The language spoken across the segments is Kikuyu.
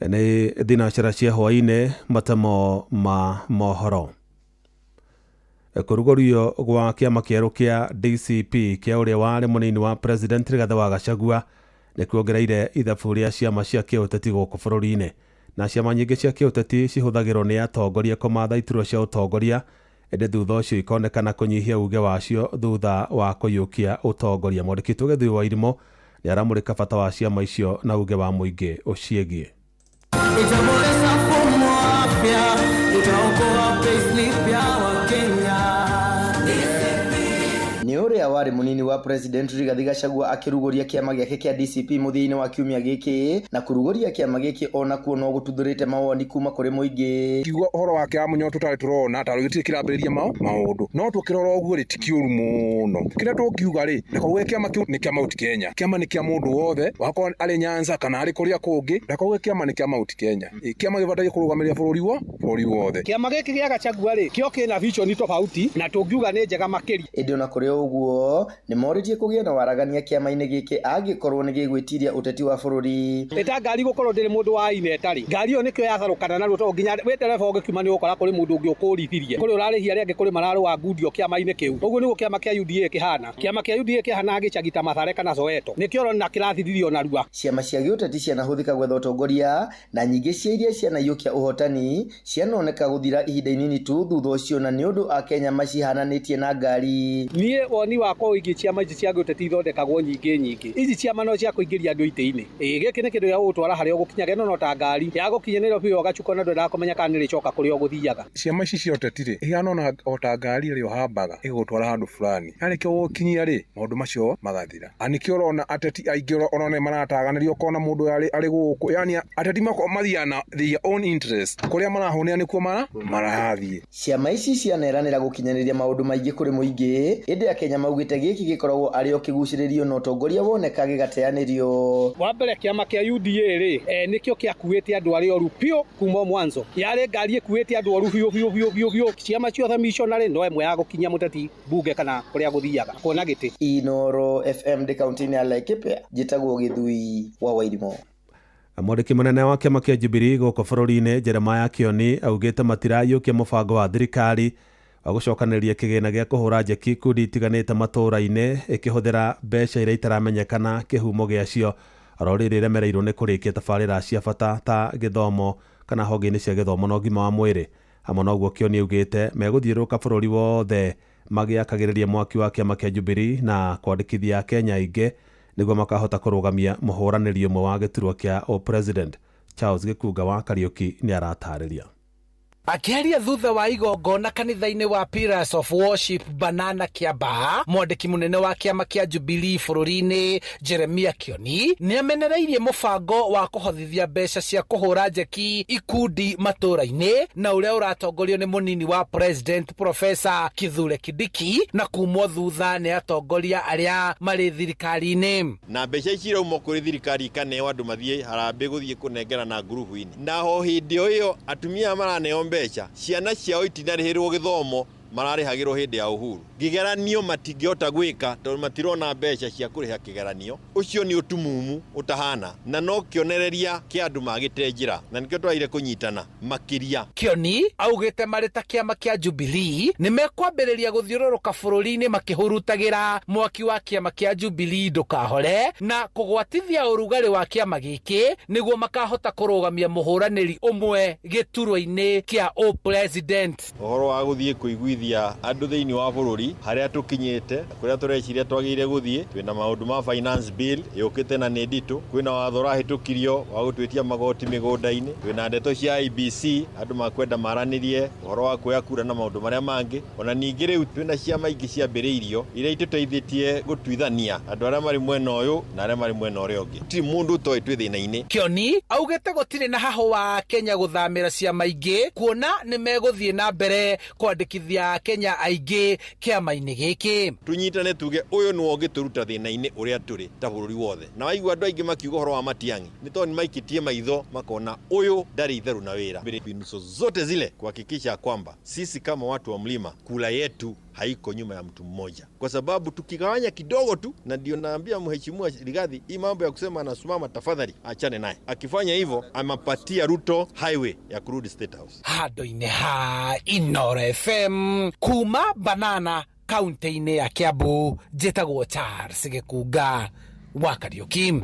Nĩ thinacara cia hwaĩ-inĩ, matemo ma mohoro. Kũrugũrio gwa kĩama kĩerũ kĩa DCP kĩa ũrĩa warĩ mũnini wa President Rigathĩ wa Gachagua nĩ kuongereire ithabu rĩa ciama cia kĩũteti gũkũ bũrũri-inĩ. Na ciama nyingĩ cia kĩũteti cihũthagĩrwo nĩ atongoria kũmatha iturwa cia ũtongoria, ĩndĩ thutha ũcio ikonekana kũnyihia uge wacio thutha wa kũiyũkia ũtongoria. Mwandĩki witũ Gĩthui wa Irimũ nĩ aramũrĩka bata wa ciama icio na uge wa mũingĩ ũciĩgiĩ. Itaboresha mfumo wa afya, itaokoa payslip ya Wakenya. Nĩ ũrĩa warĩ mũnini wa President Rigathi Gachagua akĩrugũria kĩama gĩake kĩa DCP mũthia-inĩ wa kiumia gĩkĩ, na kũrugũria kĩama gĩkĩ onakuo no gũtuthũrĩte mawoni kuma kũrĩ mũingĩ. Kiugo ũhoro wa kĩama mũnyo tũtarĩ tũrona ta gĩtirĩ kĩrambĩrĩria maũndũ, no tũkĩrora ũguo rĩ ti kĩũru mũno. Kĩrĩa tũngiuga rĩ, ndakauge kĩama kĩu nĩ kĩa Mount Kenya, kĩama nĩ kĩa mũndũ wothe, wakorwo arĩ Nyanza kana arĩ kũrĩa kũngĩ, ndakauge kĩama nĩ kĩa Mount Kenya. Kĩama gĩbataire kũrũgamĩrĩra bũrũri wothe. Kĩama gĩkĩ gĩa Gachagua rĩ, kĩo kĩna vision tofauti na tũngiuga nĩ njega makĩria. Ĩndĩ ona kũrĩ ũguo nĩ morĩtie kũgĩe na waragania kĩama-inĩ gĩkĩ angĩkorwo nĩ gĩgwĩtiria ũteti wa bũrũri. Ĩta ngari gũkorwo ndĩrĩ mũndũ wa ine ĩtarĩ ngari ĩyo nĩkĩo yacarũkana naruo, tondũ nginya wĩ ndereba ũngĩkiuma nĩ ũgũkora kũrĩ mũndũ ũngĩ ũkũrithirie, kũrĩ ũrarĩhia arĩa angĩ, kũrĩ mararũa ngundio kĩama-inĩ kĩu. Ũguo nĩguo kĩama kĩa UDA kĩhana. Kĩama kĩa UDA kĩhana gĩcagi ta Mathare kana Soweto, nĩkĩo ũrona kĩrathiririo narua. Ciama cia gĩũteti cianahũthĩka gwetha ũtongoria, na nyingĩ cia iria cianaiyũkia ũhotani cianoneka gũthira ihinda inini tu thutha ũcio, na nĩ ũndũ Akenya macihananĩtie na ngari. Niĩ woni wakwa wĩgiĩ ciama ici cia gĩũteti ithondekagwo nyingĩ nyingĩ, ici ciama no cia kũingĩria andũ itĩ-inĩ. Ĩĩ gĩkĩ nĩ kĩndũ gĩa gũgũtwara harĩa ũgũkinyaga, ĩno no ta ngari ya gũkinya Nairobi ũgacuka na ndwendaga kũmenya kana nĩrĩcoka kũrĩa ũgũthiaga. Ciama ici cia ũteti rĩ, ihana o ta ngari ĩrĩa ũhambaga ĩgũgũtwara handũ fulani, yarĩkia gũgũkinyia rĩ, maũndũ macio magathira. Na nĩkĩo ũrona ateti aingĩ ũrona marataganĩrio, ũkona mũndũ arĩ gũkũ, yani ateti mathiaga na their own interest, kũrĩa marahũnĩra nĩkuo marathiĩ. Ciama ici cianeranĩra gũkinyanĩria maũndũ maingĩ kũrĩ mũingĩ, ĩndĩ Akenya maugĩte gĩkĩ gĩkoragwo arĩ o kĩgucĩrĩrio na ũtongoria woneka gĩgateanĩrio. Wa mbere kĩama kĩa UDA rĩ, nĩkĩo gĩakuĩte andũ arĩa oru biũ kuma mwanzo, yarĩ ngari ĩkuĩte andũ oru biũ biũ biũ biũ biũ. Ciama ciothe missionary no ĩmwe ya gũkinyia mũteti bunge kana kũrĩa gũthiaga kuona gĩtĩ. Inoro FM ndĩ kaunti-inĩ ya Laikipia, njĩtagwo Gĩthui wa Wairimũ. Mwandĩki mũnene wa kĩama kĩa Jubilee gũkũ bũrũri-inĩ Jeremiah Kioni augĩte matirayũkia mũbango wa thirikari wa gũcokanĩrĩria kĩgĩna gĩa kũhũra njeki ikundi itiganĩte matũũra-inĩ ĩkĩhũthĩra mbeca iria itaramenyekana kĩhumo gĩacio, oro rĩrĩ ĩremereirwo nĩ kũrĩkia tabarĩra cia bata ta gĩthomo kana honge-inĩ cia gĩthomo na ũgima wa mwĩrĩ. Hamwe na ũguo Kioni augĩte megũthiũrũrũka bũrũri wothe magĩakagĩrĩria mwaki wa kĩama kĩa Jubilee na kwandĩkithia Akenya aingĩ nĩguo makahota kũrũgamia mũhũranĩri ũmwe wa gĩturwa kĩa o-president. Charles Gĩkunga wa Kariũki nĩ aratarĩria. Akĩaria thutha wa igongona kanitha-inĩ wa Pillars of Worship Banana Kĩambaa, mwandĩki mũnene wa kĩama kĩa Jubilee bũrũri-inĩ Jeremiah Kioni nĩ amenereirie mũbango wa kũhothithia mbeca cia kũhũra njeki ikundi matũũra-inĩ na ũrĩa ũratongorio nĩ mũnini wa President Professor Kithure Kindiki na kumwo thutha nĩ atongoria arĩa marĩ thirikari-inĩ. Na mbeca ici irauma kũrĩ thirikari ikaneo andũ mathiĩ harambĩ gũthiĩ kũnengerana ngurubu-inĩ, naho hĩndĩ o ĩyo atumia maraneo mbeca, ciana ciao itinarĩhĩrwo gĩthomo, mararĩhagĩrwo hĩndĩ ya Uhuru. Kĩgeranio matingĩhota gwĩka tondũ matirona mbeca cia kũrĩha kĩgeranio. Ũcio nĩ ũtumumu ũtahana na no kĩonereria kĩa andũ magĩte njĩra, na nĩkĩo twagĩrĩire kũnyitana makĩria. Kioni augĩte marĩ ta kĩama kĩa Jubilee nĩ mekwambĩrĩria gũthiũrũrũka bũrũri-inĩ makĩhurutagĩra mwaki wa kĩama kĩa Jubilee ndũkahore na kũgwatithia ũrugarĩ wa kĩama gĩkĩ nĩguo makahota kũrũgamia mũhũranĩri ũmwe gĩturwa-inĩ kĩa o-president. Ũhoro wa gũthiĩ kũiguithia andũ thĩinĩ wa bũrũri harĩa tũkinyĩte, kũrĩa tũreciria twagĩrĩire gũthiĩ, twĩna maũndũ ma finance bill yũkĩte na nĩ nditũ, kwĩna watho ũrahĩtũkirio wa gũtwĩtia magoti mĩgũnda-inĩ, twĩna ndeto cia IEBC andũ makwenda maranĩrie ũhoro wa kuoya kura na maũndũ marĩa mangĩ. Ona ningĩ rĩu twĩna ciama ingĩ ciambĩrĩirio iria itũteithĩtie gũtuithania andũ arĩa marĩ mwena ũyũ na arĩa marĩ mwena ũrĩa ũngĩ. Gũtirĩ mũndũ ũtoĩ twĩ thĩna-inĩ. Kioni augĩte gũtirĩ na hahũ wa Kenya gũthamĩra ciama ingĩ kuona nĩ megũthiĩ na mbere kwandĩkithia Kenya aingĩ kĩama-inĩ gĩkĩ. Tũnyitane tuge ũyũ nĩwe ũngĩtũruta thĩna-inĩ ũrĩa tũrĩ ta bũrũri wothe. Na waigua andũ aingĩ makiuga ũhoro wa Matiang'i nĩ tondũ nĩ maikĩtie maitho makona ũyũ ndarĩ itherũ na wĩra. Mbinu zote zile kuhakikisha kwamba sisi kama watu wa mlima kula yetu haiko nyuma ya mtu mmoja, kwa sababu tukigawanya kidogo tu, na ndio naambia mheshimiwa Rigathi, hii mambo ya kusema anasimama, tafadhali achane naye. Akifanya hivyo amapatia Ruto highway ya kurudi State House. Handũ-inĩ ha Inoro FM kuma Banana kaunti-inĩ ya Kiambu, njĩtagwo Charles Gĩkunga wa Kariuki.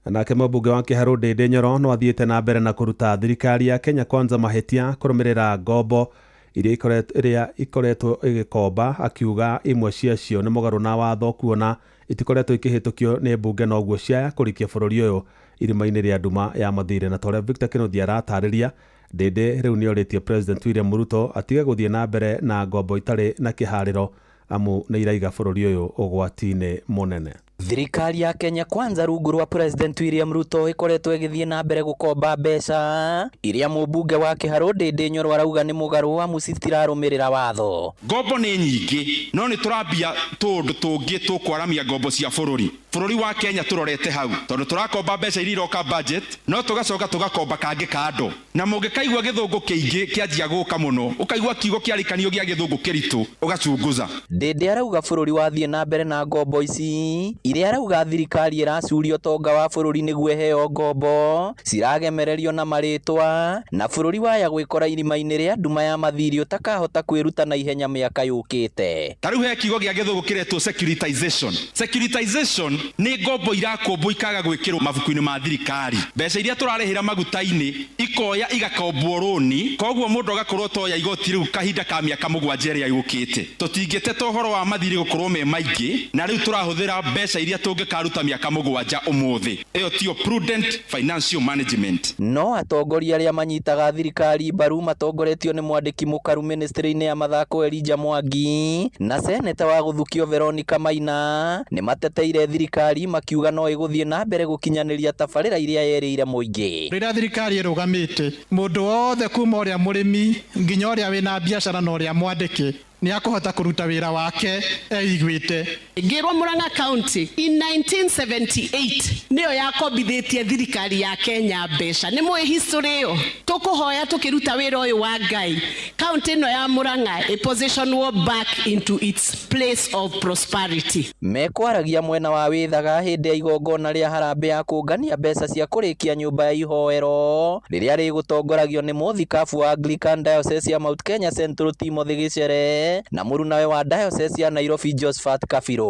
Nake mũmbunge wa Kĩharũ Ndĩndĩ Nyoro no athiĩte na mbere na kũruta thirikari ya Kenya Kwanza mahĩtia kũrũmĩrĩra ngombo iria ikoretwo ĩgĩkomba, akiuga imwe ciacio nĩ mũgarũ na watho kuona itikoretwo ikĩhĩtũkio nĩ mbunge noguo ciaya kũrikia bũrũri ũyũ irima-inĩ rĩa nduma ya mathirĩ. Na torĩa Victor Kĩnuthia aratarĩria, Ndĩndĩ rĩu nĩorĩtie President William Ruto atige gũthiĩ na mbere na ngombo itarĩ na kĩharĩro amu nĩ iraiga bũrũri ũyũ ũgwati-inĩ mũnene. Thirikari ya Kenya Kwanza rungu rwa President William Ruto ĩkoretwo ĩgĩthiĩ na mbere gũkomba mbeca iria mũmbunge wa Kĩharũ Ndĩndĩ Nyoro arauga nĩ mũgarũ amu citirarũmĩrĩra watho. Ngombo nĩ nyingĩ no nĩ tũrambia tũũndũ tũngĩ tũkwaramia ngombo cia bũrũri. Bũrũri wa Kenya tũrorete hau tondũ tũrakomba mbeca iria iroka budget no tũgacoka tũgakomba kangĩ kando, na mũngĩkaigua gĩthũngũ kĩingĩ kĩanjia gũka mũno ũkaigua kiugo kĩarĩkanio gĩa gĩthũngũ kĩritũ ũgacunguza. Ndĩndĩ arauga bũrũri wathiĩ na mbere na ngombo ici iria arauga thirikari ĩracuria ũtonga wa bũrũri nĩguo ĩheo ngombo ciragemererio na marĩtwa na bũrũri waya gwĩkora irima-inĩ rĩa nduma ya mathirĩ ũtakahota kwĩruta na ihenya mĩaka yũkĩte. Ta rĩu he kiugo gĩa gĩthũngũ kĩretwo securitization. Securitization nĩ ngombo irakombwo ikaga gwĩkĩrwo mabuku-inĩ ma thirikari. Mbeca iria tũrarĩhĩra maguta-inĩ ikoya igakombwo rũni, koguo mũndũ agakorwo toya igoti rĩu kahinda ka mĩaka 7 ĩrĩa yũkĩte. Tũtingĩteta ũhoro wa mathirĩ gũkorwo me maingĩ, na rĩu tũrahũthĩra mbeca iria tũngĩkaruta mĩaka 7 ũmũthĩ. Ĩyo tiyo prudent financial management. No atongoria arĩa manyitaga thirikari mbaru matongoretio nĩ mwandĩki mũkaru ministry-inĩ ya mathako Elijah Mwangi na seneta wa gũthukio Veronica Maina nĩ mateteire thirikari makiuga no ĩgũthiĩ na mbere gũkinyanĩria tabarĩra iria yerĩire mũingĩ. Rĩrĩa thirikari ĩrũgamĩte mũndũ wothe kuma ũrĩa mũrĩmi nginya ũrĩa wĩna biacara na ũrĩa mwandĩki nĩ akũhota kũruta wĩra wake eiguĩte. Ngĩrwo Murang'a County in 1978 nĩyo yakombithĩtie thirikari ya Kenya mbeca. Nĩ mũĩ history ĩyo. Tũkũhoya tũkĩruta wĩra ũyũ wa Ngai, county ĩno ya Murang'a ĩpositionwo back into its place of prosperity. Mekwaragia mwena wa Wĩthaga hĩndĩ ya igongona rĩa harambee ya kũngania mbeca cia kũrĩkia nyũmba ya ihoero rĩrĩa rĩgũtongoragio nĩ mũthikabu wa Anglican Diocese ya Mount Kenya Central Timothy Gĩcere na mũrunawe wa Diocese ya Nairobi Josephat Kabirũ.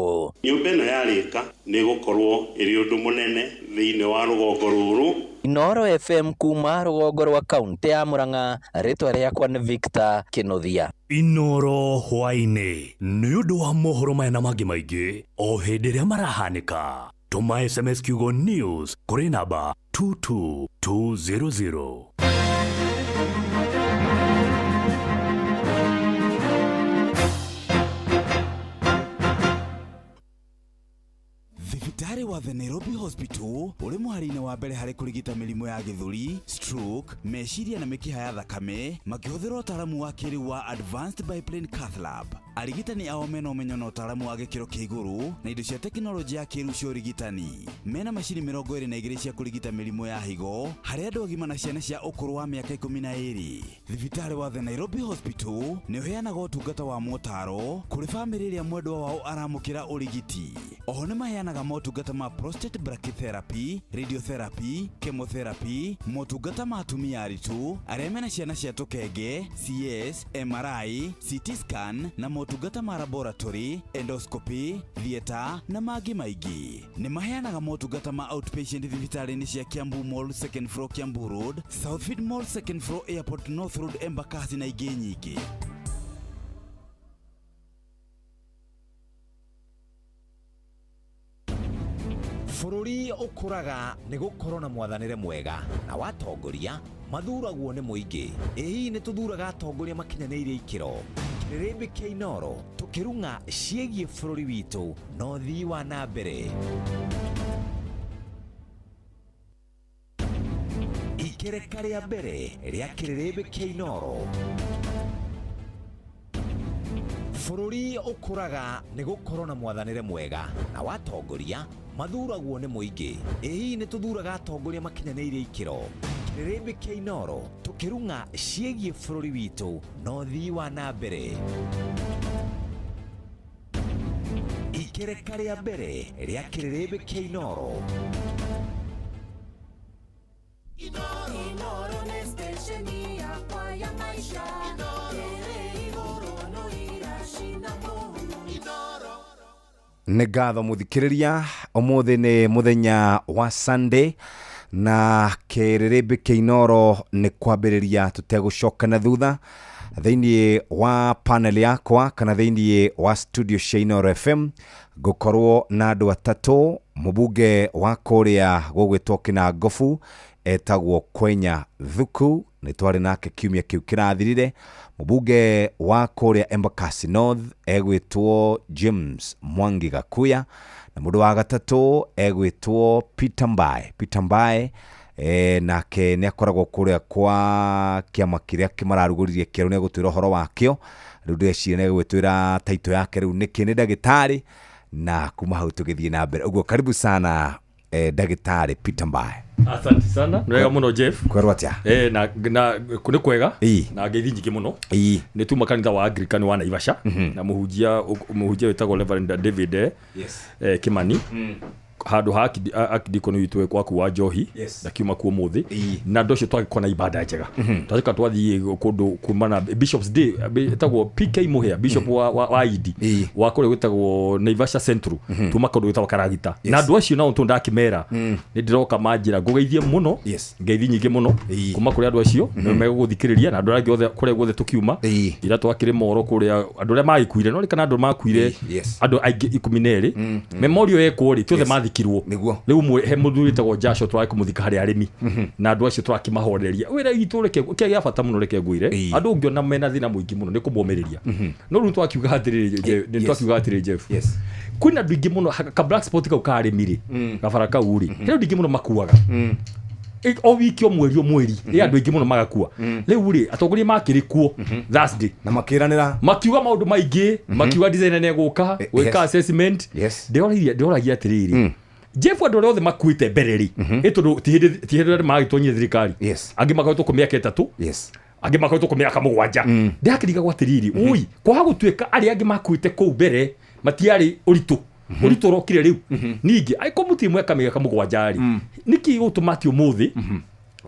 Nyũmba ĩno yarĩka nĩ gũkorwo ĩrĩ ũndũ mũnene thĩinĩ wa rũgongo rũrũ. Inoro FM kuma rũgongo rwa kaunti ya Murang'a, rĩtwa rĩakwa nĩ Victor Kĩnuthia. Inoro hwaĩ-inĩ nĩ ũndũ wa mohoro maya na mangĩ maingĩ o hĩndĩ ĩrĩa marahanĩka. Tũma SMS kiugo news kũrĩ namba 22200. Thibitarĩ wa The Nairobi Hospital ũrĩ mũhari-inĩ wa mbere harĩ kũrigita mĩrimũ ya gĩthũri, stroke, meciria na mĩkiha ya thakame makĩhũthĩra ũtaaramu wa kĩrĩu wa Advanced Biplane Cath Lab. Arigitani ao mena ũmenyo na ũtaaramu wa gĩkĩro kĩa igũrũ na indo cia tekinoronjĩ ya kĩrĩu cia ũrigitani. Mena macini 22 cia kũrigita mĩrimũ ya higo harĩ andũ agima na ciana cia ũkũrũ wa mĩaka 12. Thibitarĩ wa The Nairobi Hospital nĩ ũheanaga ũtungata wa motaro kũrĩ bamĩrĩ ĩrĩa mwendwa wao aramũkĩra ũrigiti. Oho nĩ maheanaga motungata ma prostate brachytherapy, radiotherapy, chemotherapy, motungata ma atumia aritũ arĩa mena ciana cia tũkenge, CS, MRI, CT scan na motungata ma laboratory, endoscopy, theatre na mangĩ maingĩ. Nĩ maheanaga motungata ma outpatient thibitarĩ-inĩ cia Kiambu Mall second floor Kiambu Road, Southfield Mall second floor Airport North Road Embakasi na ingĩ nyingĩ. Bũrũri ũkũraga nĩ gũkorwo na mwathanĩre mwega na watongoria mathuragwo nĩ mũingĩ. Ĩ hihi nĩ tũthuraga atongoria makinyanĩirie ikĩro? Kĩrĩrĩmbĩ kĩa Inoro tũkĩrung'a ciĩgiĩ bũrũri witũ na ũthii wa na mbere. Ikereka rĩa mbere rĩa kĩrĩrĩmbĩ kĩa Inoro. Bũrũri ũkũraga nĩ gũkorwo na mwathanĩre mwega na watongoria mathuragwo nĩ mũingĩ. Ĩ hihi nĩ tũthuraga atongoria makinyanĩirie ikĩro? Kĩrĩrĩmbĩ kĩa Inoro tũkĩrung'a ciĩgiĩ bũrũri witũ na ũthii wa na mbere. Ikereka rĩa mbere rĩa kĩrĩrĩmbĩ kĩa Inooro. Inooro nĩ station yakwa ya maisha. Ĩrĩ igũrũ no iracina mũhu. Nĩ ngatho mũthikĩrĩria, ũmũthĩ nĩ mũthenya wa Sunday na kĩrĩrĩmbĩ kĩa Inooro nĩ kwambĩrĩria tũtegũcoka na thutha thĩinĩ wa panel yakwa kana thĩinĩ wa studio cia Inooro FM ngũkorwo na andũ atatũ. Mũbunge wa kũrĩa gũgwĩtwo Kĩnangobu etagwo Kwenya Thuku, nĩ twarĩ nake kiumia kĩu kĩrathirire. Mũbunge wa kũrĩa Embakasi North egwĩtwo James Mwangi Gakuya, na mũndũ wa gatatũ egwĩtwo Peter Mbae. Peter Mbae nake nĩ akoragwo kũrĩa kwa kĩama kĩrĩa kĩmararugũririe kĩerũ, nĩ egũtwĩra ũhoro wakĩo. Rĩu ndĩreciria nĩ egũgĩtwĩra taito yake rĩu nĩkĩ, nĩ ndagĩtarĩ, na kuma hau tũgĩthiĩ na mbere. Ũguo karibu sana ndagĩtarĩ Peter Mbae. Asante sana. Nĩ wega mũno Jeff. Kwerwo atĩa? Na nĩ kwega na ngeithi nyingĩ mũno. Nĩ tuma kanitha wa Anglican wa Naivasha na mũhunjia wĩtagwo Reverend David Kimani. Handũ ha akidikoni witũ gwaku wa Njohi ndakiuma kuo mũthĩ, na andũ acio twagĩkorwo na ibada njega. Twacoka twathiĩ kũndũ kuma na Bishops Day ĩtagwo PK Muhia, Bishop wa Idi wa kũrĩa gwĩtagwo Naivasha Central, tuma kũndũ gwĩtagwo Karagita. Na andũ acio nao tondũ ndakĩmera nĩ ndĩroka manjĩra ngũgeithie mũno, ngeithi nyingĩ mũno kuma kũrĩ andũ acio nĩ megũgũthikĩrĩria, na andũ arĩa angĩ othe kũrĩa guothe tũkiuma ira twakĩrĩ moro kũrĩa andũ arĩa magĩkuire, no kana andũ makuire andũ aingĩ 12 memorial yekwo rĩ, ti othe mathikirwo. Rĩu he mũthuri wĩtagwo Joshua tũrakĩmũthika harĩ arĩmi, na andũ acio tũrakĩmahoreria. Wĩra witũ reke kĩrĩa gĩa bata mũno, reke ngwĩre andũ ũngĩona mena thĩna mũingĩ mũno nĩ kũmomĩrĩria. No rĩu twakiuga atĩrĩrĩ Jeff, kwĩna andũ aingĩ mũno ka black spot kau ka arĩmi rĩ, gabara kau rĩ, he andũ aingĩ mũno makuaga o wiki o mweri o mweri, ĩ andũ aingĩ mũno magakua. Rĩu rĩ atongoria makĩrĩ kuo Thursday na makĩranĩra, makiuga maũndũ maingĩ, makiuga designer nĩ egũka gwĩka assessment. Ndĩroragia atĩrĩrĩ Jeff, andũ arĩa othe makuĩte mbere rĩ, ĩ tondũ ti hĩndĩ arĩa magĩtonyire thirikari, angĩ makoretwo kũ mĩaka 3, angĩ makoretwo kũ mĩaka 7. Ndĩrakĩrigagwo atĩrĩrĩ, ui kwaga gũtuĩka arĩa angĩ makuĩte kũu mbere matiarĩ ũritũ ũritũ ũrokire rĩu. Ningĩ angĩkorwo mũtirĩ mweka mĩaka 7 rĩ, nĩkĩ gĩgũtũma atĩ ũmũthĩ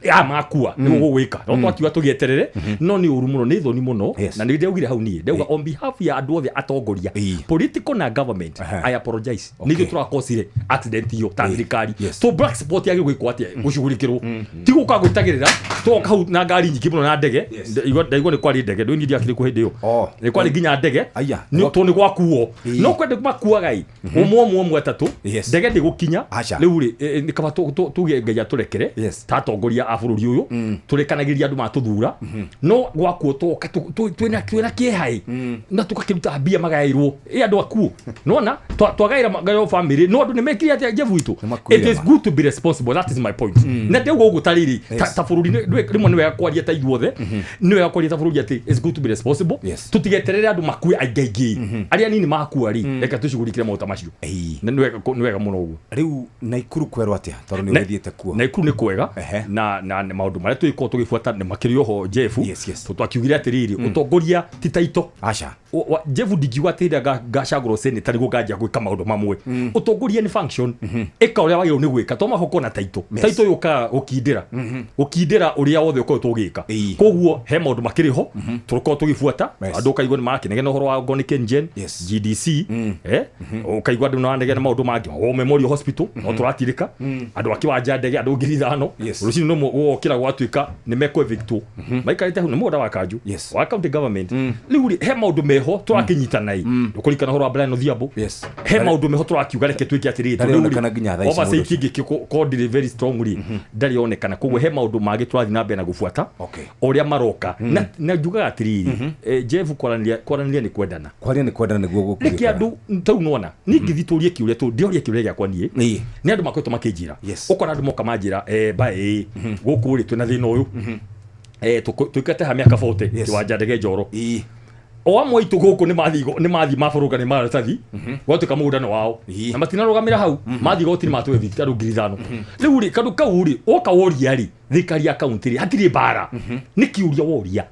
ya makua nĩ gũgwĩka? No twakiuga tũgĩeterere, no nĩ ũru mũno, nĩ thoni mũno. Na nĩ ndaugire hau niĩ ndauga on behalf ya andũ othe atongoria political na government, I apologize. Nĩ ithuĩ tũrakosire accident iyo ta thirikari. To black spot yagĩrĩirwo gwĩkwo atĩa? Gũcugurikĩrwo, ti gũka gwĩtagĩrĩra twoka hau na ngari nyingĩ mũno na ndege. Ndaigua nĩ kwarĩ ndege, ndũĩ niĩ ndiakĩrĩ kuo hĩndĩ ĩyo, nĩ kwarĩ nginya ndege, tondũ nĩ gwakuo. No kwenda makuaga ĩ ũmwe ũmwe ũmwe atatũ, ndege ndĩgũkinya. Rĩu rĩ nĩ kaba tuge Ngai atũrekere ta atongoria a bũrũri ũyũ, tũrekanagĩria andũ matũthura, no gwakuo twoka twĩna kĩeha na tũgakĩruta mbia magaĩrwo ĩ andũ akuo. Nona twagaĩra magaĩrwo family, no andũ nĩ mekire atĩa Jeff witũ? It is good to be responsible, that is my point. Na ndauga ũguo ta rĩrĩ ta bũrũri rĩmwe nĩ wega kwaria ta ithuothe, nĩ wega kwaria ta bũrũri atĩ it's good to be responsible. Tũtigeterere andũ makue aingĩ aingĩ, arĩa anini makua rĩ, reke tũcugurikĩre maũndũ ta macio. Nĩ wega mũno ũguo. Rĩu Naikuru kwerwo atĩa tondũ nĩ ũgĩthiĩte kuo? Naikuru nĩ kwega na maũndũ marĩa tũgĩkorwo tũgĩbuata nĩ makĩrĩ oho Jeff. Tondũ twakiugire atĩrĩrĩ, ũtongoria ti taito. Jeff ndingiuga atĩ hĩndĩ ĩrĩa ngacagũrwo senator nĩguo nganjia gwĩka maũndũ mamwe. Ũtongoria nĩ function, ĩka ũrĩa wagĩrĩirwo nĩ gwĩka, to mũhaka ũkorwo na taito. Taito yũkaga gũkindĩra ũrĩa wothe ũkoretwo ũgĩka. Koguo he maũndũ makĩrĩ ho tũkorwo tũgĩbuata. Andũ ũkaigua nĩ marakĩnegena ũhoro wa Ngoni KenGen, GDC, ũkaigua andũ nĩ maranegena maũndũ mangĩ, o Memorial Hospital no tũratirĩka andũ a kĩwanja ndege andũ 5,000 rũcinĩ no gũkĩra gwatuĩka nĩ mekũ-evictwo maikarĩte hau nĩ mũgũnda wa kanju wa county government. Rĩu rĩ he maũndũ meho tũrakĩnyitana ĩ ũkũririkana ũhoro wa Brian Odhiambo, he maũndũ meho tũrakiuga reke twĩke atĩrĩrĩ, oversight ĩngĩkorwo ndĩrĩ very strong rĩ, ndarĩ onekana. Koguo he maũndũ mangĩ tũrathiĩ na mbere na gũbuata ũrĩa maroka. Na njugaga atĩrĩrĩ Jeff, kwaranĩria nĩ kwendana, kwaria nĩ kwendana nĩguo gũkũrĩka. Nĩkĩ andũ tau nona niĩ ngĩthiĩ tũrie kĩũria tũ ndĩorie kĩũria gĩakwa niĩ nĩ andũ makoretwo makĩnjĩra, ũkona andũ moka manjĩra mbaĩ gũkũ rĩ twĩna thĩna ũyũ, tũikate ha mĩaka 40 kĩwanja ndege Njoro, o amwe aitũ gũkũ nĩ mathiĩ mabũrũka nĩ maratathi gwatuĩka mũgũnda nĩ wao, na matinarũgamĩra hau, mathiĩ goti nĩ matũ evict andũ 5,000. Rĩu rĩ kandũ kau rĩ woka woria rĩ thirikari ya kaunti rĩ hatirĩ mbara, nĩ kĩũria woria.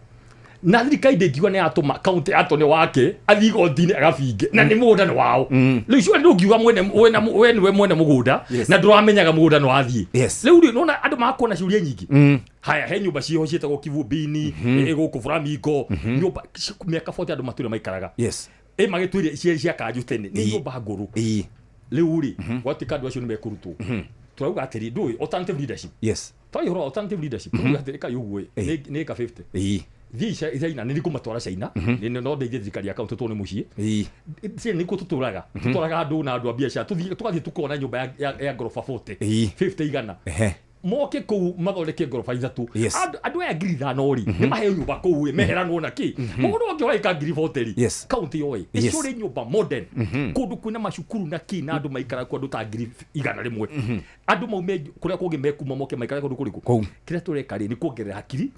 Na thirikari ndĩngiuga nĩ yatũma county attorney wake athiĩ igoti-inĩ agabinge na nĩ mũgũnda nĩ wao. Rĩu icio ndũngiuga mwene we nĩwe mwene mũgũnda na ndũramenyaga mũgũnda nĩ wathiĩ. Rĩu rĩ nona andũ makuona ciũria nyingĩ. Haya, he nyũmba ciho ciĩtagwo Kivumbini, ĩ gũkũ Flamingo, nyũmba mĩaka 40 andũ matũire maikaraga. Ĩ magĩtwĩre cia cia kanjũ tene nĩ nyũmba ngũrũ. Rĩu rĩ gwatuĩka andũ acio nĩ mekũrutwo, tũrauga atĩrĩ, ndũĩ alternative leadership. Twari ũhoro wa alternative leadership, tũrauga atĩrĩ, kai ũguo ĩ nĩ ĩka 50 thiĩ China, nĩ ngũmatwara China, no ndeithie thirikari ya kaunti tondũ nĩ mũciĩ. China nĩkuo tũtũraga, tũtwaraga andũ na andũ a biacara, tũthiĩ tũgathiĩ tukona nyũmba ya ngoroba 40, 50, 100, moke kũu mathondeke ngoroba ithatũ. Andũ aya 5,000 rĩ, nĩ maheo nyũmba kũu ĩ, meheranwo na kĩ mũgũnda ũngĩ ũraika 40,000 rĩ. Kaunti yoĩ ĩcũrĩ nyũmba modern, kũndũ kwĩna macukuru na kĩ, na andũ maikara kuo, andũ ta 100,000, andũ maume kũrĩa kũngĩ mekuma moke maikare kũndũ kũrĩkũ. Kũu. Kĩrĩa tũreka rĩ nĩ kuongerera hakiri.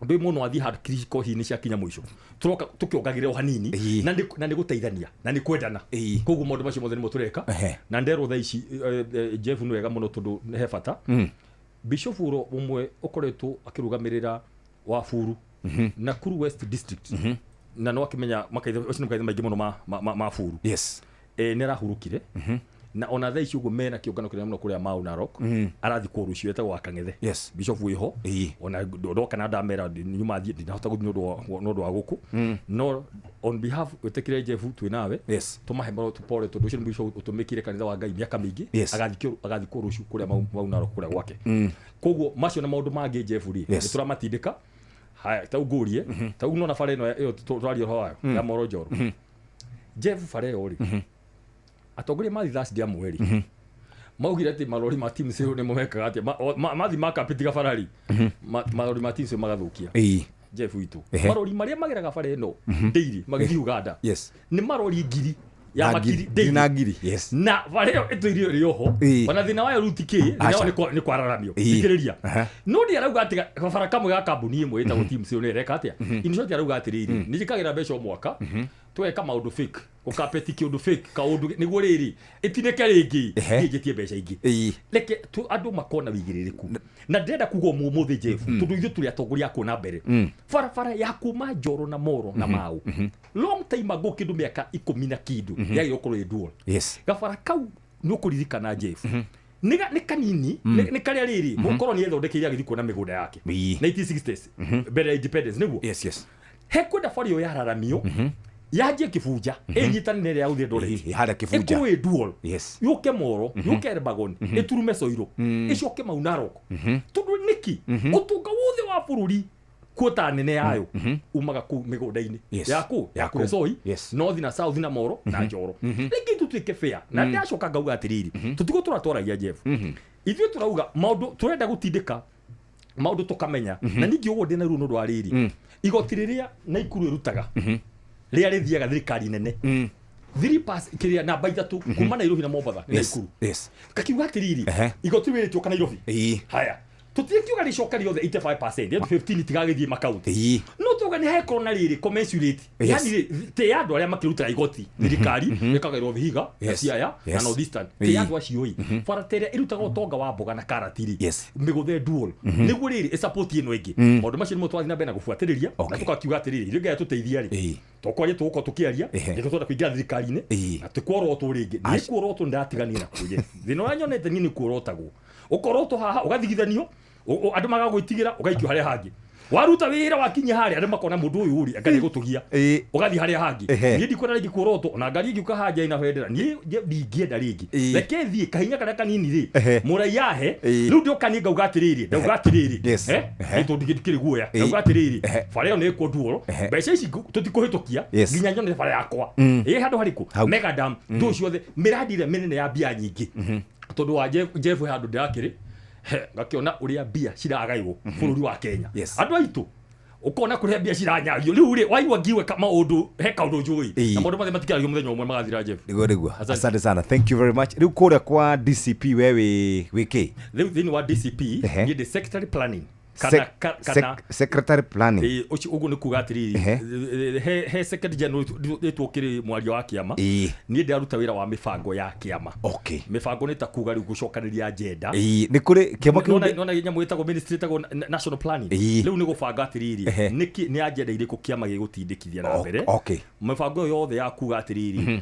Ũndũ mũno athiĩ hakiri kohi nĩ ciakinya mũico, tũroka tũkĩongagĩrĩra o hanini, na nĩ gũteithania na nĩ kwendana. Koguo maũndũ macio mothe nĩmo tũreka. Na nderwo thaa ici, Jeff, nĩ wega mũno tondũ he bata. Bishop uro ũmwe ũkoretwo akĩrũgamĩrĩra wa Buru, Nakuru West District, na no akĩmenya makaitha ũcio nĩ makaitha maingĩ mũno ma Buru. Nĩ arahurũkire, na ona thaa ici ũguo mena kĩũngano kĩnene mũno kũrĩa Mau Narok. Arathikwo rũciũ, etagwo wa Kang'ethe. Bishop wĩho, ona ndoka na ndamera nyuma thiĩ, ndinahota gũthiĩ nĩ ũndũ wa gũkũ. No on behalf wĩtĩkĩre Jeff twĩ nawe, tũmahe pole tondũ ũcio nĩ bishop ũtũmĩkire kanitha wa Ngai mĩaka mĩingĩ. Agathikwo rũciũ kũrĩa Mau Narok kũrĩa gwake. Koguo macio na maũndũ mangĩ, Jeff, rĩ, nĩ tũramatindĩka. Haya, tau ngũrie tau nona bara ĩno ĩyo tũraria ũhoro wayo ya Moro Njoro, Jeff, bara ĩyo rĩ, atongoria mathi Thursday amwe rĩ, maugire atĩ marori ma team sale nĩmo mekaga atĩa. Mathi makapitiga bara rĩ, marori ma team sale magathũkia. Jeff witũ, marori marĩa mageraga bara ĩno daily magĩthiĩ Uganda nĩ marori ngiri ya Na makiri ngiri daily. Na ngiri, yes. Na bara ĩyo ĩtũirio ĩrĩ oho. Ona thĩna wayo rĩu ti kĩ, thĩna wayo nĩ kwararamio. Thikĩrĩria, no ndĩ arauga atĩ kabara kamwe ga kambuni ĩmwe ĩtagwo Team Sale nĩ ĩreka atĩa. In short, arauga atĩrĩrĩ, nĩ njĩkagĩra mbeca o mwaka, tweka maũndũ fake, gũkapeti kĩũndũ fake, kaũndũ nĩguo rĩrĩ ĩtinĩke rĩngĩ, niĩ njĩtie mbeca ingĩ. Reke tu andũ makona wĩigĩrĩrĩku. Na ndĩrenda kuga ũmũthĩ, Jeff, tondũ ithuĩ tũrĩ atongoria a kuona mbere, barabara ya kuma Njoro na Moro na Mau, long time ago, kĩndũ mĩaka 10 na kĩndũ, yagĩrĩirwo gũkorwo ĩ dual. Gabara kau nĩ ũkũririkana, Jeff, nĩ kanini, nĩ karĩa rĩrĩ mũkoroni ethondekeire agĩthiĩ kuona mĩgũnda yake 1960s, mbere ya independence nĩguo. He kwenda bara ĩyo yararamio, yanjie Kĩbunja, ĩnyitane na ĩrĩa ya gũthiĩ Eldoret. Harĩa Kĩbunja. Ĩkorwo ĩ dual, yũke Moro, yũke Elbagon, ĩturume Soiro, ĩcoke Mau Narok, tondũ nĩkĩ ũtonga wothe wa bũrũri kuota nene yayo umaga kũu mĩgũnda-inĩ ya kũ Ya ya kũrĩa kũu. Soi North na South na Moro na Njoro. Rĩngĩ tũtuĩke fair. Na ndacoka ngauga atĩrĩrĩ, tũtigũ tũratwaragia, Jeff, ithuĩ tũrauga maũndũ, tũrenda gũtindĩka maũndũ tũkamenya. Na ningĩ ũguo ndĩna ruo nĩ ũndũ wa rĩrĩ, igoti rĩrĩa Naikuru ĩrutaga, rĩrĩa rĩthiaga thirikari nene, 3 kĩrĩa namba ithatũ kuma Nairobi na Mombatha nĩ Naikuru. Kakiuga atĩrĩrĩ, igoti rĩrĩ rĩtioka Nairobi. Haya, tũtirĩkiuga rĩcoka rĩothe 85%, yaani 15 itigagĩthiĩ makaunti, no tuga nĩ hekorwo na rĩrĩ commensurate, yani rĩ tĩ ya andũ arĩa makĩrutaga igoti thirikari ĩkagaĩrwo Vihiga na Siaya na North Eastern, tĩ ya andũ acio ĩ, bara ta ĩrĩa ĩrutaga ũtonga wa mboga na karati rĩ, mĩgũthe dual, nĩguo rĩrĩ ĩsupport ĩno ĩngĩ. Maũndũ macio nĩmo twathiĩ na mbere na gũbuatĩrĩria, na tũkakiuga atĩrĩrĩ, ithuĩ Ngai atũteithia rĩ, tũkwaria, tũgũkorwo tũkĩaria nĩkĩo twenda kũingĩra thirikari-inĩ na tĩkworotwo rĩngĩ. Niĩ kuorotwo nĩndatiganire nakuo, Jeff. Thĩna ũrĩa nyonete niĩ nĩ kuorotagwo, ũkorotwo haha, ũgathigithanio, andũ magagwĩtigĩra, ũgaikio harĩa hangĩ. Waruta wĩra, wakinya harĩa, andũ makona mũndũ ũyũ rĩ, anga nĩegũtũgia, ũgathiĩ harĩa hangĩ. Niĩ ndikwenda rĩngĩ kuorotwo, ona ngari ĩngĩũka haha ina bendera, niĩ ndingĩenda rĩngĩ. Reke thiĩ kahinya karĩa kanini rĩ, mũraiya ahe. Rĩu ndĩoka niĩ ngauga atĩrĩrĩ, ndauga atĩrĩrĩ, nĩ tondũ ndikĩrĩ guoya. Ndauga atĩrĩrĩ, bara ĩyo nĩ ĩkwo dual, mbeca ici tũtikũhĩtũkia nginya nyone bara yakwa ĩ handũ harĩkũ. Mega dam, ndũ ciothe, mĩradi ĩrĩa mĩnene ya mbia nyingĩ, tondũ wa Jeff, he handũ ndĩrakĩrĩ he ngakĩona ũrĩa mbia ciragaĩrwo bũrũri wa Kenya. Andũ aitũ, ũkona kũrĩa mbia ciranyario rĩu rĩ, waigua ngiuga maũndũ, he kaũndũ njũĩ, na maũndũ mothe matikĩaragio mũthenya ũmwe magathira, Jeff. Nĩguo. Asante. Asante sana, thank you very much. Rĩu kũrĩa kwa DCP we wĩ kĩ? Rĩu thĩinĩ wa DCP, niĩ ndĩ secretary planning. Kana kana Secretary planning. Ĩĩ, ũcio ũguo nĩ kuga atĩrĩrĩ, he secretary general ĩtwo kĩrĩ mwaria wa kĩama. Niĩ ndĩraruta wĩra wa mĩbango ya kĩama. Mĩbango nĩ ta kuga rĩu gũcokanĩria agenda. Ĩĩ, nĩ kũrĩ kĩama kĩu. Nona nyamũ ĩtagwo ministry ĩtagwo national planning. Rĩu nĩ gũbanga atĩrĩrĩ, nĩkĩ nĩ agenda irĩkũ kĩama gĩgũtindĩkithia na mbere. Mĩbango ĩyo yothe ya kuga atĩrĩrĩ,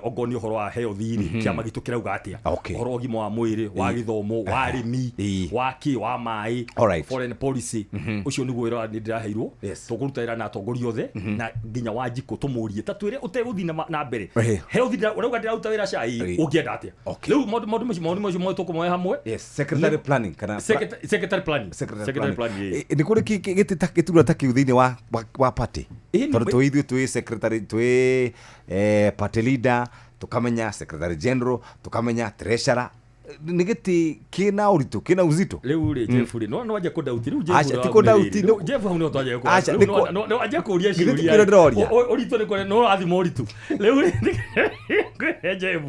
ongorwo nĩ ũhoro wa health rĩ, kĩama gitũ kĩrauga atĩa ũhoro wa ũgima wa mwĩrĩ, wa gĩthomo, wa arĩmi, wa kĩ, wa maĩ, foreign policy. Ũcio nĩguo wĩra nĩ ndĩraheirwo. Tũkũruta wĩra na atongoria othe na nginya Wanjikũ tũmũrie ta twĩre ũtegũthiĩ na mbere. Health ũrauga ndĩraruta wĩra cai, ũngĩenda atĩa rĩu maũndũ macio mothe tũkũmoya hamwe. Yes, secretary planning kana Secretary planning. Secretary Secretary planning. planning, ĩĩ. Nĩ kũrĩ gĩtĩ ta gĩturwa ta kĩu thĩinĩ wa party? Tondũ twĩ ithuĩ twĩ secretary, twĩ party leader, tũkamenya secretary general, tũkamenya treasurer. Nĩ gĩtĩ kĩna ũritũ, kĩna uzito. Rĩu rĩ, Jeff rĩ, no wanjia kũndauti rĩu, Jeff. Aca, ti kũndauti, Jeff, hau nĩho twanjia. Aca, Rĩu no wanjia kũria Githĩ ti ciũria. kĩũria ndĩroria? Ũritũ nĩ kũrĩa no ũrathima ũritũ rĩu rĩ, Jeff,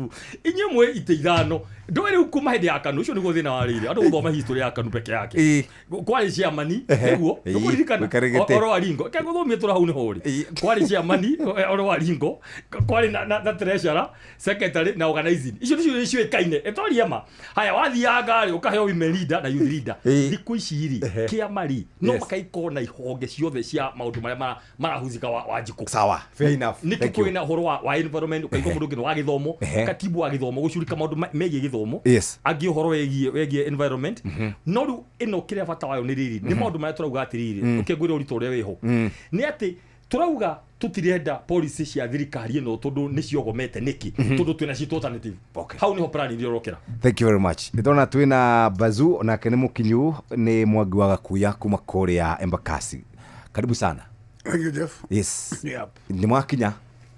inyuĩ mwĩ itĩ ithano ndũĩ rĩu kuma hĩndĩ ya KANU. Ũcio nĩguo thĩna warĩire andũ gũthoma history ya KANU peke yake. Kwarĩ ciamani nĩguo nĩkũririkana. Gũikarĩra gĩtĩ. Oro wa ringo ke gũthomie tũra hau nĩho rĩ kwarĩ ciamani, oro wa ringo kwarĩ na treasurer, secretary na organizing. Icio nĩcio ciũĩkaine ĩtoria ma haya wathianga rĩ ũkaheo women leader na youth leader. Thikũ ici rĩ, kĩama rĩ no makaikoo na ihonge ciothe cia maũndũ marĩa marahusika wa Wanjikũ. Sawa, fair enough. Nĩkĩ Thank you. kwĩna ũhoro wa environment, ũkaigua mũndũ ũngĩ nĩ wa gĩthomo, katibu wa gĩthomo gũcurika maũndũ megiĩ gĩthomo, angĩ ũhoro wĩgiĩ environment. No rĩu ĩno kĩrĩa bata wayo nĩ rĩrĩ, nĩ maũndũ marĩa tũrauga atĩrĩrĩ, ũkĩngwĩra ũritũ ũrĩa wĩho nĩ atĩ tũrauga tũtirenda policy cia thirikari ĩno tondũ nĩ ciogomete nĩkĩ, tondũ twĩna citũ alternative. Hau nĩho plan iria ũrokĩra. Thank you very much. Ndĩrona twĩna Bazu, nake nĩ mũkinyu, nĩ Mwangi wa Gakuya kuma kũrĩa Embakasi. Karibu sana. Thank you, Jeff. Yes. Yep. Nĩ mwakinya?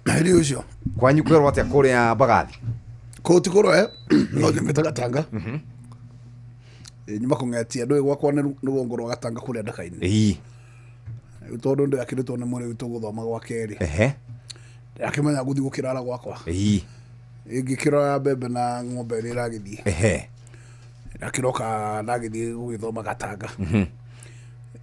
Nĩ ũcio. Kwanyu kwĩrwo atĩa kũrĩa Mbagathi? Kũu ti kũroe, no nyumĩte Gatanga. Ĩ, nyuma kũng'etia ndũĩ gwakwa nĩ rũgongo rwa Gatanga kũrĩa ndaka-inĩ. Rĩu tondũ ndĩrakĩrĩtwo nĩ mũrĩ witũ gũthoma gwa kerĩ. Ndĩrakĩmenya gũthiĩ gũkĩrara gwakwa. Ingĩkĩrora mbembe na ng'ombe ĩrĩa ĩragĩthiĩ. Ndakĩroka ndagĩthiĩ gũgĩthoma Gatanga.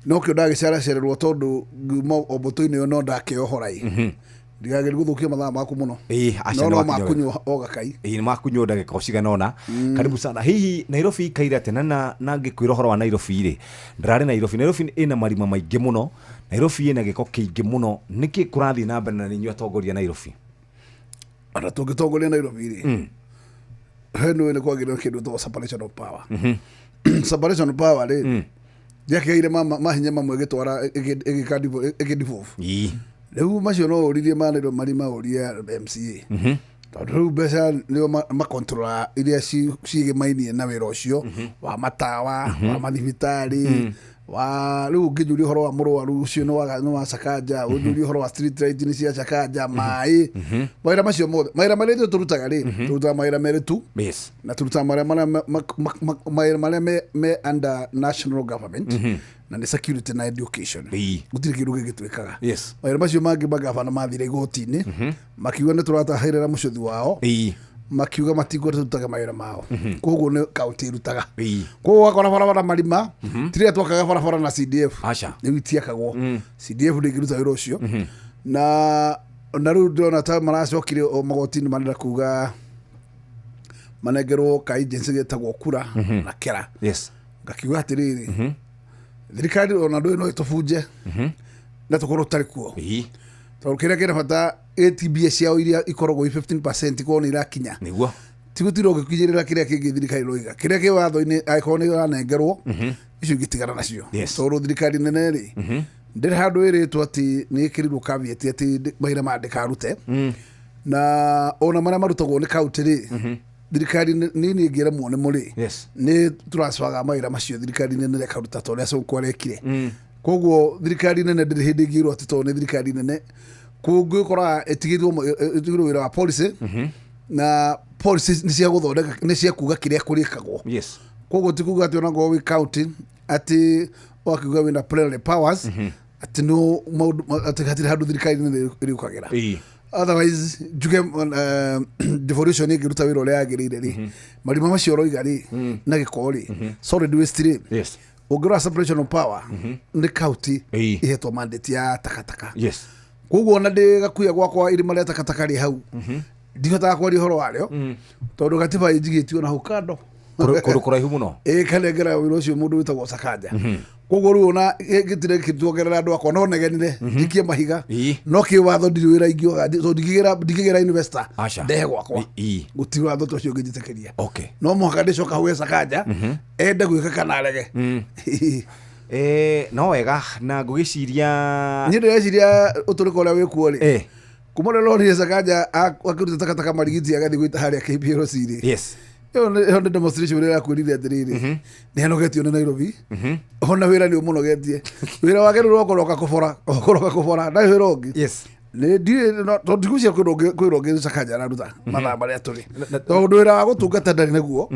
No kĩo ndagĩceracererwo tondũ ngiuma o mbũtũ-inĩ ĩyo no ndakĩohora ĩ. Ndigagĩri gũthũkia mathaa maku mũno. Ĩĩ, aca, No nĩ no wakinya wega. makunyua o gakai. Ĩĩ, nĩ makunyua ndagĩka o cigana ũna. Karibu sana. Hihi Nairobi ikaire atĩa? Na ngĩkwĩra ũhoro wa Nairobi rĩ, ndĩrarĩ Nairobi. Nairobi ĩna marima maingĩ mũno, Nairobi ĩna gĩko kĩingĩ mũno. Nĩkĩ kũrathiĩ na mbere na nĩ inyuĩ atongoria Nairobi? Ona tũngĩtongoria Nairobi rĩ, he nĩ nĩ kwagĩrĩire kĩndũ gĩtagwo separation of power. Separation of power rĩ, ndiakĩgaire mahinya mamwe ĩgĩtwara ĩgĩ devolve. Rĩu macio no ũririe ma Nairobi marima, ũrie MCA, tondũ rĩu mbeca nĩo makontrora iria ciĩgĩmainie na wĩra ũcio wa matawa, wa mathibitarĩ, wa rĩu ũngĩnjũria ũhoro wa mũrwaru ũcio nĩ wa Sakaja, ũnjũrie ũhoro wa street light nĩ cia Sakaja, maĩ, mawĩra macio mothe, mawĩra marĩa ithuĩ tũrutaga rĩ, tũrutaga mawĩra merĩ tu. Na tũrutaga mawĩra marĩa mawĩra marĩa me under national government, na nĩ security na education. Gũtirĩ kĩndũ gĩngĩ twĩkaga. Mawĩra macio mangĩ magavana mathire igoti-inĩ makiuga nĩ tũratahĩrĩra mũcũthi wao, makiuga matingwenda tũrutage mawĩra mao. Koguo nĩ kaunti irutaga. Koguo wakora barabara marima, tirĩa twakaga barabara na CDF. Aca. Rĩu itiakagwo, CDF ndĩngĩruta wĩra ũcio. Na rĩu ndĩrona ta maracokire o magoti-inĩ, marenda kuga manengerwo ka agency getagwo kura na kera. Ngakiuga atĩrĩrĩ, thirikari ona ndũĩ no ĩtũbunje na tũkorwo tũtarĩ kuo, tondũ kĩrĩa kĩna bata ATBS ciao iria ikoragwo i 15% ikorwo nĩ irakinya. Ti gũtirĩ ũngĩkinyĩrĩra kĩrĩa kĩngĩ thirikari ĩroiga kĩrĩa kĩ watho-inĩ angĩkorwo nĩ ũranengerwo, icio ingĩtigana nacio. Tondũ thirikari nene rĩ, ndĩrĩ handũ ĩrĩtwo atĩ nĩ ĩkĩrirwo caveat atĩ mawĩra maya ndĩkarute, na ona marĩa marutagwo nĩ kaunti rĩ, thirikari nini ĩngĩremwo nĩ mũrĩ nĩ tũracoaga mawĩra macio thirikari nene ĩkaruta ta ũrĩa Sonko arekire. Koguo thirikari nene ndĩrĩ hĩndĩ ĩngĩrwo atĩ tondũ nĩ thirikari nene kũngĩkora ĩtigĩrwo wĩra wa policy, na policy nĩ cia gũthondeka, nĩ cia kuga kĩrĩa kũrĩkagwo. Koguo ti kuga atĩ onakorwo wĩ county atĩ wakiuga wĩna plenary powers atĩ no maũndũ atĩ hatirĩ handũ thirikari nene ĩrĩũkagĩra. Otherwise njuge devolution ĩngĩruta wĩra ũrĩa yagĩrĩire rĩ, marima macio ũroiga rĩ na gĩko rĩ, solid waste rĩ, Ũngĩrora separation of power nĩ county ihetwo mandate ya takataka. Yes. Koguo ona ndĩ gakuya gwakwa irima rĩa takataka rĩ hau, ndihotaga kwaria ũhoro warĩo tondũ gatiba ĩnjigĩtio na hau kando. Kũndũ kũraihu mũno. Ĩ kanengera wĩra ũcio mũndũ wĩtagwo Sakaja. Koguo rĩu ona gĩtirĩ kĩtuongerera andũ akwa no negenire njikie mahiga, no kĩwatho ndirĩ wĩra ingĩoga tondũ ndingĩgĩra investor ndehe gwakwa, gũtirĩ watho ta ũcio ũngĩnjĩtĩkĩria. Okay. No mũhaka ndĩcoka hau he Sakaja ende gwĩka kana arege. No wega na ngũgĩciria niĩ ndĩreciria ũtũrĩka ũrĩa wĩkuo rĩ, kuma ũrĩa ũronire Sakaja akĩruta takataka marigiti agathiĩ gwĩta harĩa KPLC rĩ. Yes. Ĩyo nĩ demonstration ĩrĩa ĩrakwĩrire atĩrĩrĩ, nĩ hanogetio nĩ Nairobi, ona wĩra nĩ ũmũnogetie, wĩra wake rĩu ũkoroka kũbora, ũkoroka kũbora, ndarĩ wĩra ũngĩ. Yes. Nĩ ndirĩ tondũ ndigwĩciria kwĩna ũngĩ Sakaja araruta mathaa marĩa tũrĩ, tondũ wĩra wa gũtungata ndarĩ naguo.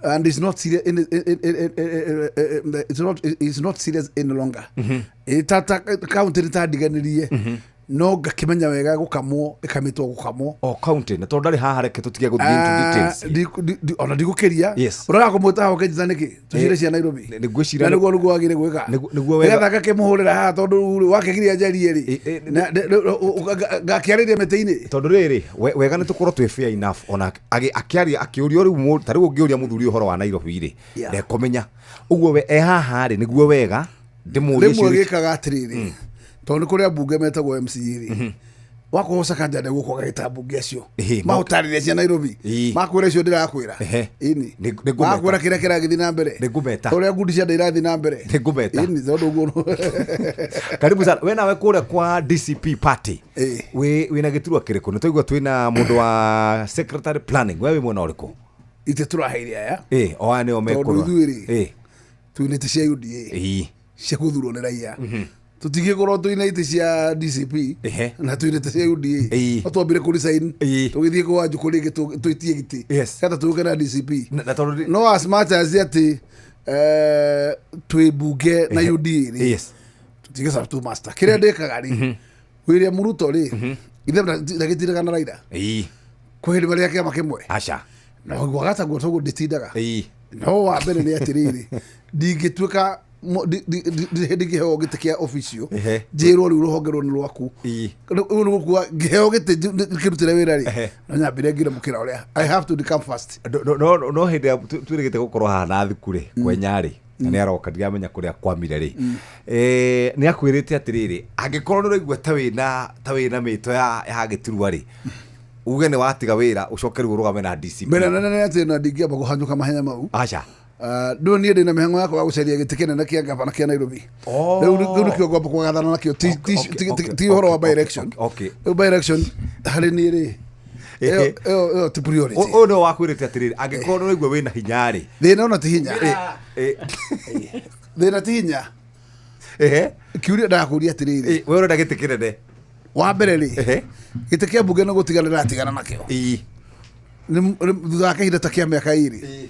And it's not serious. It's not serious any longer. Tata county nĩ tandiganĩrie, no ngakĩmenya wega gũkamwo ĩkamĩtwo gũkamwo. O county na tondũ ndarĩ haha reke tũtige gũthiĩ into details. Ona ndigũkĩria. Yes. Ũraga kũmwĩta haha ũkĩnjĩta nĩkĩ? Tũcire cia Nairobi. Nĩ ngwĩciria Na nĩguo wagĩrĩire gwĩka. Nĩguo wega. Nĩgetha ngakĩmũhũrĩra haha tondũ wakĩgiria njarie rĩ. Ngakĩarĩria mĩtĩ-inĩ. Tondũ rĩrĩ wega nĩ tũkorwo twĩ fair enough ona akĩaria akĩũrio rĩu ta rĩu ũngĩũria mũthuri ũhoro wa Nairobi rĩ, ndekũmenya. Ũguo we e haha rĩ nĩguo wega ndĩmũrie. Rĩmwe gĩkaga atĩrĩrĩ, tondũ nĩ kũrĩ ambunge metagwo MCA rĩ, wakorwo Sakaja ndegũka ũgagĩta ambunge acio maũtarĩria cia Nairobi, makwĩra icio ndĩrakwĩra, ĩni makwĩra kĩrĩa kĩragĩthiĩ na mbere, nĩngũmeta ũrĩa ngundi cia irathiĩ na mbere, nĩngũmeta, ĩni tondũ ũguo. Karibu sana we nawe kũrĩa kwa DCP party, wĩna gĩturwa kĩrĩkũ? Nĩ twaigua twĩna mũndũ wa secretary planning, we wĩ mwena ũrĩkũ? Itĩ tũraheire aya o aya nĩo mekũrora, tondũ ithuĩ rĩ twĩna itĩ cia UDA cia gũthurwo nĩ raia, tũtingĩkorwo twĩna itĩ cia DCP na twĩna itĩ cia UDA, no twambire kũ resign tũgĩthiĩ kwa Wanjikũ rĩngĩ twĩtie gĩtĩ getha tũũke na DCP. No as much as atĩ twĩ mbunge na UDA rĩ, tũtingĩserve two master. Kĩrĩa ndĩkaga rĩ, William Ruto rĩ, ithe ndagĩtindaga na Raila kwĩ hĩndĩ marĩa kĩama kĩmwe. Aca. Na gwaga taguo toguo ndĩtindaga. No wa mbere nĩ atĩrĩrĩ, ndingĩtuĩka ndingĩheo gĩtĩ kĩa official njĩrwo rĩu rũhonge rũrũ nĩ rwaku, rĩu nĩ gũkua ngĩheo gĩtĩ kĩrutĩre wĩra rĩ, no nyambire ngire mũkĩra ũrĩa I have to become first. No hĩndĩ ĩrĩa twĩrĩgĩte gũkorwo haha na thuku rĩ, kwenya rĩ, na nĩ aroka ndiramenya kũrĩa kwamire rĩ, nĩ akwĩrĩte atĩrĩrĩ, angĩkorwo nĩ ũraigua ta wĩna mĩto ya gĩturwa rĩ, uge nĩ watiga wĩra ũcoke rĩu ũrũgame na DCP. Mbere nene nĩ atĩ na ndingĩamba kũhanyũka mahenya mau. Aca. Ndũ niĩ ndĩna mĩhang'o yakwa ya gũcaria gĩtĩ kĩnene kĩa gavana kĩa Nairobi. Rĩu nĩkĩo ngwamba kũgathana nakĩo, ti ũhoro wa by election. Rĩu by election harĩ niĩ rĩ, ĩyo ti priority. Ũyũ nĩwe wakwĩrĩte atĩrĩrĩ, angĩkorwo nĩ ũraigua wĩna hinya rĩ. Thĩna ona ti hinya. Thĩna ti hinya. Kĩũria ndakũria atĩrĩrĩ. We ũrenda gĩtĩ kĩnene. Wa mbere rĩ, gĩtĩ kĩa mbunge nĩ gũtigana ndĩratigana nakĩo. Thutha wa kahinda ta kĩa mĩaka 2.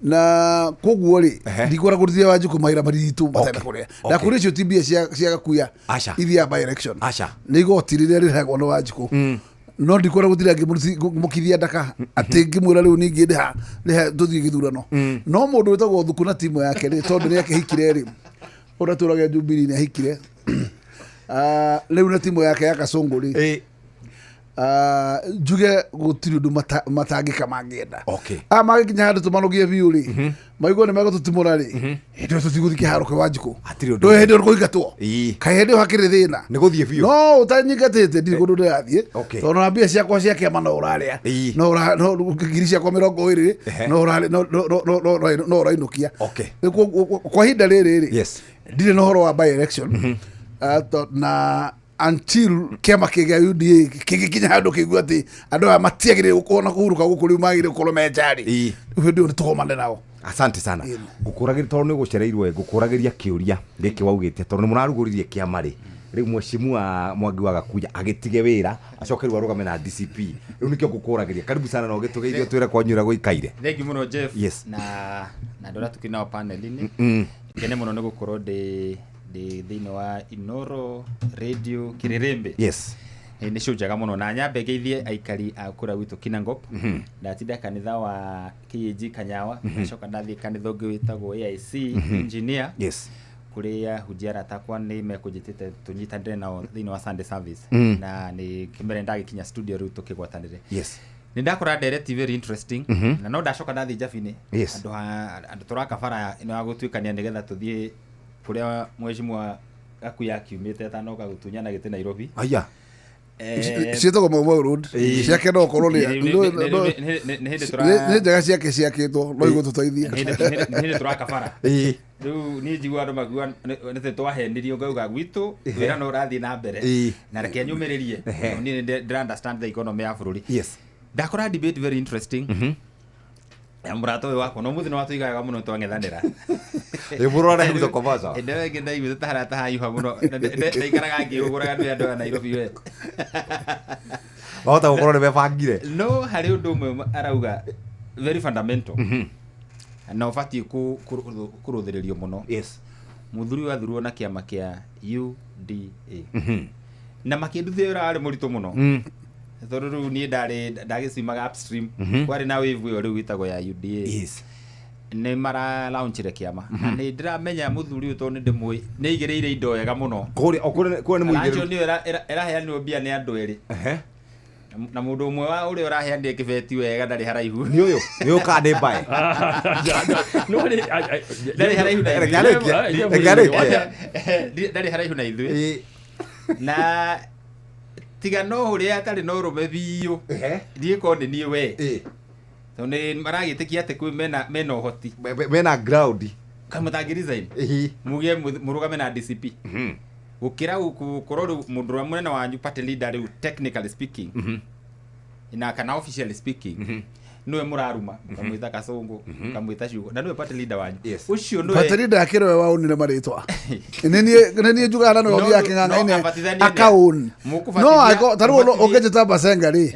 Na koguo rĩ, ndikwenda kũrutithia Wanjikũ mawĩra maritũ matenda kũrĩa. Ndakũria icio ti mbia cia gakuya ithiaga by election. Nĩ igoti rĩrĩa rĩrehagwo nĩ Wanjikũ. No ndikwenda gũtinda ngĩmũkithia ndaka atĩ ngĩmwĩra rĩu ningĩ ndĩha tũthiĩ gĩthurano. No mũndũ wĩtagwo Thuku na timu yake rĩ, tondũ nĩ akĩhikire rĩ, ũrĩa tũragia Jubilee nĩ ahikire. Rĩu na timu yake ya Kasongo rĩ, njuge gũtirĩ ũndũ matangĩka mangĩenda. Magĩkinya handũ tũmanogie biũ rĩ, maigua nĩ megũtũtimũra rĩ, hĩndĩ ĩyo tũtigũthiĩ kĩharo kĩa Wanjikũ. Ndũĩ hĩndĩ ĩyo nĩ kũingatwo. Kaĩ hĩndĩ ĩyo hakĩrĩ thĩna. Nĩ gũthiĩ biũ. No ũtanyingatĩte ndirĩ kũndũ ndĩrathiĩ, tondũ na mbia ciakwa cia kĩama no ũrarĩa, no ngiri ciakwa 20 no ũrainũkia. Kwa ihinda rĩrĩ rĩ, ndirĩ na ũhoro wa by election na until kĩama kĩa UDA kĩgĩkinya handũ kĩigua atĩ andũ aya matiagĩrĩire gũkorwo na kũhurũka gũkũ rĩu magĩrĩire gũkorwo me nja-rĩ, rĩu hĩndĩ ĩyo nĩ tũgomane nao. Asante sana. Ngũkũragĩria tondũ nĩ ũgũcereirwo, ngũkũragĩria kĩũria gĩkĩ waugĩte tondũ nĩ mũrarugũririe kĩama rĩ, rĩu mheshimiwa Mwangi wa Gakuya agĩtige wĩra acoke rĩu arũgame na DCP, rĩu nĩkĩo ngũkũragĩria. Karibu sana na ũgĩtũgeithie ũtwĩre kwanyu ũrĩa gũikaire. Thank you mũno Jeff. Yes. Na andũ arĩa tũkĩrĩ nao panel-inĩ. Ngene mũno nĩ gũkorwo ndĩ thĩinĩ wa Inoro Radio Kĩrĩrĩmbĩ. Yes. Nĩ show njega mũno na nyambe ngeithie aikari a kũrĩa gwitũ Kinangop. Ndatinda kanitha wa KAG Kanyawa, ndacoka ndathiĩ kanitha ũngĩ wĩtagwo AIC Engineer. Yes. Kũrĩa hunjia arata akwa nĩ mekũnjĩtĩte tũnyitanĩre nao thĩinĩ wa Sunday service. Na nĩ kĩmere ndagĩkinya studio rĩu tũkĩgwatanĩre. Yes. Nĩ ndakora ndereti very interesting. Na no ndacoka ndathiĩ Njabinĩ. Yes. Andũ andũ tũraka bara ĩno ya gũtuĩkania nĩgetha tũthiĩ kũrĩa mheshimiwa Gakuya akiumĩte atanoka gũtunyana gĩtĩ Nairobi. Aya. Ciĩtagwo Mau Mau Road. Ciake no korwo nĩ Nĩ hĩndĩ nĩ njega ciake ciakĩtwo no igũtũteithia. Nĩ hĩndĩ tũraka bara. Rĩu niĩ njiguaga andũ makiuga nĩ twahenirio ngauga gwitũ wĩra no ũrathiĩ na mbere na reke nyũmĩrĩrie. Niĩ nĩ ndĩra understand the economy ya bũrũri. Yes. Ndakora debate very interesting ya mũrata ũyũ wakwa no mũthĩ nĩ watũigaga mũno twang'ethanĩra. Ĩ mũrũ arehutha kobaca. Hĩndĩ ĩyo ĩngĩ ndaiguĩte ta harĩa tahaiha mũno ndaikaraga ngĩhũgũraga nĩ andũ a Nairobi we. Wahota gũkorwo nĩ mebangire. No harĩ ũndũ ũmwe arauga very fundamental na ũbatiĩ kũrũthĩrĩrio mũno. Yes. Mũthuri ũyũ athurwo na kĩama kĩa UDA na makĩnduthia wĩra warĩ mũritũ mũno tondũ rĩu niĩ ndarĩ ndagĩcimaga upstream. Kwarĩ na wave ĩyo rĩu ĩtagwo ya UDA. Yes. Nĩ mara launchire kĩama na nĩ ndĩramenya mũthuri ũyũ tondũ nĩ ndĩmũĩ nĩ aigĩrĩire indo wega mũno. Kũrĩa o kũrĩa kũrĩa nĩ Launch mũigĩrĩru. nĩyo ĩraheanirwo mbia nĩ andũ erĩ. Na mũndũ ũmwe wa ũrĩa ũraheanire kĩbeti wega ndarĩ haraihu. Nĩ ũyũ, nĩ ũyũ kana nĩ mbae. Ndarĩ haraihu na Reke ithuĩ. arĩkie, reke arĩkie. Ndarĩ haraihu na ithuĩ. Na tiga no ũrĩa atarĩ na ũrũme biũ ndiĩ korwo nĩ niĩ we tondũ nĩ maragĩtĩkia atĩ kwĩ mena ũhoti mena ground kana mũtangĩ resign muge mũrũgame na DCP gũkĩra gũkorwo rĩu mũndũ ũrĩa mũnene wanyu party leader rĩu technically speaking na kana officially speaking nĩwe mũraruma mũkamwĩta kasũngũ mũkamwĩta ciugo na nĩwe party leader wanyu ũcio nĩwe Party leader akĩrĩ we waũnire marĩtwa. Nĩ niĩ njugaga na nĩwe ũthiaga kĩng'ang'a-inĩ akaũn. No angĩkorwo ta rĩu ũngĩnjĩta Basenga rĩ,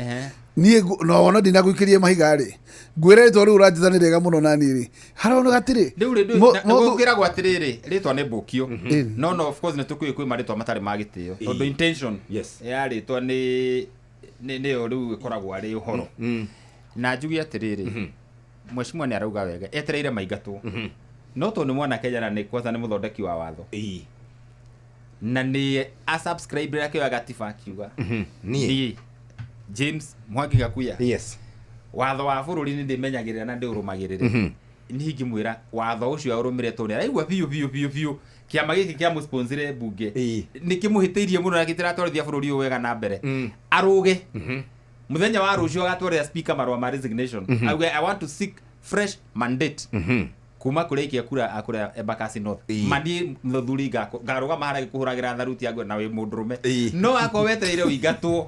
niĩ no wona ndinagũikĩrie mahiga rĩ, ngwĩre rĩtwa rĩu ũranjĩta nĩ rĩega mũno na niĩ rĩ, haroneka atĩrĩ. Rĩu rĩ nĩgũkwĩragwo atĩrĩrĩ rĩtwa nĩ mbũkio no no of course nĩ tũkũĩ kwĩ marĩtwa matarĩ ma gĩtĩo tondũ intention ya rĩtwa nĩ nĩyo rĩu ĩkoragwo arĩ ũhoro. Na njuge atĩrĩrĩ mheshimiwa nĩ arauga wega etereire maingatwo no tondũ nĩ mwana Kenya na nĩ kwanza nĩ mũthondeki wa watho na nĩ asubscribe akĩoya gatiba akiuga niĩ James Mwangi Gakuya. Yes. Watho wa bũrũri nĩ ndĩmenyagĩrĩra na ndĩũrũmagĩrĩre. Niĩ ingĩmwĩra watho ũcio aũrũmĩre tondũ nĩaraigua biũ biũ biũ biũ kĩama gĩkĩ kĩamũsponsire mbunge nĩ kĩmũhĩtĩirie mũno na gĩtiratwarithia bũrũri ũyũ wega na mbere. Arũge mũthenya wa rũciũ agatwarĩra speaker marũa ma resignation. Auge I want to seek fresh mandate kuma kũrĩa aikia kura a kũrĩa Embakasi North. Maniĩ mũthuri ngarũgama harĩa ngĩkũhũragĩra tharuti ya na wĩ mũndũrũme no akorwo wetereire ũingatwo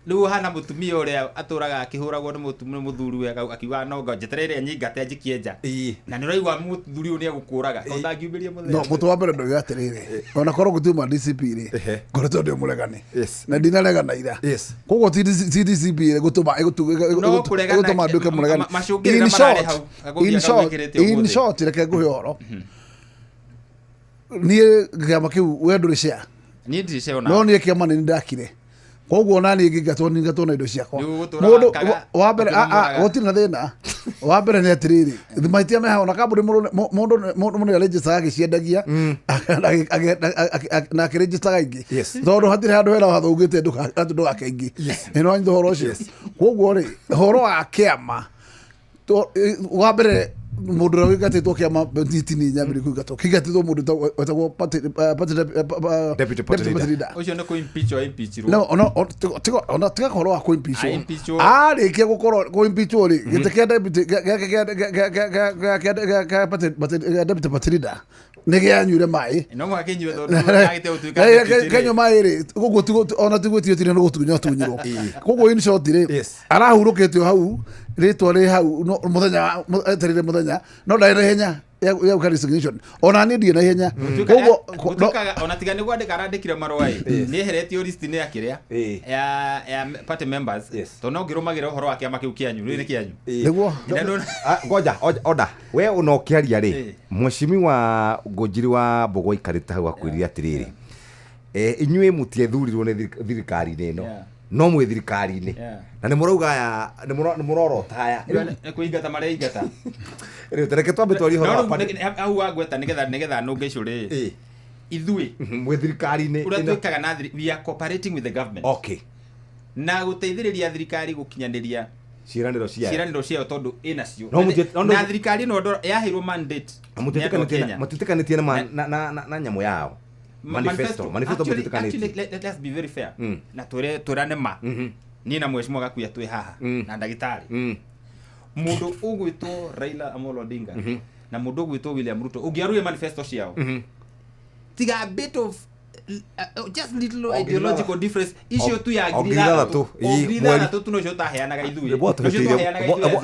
rĩu ũhana mũtumia ũrĩa atũraga akĩhũragwo nĩ mũthuri we akiuga no njetereire nyingate anjikie nja na nĩ ũraigua mũthuri ũyũ nĩ egũkũraga to ndangiumĩria mũthenya. No mũtũ wa mbere ndauga atĩrĩrĩ ona korwo gũtiuma DCP rĩ ngoretwo ndĩ mũregani na ndinaregana ira koguo ti DCP ĩgũtũma ĩgũtũma nduĩke mũregani. In short reke ngũhe ũhoro niĩ kĩama kĩu we ndũrĩ share. Niĩ ndirĩ share ona. No niĩ kĩama nĩ ndakire koguo ona niĩ ngĩingatwo nĩngatwo na indo ciakwa. Mũndũ wa mbere gũtirĩ na thĩna. Wa mbere nĩ atĩrĩrĩ mahĩtia me hau na kambuni mũndũ nĩ arĩnjistaga agĩciendagia na akĩrĩnjistaga ingĩ tondũ hatirĩ handũ hena watho ugĩte ndũgake ingĩ. Nĩ wanyita ũhoro ũcio. Koguo rĩ ũhoro wa kĩama wa mbere mũndũ ũrĩa ũingatĩtwo kĩama ti niĩ nyambĩrĩrie kũingatwo kĩingatĩtwo mũndũ wetagwo deputy party leader. Ũcio nĩ kũ-impeach impeachirwo. No no ona tiga ũhoro wa kũ-impeachwo. Arĩkia gũkorwo kũ-impeachwo rĩ gĩtĩ kĩa deputy kĩa deputy party leader nĩ gĩanyuire maĩ. No mũhaka kĩnyue tondũ agĩte gũtuĩka deputy rĩ. Kĩanyua maĩ rĩ koguo ona tiguo tire nĩ gũtunywo tunyirwo. Koguo in short rĩ arahurũkĩtio hau rĩtwa rĩ hau mũthenya etereire mũthenya no ndarĩ na ihenya ya gwĩka resignation ona niĩ ndirĩ na ihenya. Koguo ona tiga nĩ kwandĩka arandĩkire marũa ĩ nĩ eheretio list-inĩ ya kĩrĩa ya party members tondũ no ngĩrũmagĩrĩra ũhoro wa kĩama kĩu kĩanyu rĩu nĩ kĩanyu. Nĩguo. Ngoja oda we ona ũkĩaria rĩ mheshimiwa Ngũnjiri wa Mbũgua aikarĩte hau akwĩrire atĩrĩrĩ Inyuĩ mũtiethurirwo nĩ thirikari-inĩ ĩno no mwĩ thirikari-inĩ na nĩ mũrauga aya nĩ mũrorota aya nĩ kũingata mareingata. Rĩu tareke twambe twarie ũhoro wa hau wagweta nĩgetha nũnge icio rĩ ithuĩ mwĩ thirikari-inĩ ũrĩa twĩkaga na we are cooperating with the government. Okay. Na gũteithĩrĩria thirikari gũkinyanĩria ciĩranĩro ciayo tondũ ĩnacio na thirikari ĩno yaheirwo mandate matitikanĩtie na nyamũ yao manifesto matitikanĩtie. Let us be very fair na twĩrane ma niĩ na mheshimiwa Gakuya twĩ haha na ndagĩtarĩ mũndũ ũgwĩtwo Raila Amolo Odinga na mũndũ ũgwĩtwo William Ruto ũngĩaruire manifesto ciao tiga a bit of just little ideological difference icio tu ya ngiri ithathatũ tu nocio taheanaga ithuĩ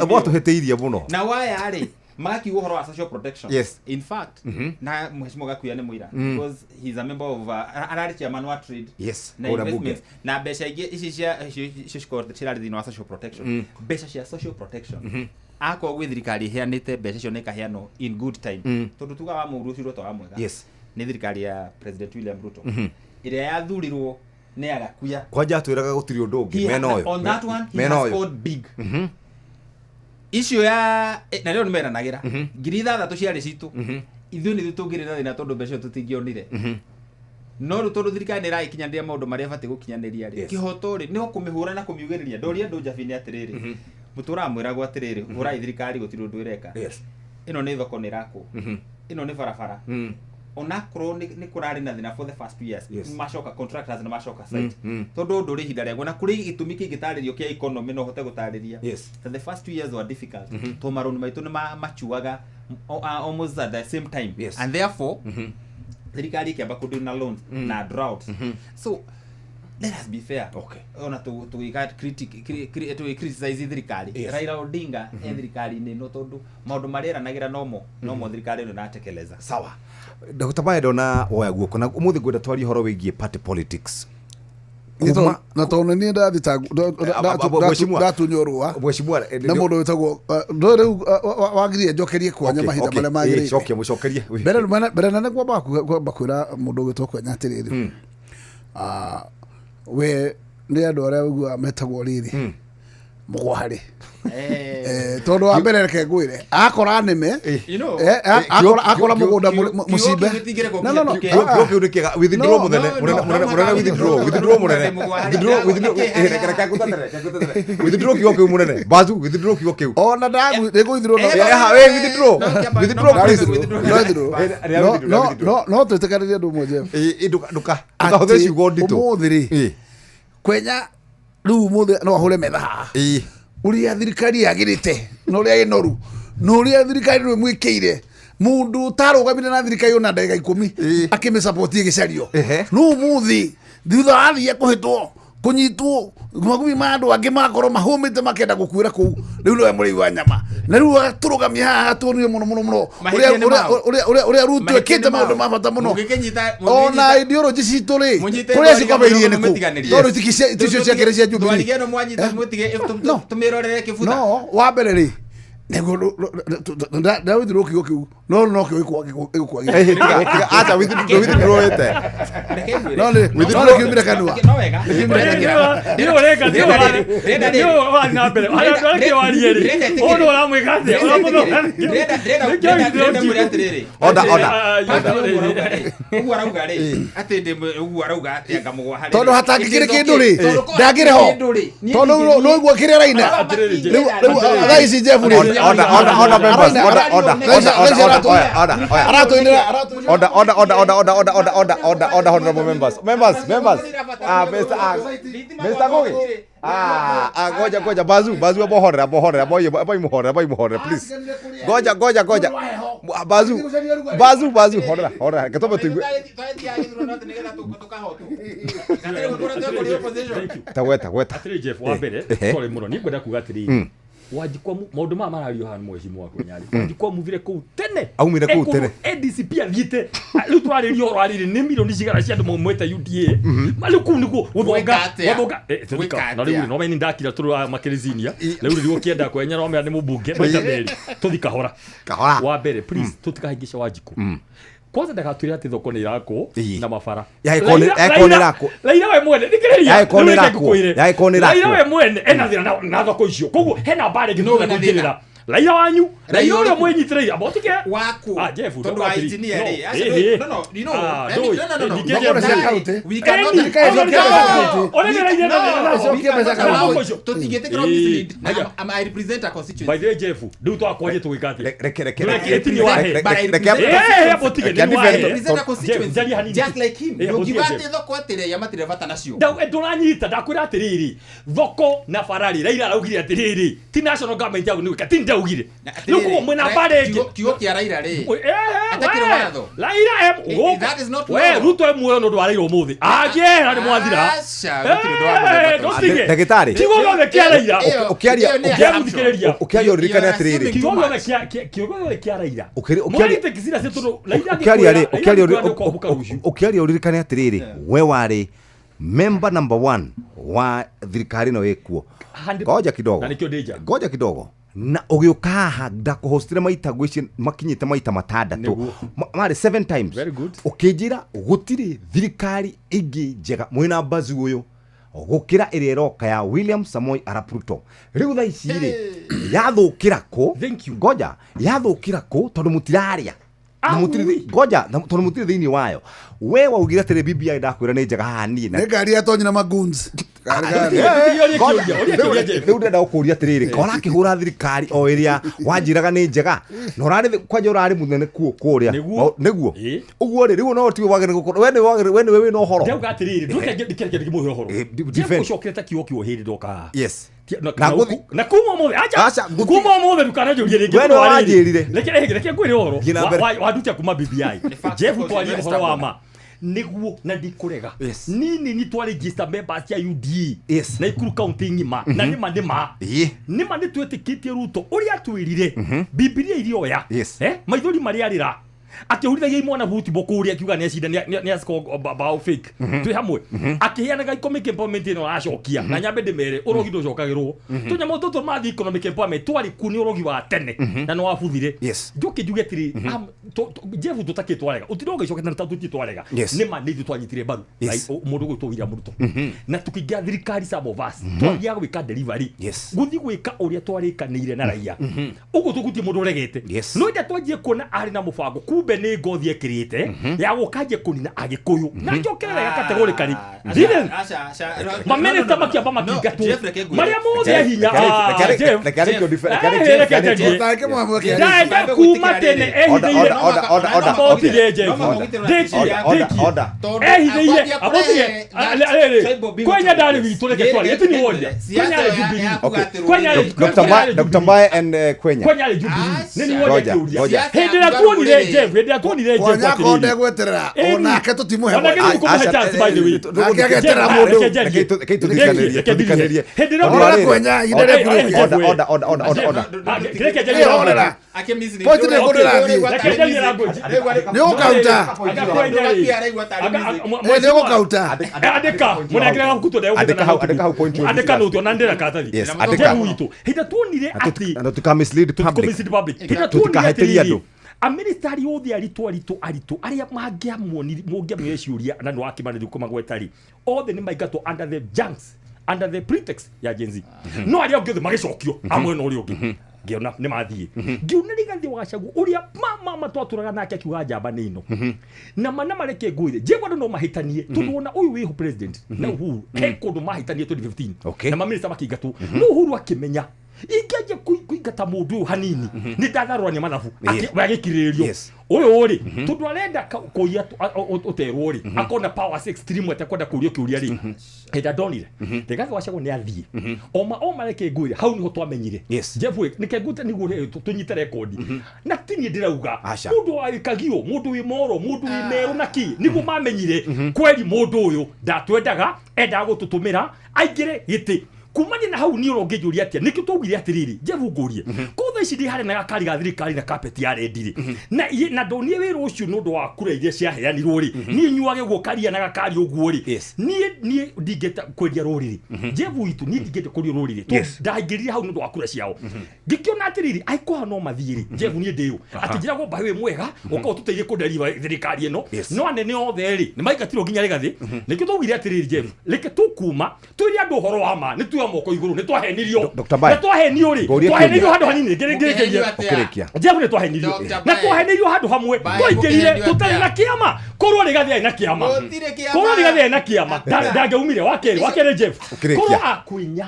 bwatũhĩtĩirie mũno na waya rĩ magakiuga ũhoro wa social protection. Yes. In fact na mheshimiwa Gakuya nĩ mũira because he's a member of ararĩ chairman wa trade yes na investments na mbeca ingĩ ici cia icio cirarĩ thĩinĩ wa social protection mbeca cia social protection akorwo gwĩ thirikari ĩheanĩte mbeca icio nĩ ikaheanwo in good time tondũ tuga wa mũru ũcio wa mwega nĩ thirikari ya President William Ruto ĩrĩa yathurirwo nĩ Agakuya kwanja atwĩraga gũtirĩ ũndũ ũngĩ mena ũyũ on that one he has scored big icio ya na rĩo nĩmeranagĩra 6,000 ciarĩ citũ ithuĩ nĩ ithuĩ tũngĩrĩ na thĩna tondũ mbeca tũtingĩonire no rĩu tondũ thirikari nĩ ĩragĩkinyanĩria maũndũ marĩa ĩbatiĩ gũkinyanĩria rĩ kĩhoto rĩ nĩ kũmĩhũra na kũmiugĩrĩria ndoria andũ Njabi-inĩ atĩrĩrĩ mũtũraga mwĩragwo atĩrĩrĩ hũrai thirikari gũtirĩ ũndũ ĩreka ĩno nĩ thoko nĩ ĩrakwo ĩno nĩ barabara onakorwo nĩ kũrarĩ na thĩna for the first 2 years macoka contractors na macoka site tondũ ũndũ ũrĩ ihinda rĩaguo na kũrĩ gĩtũmi kĩngĩtarĩrio kĩa economy no hote gũtarĩria the first 2 years were difficult tondũ marũni maitũ nĩ machuaga almost at the same time and therefore thirikari ĩkĩamba kũdeal na loans na drought so let us be fair. Okay. Ona tũgĩka criticize thirikari Raila Odinga e thirikari-inĩ ĩno tondũ maũndũ marĩa eranagĩra nomo thirikari ĩno ĩratekeleza. Sawa. Dr. Bae ndona woya guoko na ũmũthĩ ngwenda twarie ũhoro wĩgiĩ party politics. Na tondũ niĩ ndatunywo rũa na mũndũ wĩtagwo rĩu wagĩrĩire njokerie kwanya mahinda marĩa magĩrĩire. Cokia mũcokerie. Mbere nene kwamba kwĩra mũndũ ũgwĩtwo Kwenya atĩrĩrĩ we nĩ andũ arĩa ũiguaga metagwo rĩrĩ mũgwarĩ tondũ wa mbere reke ngwĩre akora nĩme akora mũgũnda mũcimbe no kiugo kĩu nĩ kĩega withdraw mũnene mũnene withdraw mũnene withdraw kiugo kĩu mũnene bazu withdraw kiugo kĩu ona ndagwithdraw withdraw please no twĩtĩkanĩrie ũndũ ũmwe Jeff ndũkahũthĩre ciugo nditũ ũmũthĩ rĩ Kwenya rĩu ũmũthĩ no ahũre metha haha ũrĩa thirikari yagĩrĩte na ũrĩa ĩnoru na ũrĩa thirikari rĩu ĩmwĩkĩire mũndũ ũtarũgamire na thirikari ona ndagĩka 10 akĩmĩcapoti ĩgĩcario no ũmũthĩ thutha wa athiĩ kũhĩtwo kũnyitwo magumi ma andũ angĩ magakorwo mahũmĩte makenda gũkuĩra kũu rĩu nĩwe mũrĩi wa nyama na rĩu agatũrũgamia haha tuonire mũno mũno mũno ũrĩa Ruto ĩkĩte maũndũ ma bata mũno ona ideology citũ rĩ kũrĩa cikobeirie nĩ kũ tondũ ticio ciakĩrĩ cia Jubilee no wa mbere rĩ nĩguo ndawithirwo kiugo kĩu no nokĩo ĩgũkwagĩra acha withdraw ĩte no nĩ kiumire kanua tondũ hatangĩkĩrĩ kĩndũ rĩ ndangĩrĩ ho tondũ no igua kĩrĩa araina rĩu thaa ici Jeff rĩ Order, order, order, members. Order, order, order, order, order, order, order, order, order, order, order, order, order, order, order, honorable members, members, members. Mr. Mr. Ngugi. Goja, goja, bazu, bazu, abohorera, abohorera, boy, boy, muhorera, boy, muhorera, please. Goja, goja, goja. Bazu, bazu, bazu, horera, horera. Gatobe tu. Taweta, weta. Atiri Jeff, wa mbere, sorry muno, ni ngwenda kuga atiri. Wanjikwa maundu maya marario hana mheshimiwa Kwenyari Wanjikwa muvire kuu tene aumire kuu tene ADCP athiite riu twarĩrio ũhoro wa rĩrĩ nĩ milioni cigana cia andũ maumĩte UDA rĩu kũu nĩkuo gũthonga gũthonga na rĩu no meni ndakira tũrũ makĩrĩzinia rĩu rĩu ũkĩenda Kwenya no mera nĩ mũmbunge maita merĩ tũthi kahora kahora wa mbere please tũtikahĩngĩce Wanjikũ Kwanza ndagatwĩre atĩ thoko nĩ irakwo na mabara. Raila we mwene thikĩrĩria Raila we mwene ena thĩna na thoko icio koguo hena mbara ĩngĩ tũrenda kũingĩrĩra Raila wanyu Raila ũrĩa mwĩnyitĩrĩire amba ũtige waku Jeff tondũ wa engineer rĩ no no you know no no no we cannot tũtingĩtĩkĩra mislead. I represent a constituency. By the way Jeff rĩu twakwarie tũgĩka atĩa reke just like him ndũngiuga atĩ thoko atĩ ya matirĩ bata nacio ndũranyita ndakwĩra atĩrĩrĩ thoko na barari Raila araugire atĩrĩrĩ ti national government yagu nĩgwĩka ti ndaugire rĩu koguo mwĩna mbara ĩngĩ kiugo kĩa Raila rĩ atakĩrĩ watho Raila that is not we Ruto e muoyo nĩ ũndũ wa Raila ũmũthĩ angĩehera nĩ mwathira ndagĩtarĩ kiugo gĩothe kĩa Raila ũkĩaria ũkĩaria ũririkane atĩrĩrĩ kiugo gĩothe kĩa Raila ũkĩaria ũririkane atĩrĩrĩ we warĩ member number 1 wa thirikari ĩno ĩkuo ngoja kidogo ngoja kidogo na ũgĩũka haha ndakũhostire maita ngwĩciria makinyĩte maita matandatũ marĩ 7 times ũkĩnjĩra gũtirĩ thirikari ĩngĩ njega mwĩna Mbazu ũyũ gũkĩra ĩrĩa ĩroka ya William Samoei Arap Ruto rĩu thaa ici rĩ yathũkĩra kũ ngoja yathũkĩra kũ tondũ mũtirarĩa ngoja tondũ mũtirĩ thĩinĩ wayo we waugire atĩrĩ BBI ndakwĩra nĩ njega haha niĩ nĩ ngari yatonyire magoons rĩu ndĩrenda gũkũria atĩrĩrĩ ka ũrakĩhũra thirikari o ĩrĩa wanjĩraga nĩ njega na ũrarĩ kwanja ũrarĩ mũnene kuo kũrĩa nĩguo ũguo rĩ rĩu no tiwe wagĩrĩire gũkorwo we nĩwe wĩna ũhoro ndauga atĩrĩrĩ ndũke ndĩkĩmũhe ũhoro ũcokere ta kiugo kiugo hĩndĩ ndoka haha yes na kuma ũmũthĩ acha kuma ũmũthĩ ndũkananjũrie rĩngĩ we nĩwe wanjĩrire reke ngwĩre ũhoro wandutia kuma BBI Jeff twarie ũhoro wa ma niguo na ndikurega nini ni twa register members ya UDA na Nakuru county ng'ima na nima nima nima ni twetikitie Ruto uria twirire Biblia irioya maithori maria arira akihurithagia imwana buti bokuria akiuga ni acinda ni asko bao fake twi hamwe akiheanaga economic empowerment ino aracokia na nyambe ndimere urogi nducokagirwo tunyamũ tũtũ mathi economic empowerment twari ku ni urogi wa tene na no wabuthire njuke njuge atiri Jeff tũtakĩ twarega ũtinda ũgĩcokete na tũti twarega nĩ ma nĩ ithuĩ twanyitire mbaru mũndũ ũgwĩtwo William Ruto na tũkĩingĩra thirikari some of us twathiaga gwĩka delivery gũthiĩ gwĩka ũrĩa twarĩkanĩire na raia ũguo tũgutie mũndũ ũregete no ĩrĩa twanjie kuona arĩ na mũbango kumbe nĩ ngothi ekĩrĩte ya gũkanjie kũnina Agĩkũyũ na njokere wega categorically maminista makiamba makingatwo marĩa mothe hinya ndaenda kuma tene ehithĩire ehithĩire abotige kwenya ndarĩ witũ reke twarie ĩti woria kwenya arĩ Jubilee kwenya Dr. Mbae and Kwenya kwenya arĩ Jubilee nĩ ni woria kĩũria hĩndĩ ĩrĩa tuonire Jeff hĩndĩ ĩrĩa tuonire Jeff Kwenya konde gweterera onake tũtimũhe onake by the way nake ageterera mũndũ tuthikanĩrie hĩndĩ ĩrĩa Kwenya ihinda rĩa order order order order order order point nĩ kũndĩrathiĩ nĩ ũgũkauta nĩ ũgũkauta andĩka mũnengere gabuku andĩka hau point andĩka nũti ona ndĩra karatathi yes andĩka witũ hĩndĩ tuonire atĩ na tuka mislead public hĩndĩ tuonire atĩ aministari othe aritũ aritũ aritũ arĩa mangĩamuonire mũngĩamwĩre ciũria na nĩ wakĩmanĩrio kũmagweta rĩ othe nĩ maingatwo under the junks under the pretext ya Gen Z no arĩa angĩ othe magĩcokio amwe na ũrĩa ũngĩ ngiona nĩ mathiĩ ngiona Rigathĩ wa Gachagua ũrĩa mama twatũraga nake akiuga njamba nĩ ino na mana mareke ngwĩre Jeff andũ no mahĩtanie tondũ ona ũyũ wĩho president na Uhuru he kũndũ mahĩtanie 2015 na maminista makĩingatwo no Uhuru akĩmenya ingĩanjia kũingata mũndũ ũyũ hanini nĩ ndatharũrania mathabu agĩkirĩrĩrio ũyũ rĩ tondũ arenda kũiya ũterwo rĩ akona powers extreme atekwenda kũrio kĩũria rĩ hĩndĩ ndonire Rigathĩ wa Gachagua nĩ athiĩ oma oma reke ngwĩre hau nĩho twamenyire Jeff nĩke ngute nĩguo tũnyite rekondi na ti niĩ ndĩrauga mũndũ wĩkagio mũndũ wĩ moro mũndũ wĩ merũ na kĩ nĩguo mamenyire kweri mũndũ ũyũ ndatwendaga endaga gũtũtũmĩra aingĩre gĩtĩ kumania na hau ni ũrongĩnjũria atĩa nĩkĩo twaugire atĩrĩrĩ Jeff ngũrie kotha thaa ici ndĩ harĩa na gakari ga thirikari na carpet ya rendi rĩ na ndonire wĩra ũcio nĩ ũndũ wa kura iria ciaheanirwo rĩ niĩ nyuage ũguo karia na gakari ũguo rĩ niĩ ndingĩenda kwendia rũrĩrĩ Jeff witũ niĩ ndingĩenda kwendia rũrĩrĩ ndaingĩrire hau nĩ ũndũ wa kura ciao ngĩkĩona atĩrĩrĩ angĩkorwo no mathiĩ rĩ Jeff niĩ ndĩũ atĩ njĩragwo mbaĩ wĩ mwega ũka ũtũteithie kũnderiva thirikari ĩno no anene othe rĩ nĩ maingatirwo nginya Rĩgathĩ nĩkĩo twaugire atĩrĩrĩ Jeff reke tũkuma twĩre andũ ũhoro wa ma nĩ tuoya moko igũrũ nĩ twahenirio na twahenio rĩ twahenirio handũ hanini ngĩrĩkĩria Jeff nĩ twahenirio na twahenirio handũ hamwe twaingĩrire tũtarĩ na kĩama korwo Rĩgathĩ arĩ na kĩama korwo Rĩgathĩ arĩ na kĩama ndangĩaumire wa kerĩ Jeff korwo akwĩnya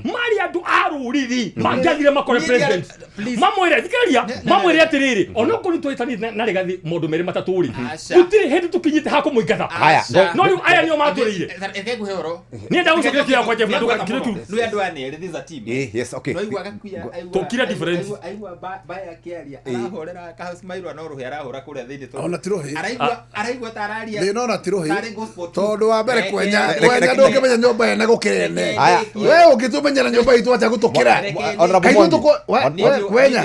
marĩ andũ a rũrĩrĩ mangĩathire makore president mamwĩre thikĩrĩria mamwĩre atĩrĩrĩ onokorwo nĩ twĩtanĩte na Rĩgathĩ maũndũ merĩ matatũ rĩ gũtirĩ hĩndĩ tũkinyĩte ha kũmũingata no rĩu aya nĩo matũrĩire niĩ ndagũcokeria kĩrĩa kwa Jeff na ndũgakire kĩu nĩ andũ aya nĩ erĩ this a team yes okay no gakuya tũkire difference aigua baya kĩaria arahorera ka house mairwa no rũhĩ arahũra kũrĩa thĩinĩ tondũ ona ti rũhĩ araigua ta araria thĩna ona ti rũhĩ tondũ wa mbere kwenya ndũngĩmenya nyũmba ene gũkĩra ene we ũngĩtũmenyera nyũmba itũ atĩa gũtũkĩra kwenya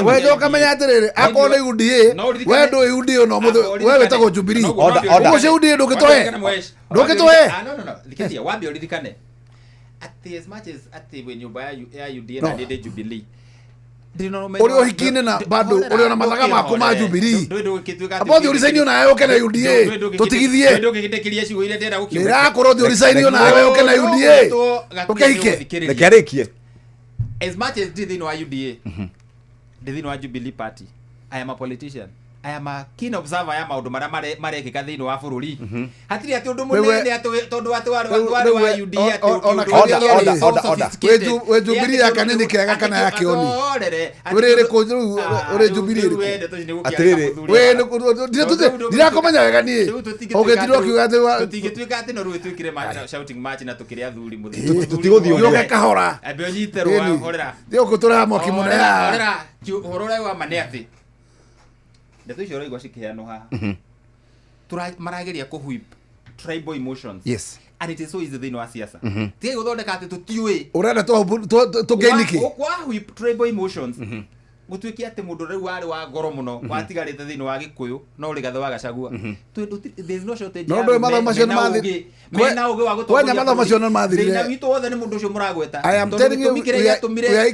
we ũkamenya atĩrĩrĩ akorwo nĩ UDA we ndũĩ UDA no mũthĩ we wĩtagwo Jubilee ũguo cio UDA ndũngĩtũhe no thikĩrĩria wambe ũririkane atĩ as much as atĩ wĩ nyũmba ya UDA na nĩ ndĩ Jubilee uri uhikine na bado uri ona mathaga maku ma Jubilee abothi uricainio nawe uke na UDA tutigithie ndirakorwo thi uricainio nawe uke na UDA ukehike reke arikie as much as ndi thiini wa UDA ndi thiini wa Jubilee Party. I am a politician. I am a keen observer ya maundu maria marekika thiini wa bururi. Hatiri ati undu munene ati tondu ati wari wa UDA ati we Jubilee ya kanini kega kana ya kioni uri ri ku uri Jubilee ri atiriri we ndirakomenya wega nie ugitirwo kiuga ati tutigituika ati no ruwe twikire shouting match na tukire athuri muthi tutigũthiĩ ũguo kahora ambe ũnyite rwa horera ndio gutura mwaki muno ya horera ũhoro ũrĩa wa ma nĩ atĩ ndeto icio ũraigua cikĩheanwo haha marageria kũ whip tribal emotions. Yes. And it is so easy thĩinĩ wa siasa. Tigai gũthondeka atĩ tũtiũĩ ũrenda tũgainĩkĩ kwa whip tribal emotions gũtuĩke atĩ mũndũ rĩu warĩ wa goro mũno watigarĩte thĩinĩ wa Gĩkũyũ no Rigathĩ wa Gachagua. There is no shortage. No ndũĩ mathomo macio nĩ mathirire. Mena ũgĩ wa gũtongoria. Kwenya mathomo macio nĩ mathirire. Thĩna witũ wothe nĩ mũndũ ũcio mũragweta. I am telling you kĩrĩa gĩatũmire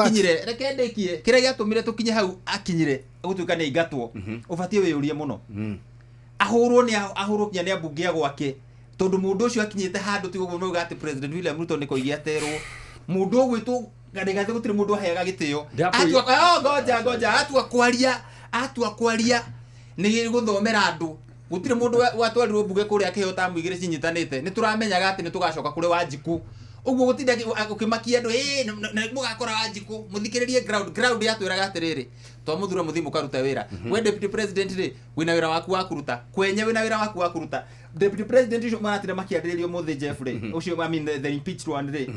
akinyire reke ndĩkie kĩrĩa gĩatũmire tũkinye hau akinyire gũtuĩka nĩ aingatwo ũbatiĩ wĩyũrie mũno. Ahũrwo nĩ ahũrwo nginya nĩ ambunge a gwake tondũ mũndũ ũcio akinyĩte handũ ti ũguo mauga atĩ President William Ruto nĩ koigia aterwo mũndũ ũgwĩtwo Rigathĩ gũtirĩ mũndũ aheaga gĩtĩo atua ngoja ngoja atua kwaria nĩ gũthomera andũ gũtirĩ mũndũ watwarirwo mbunge kũrĩa akĩheo tamu igĩrĩ cinyitanĩte nĩ tũramenyaga atĩ nĩ tũgacoka kũrĩ Wanjikũ ũguo gũtinda ũkĩmakia andũ mũgakora Wanjikũ mũthikĩrĩrie ground yatwĩraga atĩrĩrĩ twamũthura mũthiĩ mũkaruta wĩra we deputy president rĩ wĩna wĩra waku wa kũruta kwenye wĩna wĩra waku wa kũruta deputy president ũcio maratinda makĩarĩrĩrio mũthĩ Jeff rĩ ũcio I mean the impeached one rĩ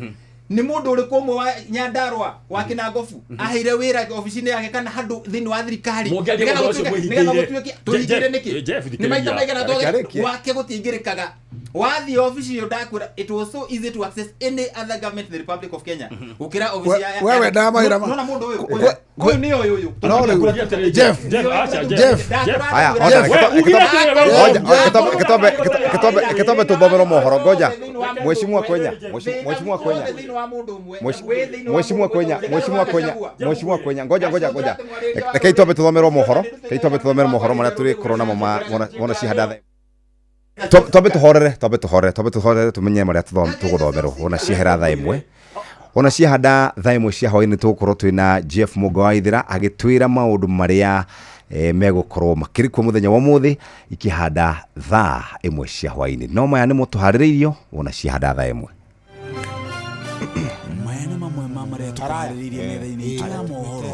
nĩ mũndũ ũrĩkũ ũmwe wa Nyandarua wa Kĩnangobu aheire wĩra obici-inĩ yake kana handũ thĩinĩ wa thirikari nĩgetha gũtuĩke tũhingĩre nĩkĩ nĩ maita maigana gwake gũtiingĩrĩkaga wathiĩ obici ĩyo ndakwĩra it was so easy to access any other government in the Republic of Kenya gũkĩra obici ya wewe ndamawĩra nona mũndũ ũyũ ũyũ nĩ ũyũ ũyũ Jeff Jeff aya kitombe tuthomerwo mohoro ngoja mheshimiwa Kwenya mheshimiwa Kwenya mheshimiwa Kwenya mheshimiwa Kwenya mheshimiwa Kwenya ngoja ngoja ngoja reke itwambe tuthomerwo mohoro reke itwambe tuthomerwo mohoro maria turi korwo namo mona cihanda twambe tuhorere twambe tuhorere twambe tuhorere tumenye maria tuguthomerwo wona cihera thaa imwe ona cihanda thaa imwe cia hwaini tugukorwo twina Jeff Mũnga wa Ithira agitwira maundu maria megukorwo makirikwo muthenya wa muthi ikihanda thaa imwe cia hwaini no maya nimo tuharĩrĩirio wona cihanda thaa imwe. Maya nĩ mamwe ma marĩa tũharĩrĩirie metha-inĩ itũ ya mohoro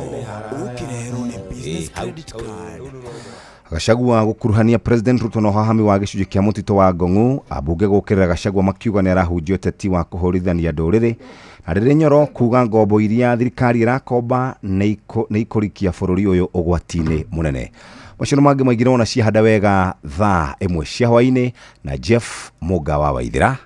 ũkĩreherwo nĩ business credit card. Gachagua gũkuruhania President Ruto na ũhahami wa gĩcunjĩ kĩa mũtitũ wa Ngong'u ambunge gũkĩrĩra Gachagua makiuga nĩ arahunjia ũteti wa kũhũrithania ndũrĩrĩ na rĩrĩ Nyoro kuga ngombo iria thirikari ĩrakomba nĩ ikũrikia bũrũri ũyũ ũgwati-inĩ mũnene. Macio nĩ mangĩ maingĩ wona ciahanda wega thaa ĩmwe cia hwainĩ na Jeff Mũnga wa Waithira.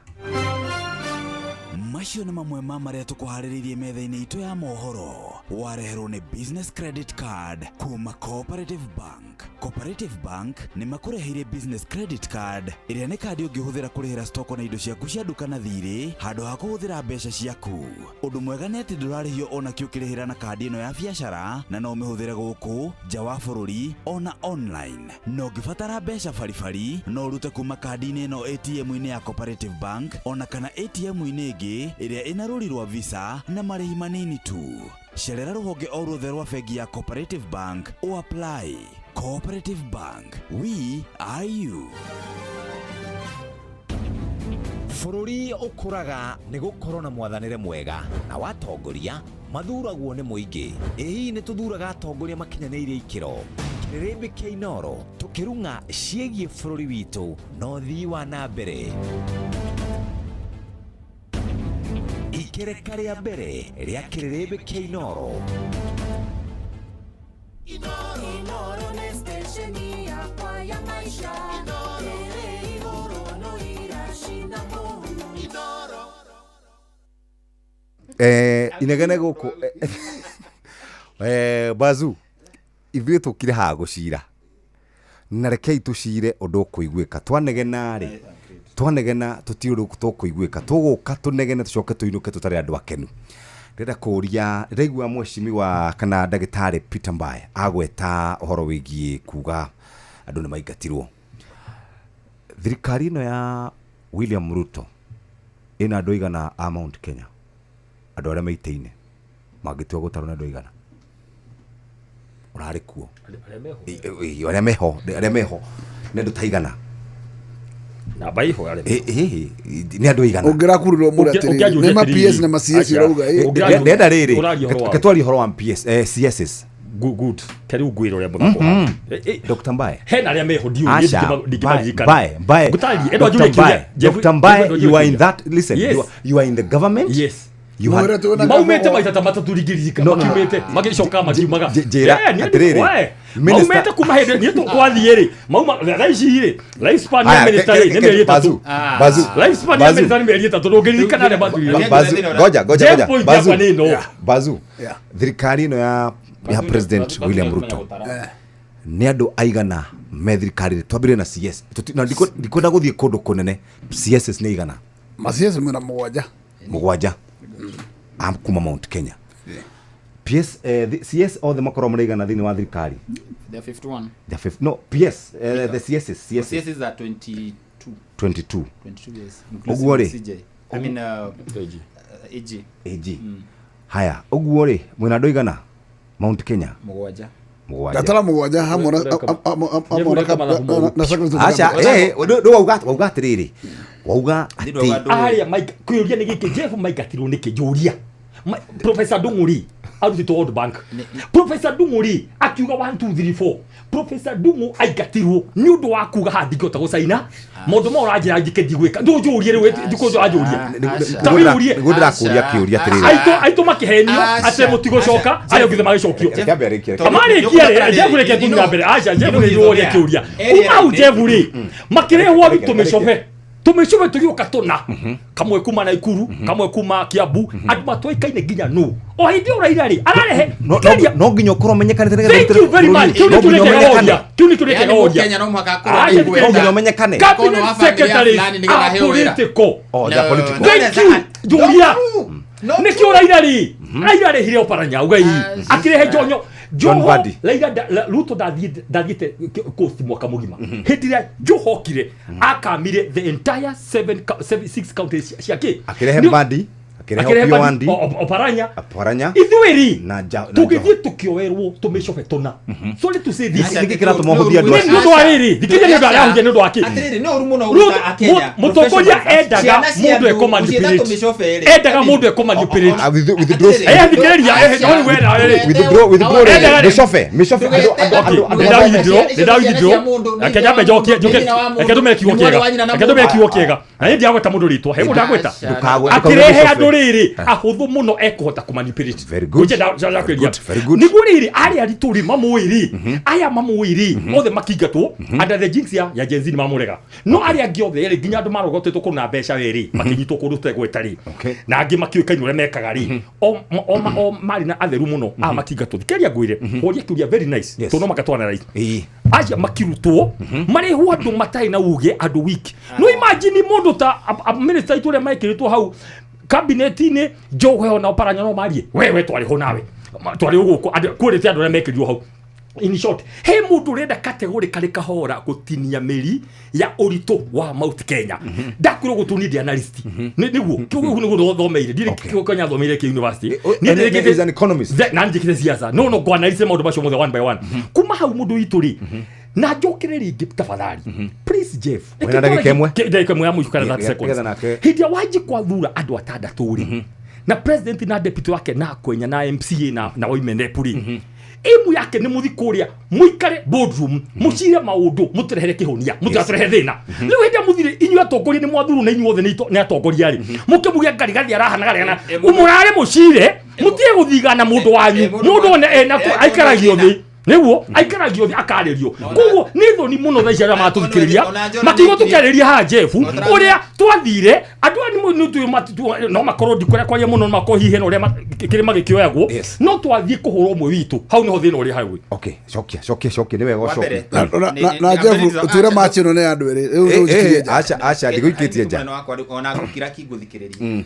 Macio nĩ mamwe ma marĩa tũkũharĩrĩirie metha-inĩ itũ ya mohoro. Wareherwo nĩ Business Credit Card kuma Cooperative Bank. Cooperative Bank nĩ makũreheire Business Credit Card ĩrĩa nĩ kandi ũngĩhũthĩra kũrĩhĩra stoko na indo ciaku cia nduka na thirĩ handũ ha kũhũthĩra mbeca ciaku. Ũndũ mwega nĩ atĩ ndũrarĩhio ona kĩ ũkĩrĩhĩra na kandi ĩno ya biacara na no ũmĩhũthĩre gũkũ nja wa bũrũri ona online. Na ũngĩbatara mbeca baribari no ũrute kuma kandi-inĩ ĩno ATM-inĩ ya Cooperative Bank ona kana ATM-inĩ ĩngĩ ĩrĩa ĩna rũri rwa Visa na marĩhi manini tu. Cerera rũhonge o ruothe rwa bengi ya Cooperative Bank o apply. Cooperative Bank, we are you. Bũrũri ũkũraga nĩ gũkorwo na mwathanĩre mwega na watongoria mathuragwo nĩ mũingĩ. Ĩ hihi nĩ tũthuraga atongoria makinyanĩirie ikĩro? Kĩrĩrĩmbĩ kĩa Inooro tũkĩrung'a ciĩgiĩ bũrũri witũ na ũthii wa na mbere. Ikereka rĩa mbere rĩa kĩrĩrĩmbĩ kĩa Inooro. Inoro nĩ station yakwa ya maisha. Ĩrĩ igũrũ no iracina mũhu. Inegene gũkũ Bazu, ithuĩ tũkire haha gũcira na rekei tũcire ũndũ ũkũiguĩka. Twanegena rĩ, twanegena tũtirĩ ũndũ tũkũiguĩka, tũgũka tũnegene tũcoke tũinũke tũtarĩ andũ akenu. Ndĩrenda kũũria, ndĩraigua mheshimiwa kana ndagĩtarĩ Peter Mbae agweta ũhoro wĩgiĩ kuga andũ nĩ maingatirwo. Thirikari ĩno ya William Ruto ĩna andũ aigana a Mount Kenya, andũ arĩa meitĩine mangĩtua gũtarwo nĩ andũ aigana ũrarĩ kuo? Arĩa meho, arĩa meho nĩ andũ ta aigana? Namba iho arĩa Nĩ andũ aigana? Ũngĩrakururwo mũrĩ atĩrĩrĩ, nĩ ma PS na ma CS ũrauga, ĩ. Ndenda rĩrĩ, Ũraria ũhoro wa- reke twarie ũhoro wa PS, CSs. Good. Kariu ngwĩra ũrĩa mũthako ũhana. Dr. Mbae. Hena arĩa meho ndiũĩ, Asha, ndingĩmaririkana. Mbae, Mbae. Ngũtarĩrie, Edward Dr. Njũrie kĩũria. Mbae, Dr. Mbae, you are in that, listen, Yes. you are in the government. Yes. You had, Maumĩte maita ta matatũ ringĩririkana, No, no, no. makiumĩte magĩcoka makiumaga. Njĩra, Nĩ atĩrĩrĩ, we, Minister- maumĩte kuma hĩndĩ niĩ twathiĩ rĩ, mauma thaa ici rĩ, lifespan ya Aya, minister rĩ, nĩ mĩeri ĩtatũ. Bazu, Bazu, Lifespan ya Bazu. minister nĩ mĩeri ĩtatũ, ndũngĩririkana arĩa mathurire. Bazu, ngoja, ngoja, Jeff ngoja. point Bazu, yakwa nĩ ĩno. Bazu, thirikari ĩno ya President William Ruto nĩ andũ aigana me thirikari? Twambĩrĩrie na CS. Na ndikwenda gũthiĩ kũndũ kũnene. CSs nĩ aigana? Ma CS mwena mũgwanja. Mũgwanja a kuma Mount Kenya. PS, CS othe makorwo marĩ aigana thĩinĩ wa thirikari? They are 51. The no, PS, the CSs, CSs. CSs are 22. 22. 22, yes. Ũguo rĩ? CJ. I mean, AG. AG. Haya, ũguo rĩ, mwĩna andũ aigana Mount Kenya? Mũgwanja. Mũgwanja. Ndatara mũgwanja hamwe na secretary. Aca, rĩu wauga atĩrĩrĩ, wauga atĩ Arĩa kĩũria nĩ gĩkĩ, Jeff maingatirwo nĩkĩ? Njũria. Professor Ndung'u rĩ, arutĩtwo World Bank. Professor Ndung'u rĩ, akiuga 1 2 3 4. Professor Ndung'u aingatirwo nĩ ũndũ wa kuga haha ndingĩhota gũcaina maũndũ ma ũranjĩra njĩke ndigwĩka. Ndũnjũrie rĩu, ndikũnjũria anjũrie. Ta wĩyũrie. Nĩguo ndĩrakũria kĩũria atĩrĩrĩ. Aitũ makĩhenio atĩ mũtigũcoka, arĩa ũngĩ magĩcokio. Reke ambe arĩkie. Marĩkia rĩ, Jeff reke tũthiĩ na mbere. Aca, Jeff nĩ ũria kĩũria. Kuma hau Jeff rĩ, makĩrehwo tũmĩcobe. Tũmĩcobe tũgĩũka tũna. Kamwe kuma Naikuru, kamwe kuma Kiambu, andũ matũĩkaine nginya nũ. O hĩndĩ ĩyo Raila rĩ, ararehe No nginya ũkorwo ũmenyekanĩte nĩgetha Thank you very much. Kĩu nĩkĩo No nginya nĩkĩo ũmenyekane. kĩroria. Kĩu nĩkĩo nĩkĩo Yaani kĩroria. Mũkenya no mũhaka akorwo Aca, na igweta. No nginya ũmenyekane. Cabinet Akorwo wa family ya secretaries fulani nĩgetha are aheo wĩra. political. Oh, they are political. Thank you. Njũria. Nĩkĩo Raila rĩ, Raila arehire Oparanya ugai. Akĩrehe Jonyo. John Joho, Mbadi. Raila Ruto ndathiĩte coast mwaka mũgima. Hĩndĩ ĩrĩa Joho okire, akamire the entire seven, six counties cia kĩ? Akĩrehe Mbadi, akĩrehe Akĩrehe Opiyo Mbadi, Wandi, Oparanya. Oparanya. Ithuĩ rĩ, Na na tũgĩthiĩ tũkĩoerwo tũmĩcobe tũna. Sorry to say this. Nĩkĩ kĩratũma ũhũthie andũ acio? Nĩ ũndũ wa rĩrĩ, thikĩrĩria nĩ ũndũ arĩa ahunjia nĩ ũndũ wa kĩ? Atĩrĩrĩ, no ũru mũno Ruto, ũruta Akenya. mũtongoria Professionals. endaga Ciana cia mũndũ andũ ekũ gũciĩta manipulate. tũmĩcobe rĩ. Endaga mũndũ ekũ manipulate. Withdraw. Thikĩrĩria, no wena, Withdraw, withdraw rĩ, Endaga rĩ. mĩcobe, mĩcobe, andũ Okay, nĩndawithdraw, nĩndawithdraw. Reke nyambe njokie, njoke, reke ndũmĩre kiugo kĩega. Reke ndũmĩre kiugo kĩega. Na niĩ ndiragweta mũndũ rĩtwa, he mũndũ ndagweta. Ndũkagwe- Akĩrehe ndũkauge andũ rĩ, rĩrĩ ahũthũ mũno ekũhota kũmanipulate. Nĩguo rĩrĩ arĩa aritũ rĩ mamũĩ rĩ aya mamũĩ rĩ othe makingatwo under the jinx ya Gen Z nĩ mamũrega no arĩa angĩ othe rĩ nginya andũ marogotetwo kũna mbeca rĩ makĩnyitwo kũndũ tũtegweta rĩ na angĩ makĩũĩkaine ũrĩa mekaga rĩ o marĩ na atheru mũno a makingatwo thikĩrĩria ngwĩre ũria kĩũria very nice tondũ no makatwana right acia makirutwo marehwo andũ matarĩ na uge andũ weak no imagine mũndũ ta minister itũ ũrĩa mekĩrĩtwo hau cabinet-inĩ Joe na Oparanya no marie wewe twarĩho nawe twarĩ gũkũ kũrĩte andũ arĩa mekĩrirwo hau. In short, he mũndũ ũrenda categorically kahora gũtinia mĩri ya ũritũ wa Mount Kenya. Ndakwĩrwo gũtũ ni analyst. Nĩguo kĩu nĩguo thomeire ndirĩ kĩo Kenya thomeire kĩ university. Niĩ ndĩkĩte an economist. Na njĩkĩte siasa. No no analyse maũndũ macio mothe one by one. Kuma hau mũndũ witũ rĩ na njokere rĩngĩ tafadhali. Please Jeff. Wĩna ndagĩka ĩmwe? Ndagĩka ĩmwe ya mũico kana 30 seconds. Hĩndĩ ya Wanji kwathura andũ atandatũ rĩ na president na deputy wake na Kwenya na MCA na Women rĩ imu yake nĩ mũthi kũrĩa mũikare boardroom mũcire maũndũ mũtũrehere kĩhonia mũtigatũrehe thĩna rĩu hĩndĩ mũthire inyuĩ atongoria nĩ mwathurwo na inyuĩ othe nĩ atongoria rĩ mũkĩmuge Ngarigathi arahana mũrare mũcire mũtige gũthigana mũndũ wanyu mũndũ one ena aikaragio thĩ nĩguo aikaragio thĩ akarĩrio koguo nĩ thoni mũno thaa ici arĩa maratũthikĩrĩria makiuga tũkĩarĩria haha Jeff ũrĩa twathire andũ aya no makorwo ndikũrĩa kwaria mũno no makorwo hihi hena ũrĩa kĩrĩma gĩkĩoyagwo no twathiĩ kũhũra ũmwe witũ hau nĩho thĩna ũrĩa hau. Okay, cokia cokia cokia nĩ wega ũcokie na Jeff ũtwĩre match ĩno nĩ ya andũ erĩ rĩu ũgũikirie nja. Acha acha ndigũikĩtie nja ona ngũkira kingũthikĩrĩria.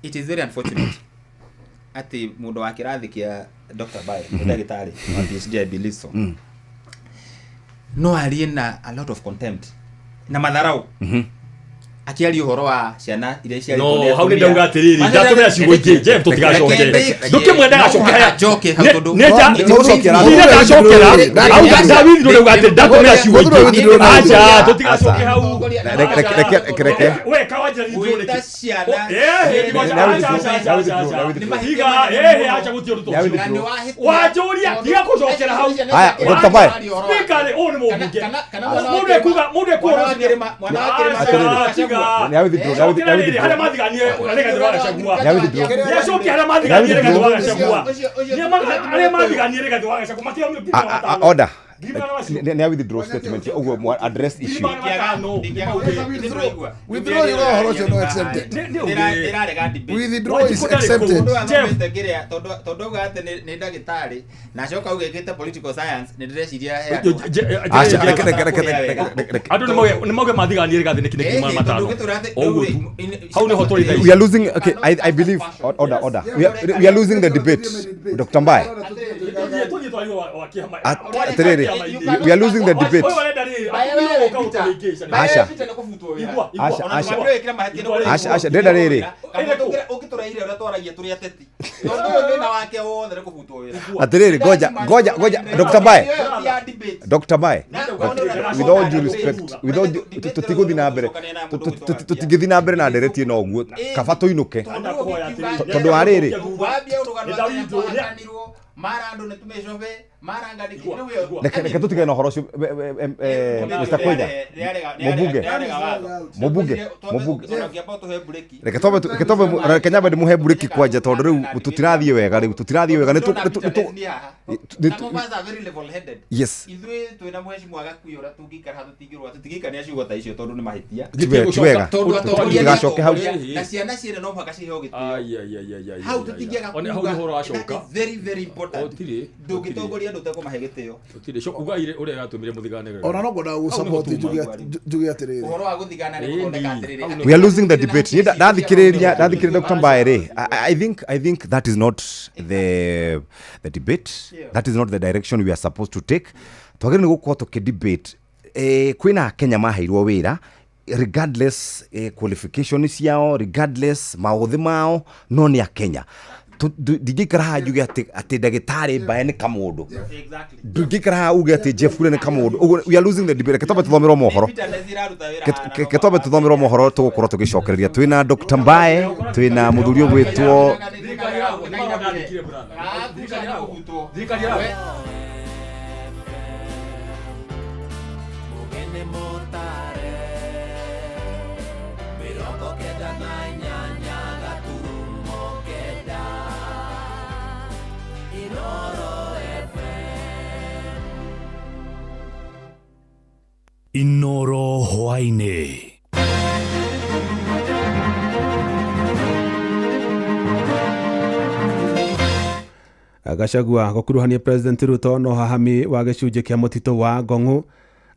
It is very unfortunate ati mundu wa kirathi kia Dr. Bae ndagitari wa PhD I believe so no arie na a lot of contempt na matharau akiaria uhoro wa ciana iria ciarĩ no hau nĩ ndauga atiriri ndatumira ciugo ingĩ Jeff tũtigacoke ndũkĩmwenda gacoke hau tondũ nĩ ndacokera au ndawithirwo ndauga atĩ ndatumira ciugo ingĩ acha tũtigacoke hau reke reke we kawanja nĩ higa acha gũtio rũtũ wanjũria tiga gũcokera hau haya Dr. Bae speaker ũyũ nĩ mũmbunge mũndũ ekuga mũndũ ekuga mwana wa kĩrĩma Order. Nĩ withdraw statement ũguo address issue. Withdraw your ũhoro ũcio no accepted. Withdraw is accepted. Tondũ auga atĩ nĩ ndagĩtarĩ na acoka auga ĩkĩte political science nĩ ndĩreciria andũ nĩ mauge mathiganie Rigathi nĩ kinĩ 500 ũguo hau nĩho tũrĩ. We are losing. Okay, I believe order order. We are losing the debate. Dr. Mbae. Atiriri, we are losing the debate. Asha. Asha, Asha. Asha, Asha, ndenda riri. Atiriri, goja, goja, goja. Dr. Mbae. Dr. Mbae. With all due respect, with all tutigothi na mbere. Tutigithi na mbere na ndereti ĩno ũguo. Kaba tũinũke. Tondũ wa rĩrĩ. Reke tũtigane na ũhoro ũcio Mr. Kwenya. Mũmbunge. Mũmbunge. Mũmbunge. Reke twambe reke nyambe ndĩmũhe breki kwanja tondũ rĩu tũtirathiĩ wega rĩu tũtirathiĩ wega nĩ Yes. Ithuĩ twĩna mheshimiwa Gakuyu ũrĩa tũngĩikara tũtingĩrũa tũtingĩikania ciugo ta icio tondũ nĩ mahĩtia. Ti wega. Tũtigacoke hau. Na ciana ciene no mũhaka ciheo gĩtĩo. Hau tũtingĩaga kuuga. Very very important. Ndũngĩtongoria andũ ũtekũmahe gĩtĩo. Tũtirĩ uga ũrĩa yatũmire mũthigane. Ona no ngwenda gũ-support njuge atĩrĩrĩ. Ũhoro wa gũthigana nĩ gũthondeka atĩrĩrĩ. We are losing the debate. Ndathikĩrĩria Dr. Mbae rĩ. I think that is not the debate. That is not the direction we are supposed to take. Twagĩrĩirwo nĩ gũkorwo tũkĩ debate kwĩna Kenya maheirwo wĩra regardless qualification ciao, regardless maũthĩ mao, no nĩ a Kenya. Ndingĩikara haha njuge atĩ ndagĩtarĩ Mbae nĩ kamũndũ. Ndingĩikara haha uge atĩ Jeff Kuria nĩ kamũndũ. Ũguo we are losing the debate. Reke twambe tũthomerwo mohoro. Reke twambe tũthomerwo mohoro tũgũkorwo tũgĩcokereria. Twĩna Dr. Mbae, twĩna mũthuri ũgwĩtwo Mĩrongo kenda na inyanya gaturuma. Hwaĩ-inĩ. Gachagua gũkuruhania President Ruto no hahami wa gĩcunjĩ kĩa mũtitũ wa Ngong'u.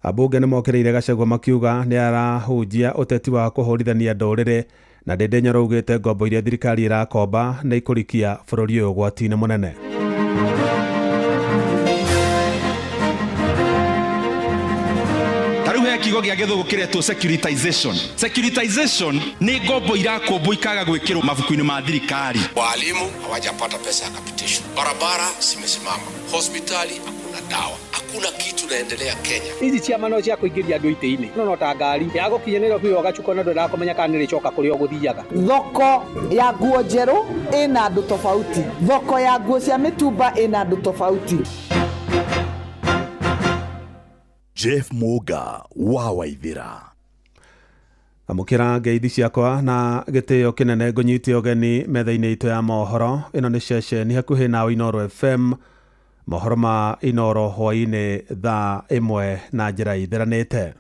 Ambunge nĩ mokĩrĩire Gachagua makiuga nĩ arahunjia ũteti wa kũhũrithania ndũrĩrĩ, na Ndĩndĩ Nyoro augĩte ngombo iria thirikari ĩrakomba nĩ ikũrikia bũrũri ũyũ ũgwati-inĩ mũnene. Ta rĩu he kiugo gĩa gĩthũngũ kĩretwo securitization. Securitization nĩ ngombo irakombwo ikaga gwĩkĩrwo mabuku-inĩ ma thirikari. Walimu hawajapata pesa ya capitation, barabara zimesimama, hospitali hakuna dawa, hakuna kitu naendelea Kenya. Ici ciama no cia kũingĩria andũ itĩ-inĩ, no ta ngari ya gũkinyanĩra biũ ũgacuka na ndũrakũmenya kana nĩrĩcoka kũrĩa ũgũthiaga. Thoko ya nguo njerũ ĩna andũ tofauti, thoko ya nguo cia mĩtumba ĩna andũ tofauti. Jeff Muga wa Waithira. Amũkĩra ngeithi ciakwa na gĩtĩo kĩnene ngũnyite ũgeni metha-inĩ itũ ya mohoro. Ĩno nĩ ceceni hakuhĩ na Inooro FM, mohoro ma Inooro hwaĩ-inĩ thaa 1 na njĩra itheranĩte.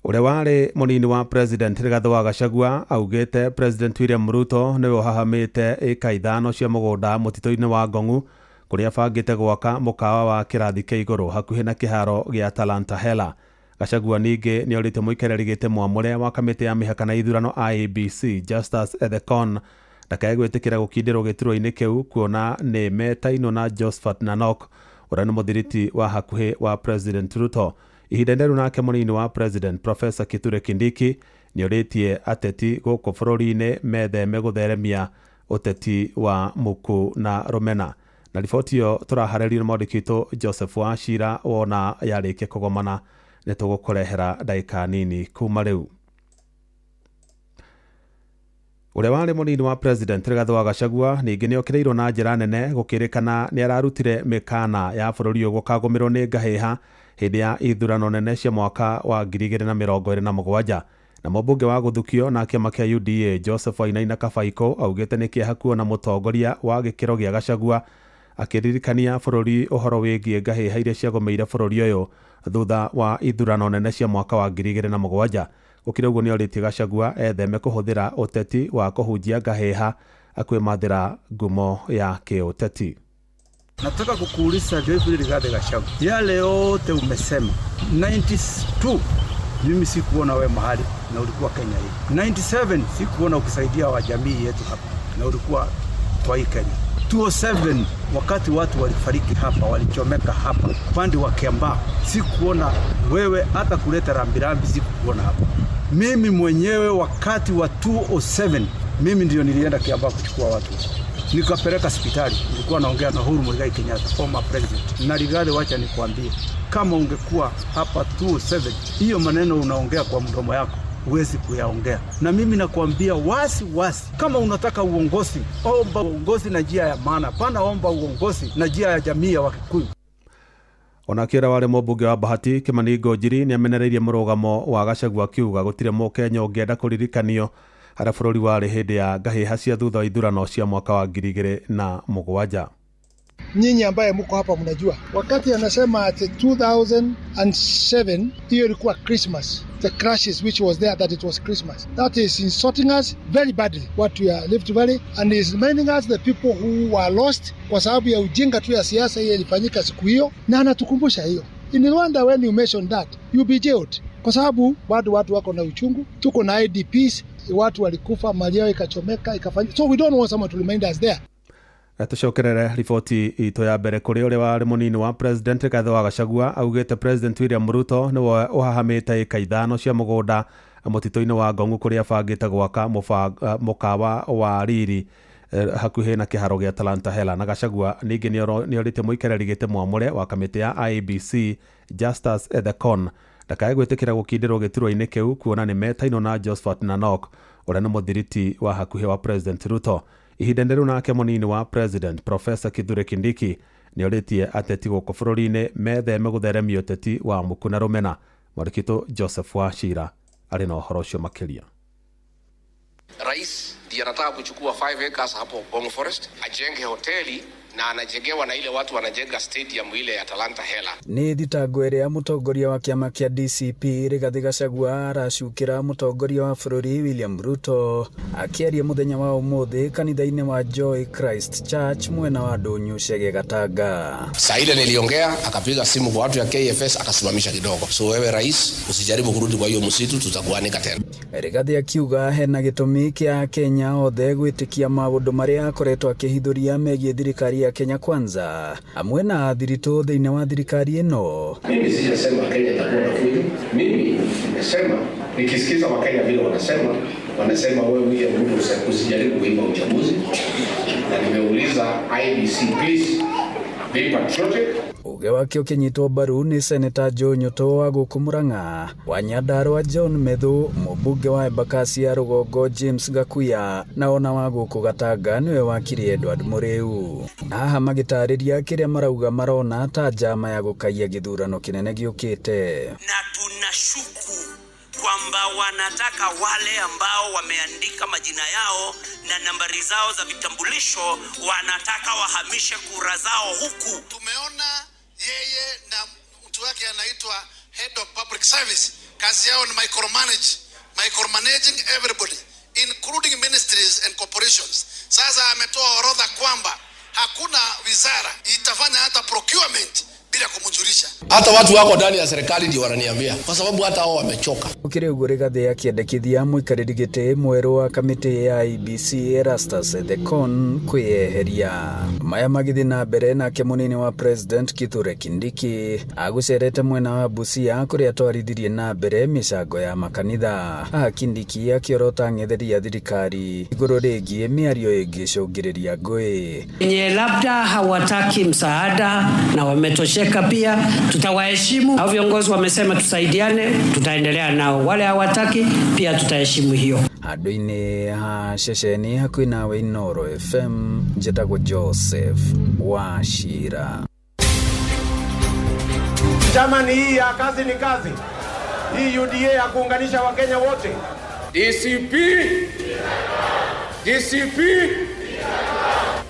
Ũrĩa warĩ mũnini wa President Rigathĩ wa Gachagua augĩte President William Ruto nĩwe ũhahamĩte ĩka 5 cia mũgũnda mũtitũ-inĩ wa Ngong'u kũrĩa abangĩte gwaka mũkawa wa kĩrathi kĩa igũrũ hakuhĩ na kĩharo gĩa Talanta Hela. Gachagua ningĩ nĩ orĩtie mũikarĩri gĩtĩ mwamũre wa kamĩtĩ ya mĩhaka na ithurano IEBC Justus Ethekon ndakae gwĩtĩkĩra gũkindĩrwo gĩturwa-inĩ kĩu kuona nĩ metainwo na Josephat Nanok ũrĩa nĩ mũthiriti wa hakuhĩ wa President Ruto. Ihinda-inĩ rĩu nake mũnini wa President Professor Kithure Kindiki nĩ orĩtie ateti gũkũ bũrũri-inĩ metheme gũtheremia ũteti wa muku na rũmena. Na riboti ĩyo tũraharĩrio nĩ mwandĩki witũ Joseph Wachira wona yarĩkia kũgomana nĩ tũgũkũrehera ndagĩka nini kuma rĩu. Ũrĩa warĩ mũnini wa President Rigathĩ wa Gachagua ningĩ nĩ okĩrĩirwo na njĩra nene gũkĩrĩkana nĩ ararutire mĩkana ya bũrũri ũyũ gũkagũmĩrwo nĩ ngahĩha hĩndĩ ya ithurano nene cia mwaka wa 2027. Na mũmbunge wa gũthukio na kĩama kĩa UDA Joseph Wainaina Kabaikũ augĩte nĩ kĩeha kuona mũtongoria wa gĩkĩro gĩa Gachagua akĩririkania bũrũri ũhoro wĩgiĩ ngahĩha iria ciagũmĩire bũrũri ũyũ thutha wa ithurano nene cia mwaka wa 2007. Gũkĩrĩ ũguo nĩ orĩtie Gachagua etheme kũhũthĩra ũteti wa kũhunjia ngahĩha akwĩmathĩra ngumo ya kĩũteti. Nataka kukuuliza Geoffrey Rigathi Gachagua, yale yote umesema 92 mimi sikuona we mahali na ulikuwa Kenya hii. 97 sikuona ukisaidia wa jamii yetu hapa na ulikuwa kwa hii Kenya. 2007 wakati watu walifariki hapa, walichomeka hapa upande wa Kiambaa, sikuona wewe hata kuleta rambirambi, sikuona hapa. Mimi mwenyewe wakati wa 2007 mimi ndio nilienda Kiambaa kuchukua watu nikapeleka hospitali. Nilikuwa naongea na Uhuru Muigai Kenyatta, former president. Na Rigathi, wacha nikwambie, kama ungekuwa hapa 2007 hiyo maneno unaongea kwa mdomo yako huwezi kuyaongea. Na mimi nakwambia wasi wasi, kama unataka uongozi, omba uongozi na njia ya maana, pana omba uongozi na njia ya jamii ya Wakikuyu. Onake ũrĩa warĩ mũmbunge wa Bahati Kimani Ngunjiri nĩ amenereirie mũrũgamo wa Gachagua akiuga gũtirĩ mũkenya ũngĩenda kũririkanio harĩa bũrũri warĩ hĩndĩ ya ngahĩha cia thutha wa ithurano cia mwaka wa 2007. Nyinyi ambaye mko hapa mnajua wakati anasema ati 2007 hiyo ilikuwa Christmas, the crashes which was there, that it was Christmas, that is insulting us very badly, what we are Rift Valley, and is reminding us the people who were lost kwa sababu ya ujinga tu ya siasa hiyo ilifanyika siku hiyo, na anatukumbusha hiyo. In Rwanda when you mention that you be jailed, kwa sababu bado watu wako na uchungu, tuko na IDPs, watu walikufa, mali yao ikachomeka ikafanyika, so we don't want someone to remind us there. Tucokerere riboti itũ ya mbere kũrĩ ũrĩa warĩ mũnini wa President Rigathĩ wa Gachagua augĩte President William Ruto nĩwe ũhahamĩte ĩka 5 cia mũgũnda mũtitũ-inĩ wa Ngong'u kũrĩa abangĩte gwaka mũkawa wa riri hakuhĩ na kĩharo gĩa Talanta Hela. Na Gachagua ningĩ nĩ orĩtie mũikarĩri gĩtĩ mwamũre wa kamĩtĩ ya IEBC Justus Ethekon ndakae gwĩtĩkĩra gũkindĩrwo gĩturwa-inĩ kĩu kuona nĩ metainwo na Josephat Nanok ũrĩa nĩ mũthiriti wa hakuhĩ wa President Ruto. Ihinda-inĩ rĩu nake mũnini wa President Professor Kithure Kindiki nĩ orĩtie ateti gũkũ bũrũri-inĩ metheme gũtheremia ũteti wa muku na rũmena. Mwandĩki witũ Joseph Wachira arĩ na ũhoro ũcio makĩria. Rais ndiye anataka kuchukua 5 acres hapo Ngong Forest ajenge hoteli na anajengewa na ile watu wanajenga stadium ile ya Talanta hela. Nĩ thitango ĩrĩa mũtongoria wa kĩama kĩa DCP Rigathĩ Gachagua aracukĩra mũtongoria wa bũrũri William Ruto akĩaria mũthenya wa ũmũthĩ kanitha-inĩ wa Joy Christ Church mwena wa Ndũnyũ Chege Gatanga. Saa ile niliongea, akapiga simu kwa watu ya KFS akasimamisha kidogo. So wewe rais, usijaribu kurudi kwa hiyo msitu, tutakuanika tena. Rigathĩ akiuga hena gĩtũmi kĩa Kenya othe gwĩtĩkia maũndũ marĩa akoretwo akĩhithũria megiĩ thirikari ya Kenya Kwanza amwe na thiritũ thĩinĩ wa thirikari ĩno. Mimi sijasema Kenya itakuwa na fujo. Mimi nimesema nikisikiza Wakenya vile wanasema wewe William Ruto usijaribu kuiba uchaguzi, na nimeuliza IEBC please be patriotic. Uge wake ũkĩnyitwo mbaru nĩ Seneta Joe Nyuto wa gũkũ Murang'a, wa Nyandarua John Methu, mũmbunge wa Embakasi ya Rũgongo James Gakuya, na ona wa gũkũ Gatanga nĩwe wakiri Edward Mũrĩu. Haha magĩtarĩria kĩrĩa marauga marona ta njama ya gũkaiya gĩthurano kĩnene gĩũkĩte. Na tunashuku kwamba wanataka wale ambao wameandika majina yao na nambari zao za vitambulisho, wanataka wahamishe kura zao huku. Tumeona yeye na mtu wake anaitwa head of public service, kazi yao ni micromanaging everybody including ministries and corporations. Sasa ametoa orodha kwamba hakuna wizara itafanya hata procurement bila kumjulisha. Hata watu wako ndani ya serikali ndio wananiambia, kwa sababu hata wao wamechoka. Gũkĩrĩ ũguo Rigathĩ akĩendekithia mũikarĩri gĩtĩ mwerũ wa kamĩtĩ ya IEBC Erastus Ethekon kwĩyeheria. Maya magĩthiĩ na mbere nake mũnini wa President Kithure Kindiki agũcerete mwena wa Busia kũrĩa atwarithirie na mbere mĩcango ya makanitha. Haha Kindiki akĩorota ng'etheri ya thirikari igũrũ rĩgiĩ mĩario ĩngĩcũngĩrĩria ngũĩ. Wenye labda hawataki msaada na wametosheka pia tutawaheshimu. Hao viongozi wamesema tusaidiane, tutaendelea nao. Wale hawataki pia tutaheshimu hiyo. Handũ-inĩ ha ceceni hakuhĩ nawe Inooro FM, njĩtagwo Joseph Wachira. Jamani, hii ya kazi ni kazi. Hii UDA ya kuunganisha Wakenya wote. DCP, DCP,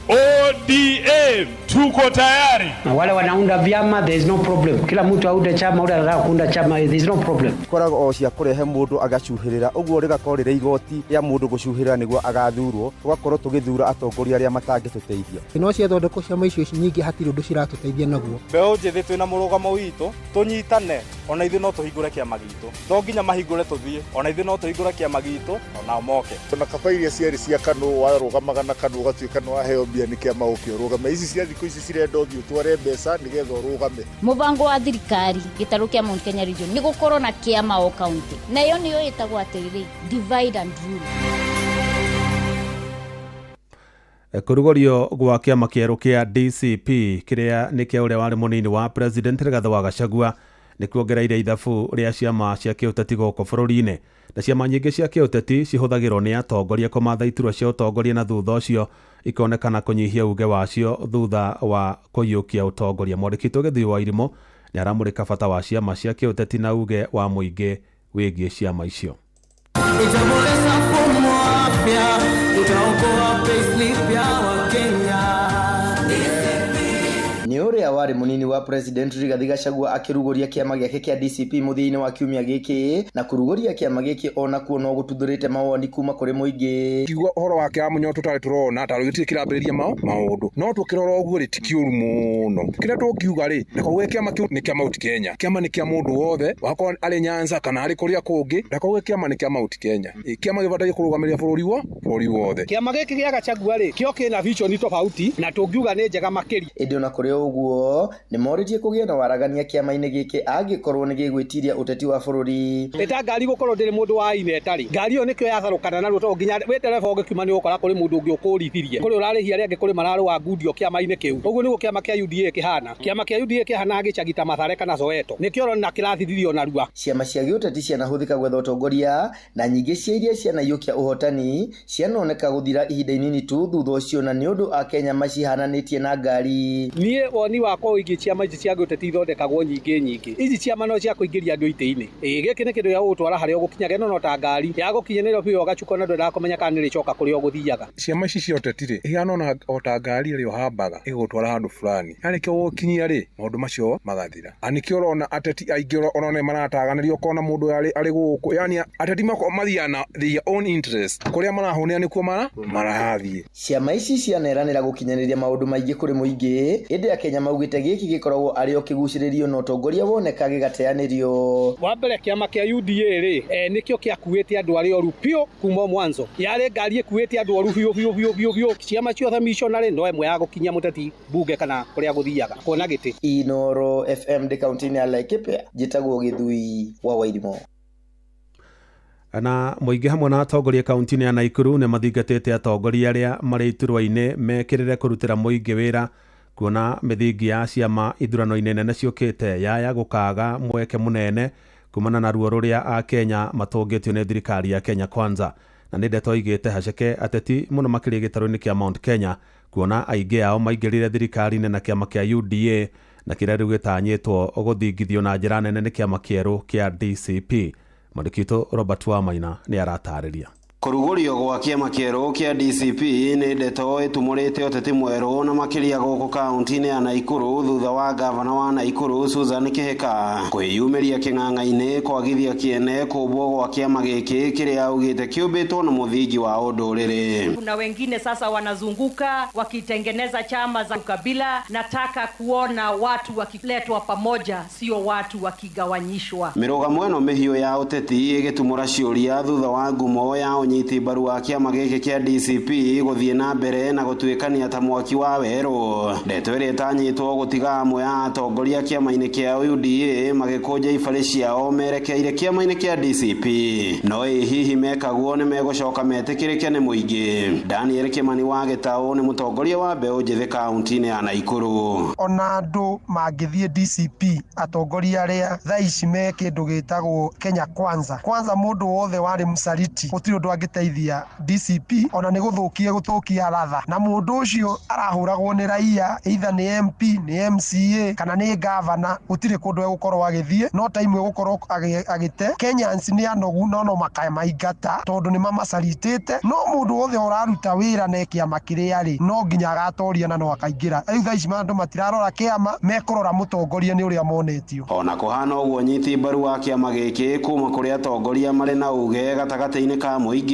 ODM tuko tayari. Na wale wanaunda vyama, there is no problem. Kila mtu aunde chama, ule anataka kuunda chama, there is no problem. Koragwo o cia kurehe mundu agacuhirira uguo rigakorwo riri igoti ria mundu gucuhirira niguo agathurwo, tugakorwo tugithura atongoria aria matangituteithia. No ciathondekwo ciama icio nyingĩ hatirĩ ũndũ ciratũteithia naguo. Mbeũ njĩthĩ twĩna mũrũgamo witũ, tũnyitane, ona ithuĩ no tũhingũre kĩama gitũ. To nginya mahingũre tũthiĩ, ona ithuĩ no tũhingũre kĩama gitũ, onao moke. Ona kaba iria ciarĩ cia KANU warũgamaga na KANU ũgatuĩka nĩ waheo mbia nĩ kĩama ũke ũrũgame. Ici cia thikũ ici cirenda ũthiĩ ũtware mbeca nĩgetha ũrũgame. Mũbango wa thirikari gĩtarũ kĩa Mount Kenya region nĩ gũkorwo na kĩama o county, na ĩyo nĩyo ĩtagwo atĩrĩrĩ divide and rule. Kũrugũrio gwa kĩama kĩerũ kĩa DCP kĩrĩa nĩ kĩa ũrĩa warĩ mũnini wa President Rigathĩ wa Gachagua nĩ kuongereire ithabu rĩa ciama cia kĩũteti gũkũ bũrũri-inĩ. Na ciama nyingĩ cia kĩũteti cihũthagĩrwo nĩ atongoria kũmatha iturwa cia ũtongoria na thutha ũcio ikonekana kũnyihia uge wacio thutha wa kũiyũkia ũtongoria. Mwandĩki witũ Gĩthui wa Irimũ nĩ aramũrĩka bata wa ciama cia kĩũteti na uge wa mũingĩ wĩgiĩ ciama icio. Itaboresha mfumo wa afya, itaokoa payslip ya Wakenya. Nĩ ũrĩa warĩ mũnini wa President Rigathĩ Gachagua akĩrugũria kĩama gĩake kĩa DCP mũthia-inĩ wa kiumia gĩkĩ, na kũrugũria kĩama gĩkĩ onakuo no gũtuthũrĩte mawoni kuma kũrĩ mũingĩ. Kiuga ũhoro wa kĩama mũnyo tũtarĩ tũrona tarĩ gĩtirĩ kĩrambĩrĩria maũndũ no tũkĩrora ũguo rĩ ti kĩũru mũno. Kĩrĩa tũngiuga rĩ ndakauge kĩama kĩu nĩ kĩa Mount Kenya, kĩama nĩ kĩa mũndũ wothe wakorwo arĩ Nyanza kana arĩ kũrĩa kũngĩ, ndakauge kĩama nĩ kĩa Mount Kenya. Kĩama gĩbataire kũrũgamĩrĩra bũrũri wothe. Kĩama gĩkĩ gĩa Gachagua rĩ kĩo kĩna vision tofauti na tũngiuga nĩ njega makĩria. Ĩndĩ ona kũrĩ ũguo nĩ morĩtie kũgĩa na waragania kĩama-inĩ gĩkĩ angĩkorwo nĩ gĩgwĩtiria ũteti wa bũrũri. Ĩta ngari gũkorwo ndĩrĩ mũndũ wa ine ĩtarĩ ngari ĩyo nĩkĩo yacarũkana naruo tondũ nginya wĩ ndereba ũngĩkiuma nĩ ũgũkora kũrĩ mũndũ ũngĩ ũkũrithirie, kũrĩ ũrarĩhia arĩa angĩ, kũrĩ mararũa ngundi kĩama-inĩ kĩu. Ũguo nĩguo kĩama kĩa UDA kĩhana. Kĩama kĩa UDA kĩhana gĩcagi ta Mathare kana Soweto, nĩkĩo ũrona kĩrathithirio narua. Ciama cia gĩũteti cianahũthĩka gwetha ũtongoria na nyingĩ cia iria cianaiyũkia ũhotani cianoneka gũthira ihinda inini tu thutha ũcio, na nĩ ũndũ Akenya macihananĩtie na ngari. Niĩ woni wakwa wakwa wĩgiĩ ciama ici cia gĩũteti ithondekagwo nyingĩ nyingĩ. Ici ciama no cia kũingĩria andũ itĩ-inĩ. Ĩĩ gĩkĩ nĩ kĩndũ gĩa gũgũtwara harĩa ũgũkinyaga, ĩno no ta ngari ya gũkinya Nairobi ũgacuka na ndwendaga kũmenya kana nĩrĩcoka kũrĩa ũgũthiaga. Ciama ici cia ũteti rĩ, ihana ona o ta ngari ĩrĩa ũhambaga ĩgũgũtwara handũ fulani, yarĩkia gũgũkinyia rĩ, maũndũ macio magathira. Na nĩkĩo ũrona ateti aingĩ ona nĩ marataganĩria, ũkona mũndũ arĩ gũkũ, yani ateti mathiaga na their own interest, kũrĩa marahũnĩra nĩkuo marathiĩ. Ciama ici cianeranĩra gũkinyanĩria maũndũ maingĩ kũrĩ mũingĩ, ĩndĩ akenya maugĩte gĩkĩ gĩkoragwo arĩ o kĩgucĩrĩrio na ũtongoria woneka gĩgateanĩrio. Wa mbere kĩama kĩa UDA rĩ, nĩkĩo gĩakuĩte andũ arĩa oru biũ kuma mwanzo. Yarĩ ngari ĩkuĩte andũ oru biũ biũ biũ biũ biũ. Ciama ciothe missionary no ĩmwe ya gũkinyia mũteti bunge kana kũrĩa gũthiaga kuona gĩtĩ. Inoro FM ndĩ kaunti-inĩ ya Laikipia, njĩtagwo Gĩthui wa Wairimu. Na mũingĩ hamwe na atongoria kaunti-inĩ ya Naikuru nĩ mathingatĩte atongoria arĩa marĩ iturwa-inĩ mekĩrĩre kũrutĩra mũingĩ wĩra, kuona mĩthingi ya ciama ithurano-inĩ nene ciũkĩte yaya gũkaga mweke mũnene kumana na ruo rũrĩa akenya matũngĩtio nĩ thirikari ya Kenya Kwanza. Na nĩ ndeto igĩte haceke ateti mũno makĩria gĩtarũ-inĩ kĩa Mount Kenya, kuona aingĩ ao maingĩrire thirikari-inĩ na kĩama kĩa UDA na kĩrĩa rĩu gĩtanyĩtwo gũthingithio na njĩra nene nĩ kĩama kĩerũ kĩa DCP. Mwandĩki witũ Robert Wamaina nĩ aratarĩria. Kũrugũrio gwa kĩama kĩerũ kĩa DCP nĩ ndeto ĩtumũrĩte ũteti mwerũ na makĩria gũkũ kaunti-inĩ ya Naikuru thutha wa gavana wa Naikuru Susan Kihika kwĩyumĩria kĩng'ang'a-inĩ kwagithia kĩene kũmbwo gwa kĩama gĩkĩ kĩrĩa augĩte kĩũmbĩtwo na mũthingi wa ũndũrĩrĩ. Kuna wengine sasa wanazunguka wakitengeneza chama za ukabila. Nataka kuona watu wakiletwa pamoja, sio watu wakigawanyishwa. Mĩrũgamo ĩno mĩhiũ ya ũteti ĩgĩtumũra ciũria thutha wa ngumo ya ũnyiti mbaru wa kĩama gĩkĩ kĩa DCP gũthiĩ na mbere na gũtuĩkania ta mwaki wa werũ. Ndeto ĩrĩa ĩtanyĩtwo gũtiga amwe a atongoria kĩama-inĩ kĩa UDA magĩkũnja ibarĩ ciao merekeire kĩama-inĩ kĩa DCP. No ĩ hihi mekaguo nĩ megũcoka metĩkĩrĩke nĩ mũingĩ? Daniel Kimani wa Gĩtaũ nĩ mũtongoria wa mbeũ njĩthĩ kaunti-inĩ ya Naikuru. Ona andũ mangĩthiĩ DCP, atongoria arĩa thaa ici me kĩndũ gĩtagwo Kenya Kwanza, kwanza mũndũ wothe warĩ msaliti gũtirĩ ũndũ angĩteithia DCP, ona nĩ gũthũkia gũthũkia ratha, na mũndũ ũcio arahũragwo nĩ raia, either nĩ MP, nĩ MCA kana nĩ gavana, gũtirĩ kũndũ egũkorwo agĩthiĩ, no time egũkorwo agĩte. Kenyans nĩ anogu no no makamaingata tondũ nĩ mamacaritĩte. No mũndũ wothe ũraruta wĩra na kĩama kĩrĩa rĩ, no nginya agatoria na no akaingĩra. Rĩu thaa ici andũ matirarora kĩama, mekũrora mũtongoria nĩ ũrĩa monetio. Ona kũhana ũguo nyiti mbaru wa kĩama gĩkĩ kuma kũrĩ atongoria marĩ na uge gatagatĩ-inĩ ka mũingĩ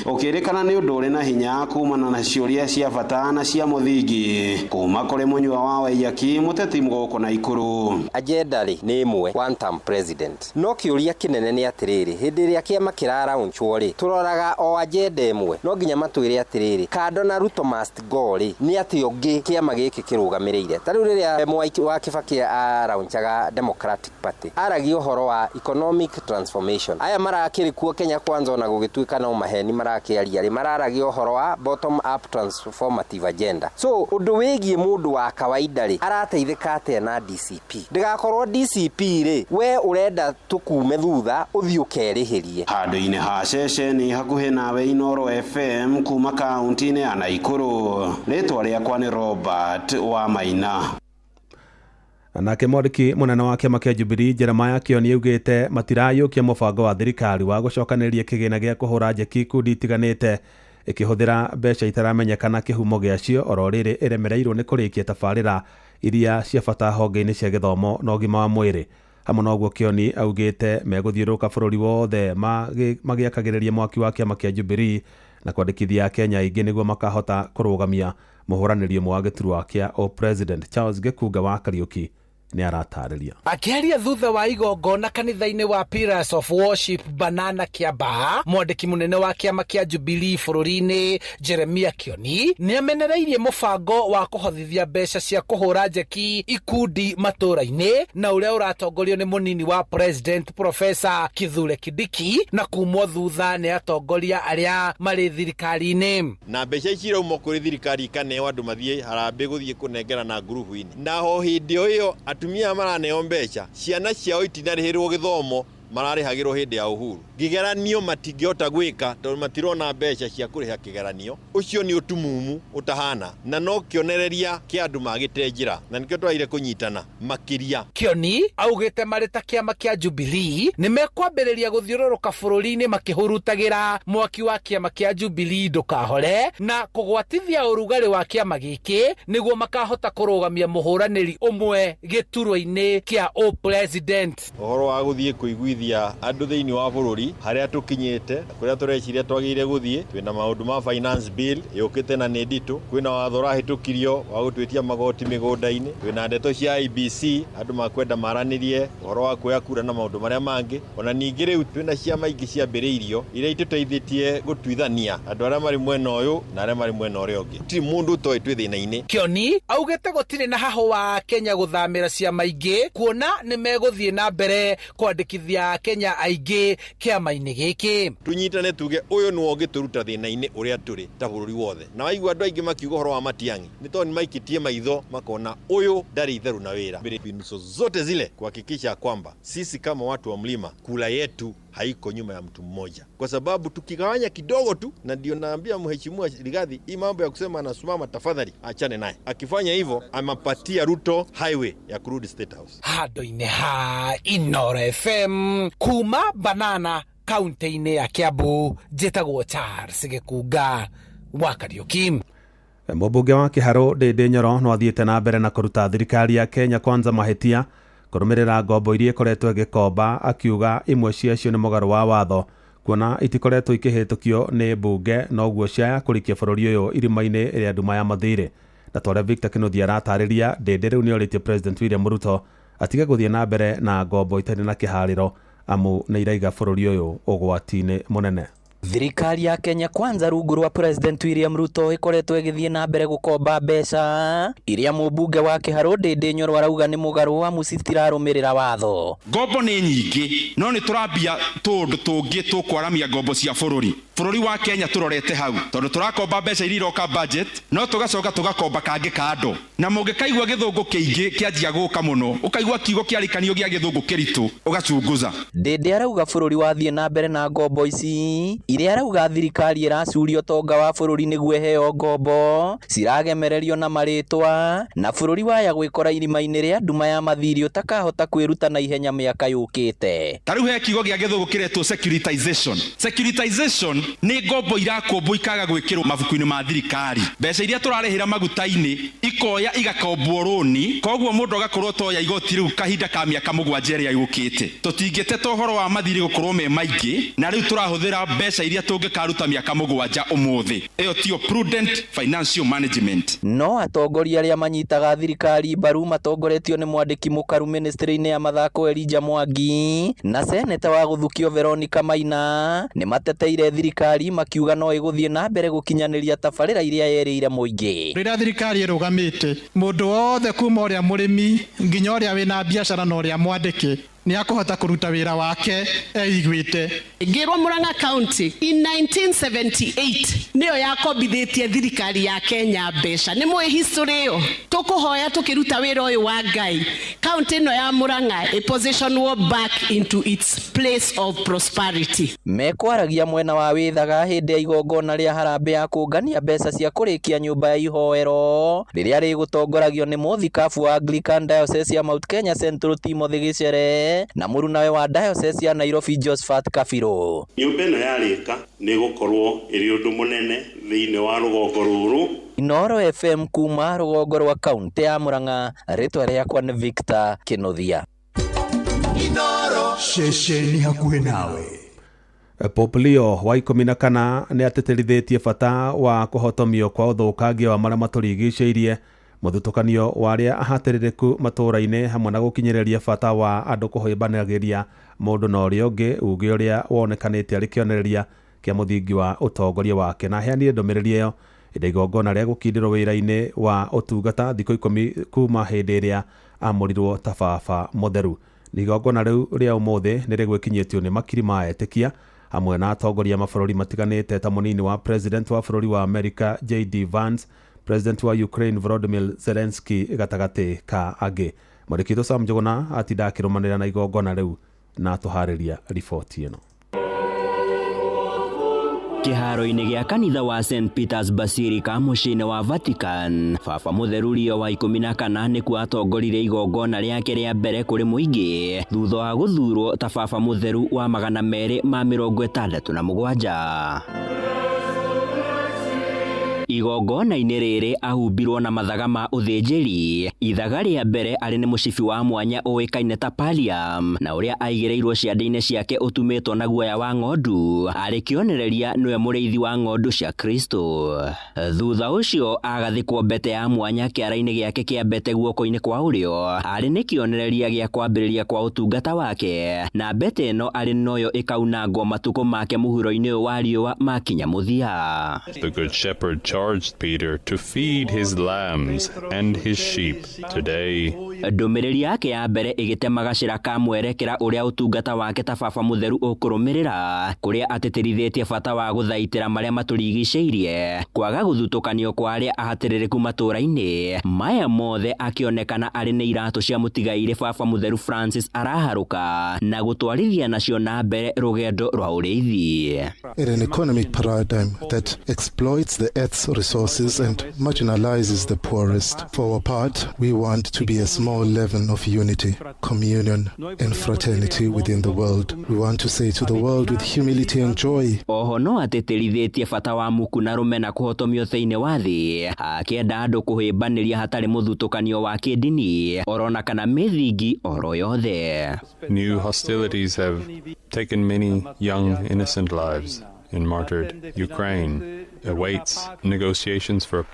ũkĩrĩkana nĩ ũndũ ũrĩ na hinya kumana na ciũria cia bata na cia mũthingi kuma kũrĩ mũnyua wa Waiyaki mũteti gũkũ Naikuru. Agenda rĩ nĩ ĩmwe, one term president. No kĩũria kĩnene nĩ atĩrĩrĩ, hĩndĩ ĩrĩa kĩama kĩraraunchwo rĩ, tũroraga o agenda ĩmwe. No nginya matwĩre atĩrĩrĩ, kando na Ruto must go rĩ, nĩ atĩ ũngĩ kĩama gĩkĩ kĩrũgamĩrĩire. Ta rĩu rĩrĩa Mwai wa Kibaki araunchaga Democratic Party, aragia ũhoro wa economic transformation. Aya marakĩrĩ kuo Kenya Kwanza ona gũgĩtuĩka no maheni marakĩaria rĩ, mararagia ũhoro wa bottom up transformative agenda. So ũndũ wĩgiĩ mũndũ wa kawaida rĩ, arateithĩka atĩa na DCP? Ndĩgakorwo DCP rĩ, we ũrenda tũkume thutha ũthiĩ ũkerĩhĩrie. Handũ-inĩ ha ceceni hakuhĩ nawe Inoro FM kuma kaunti-inĩ ya Naikuru, rĩtwa rĩakwa nĩ Robert Wamaina. Nake mwandĩki mũnene wa kĩama kĩa Jubilee Jeremiah Kioni augĩte matirayũkia mũbango wa thirikari wa gũcokanĩrĩria kĩgĩna gĩa kũhũra njeki ikundi itiganĩte ĩkĩhũthĩra mbeca itaramenyekana kĩhumo gĩacio, oro rĩrĩ ĩremereirwo nĩ kũrĩkia tabarĩra iria cia bata honge-inĩ cia gĩthomo na ũgima wa mwĩrĩ. Hamwe na ũguo Kioni augĩte megũthiũrũrũka bũrũri wothe magĩakagĩrĩria mwaki wa kĩama kĩa Jubilee na kwandĩkithia Akenya aingĩ nĩguo makahota kũrũgamia mũhũranĩri ũmwe wa gĩturwa kĩa o President Charles Gĩkunga wa Kariũki nĩ aratarĩria. Akĩaria thutha wa igongona kanitha-inĩ wa Pillars of Worship Banana Kiambaa, mwandĩki mũnene wa kĩama kĩa Jubilee bũrũri-inĩ Jeremiah Kioni nĩ amenereirie mũbango wa kũhothithia mbeca cia kũhũra njeki ikundi matũra-inĩ na ũrĩa ũratongorio nĩ mũnini wa President Professor Kithure Kindiki na kumwo thutha nĩ atongoria arĩa marĩ thirikari-inĩ. Na mbeca ici irauma kũrĩ thirikari ikaneo andũ mathiĩ harambĩ gũthiĩ kũnengera na ngurubu-inĩ, na ho hĩndĩ o ĩyo atumia maraneo mbeca, ciana ciao itinarĩhĩrwo gĩthomo Mararĩhagĩrwo hĩndĩ ya Uhuru. Kĩgeranio matingĩhota gwĩka tondũ matirona mbeca cia kũrĩha kĩgeranio. Ũcio nĩ ũtumumu ũtahana na no kĩonereria kĩa andũ magĩte njĩra, na nĩkĩo twagĩrĩire kũnyitana makĩria. Kĩoni augĩte marĩ ta kĩama kĩa Jubilee nĩ mekwambĩrĩria gũthiũrũrũka bũrũri-inĩ makĩhurutagĩra mwaki wa kĩama kĩa Jubilee ndũkahore na kũgwatithia ũrugarĩ wa kĩama gĩkĩ nĩguo makahota kũrũgamia mũhũranĩri ũmwe gĩturwa-inĩ kĩa o-president. Ũhoro wa gũthiĩ kũiguithia andũ thĩinĩ wa bũrũri harĩa tũkinyĩte, kũrĩa tũreciria twagĩrĩire gũthiĩ, twĩna maũndũ ma finance bill yũkĩte na nĩ nditũ, kwĩna watho ũrahĩtũkirio wa gũtwĩtia magoti mĩgũnda-inĩ, twĩna ndeto cia IEBC andũ makwenda maranĩrie ũhoro wa kuoya kura na maũndũ marĩa mangĩ. Ona ningĩ rĩu twĩna ciama ingĩ ciambĩrĩirio iria itũteithĩtie gũtuithania andũ arĩa marĩ mwena ũyũ na arĩa marĩ mwena ũrĩa ũngĩ. Gũtirĩ mũndũ ũtoĩ twĩ thĩna-inĩ. Kĩoni augĩte gũtirĩ na hahũ wa Kenya gũthamĩra ciama ingĩ kuona nĩ megũthiĩ na mbere kwandĩkithia Kenya aingĩ kĩama-inĩ gĩkĩ. Tũnyitane tuge ũyũ nĩwe ũngĩtũruta thĩna-inĩ ũrĩa tũrĩ ta bũrũri wothe. Na waigua andũ aingĩ makiuga ũhoro wa Matiang'i nĩ tondũ nĩ maikĩtie maitho makona ũyũ ndarĩ itherũ na wĩra. Mbinu zote zile kuhakikisha kwamba sisi kama watu wa mlima kula yetu haiko nyuma ya mtu mmoja, kwa sababu tukigawanya kidogo tu, na ndio naambia Mheshimiwa Rigathi, hii mambo ya kusema anasimama, tafadhali achane naye. Akifanya hivyo amapatia Ruto highway ya kurudi State House. Handũ-inĩ ha Inooro FM kuma Banana kaunti-inĩ ya Kiambu, njĩtagwo Charles Gĩkunga wa Kariuki. Mũmbunge wa Kĩharũ Ndĩndĩ Nyoro no athiĩte na mbere na kũruta thirikari ya Kenya Kwanza mahĩtia kũrũmĩrĩra ngombo iria ikoretwo ĩgĩkomba, akiuga imwe ciacio nĩ mũgarũ wa watho kuona itikoretwo ikĩhĩtũkio nĩ mbunge, noguo ciaya kũrikia bũrũri ũyũ irima-inĩ rĩa nduma ya mathirĩ. Na ta ũrĩa Victor Kĩnuthia aratarĩria, Ndĩndĩ rĩu nĩorĩtie President William Ruto atige gũthiĩ na mbere na ngombo itarĩ na kĩharĩro amu nĩ iraiga bũrũri ũyũ ũgwati-inĩ mũnene. Thirikari ya Kenya Kwanza rungu rwa President William Ruto ĩkoretwo ĩgĩthiĩ na mbere gũkomba mbeca iria mũmbunge wa Kĩharũ Ndĩndĩ Nyoro arauga nĩ mũgarũ amu citirarũmĩrĩra watho. Ngombo nĩ nyingĩ no nĩ tũrambia tũũndũ tũngĩ tũkwaramia ngombo cia bũrũri. Bũrũri wa Kenya tũrorete hau tondũ tũrakomba mbeca iria iroka budget no tũgacoka tũgakomba kangĩ kando, na mũngĩkaigua gĩthũngũ kĩingĩ kĩanjia gũka mũno, ũkaigua kiugo kĩarĩkanio gĩa gĩthũngũ kĩritũ ũgacunguza. Ndĩndĩ arauga bũrũri wathiĩ na mbere na ngombo ici iria arauga thirikari ĩracuria ũtonga wa bũrũri nĩguo ĩheo ngombo ciragemererio na marĩtwa, na bũrũri waya gwĩkora irima-inĩ rĩa nduma ya mathirĩ ũtakahota kwĩruta na ihenya mĩaka yũkĩte. Ta rĩu he kiugo gĩa gĩthũngũ kĩretwo securitization. Securitization nĩ ngombo irakombwo ikaga gwĩkĩrwo mabuku-inĩ ma thirikari. Mbeca iria tũrarĩhĩra maguta-inĩ ikoya igakombwo rũni, koguo mũndũ agakorwo toya igoti rĩu kahinda ka mĩaka 7 ĩrĩa yũkĩte. Tũtingĩteta ũhoro wa mathirĩ gũkorwo me maingĩ, na rĩu tũrahũthĩra mbeca iria tũngĩkaruta mĩaka 7 ũmũthĩ. Ĩyo tiyo prudent financial management. No atongoria arĩa manyitaga thirikari mbaru matongoretio nĩ mwandĩki mũkaru ministry-inĩ ya mathako Elijah Mwangi na seneta wa gũthukio Veronica Maina nĩ mateteire thirikari makiuga no ĩgũthiĩ na mbere gũkinyanĩria tabarĩra iria yerĩire mũingĩ. Rĩrĩa thirikari ĩrũgamĩte, mũndũ wothe kuma ũrĩa mũrĩmi nginya ũrĩa wĩna biacara na ũrĩa mwandĩke nĩ akũhota kũruta wĩra wake eiguĩte. Ngĩrwo Murang'a County in 1978 nĩyo yakombithĩtie thirikari ya Kenya mbeca. Nĩ mũĩ history ĩyo? Tũkũhoya tũkĩruta wĩra ũyũ wa Ngai, county ĩno ya Murang'a ĩpositionwo back into its place of prosperity. Mekwaragia mwena wa Wĩthaga hĩndĩ ya igongona rĩa harambee ya kũngania mbeca cia kũrĩkia nyũmba ya ihoero rĩrĩa rĩgũtongoragio nĩ mũthikabu wa Anglican Diocese ya Mount Kenya Central Timothy Gĩcere na mũrunawe wa Diocese ya Nairobi Josephat Kabirũ. Nyũmba ĩno yarĩka nĩ ĩgũkorwo ĩrĩ ũndũ mũnene thĩinĩ wa rũgongo rũrũ. Inooro FM kuma rũgongo rwa kaunti ya Murang'a, rĩtwa rĩakwa nĩ Victor Kĩnuthia. Ceceni hakuhĩ nawe. Pope Leo wa 14 nĩ atĩtĩrithĩtie bata wa kũhotomio kwa ũthũkangia wa marĩa matũrigicĩirie, mũthutũkanio wa arĩa ahatĩrĩrĩku matũũra-inĩ, hamwe na gũkinyĩrĩria bata wa andũ kũhĩmbanagĩria mũndũ na ũrĩa ũngĩ, uge ũrĩa wonekanĩte arĩ kĩonereria kĩa mũthingi wa ũtongoria wake. Na aheanire ndũmĩrĩri ĩyo hĩndĩ igongona rĩa gũkindĩrwo wĩra-inĩ wa ũtungata thikũ 10 kuma hĩndĩ ĩrĩa amũrirwo ta baba mũtheru. Igongona rĩu rĩa ũmũthĩ nĩ rĩgwĩkinyĩtio nĩ makiri ma etĩkia hamwe na atongoria mabũrũri matiganĩte ta mũnini wa president wa bũrũri wa America JD Vance, president wa Ukraine Volodymyr Zelensky gatagatĩ ka angĩ. Mwandĩki witũ Sam Njuguna atinda akĩrũmanĩrĩra na igongona rĩu Na atũharĩria riboti ĩno. Kĩharo-inĩ gĩa kanitha wa St Peter's Basilica mũciĩ-inĩ wa Vatican, Baba Mũtheru Leo wa 14 nĩkuo atongoririe igongona rĩake rĩa mbere kũrĩ mũingĩ thutha wa gũthurwo ta Baba Mũtheru wa 267. Igongona-inĩ rĩrĩ ahumbirwo na mathaga ma ũthĩnjĩri. Ithaga rĩa mbere arĩ nĩ mũcibi wa mwanya ũĩkaine ta pallium, na ũrĩa aigĩrĩirwo ciande-inĩ ciake ũtumĩtwo na guoya wa ng'ondu, arĩ kĩonereria nĩwe mũrĩithi wa ng'ondu cia Kristo. Thutha ũcio agathĩkwo mbete ya mwanya kĩara-inĩ gĩake kĩa mbete guoko-inĩ kwa ũrĩo, arĩ nĩ kĩonereria gĩa kwambĩrĩria kwa ũtungata wake, na mbete ĩno arĩ noyo ĩkaunangwo matukũ make mũhuro-inĩ ũyũ wa riũa makinya mũthia. The Good Shepherd charged Peter to feed his lambs and his sheep today. Ndũmĩrĩri yake ya mbere ĩgĩtema gacĩra ka mwerekera ũrĩa ũtungata wake ta Baba Mũtheru ũkũrũmĩrĩra, kũrĩa atĩtĩrithĩtie bata wa gũthaitĩra marĩa matũrigicĩirie, kwaga gũthutũkanio kwa arĩa ahatĩrĩrĩku matũũra-inĩ. Maya mothe akĩonekana arĩ nĩ iratũ cia mũtigairĩ Baba Mũtheru Francis araharũka na gũtwarithia nacio na mbere rũgendo rwa ũrĩithi. In an economic paradigm that exploits the earth's resources and marginalizes the poorest. For our part, we want to be a small leaven of unity, communion, and fraternity within the world. We want to say to the world with humility and joy, Oho no atĩtĩrithĩtie bata wa muku na rũmena kũhotomio thĩinĩ wa thĩ, akĩenda andũ kũhĩmbanĩria hatarĩ mũthutũkanio wa kĩndini orona kana mĩthingi oro yothe. New hostilities have taken many young, innocent lives in martyred Ukraine. Awaits negotiations for a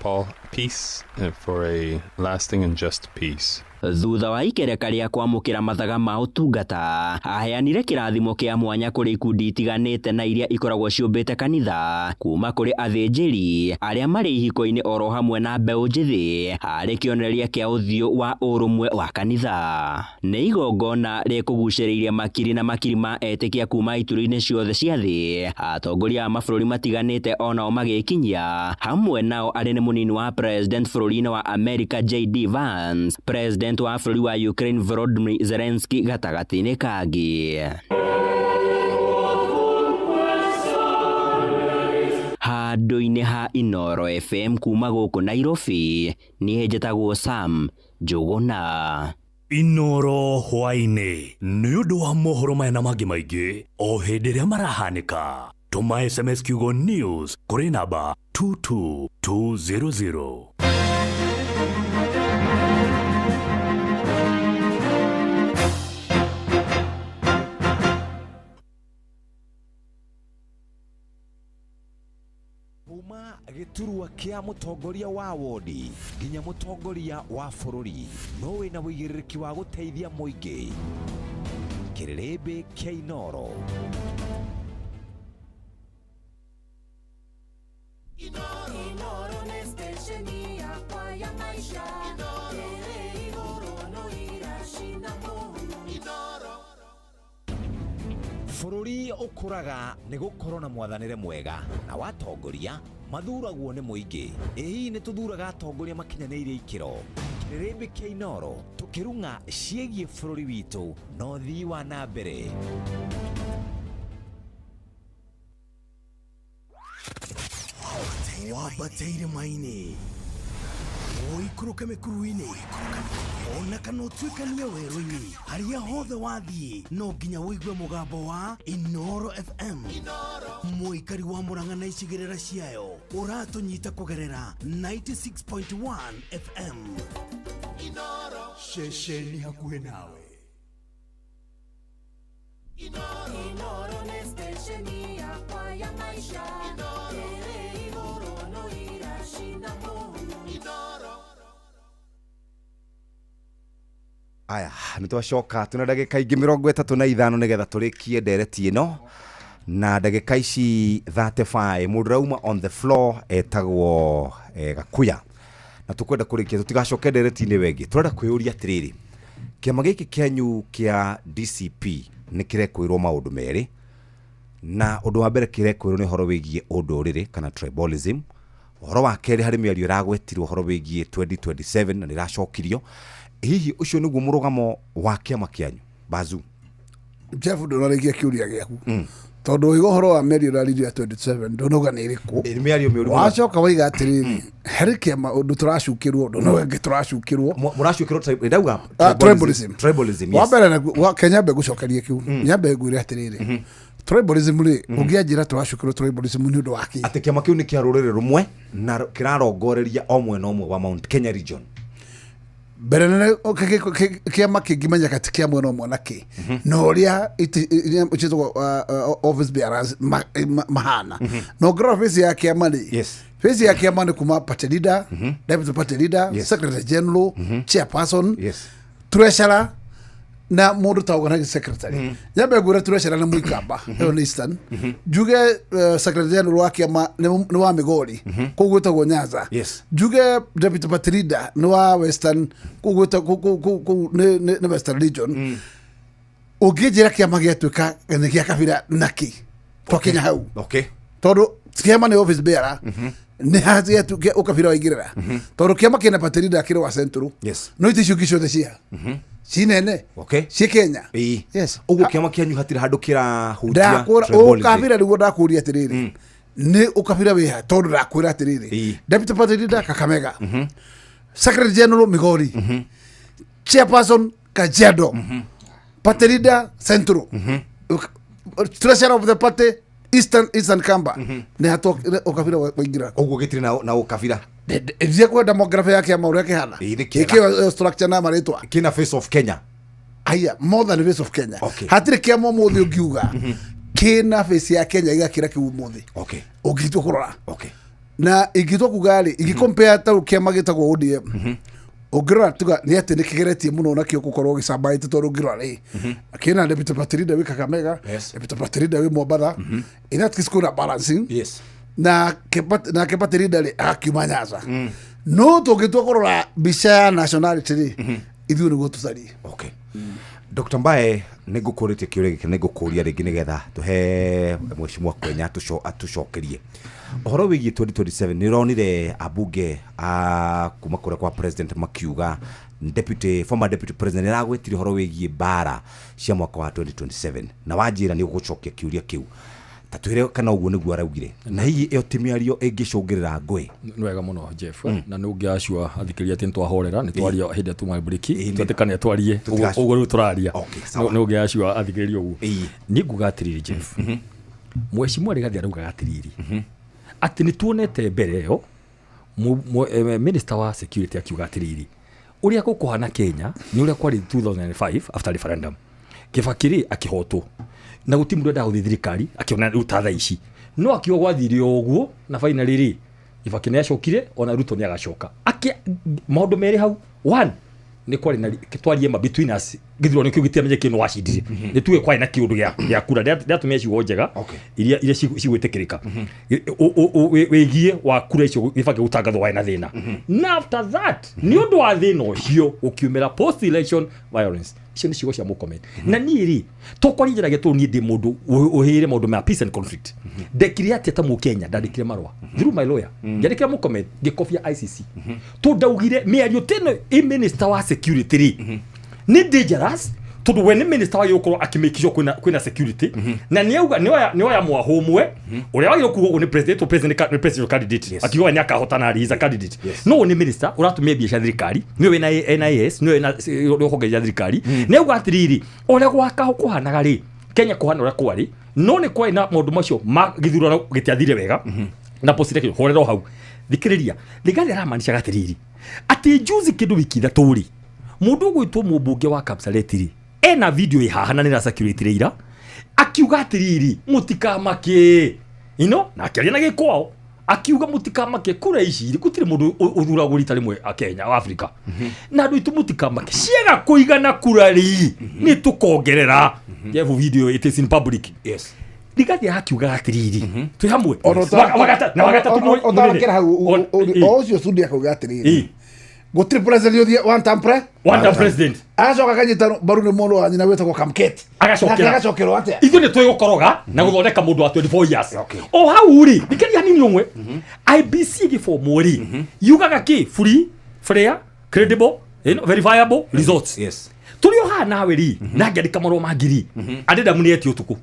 peace, for a lasting and just peace. Thutha wa ikereka rĩa kwamũkĩra mathaga ma ũtungata, aheanire kĩrathimo kĩa mwanya kũrĩ ikundi itiganĩte na iria ikoragwo ciũmbĩte kanitha, kuma kũrĩ athĩnjĩri arĩa marĩ ihiko-inĩ oro hamwe na mbeũ njĩthĩ, harĩ kĩonereria kĩa ũthiũ wa ũrũmwe wa kanitha. Nĩ igongona rĩkũgucĩrĩirie makiri na makiri ma etĩkia kuma ituri-inĩ ciothe cia thĩ, atongoria a mabũrũri matiganĩte onao magĩkinyia, hamwe nao arĩ nĩ mũnini wa president bũrũri-inĩ wa America JD Vance, president wa bũrũri wa Ukraine Volodymyr Zelensky gatagatĩ-inĩ kangĩ. Handũ-inĩ ha Inooro FM kuma gũkũ Nairobi, niĩ njĩtagwo Sam Njũgũna. Inooro hwaĩ-inĩ nĩ ũndũ wa mohoro maya na mangĩ maingĩ o hĩndĩ ĩrĩa marahanĩka. Tũma SMS kiugo news kũrĩ namba 22200. Kuma gĩturwa kĩa mũtongoria wa wodi nginya mũtongoria wa bũrũri, no wĩna wĩigĩrĩrĩki wa gũteithia mũingĩ. Kĩrĩrĩmbĩ kĩa Inooro. Inooro nĩ stesheni yakwa ya maisha. Ĩrĩ igũrũ no iracina mũhu. Bũrũri ũkũraga nĩ gũkorwo na mwathanĩre mwega na watongoria mathuragwo nĩ mũingĩ. Ĩ hihi nĩ tũthuraga atongoria makinyanĩirie ikĩro? Kĩrĩrĩmbĩ kĩa Inooro tũkĩrung'a ciĩgiĩ bũrũri witũ na ũthii wa na mbere. Wambate irĩma-inĩ, ũikũrũke mĩkuru-inĩ, ona kana ũtuĩkanie werũ-inĩ, harĩa hothe wathiĩ no nginya ũigue mũgambo wa Inooro FM. Mũikari wa Murang'a na icigĩrĩra ciayo ũratũnyita kũgerera 96.1 FM. Ceceni hakuhĩ nawe. Inooro nĩ stesheni yakwa ya maisha. Ĩrĩ igũrũ no iracina mũhu. Aya, nĩ twacoka tuna ndagĩka ingĩ 35 nĩgetha tũrĩkie ndereti ĩno, na ndagĩka ici 35 mũndũ ũrauma on the floor etagwo Gakuya, na tũkwenda kũrĩkia tũtigacoke ndereti-inĩ wengĩ. Tũrenda kwĩyũria atĩrĩrĩ, kĩama gĩkĩ kĩanyu kĩa DCP nĩ kĩrekwĩrwo maũndũ merĩ, na ũndũ wa mbere kĩrekwĩrwo nĩ ũhoro wĩgiĩ ũndũrĩrĩ kana tribalism. Ũhoro wa kerĩ harĩ mĩario ĩragwetirwo ũhoro wĩgiĩ 2027 na nĩ ĩracokirio. Hihi ũcio nĩguo mũrũgamo wa kĩama kĩanyu Bazu? Jeff ndũnarĩkia kĩũria gĩaku tondũ ũiga ũhoro wa mĩario ũraririe ya 27 ndũnauga nĩ ĩrĩkũ. Mĩario mĩũru mũno. Wacoka waiga atĩrĩrĩ, harĩ kĩama ũndũ tũracukĩrwo, ndũnauga ĩngĩ tũracukĩrwo. Mũracukĩrwo ndauga Tribalism. Tribalism, Wa yes. mbere Kenya nyambe ngũcokerie kĩu, nyambe ngwĩre atĩrĩrĩ, tribalism rĩ, ũngĩanjĩra tũracukĩrwo tribalism nĩ ũndũ wa kĩ? Atĩ kĩama kĩu nĩ kĩa rũrĩrĩ rũmwe na kĩrarongoreria o mwena ũmwe wa Mount Kenya region. Mbere nene kĩama kĩngĩmenyeka ti kĩa mwena ũmwe na kĩ, na ũrĩa ciĩtagwo office bearers mahana, na ũngĩrora face ya kĩama rĩ, face ya kĩama nĩ kuma party leader, deputy party leader, secretary general, chairperson, treasurer na mũndũ ta organizing secretary. Nyambe ngwĩre treasurer nĩ Mũikamba, ĩyo nĩ Eastern. Njuge secretary general wa kĩama nĩ wa Migori, kũu gwĩtagwo Nyanza. Njuge deputy party leader nĩ wa Western, kũu kũu nĩ Western region. Ũngĩnjĩra kĩama gĩatuĩka nĩ gĩa kabira nakĩ twakinya hau? Tondũ kĩama nĩ office bearer, nĩ hatiatuĩka ũkabira waingĩrĩra, tondũ kĩama kĩna party leader kĩrĩ wa Central, no itĩ icio ingĩ ciothe cia cinene ciĩ Kenya. Yes. Ũguo kĩama kĩanyu hatirĩ handũ kĩrahutia Ndakwĩra tribalism. ũkabira nĩguo ndakũria atĩrĩrĩ, nĩ ũkabira wĩha, tondũ ndakwĩra atĩrĩrĩ, deputy party leader Kakamega, secretary general Migori, chairperson Kajiado, party leader Central, treasurer of the party Eastern Kamba, nĩ hatwa ũkabira waingĩra. Ũguo gĩtirĩ na ũkabira. Ithie kwenda demography ya kĩama ũrĩa kĩhana. Nĩ kĩega. Ĩkĩo structure na marĩtwa. Kĩna face of Kenya. Aya, more than face of Kenya. Hatirĩ kĩama ũmũthĩ ũngiuga kĩna face ya Kenya gĩgakĩra kĩu ũmũthĩ. Ũngĩtua kũrora. Na ingĩtua kuga rĩ, ingĩ-compare ta rĩu kĩama gĩtagwo ODM, ũngĩrora tuga nĩ atĩ nĩ kĩgeretie mũno nakĩo gũkorwo gĩcambaĩte, tondũ ũngĩrora rĩ, kĩna deputy party leader wĩ Kakamega, deputy party leader wĩ Mombatha. In that case kwĩna balancing. Na party leader rĩ agakiuma Nyanza. No tũngĩtua kũrora mbica ya nationality rĩ, ithuĩ nĩguo tũtariĩ. Dr. Mbae, nĩ ngũkũrĩtie kĩũria gĩkĩ, nĩ ngũkũria rĩngĩ nĩgetha tũhe mheshimiwa Kwenya atũcokerie ũhoro wĩgiĩ 2027. Nĩ ũronire ambunge a kuma kũrĩa kwa president makiuga deputy, former deputy president nĩ aragwetire ũhoro wĩgiĩ mbara cia mwaka wa 2027, na wanjĩra nĩ ũgũcokia kĩũria kĩu, ta twĩre kana ũguo nĩguo araugire, na hihi ĩyo ti mĩario ĩngĩcũngĩrĩra ngũĩ? Nĩ wega mũno, Jeff, na nĩ ũngĩacua athikĩrĩria atĩ nĩ twahorera, nĩ twaria hĩndĩ ĩrĩa tuma breki, twetĩkania twarie ũguo rĩu tũraria. Nĩ ũngĩacua athikĩrĩria ũguo. Niĩ nguga atĩrĩrĩ, Jeff, mheshimiwa Rigathi araugaga atĩrĩrĩ, atĩ nĩ tuonete mbere ĩyo minister wa security akiuga atĩrĩrĩ, ũrĩa gũkũhana Kenya nĩ ũrĩa kwarĩ 2005 after referendum, Kibaki rĩ akĩhotwo na gũtirĩ mũndũ endaga gũthiĩ thirikari, akĩona rĩu ta thaa ici no akiuga gwathire o ũguo, na finally rĩ Kibaki nĩ acokire, ona Ruto nĩ agacoka. Maũndũ merĩ hau, one nĩ kwarĩ na twarie ma between us, gĩthurano kĩu gĩtiamenye kĩ nĩ wacindire, nĩ tuge kwarĩ na kĩũndũ gĩa kura, ndĩratũmĩra ciugo njega iria cigwĩtĩkĩrĩka wĩgiĩ wa kura icio gĩbangĩ gũtangathwo warĩ na thĩna, na after that nĩ ũndũ wa thĩna ũcio gũkiumĩra post election violence. Icio nĩ ciugo cia Murkomen. Na niĩ rĩ, tokwaria njaragia tondũ niĩ ndĩ mũndũ ũhĩire maũndũ ma peace and conflict, ndekire atĩa ta Mũkenya? Ndandĩkire marũa through my lawyer, ngĩandĩkĩra Murkomen, ngĩkobia ICC, tondũ ndaugire mĩario teno ĩ minister wa security rĩ nĩ dangerous, tondũ we nĩ minister wagĩrĩirwo gũkorwo akĩmake sure kwĩna security, na nĩauga nĩoya mwahũ ũmwe ũrĩa wagĩrĩirwo kuga ũguo nĩ president, president nĩ presidential candidate, akiuga we nĩakahotana rĩ, is a candidate, no nĩ minister ũratũmĩa mbia cia thirikari, nĩwe wĩna NIS, nĩwe wĩna rũhonge rwa thirikari. Nĩauga atĩrĩrĩ, ũrĩa gwaka kũhanaga rĩ, Kenya kũhana ũrĩa kwarĩ, no nĩ kwarĩ na maũndũ macio ma gĩthurano gĩtiathire wega na post election. Horera o hau, thikĩrĩria, Rigathi aramaanishaga atĩrĩrĩ, atĩ juzi kĩndũ wiki ithatũ rĩ, mũndũ ũgwĩtwo mũmbunge wa Kapseret rĩ ena video ĩ haha na nĩ ĩracirculate ira, akiuga atĩrĩrĩ, mũtikamake ino, na akĩaria na gĩkwao akiuga mũtikamake, kura ici rĩ gũtirĩ mũndũ ũthuragwo rita rĩmwe a Kenya wa Afrika, na andũ aitũ mũtikamake, ciaga kũigana kura rĩ nĩ tũkongerera. Jeff, video it is in public. Rigathi akiugaga atĩrĩrĩ, twĩ hamwe. Na wagatatũ Ũtarakĩra hau o ũcio Sudi akauga atĩrĩrĩ, gũtirĩ president ũthiĩ one term pre One term president. Agacoka akanyita mbaru nĩ mũndũ wa nyina wĩtagwo Kamket. Agacokera. Nake agacokerwo atĩa? Ithuĩ nĩ tũĩ gũkoroga na gũthondeka mũndũ wa 24 years o hau rĩ. Thikĩrĩria hanini ũmwe, IBC ĩgĩbomwo rĩ, yugaga kĩ? Free, fair, credible, verifiable results. Tũrĩ o haha nawe rĩ na ngĩandĩka marũa ma ngiri Adedamu nĩ etio ũtukũ.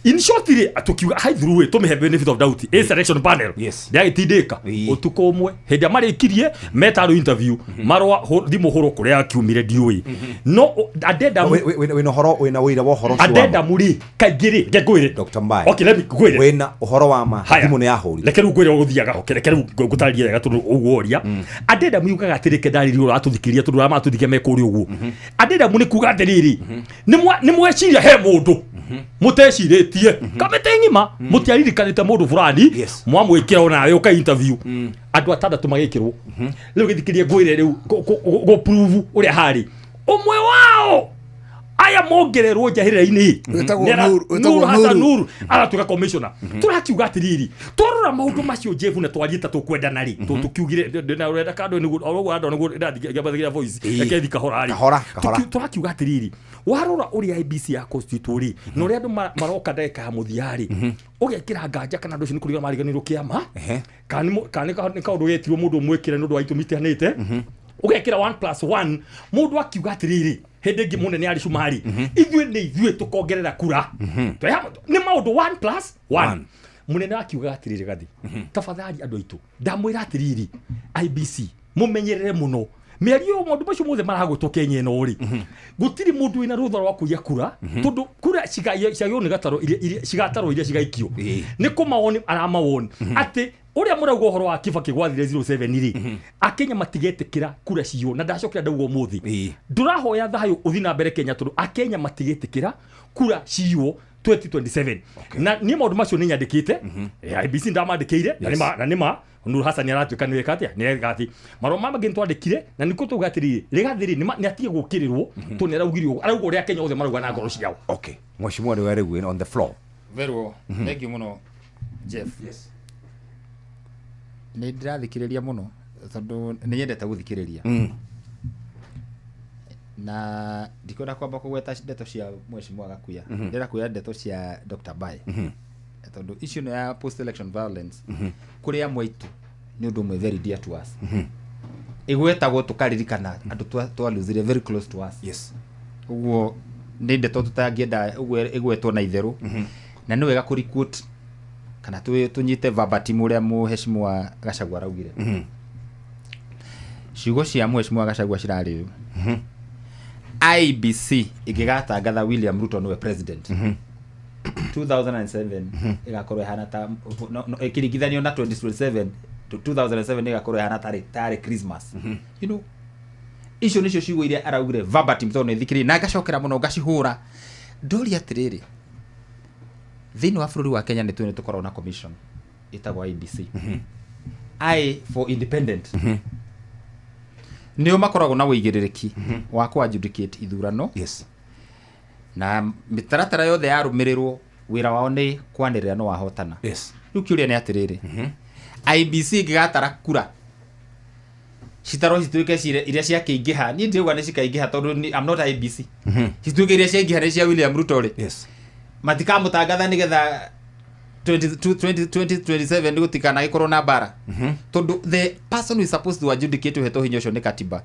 In short rĩ, tũkiuga hai through ĩ tũmĩhe benefit of doubt ĩ selection panel ndĩagĩtindĩka ũtukũ ũmwe hĩndĩ ĩrĩa marĩkirie metarwo interview marũa thimũ hũrwo kũrĩa akiumire ndiũĩ no Adedamu Wĩna ũhoro, wĩna ũira wa ũhoro ũcio wa ma? Adedamu rĩ kaingĩ rĩ reke ngwĩre. Dr. Mbae. Okay, let me ngwĩre. Wĩna ũhoro wa ma? Haya. Thimũ nĩ yahũrirwo. Reke rĩu ngwĩre ũgũthiaga. Okay, reke rĩu ngũtarĩrie wega tondũ ũguo ũria Adedamu yugaga atĩ reke ndarĩrie ũratũthikĩria tondũ arĩa maratũthikia me kũrĩa ũguo. Adedamu nĩ kuga atĩrĩrĩ, nĩ mweciria he mũndũ mũtecirĩtie kamĩtĩ ng'ima mũtiaririkanĩte mũndũ fulani mwamwĩkĩra onawe ũka interview andũ atandatũ magĩkĩrwo. Rĩu gĩthikĩrie ngwĩre rĩu gũ prove ũrĩa harĩ ũmwe wao aya mongererwo njahĩrĩra-inĩ. Wĩtagwo Nuru, wĩtagwo Nuru Hassan Nuru. Nuru aratuĩka commissioner. Tũrakiuga atĩrĩrĩ, twarora maũndũ macio Jeff na twarie ta tũkwendana rĩ, tũkiugire na ũrenda kando nĩguo ũguo andũ nĩguo ndathiĩ voice reke thi kahora rĩ. Kahora, kahora. Tũrakiuga atĩrĩrĩ, warora ũrĩa IBC ya constitute rĩ na ũrĩa andũ maroka ndagĩka ya mũthia rĩ, ũgekĩra nganja kana andũ acio nĩ kũrigana mariganĩirwo kĩama kana nĩ kaũndũ getirwo mũndũ ũmwĩkĩre nĩ ũndũ wa itũmi itiganĩte. Ũgekĩra 1 plus 1 mũndũ akiuga atĩrĩrĩ, hĩndĩ ĩngĩ mũnene arĩ cumari ithuĩ nĩ ithuĩ tũkongerera kura. Nĩ maũndũ 1 plus 1. Mũnene akiuga atĩrĩrĩ, gathi tafadhali andũ aitũ ndamwĩra atĩrĩrĩ, IBC mũmenyerere mũno mĩario maũndũ macio mothe maragwĩtwo Kenya ĩno rĩ, gũtirĩ mũndũ wĩna rũtha rwa kũiya kura tondũ kura ciagĩrĩirwo nĩ gatarwo cigatarwo iria cigaikio nĩ kũmawoni aramawoni atĩ ũrĩa mũrauga ũhoro wa Kibaki gwathire 07 rĩ, Akenya matigetĩkĩra kura ciywo na ndacokera ndauga ũmũthĩ ndũrahoya thayũ ũthiĩ na mbere Kenya tondũ Akenya matigetĩkĩra kura ciywo 2027. Na niĩ maũndũ macio nĩ nyandĩkĩte IBC ndamandĩkĩire na nĩ ma Nuru Hassan aratuĩka nĩ weka atĩa nĩ eka atĩ marũa ma mangĩ nĩtwandĩkire na nĩkuo tauga atĩrĩrĩ Rigathĩ rĩ nĩ atige gũkĩrĩrwo tondũ nĩ araugire ũguo arauga ũrĩa Akenya othe marauga na ngoro ciao. Okay, mheshimiwa nĩwe rĩu on the floor. Very well. Thank you mũno Jeff. Yes. Nĩ ndĩrathikĩrĩria mũno tondũ nĩ nyendete gũthikĩrĩria. Na ndikwenda kwamba kũgweta ndeto cia mheshimiwa Gakuya. Ndĩrenda kuoya ndeto cia Dr. Mbae. Tondũ issue ĩno ya post election violence kũrĩ amwe aitũ nĩ ũndũ ũmwe very dear to us. Ĩgwetagwo tũkaririkana andũ twalosire very close to us. Ũguo nĩ ndeto tũtangĩenda ũguo ĩgwetwo na itherũ. Na nĩ wega kũ-recruit kana tũnyite verbatim ũrĩa mheshimiwa Gachagua araugire. Ciugo cia mheshimiwa Gachagua cirarĩ ũũ. IBC ĩngĩgatangatha William Ruto nĩwe president 2007 ĩgakorwo ĩhana ta no, ĩkĩringithanio na 2027 2007 ĩgakorwo ĩhana tarĩ Christmas. You know, icio nĩcio ciugo iria araugire verbatim tondũ nĩ thikĩrĩirie na ngacokera mũno ngacihũra. Ndoria atĩrĩrĩ, thĩinĩ wa bũrũri wa Kenya nĩ tũĩ nĩ tũkoragwo na commission ĩtagwo IBC. I for independent. Nĩo makoragwo na ũigĩrĩrĩki wa kũ adjudicate ithurano. Na mĩtaratara yothe yarũmĩrĩrwo wĩra wao nĩ kwanĩrĩra no wahotana. Rĩu kĩũria nĩ atĩrĩrĩ, IBC ĩngĩgatara kura citarwo cituĩke iria ciakĩingĩha, niĩ ndiauga nĩ cikaingĩha tondũ I'm not IBC. Cituĩke iria ciaingĩha nĩ cia William Ruto rĩ, matikamũtangatha nĩgetha 2027 gũtikanagĩkorwo na mbara. Tondũ the person who is supposed to adjudicate ũhetwo hinya ũcio nĩ katiba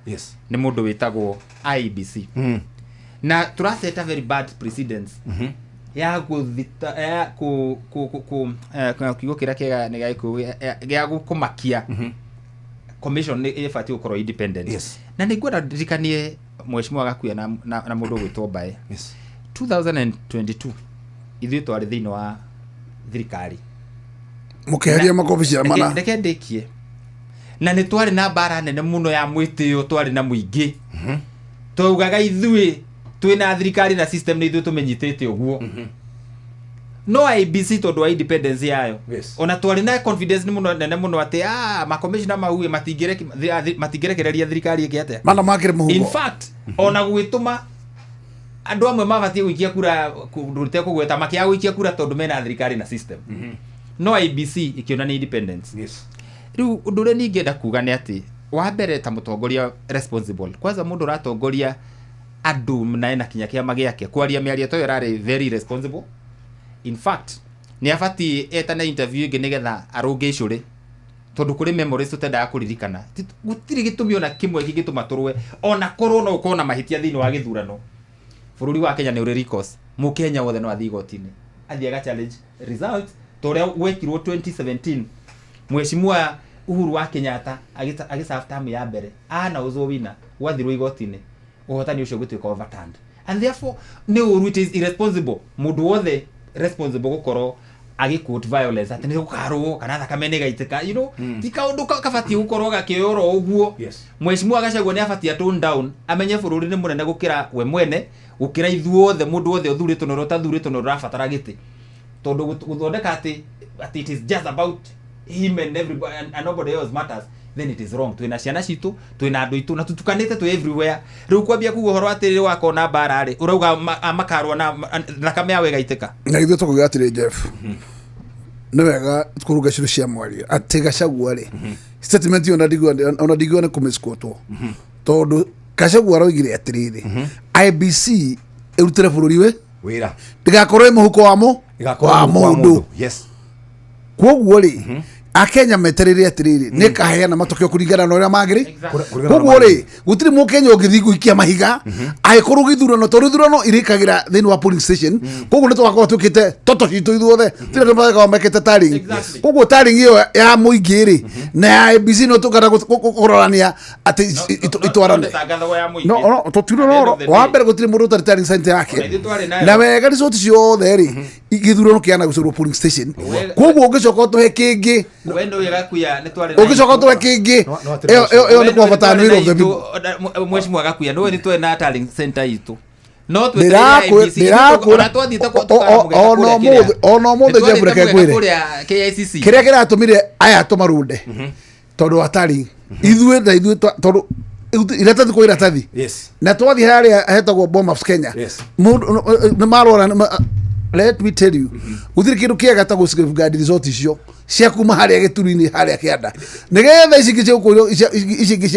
nĩ mũndũ wĩtagwo IBC. Na tũraseta very bad precedence ya gũthita ya ku ku ku ku kiugo kĩrĩa kĩega nĩ gĩa gĩa gũkũmakia commission nĩ ĩbatiĩ gũkorwo independent. Na nĩ ngwenda ndirikanie mheshimiwa Gakuya na mũndũ ũgwĩtwo Mbae. 2022 ithuĩ twarĩ thĩinĩ wa thirikari Mũkĩeheria makobi cia mana. Reke ndĩkie. Na nĩ twarĩ na mbara nene mũno ya mwĩtĩo, twarĩ na mũingĩ. Twaugaga ithuĩ twĩna thirikari na system nĩ ithuĩ tũmĩnyitĩte ũguo. No IBC tondũ wa independence yayo. Ona twarĩ na confidence nĩ mũno nene mũno atĩ makomishona mau ĩ, matingĩrekereria thirikari ĩke atĩa. Mana makĩrĩ mũhuko. In fact, ona gwĩtũma andũ amwe mabatiĩ gũikia kura kũndũ itekũgweta makĩaga gũikia kura tondũ mena thirikari na system. No IBC ĩkĩonania independence. Rĩu ũndũ ũrĩa ningĩenda kuga nĩ atĩ wa mbere ta mũtongoria responsible, kwanza mũndũ ũratongoria andũ na ena kinya kĩama gĩake kwaria mĩario ta ĩyo ĩrarĩ very responsible. In fact, nĩ abatiĩ etane interview ĩngĩ nĩgetha arũnge icũrĩ. Tondu kuri memories tutendaga kuririkana. Gutiri gitumi ona kimwe gigituma turwe ona korwo no ukorwo na mahitia thiini wa githurano. Bururi wa Kenya ni uri recourse. Mukenya wothe no athii igoti-ini. Athii aga challenge result toria gwekirwo 2017. Mheshimiwa Uhuru wa Kenyatta agiserve term ya mbere ana uzo wina gwathirwo igoti-ini uhotani ucio gutuika overturned and therefore ni uru it is irresponsible mundu wothe responsible gukorwo agikuot violence ati ni gukarwo kana thakame ni gaitika you know ti kaundu kabatie gukorwo gakiyoro uguo. Mheshimiwa Gachagua ni abatie tone down amenye bururi ni munene gukira we mwene gukira ithuothe mundu wothe uthuritwo na utathurĩtwo na urabatara giti tondu guthondeka ati it is just about him and everybody and nobody else matters, then it is wrong. Twina ciana citu twina andu itu na tutukanite twi everywhere. Riu kwambia kuga horo atiri wakona mbara ri urauga makarwo na thakame yawe gaitika na ithuĩ tũkuga atĩrĩ Jeff nĩ wega kũrunga ciũria cia mwario atĩ Gachagua rĩ statement ĩyo ona ndingĩona nĩ kũmĩsquotwo tondũ Gachagua aroigire atĩrĩrĩ IBC ĩrutĩre bũrũri we wĩra ndĩgakorwo ĩ mũhuko wa mũndũ. Yes. Koguo rĩ Akenya meterere atiriri ni kaheana matokeo kuringana na uria magiri. Koguo ri gutiri mukenya ungithi guikia mahiga agikorwo githurano tondu ithurano irikagira thiini wa polling station. Koguo ni twakorwo twikite toto citu ithuothe tira andu magakorwo mekite tallying. Koguo tallying iyo ya muingi ri na ya ABC no tukana kurorania ati itwarane no no tutiro wa mbere gutiri mundu utari tallying center yake na wega result ciothe ri githurano kiana gucorwo polling station. Koguo ungicoka utuhe kingi wendo Gakuya ni twari ungicoka utuhe kingi iyo ni kwa bata ni of the people. Mheshimiwa Gakuya no ni twari na tallying center itu no twetere ona twathite ono muthe Jeff reke ngwire KICC kiria kiratumire aya tumarunde tondu wa tallying ithuĩ na ithuĩ tondu iratathi kwa iratathi na twathi haria hetagwo Bomas Kenya mundu marora. Let me tell you guthiri kindu kiega ta gusafeguard result icio cia kuma haria gituru-ini haria kianda nigetha ici ingĩ ici ingĩ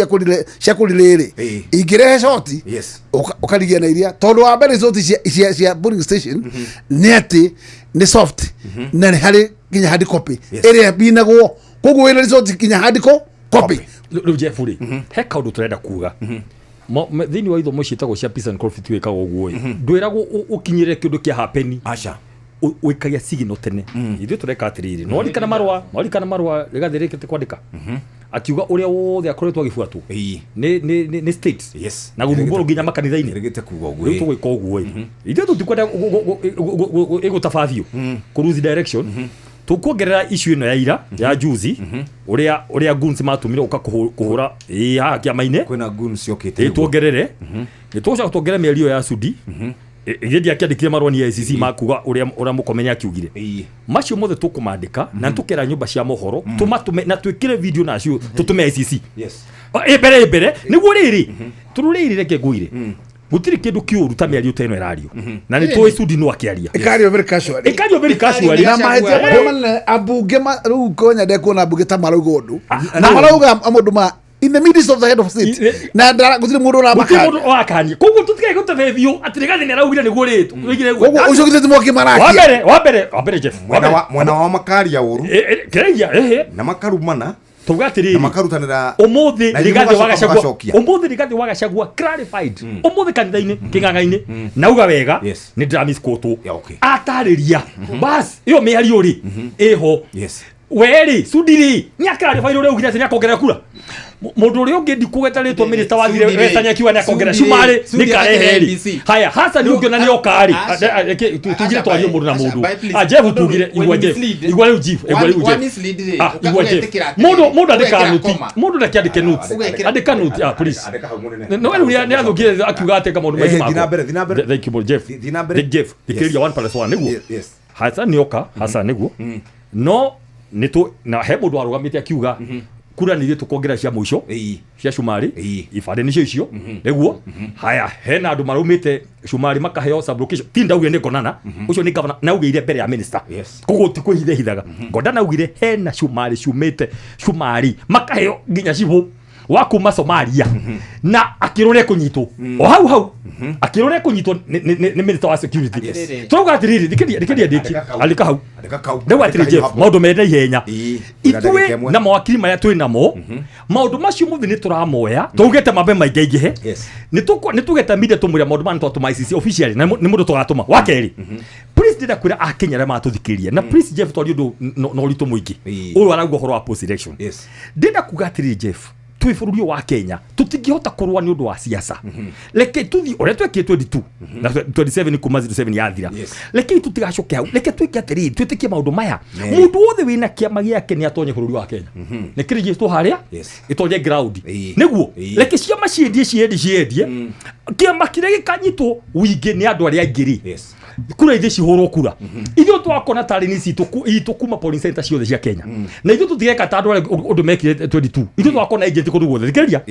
cia kũrire rĩ ingĩrehe shoti ũkarigia na iria tondu wa mbere result cia polling station nĩ atĩ nĩ soft na nĩ harĩ nginya hard copy ĩrĩa binagwo koguo wĩna result nginya hard copy. Rĩu Jeff rĩ he kaũndũ tũrenda kuga thĩinĩ wa ithomo ciĩtagwo cia peace and conflict wĩkaga ũguo ĩ ndwĩragwo ũkinyĩre kĩndũ kĩa happen aca ũikagia signal tene ithuĩ tũreka atĩrĩrĩ no rikana marũa rĩgathĩrĩkĩte kwandĩka akiuga ũrĩa wothe akoretwo agĩbuatwo nĩ states na gũthumbũrwo nginya makanitha-inĩ rĩu tũgwĩka ũguo ĩ ithuĩ tũtikwenda ĩgũtababio kũ lose direction tukuongerera issue ĩno ya ira ya juzi uria goons matumire uka kuhura haha kĩama-inĩ kwĩna goons yokĩte tuongerere nĩ tũgũcoka tuongerere mĩario ya Sudi ĩrĩa ndiakĩandĩkire marũa nĩ ICC makuga ũrĩa Mũkomenya akiugire macio mothe tũkũmandĩka na tũkera nyũmba cia mohoro tũmatũme na twĩkĩre video nacio tũtũme ICC mbere nĩguo rĩrĩ tondũ rĩrĩ reke ngwĩre gutiri kindu kiuru ta miario ta ino irario na ni tuwi Sudi no akiaria ikario very casually na mahetia maria manene abunge riu konya ndekuona abunge ta marauga undu na marauga mundu ma in the midst of the head of state na gutiri mundu uramakania gutiri mundu urakania koguo tutikae gutebethio ati Rigathi ni araugire niguo ri koguo ucio githĩ ti mwaki marakia wa mbere Jeff mwena wa makaria uru kireia na makarumana tuga atiriri makarutanira umuthi Rigathi wa Gachagua umuthi Rigathi wa Gachagua clarified umuthi kanitha-ini king'ang'a-ini nauga wega ni ndĩramisquotwo atariria bas iyo mĩario ri ĩho weri Sudi ri ni aclarified uria ugire ati ni akongerera kura mundu uria ungi ndikugweta ritwa minister wa thire Wetanya akiuga ni akongerera Shumari ni karehe ri haya Hassan ungiona ni oka ri tugire twario mundu na mundu Jeff tugire igwa Jeff igwa riu Jeff igwa riu Jeff igwa Jeff mundu andika note mundu ndakiandike note andika note please no riu ni athukire akiuga ateka maundu maingĩ makwa thina mbere thank you Jeff thina mbere Jeff thikĩrĩria 1 plus 1 niguo Hassan ni oka Hassan niguo no nitu na he mundu arugamite akiuga kura ni tukongerera cia muico cia Shumari ibande nicio icio niguo haya hena andu maraumite Shumari makaheo sublocation ti ndaugire ni Ngonana ucio ni governor naugire mbere ya minister koguo ti kwihithe hithaga Ngonana augire hena Shumari ciumite Shumari makaheo nginya cibu Wa kuma Somalia na akĩrwo nĩ ekũnyitwo o hau hau, akĩrwo nĩ ekũnyitwo nĩ minister wa security. Turauga atĩrĩrĩ, thikĩrĩria ndĩki, andĩka hau. Ndauga atĩrĩ, Jeff, maũndũ mena ihenya ithuĩ na mawakiri marĩa twĩ namo, maũndũ macio mothe nĩ tũramoya, twaugĩte mambe maingaingĩhe, nĩ tugĩte media tũmwĩre maũndũ maya nĩ twatũma ICC officially na nĩ mũndũ tũgatũma. Wa kerĩ, please, ndĩrenda kwĩra akenya arĩa maratũthikĩrĩria na please, Jeff, twarie ũndũ na ũritũ mũingĩ ũyũ arauga ũhoro wa post election. Ndĩrenda kuga atĩrĩrĩ, Jeff, twĩ bũrũri ũyũ wa Kenya tũtingĩhota kũrũa nĩ ũndũ wa siasa. Reke tũthiĩ ũrĩa twekire 22 na 27 kuma 07 yathira. Reke tũtigacoke hau. Reke twĩke atĩrĩrĩ, twĩtĩkie maũndũ maya. Mũndũ wothe wĩna kĩama gĩake nĩ atonye bũrũri wa Kenya, nĩ kĩrĩgĩtwo harĩa ĩtonye ground nĩguo. Reke ciama ciendie, ciendie, ciendie. Kĩama kĩrĩa gĩkanyitwo wingĩ nĩ andũ arĩa aingĩ rĩ, kura ithe cihũrwo kura. Ithuĩ twakona tarĩ nĩ citũ itũ kuma polling center ciothe cia Kenya, na ithuĩ tũtigeka ta andũ arĩa ũndũ mekire 22. Ithuĩ twakona agent kũndũ guothe, thikĩrĩria,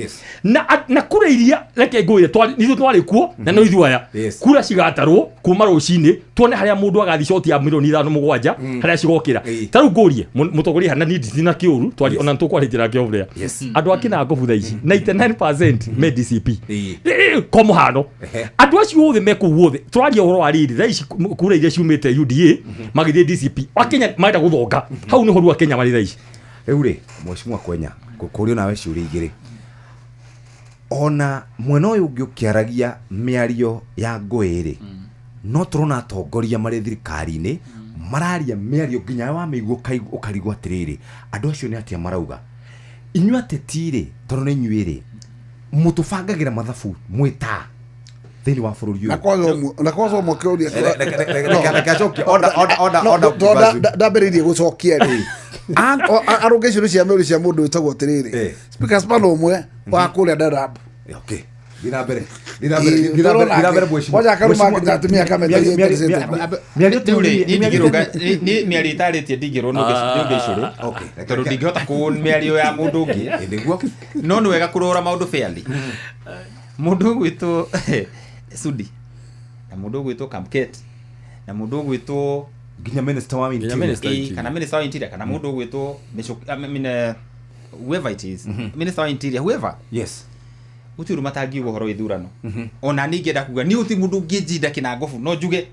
na kura iria, reke ngwĩre, ithuĩ twarĩ kuo na no ithuĩ aya kura cigatarwo kuma rũcinĩ, tuone harĩa mũndũ agathi shoti ya mirioni 5 7 harĩa cigokĩra. Ta rĩu ngũrie mũtongoria hana, niĩ ndina kĩũru twari ona nĩtũkwarĩtie nake ũrĩa andũ a Kĩnangobu thaa ici 99% me DCP. Kwa mũhano, andũ acio othe me kũu othe tũraria ũhoro wa rĩrĩ thaa ici, kura iria ciumĩte UDA magĩthiĩ DCP, akenya marenda gũthonga hau nĩho rĩu akenya marĩ thaa ici. Rĩu rĩ, mheshimiwa Kwenya, ngũkũrio nawe ciũria igĩrĩ. Ona mwena ũyũ ũngĩ ũkĩaragia mĩario ya ngũĩ rĩ, no tũrona atongoria marĩ thirikari-inĩ mararia mĩario nginya wamĩigua ũkarigwo atĩrĩrĩ, andũ acio nĩ atĩa marauga. Inyuĩ ateti rĩ, tondũ nĩ inyuĩ rĩ mũtũbangagĩra mathabu mwĩ ta thĩinĩ wa bũrũri ũyũ. Na kwanza ũmwe kĩũria. Reke acokie. Order, order, order, order. Ndambĩrĩirie gũcokia rĩ, arũnga icio nĩ cia mĩũri cia mũndũ wĩtagwo atĩrĩrĩ, speaker span ũmwe wa kũrĩa Dadaab. Okay. Thiĩ na mbere. Thiĩ na mbere, thiĩ na mbere, thiĩ na mbere, mheshimiwa. Kwanza akaruma Mheshimiwa, nginya atumia akameta. Mĩario Rĩu rĩ, niĩ niĩ mĩario ĩtarĩtie ndingĩrwo nĩ ũngĩ icũrĩ tondũ ndingĩhota kũũ mĩario ya mũndũ ũngĩ. Nĩguo. No nĩ wega kũrora maũndũ fairly. Mũndũ ũgwĩtwo Sudi na mũndũ ũgwĩtwo Kamket na mũndũ ũgwĩtwo nginya minister wa interior. Ĩĩ, kana minister wa interior, kana mũndũ ũgwĩtwo Michuki, I mean, whoever it is, minister wa interior, whoever, gũtirĩ ũndũ matangiuga ũhoro wa ithurano. Ona niĩ ingĩenda kuga niĩ gũtirĩ mũndũ ũngĩnjinda Kĩnangobu no njuge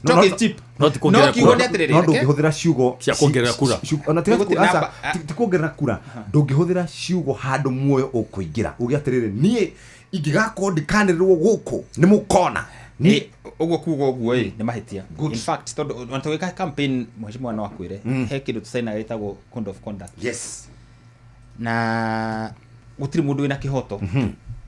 talk is cheap. No ti kuongerera No kiugo kura. nĩ atĩrĩrĩ, No reke. ndũngĩhũthĩra ciugo Cia kuongerera kura. Ona tiga Gũtirĩ aca, ti kuongerera kura, ndũngĩhũthĩra ciugo handũ muoyo ũkũingĩra uge atĩrĩrĩ, niĩ ingĩgakorwo ndikanĩrĩrwo gũkũ nĩ mũkona. Nĩ ũguo kuga ũguo ĩ nĩ mahĩtia. In fact, tondũ ona tũgĩka campaign, mheshimiwa no akwĩre, he kĩndũ tũcainaga gĩtagwo code of conduct. Na gũtirĩ mũndũ wĩna kĩhoto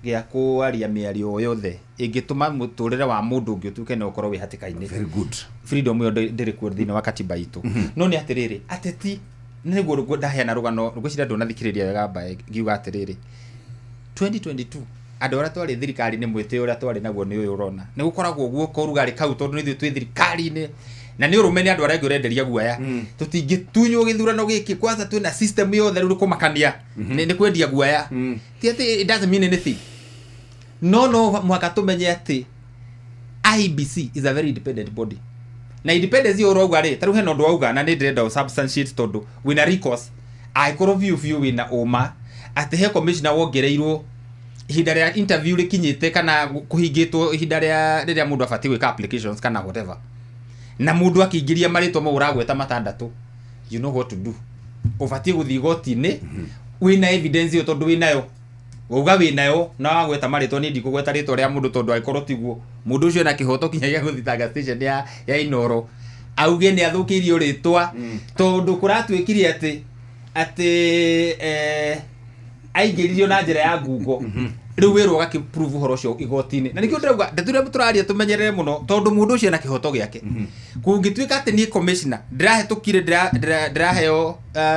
gĩa kwaria mĩario o yothe ĩngĩtũma mũtũrĩre wa mũndũ ũngĩ ũtuĩke nĩ ũkorwo wĩ hatĩka-inĩ. Very good. Freedom ĩyo ndĩrĩ kuo thĩinĩ wa katiba itũ. No nĩ atĩrĩrĩ, ateti nĩguo ndaheana rũgano, ngwĩciria ndũnathikĩrĩria wega mbae ngiuga atĩrĩrĩ, 2022 andũ arĩa twarĩ thirikari-inĩ, mwĩtĩo ũrĩa twarĩ naguo nĩ ũyũ ũrona nĩ gũkoragwo guo ũrugarĩ kau, tondũ nĩ ithuĩ twĩ thirikari-inĩ na nĩ ũrũme nĩ andũ arĩa angĩ ũrenderia guoya. Tũtingĩtunywo gĩthurano gĩkĩ, kwanza twĩna system yothe, rĩu nĩ kũmakania, nĩ kwendia guoya. Ti atĩ it doesn't mean anything, no mũhaka tũmenye atĩ IEBC is a very independent body, na independence ĩyo ũrauga rĩ, ta rĩu hena ũndũ wauga na nĩ ndĩrenda ũ substantiate, tondũ wĩna recourse angĩkorwo biũ biũ wĩna ũma atĩ he commissioner wongereirwo ihinda rĩa interview rĩkinyĩte kana kũhingĩtwo ihinda rĩa rĩrĩa mũndũ abatiĩ gwĩka applications kana whatever, na mũndũ akĩingĩria marĩtwa mau ũragweta matandatũ. You know what to do, ũbatiĩ gũthiĩ igoti-inĩ wĩna evidence ĩyo, tondũ wĩnayo, wauga wĩnayo na wagweta marĩtwa. Niĩ ndikũgweta rĩtwa rĩa mũndũ, tondũ angĩkorwo tiguo, mũndũ ũcio ena kĩhoto kinya gĩa gũthitanga station ya Inoro auge nĩ athũkĩirio rĩtwa, tondũ kũratuĩkire atĩ aingĩririo na njĩra ya ngungo. Rĩu wĩrwo ũgakĩ-prove ũhoro ũcio igoti-inĩ, na nĩkĩo ndĩrauga ndeto iria tũraria tũmenyerere mũno, tondũ mũndũ ũcio ena kĩhoto gĩake. Kũngĩtuĩka atĩ niĩ commissioner ndĩrahĩtũkire, ndĩraheo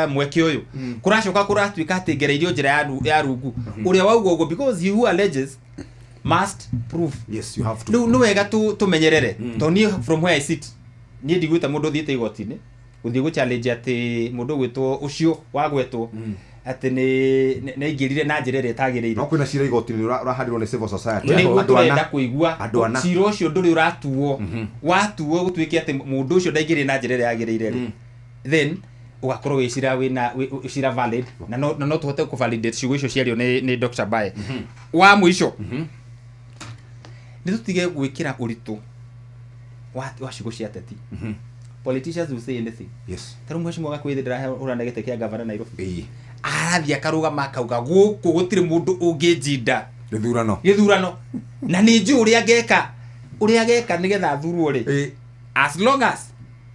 mweke ũyũ, kũracoka kũratuĩka atĩ ngereirio njĩra ya rungu, ũrĩa wauga ũguo, because he who alleges must prove. Yes, you have to. Rĩu nĩ wega tũmenyerere, tondũ niĩ from where I sit, niĩ ndigwĩta mũndũ ũthiĩte igoti-inĩ gũthiĩ gũ challenge atĩ mũndũ ũgwĩtwo ũcio wagwetwo atĩ nĩ aingĩrire na njĩra ĩrĩa ĩtagĩrĩire. No kwĩna cira igoti-inĩ ũrahandirwo nĩ civil society. Nĩguo Andũ ana. tũrenda kũigua Andũ ana. cira ũcio ndũrĩ ũratuo, watuo gũtuĩke atĩ mũndũ ũcio ndaingĩrire na njĩra ĩrĩa yagĩrĩire rĩ, then Ũgakorwo wĩ cira wĩna cira valid na no tũhote kũ validate ciugo icio ciario nĩ Dr. Bae. Wa mũico, nĩ tũtige gwĩkĩra ũritũ wa ciugo cia ateti. Politicians will say anything. Ta rĩu mheshimiwa Gakwĩthĩ ndĩrahũrana gĩtĩ kĩa gavana Nairobi, arathiĩ akarũgama akauga gũkũ gũtirĩ mũndũ ũngĩnjinda gĩthurano. Gĩthurano, na nĩ njũĩ ũrĩa ngeka nĩgetha athurwo rĩ, as long as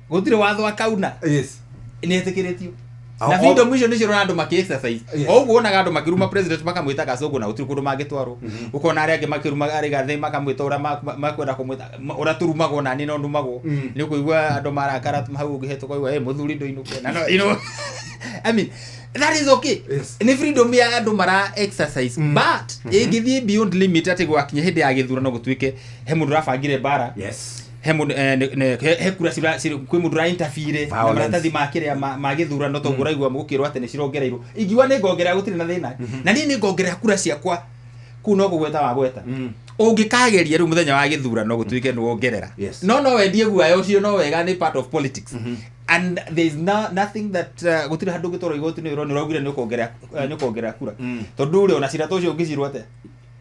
gũtirĩ watho akauna nĩ etĩkĩrĩtio. Na freedom icio nĩcio ũrona andũ makĩ exercise. O ũguo wonaga andũ makĩruma president, makamwĩta gacũngũ, na gũtirĩ kũndũ mangĩtwarwo. Ũkona arĩa angĩ makĩruma Rigathĩ, makamwĩta ũrĩa makwenda kũmwĩta, ũrĩa tũrumagwo, na niĩ no ndumagwo. Nĩ ũkũigua andũ marakara hau ũngĩhetũka ũkaigua, "Ĩ, mũthuri ndũinũke." Na no, I mean, that is okay, nĩ freedom ya andũ mara exercise, but ĩngĩthiĩ beyond limit atĩ gwakinya hĩndĩ ya gĩthurano gũtuĩke he mũndũ ũrabangire mbara, he mũndũ he kura kwĩ mũndũ ũra interfere na Violence. maratathi ma kĩrĩa ma gĩthurano, tondũ ũraigua gũkĩrwo atĩ nĩ cirongereirwo. Ingiuga nĩ ngongerera, gũtirĩ na thĩna, na niĩ nĩ ngongerera kura ciakwa kũu no kũgweta wagweta. Ũngĩkageria rĩu mũthenya wa gĩthurano gũtuĩke nĩ wongerera, no wendie guoya ũcio, no wega, nĩ part of politics, and there is no, nothing that gũtirĩ handũ ũngĩtwarwo igoti-inĩ ũrwo nĩ ũraugire nĩ ũkuongerera kura, tondũ ũrĩ ona cira ta ũcio ũngĩcirwo atĩa?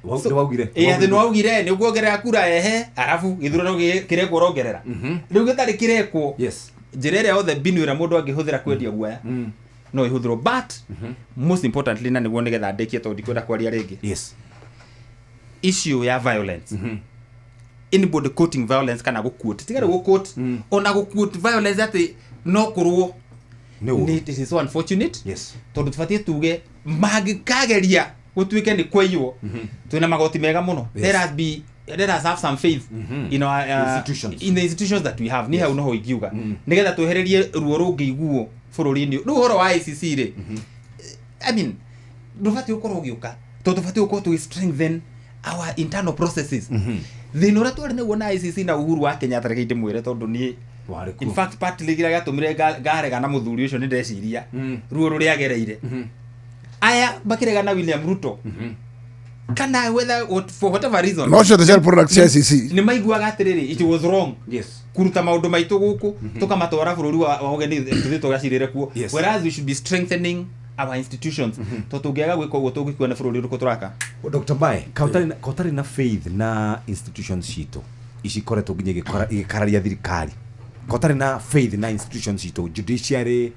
Nĩ waugire. Ĩ, atĩ nĩ waugire nĩ ũkuongerera kura, ehe, arabu gĩthurano kĩrekwo ũrongerera rĩu gĩtarĩ kĩrekwo. Njĩra ĩrĩa yothe, mbinu ĩrĩa mũndũ angĩhũthĩra kwendia guoya no ĩhũthĩrwo, but most importantly, na nĩguo nĩgetha ndĩkie tondũ ndikwenda kwaria rĩngĩ, issue ya violence, anybody quoting violence kana gũquote, tiga rĩu gũquote, ona gũquote violence atĩ no kũrwo Nĩ ũũru. It is so unfortunate, tondũ tũbatiĩ tuge mangĩkageria gũtuĩke nĩ kweiywo, twĩna magoti mega mũno. Let us have some faith in our Institutions. in the institutions that we have. Nĩ hau noho ingiuga nĩgetha twehererie ruo rũngĩiguo bũrũri-inĩ. Rĩu ũhoro wa ICC rĩ, I mean, ndũbatiĩ gũkorwo ũgĩũka tondũ tũbatiĩ gũkorwo tũgĩ strengthen our internal processes. Thĩna ũrĩa twarĩ naguo na ICC na Uhuru wa Kenyatta, reke ndĩmwĩre, tondũ niĩ in fact partly kĩrĩa gĩatũmire ngarega na mũthuri ũcio nĩ ndeciria ruo rũrĩa agereire. Aya makĩrega na William Ruto kana whether what, for whatever reason, No cio the product cia ICC. Nĩ maiguaga atĩrĩrĩ, it was wrong kuruta maũndũ maitũ gũkũ tũkamatwara bũrũri wa ũgeni tũthiĩ tũgacirĩre kuo, whereas we should be strengthening our institutions, tondũ tũngĩaga gwĩka ũguo tũngĩkua nĩ bũrũri ũrĩkũ tũraka? Dr. Bae, ka ũtarĩ na faith na institutions citũ ici ikoretwo nginya igĩkararia thirikari, ka ũtarĩ na faith na institutions citũ, judiciary,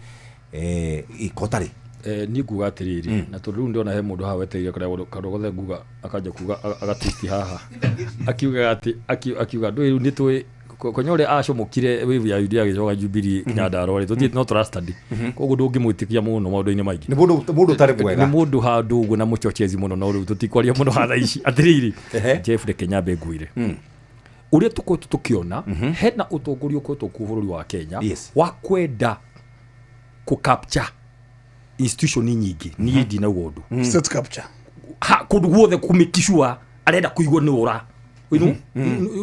ka ũtarĩ? Niĩ nguga atĩrĩrĩ, na tondũ rĩu ndĩrona he mũndũ haha wetereire kũrĩa kaũndũ gothe nguga akanja kuga agatwist haha akiugaga atĩ akiuga ndũĩ rĩu nĩ tũĩ konya ũrĩa acomokire wave ya UDA agĩcoka Jubilee Nyandarua rĩ, tũthiĩ no tũra study, koguo ndũngĩmwĩtĩkia mũno maũndũ-inĩ maingĩ. Nĩ mũndũ ũtarĩ mwega. Nĩ mũndũ handũ ũguo na mũchochezi mũno, no rĩu tũtikwaria mũno hatha ici. Atĩrĩrĩ, Jeff, reke nyambe ngwĩre ũrĩa tũkoretwo tũkĩona hena ũtongoria ũkoretwo kuo bũrũri wa Kenya wa kwenda kũ capture institution nyingĩ. Niĩ ndinauga ũndũ. State capture. Ha kũndũ guothe kũmĩkicua arenda kũigua nĩ ũra nĩ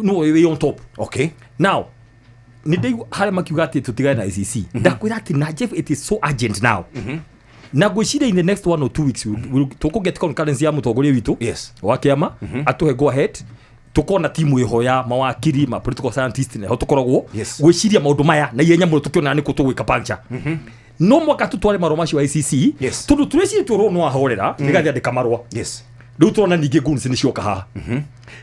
wĩ on top. Now nĩ ndaigua harĩa makiuga atĩ tũtigane na ICC. Ndakwĩra atĩ na Jeff, it is so urgent now, na ngwĩciria in the next 1 or 2 weeks tũkũ get concurrence ya mũtongoria witũ wa kĩama atũhe go ahead, tukona timu ĩho ya mawakiri, ma political scientist, neho tũkoragwo gwĩciria maũndũ maya na ihenya mũno, tũkĩona nĩ kũ tũgwĩka puncture. No mwaka tũtware marũa macio ICC, tondũ tũreciria tũrwo no ahorera nĩgathi andĩka marũa. Rĩu tũrona ningĩ goons nĩ cioka haha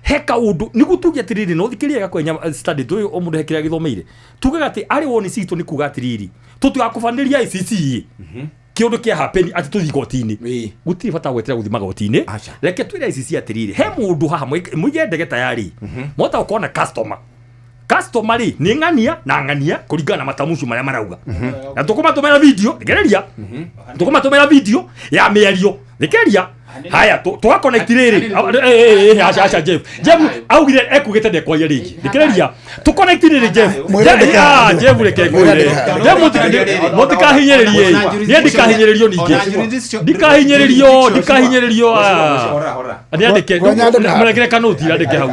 he kaũndũ nĩguo tuge atĩrĩrĩ, no thikĩrĩria gakwenya study tũĩ o mũndũ he kĩrĩa gĩthomeire, tugaga atĩ arĩ woni citũ nĩ kuga atĩrĩrĩ, tũtigakũbanĩria ICC kĩũndũ kĩa happen atĩ tũthiĩ igoti-inĩ. Gũtirĩ bata wa gweterera gũthiĩ magoti-inĩ. Reke twĩre ICC atĩrĩrĩ, he mũndũ haha mũige ndege tayari, mwahota gũkorwo na customer rĩ nĩ ng'ania na ng'ania kũringana na matamucu marĩa marauga, na tũkũmatũmĩra video, thikĩrĩria, tũkũmatũmĩra video ya mĩario, thikĩrĩria haya, tũgaconnect rĩrĩ. Aca, aca, Jeff augire ekugĩte ndekwaria rĩngĩ. Thikĩrĩria, tũconnect rĩrĩ, Jeff. Mwĩre Jeff, reke ngwĩre, Jeff, mũtikahinyĩrĩrie, niĩ ndikahinyĩrĩrio, ningĩ ndikahinyĩrĩrio, ndikahinyĩrĩrio. Nĩandĩke, mũnengere kanoti andĩke hau,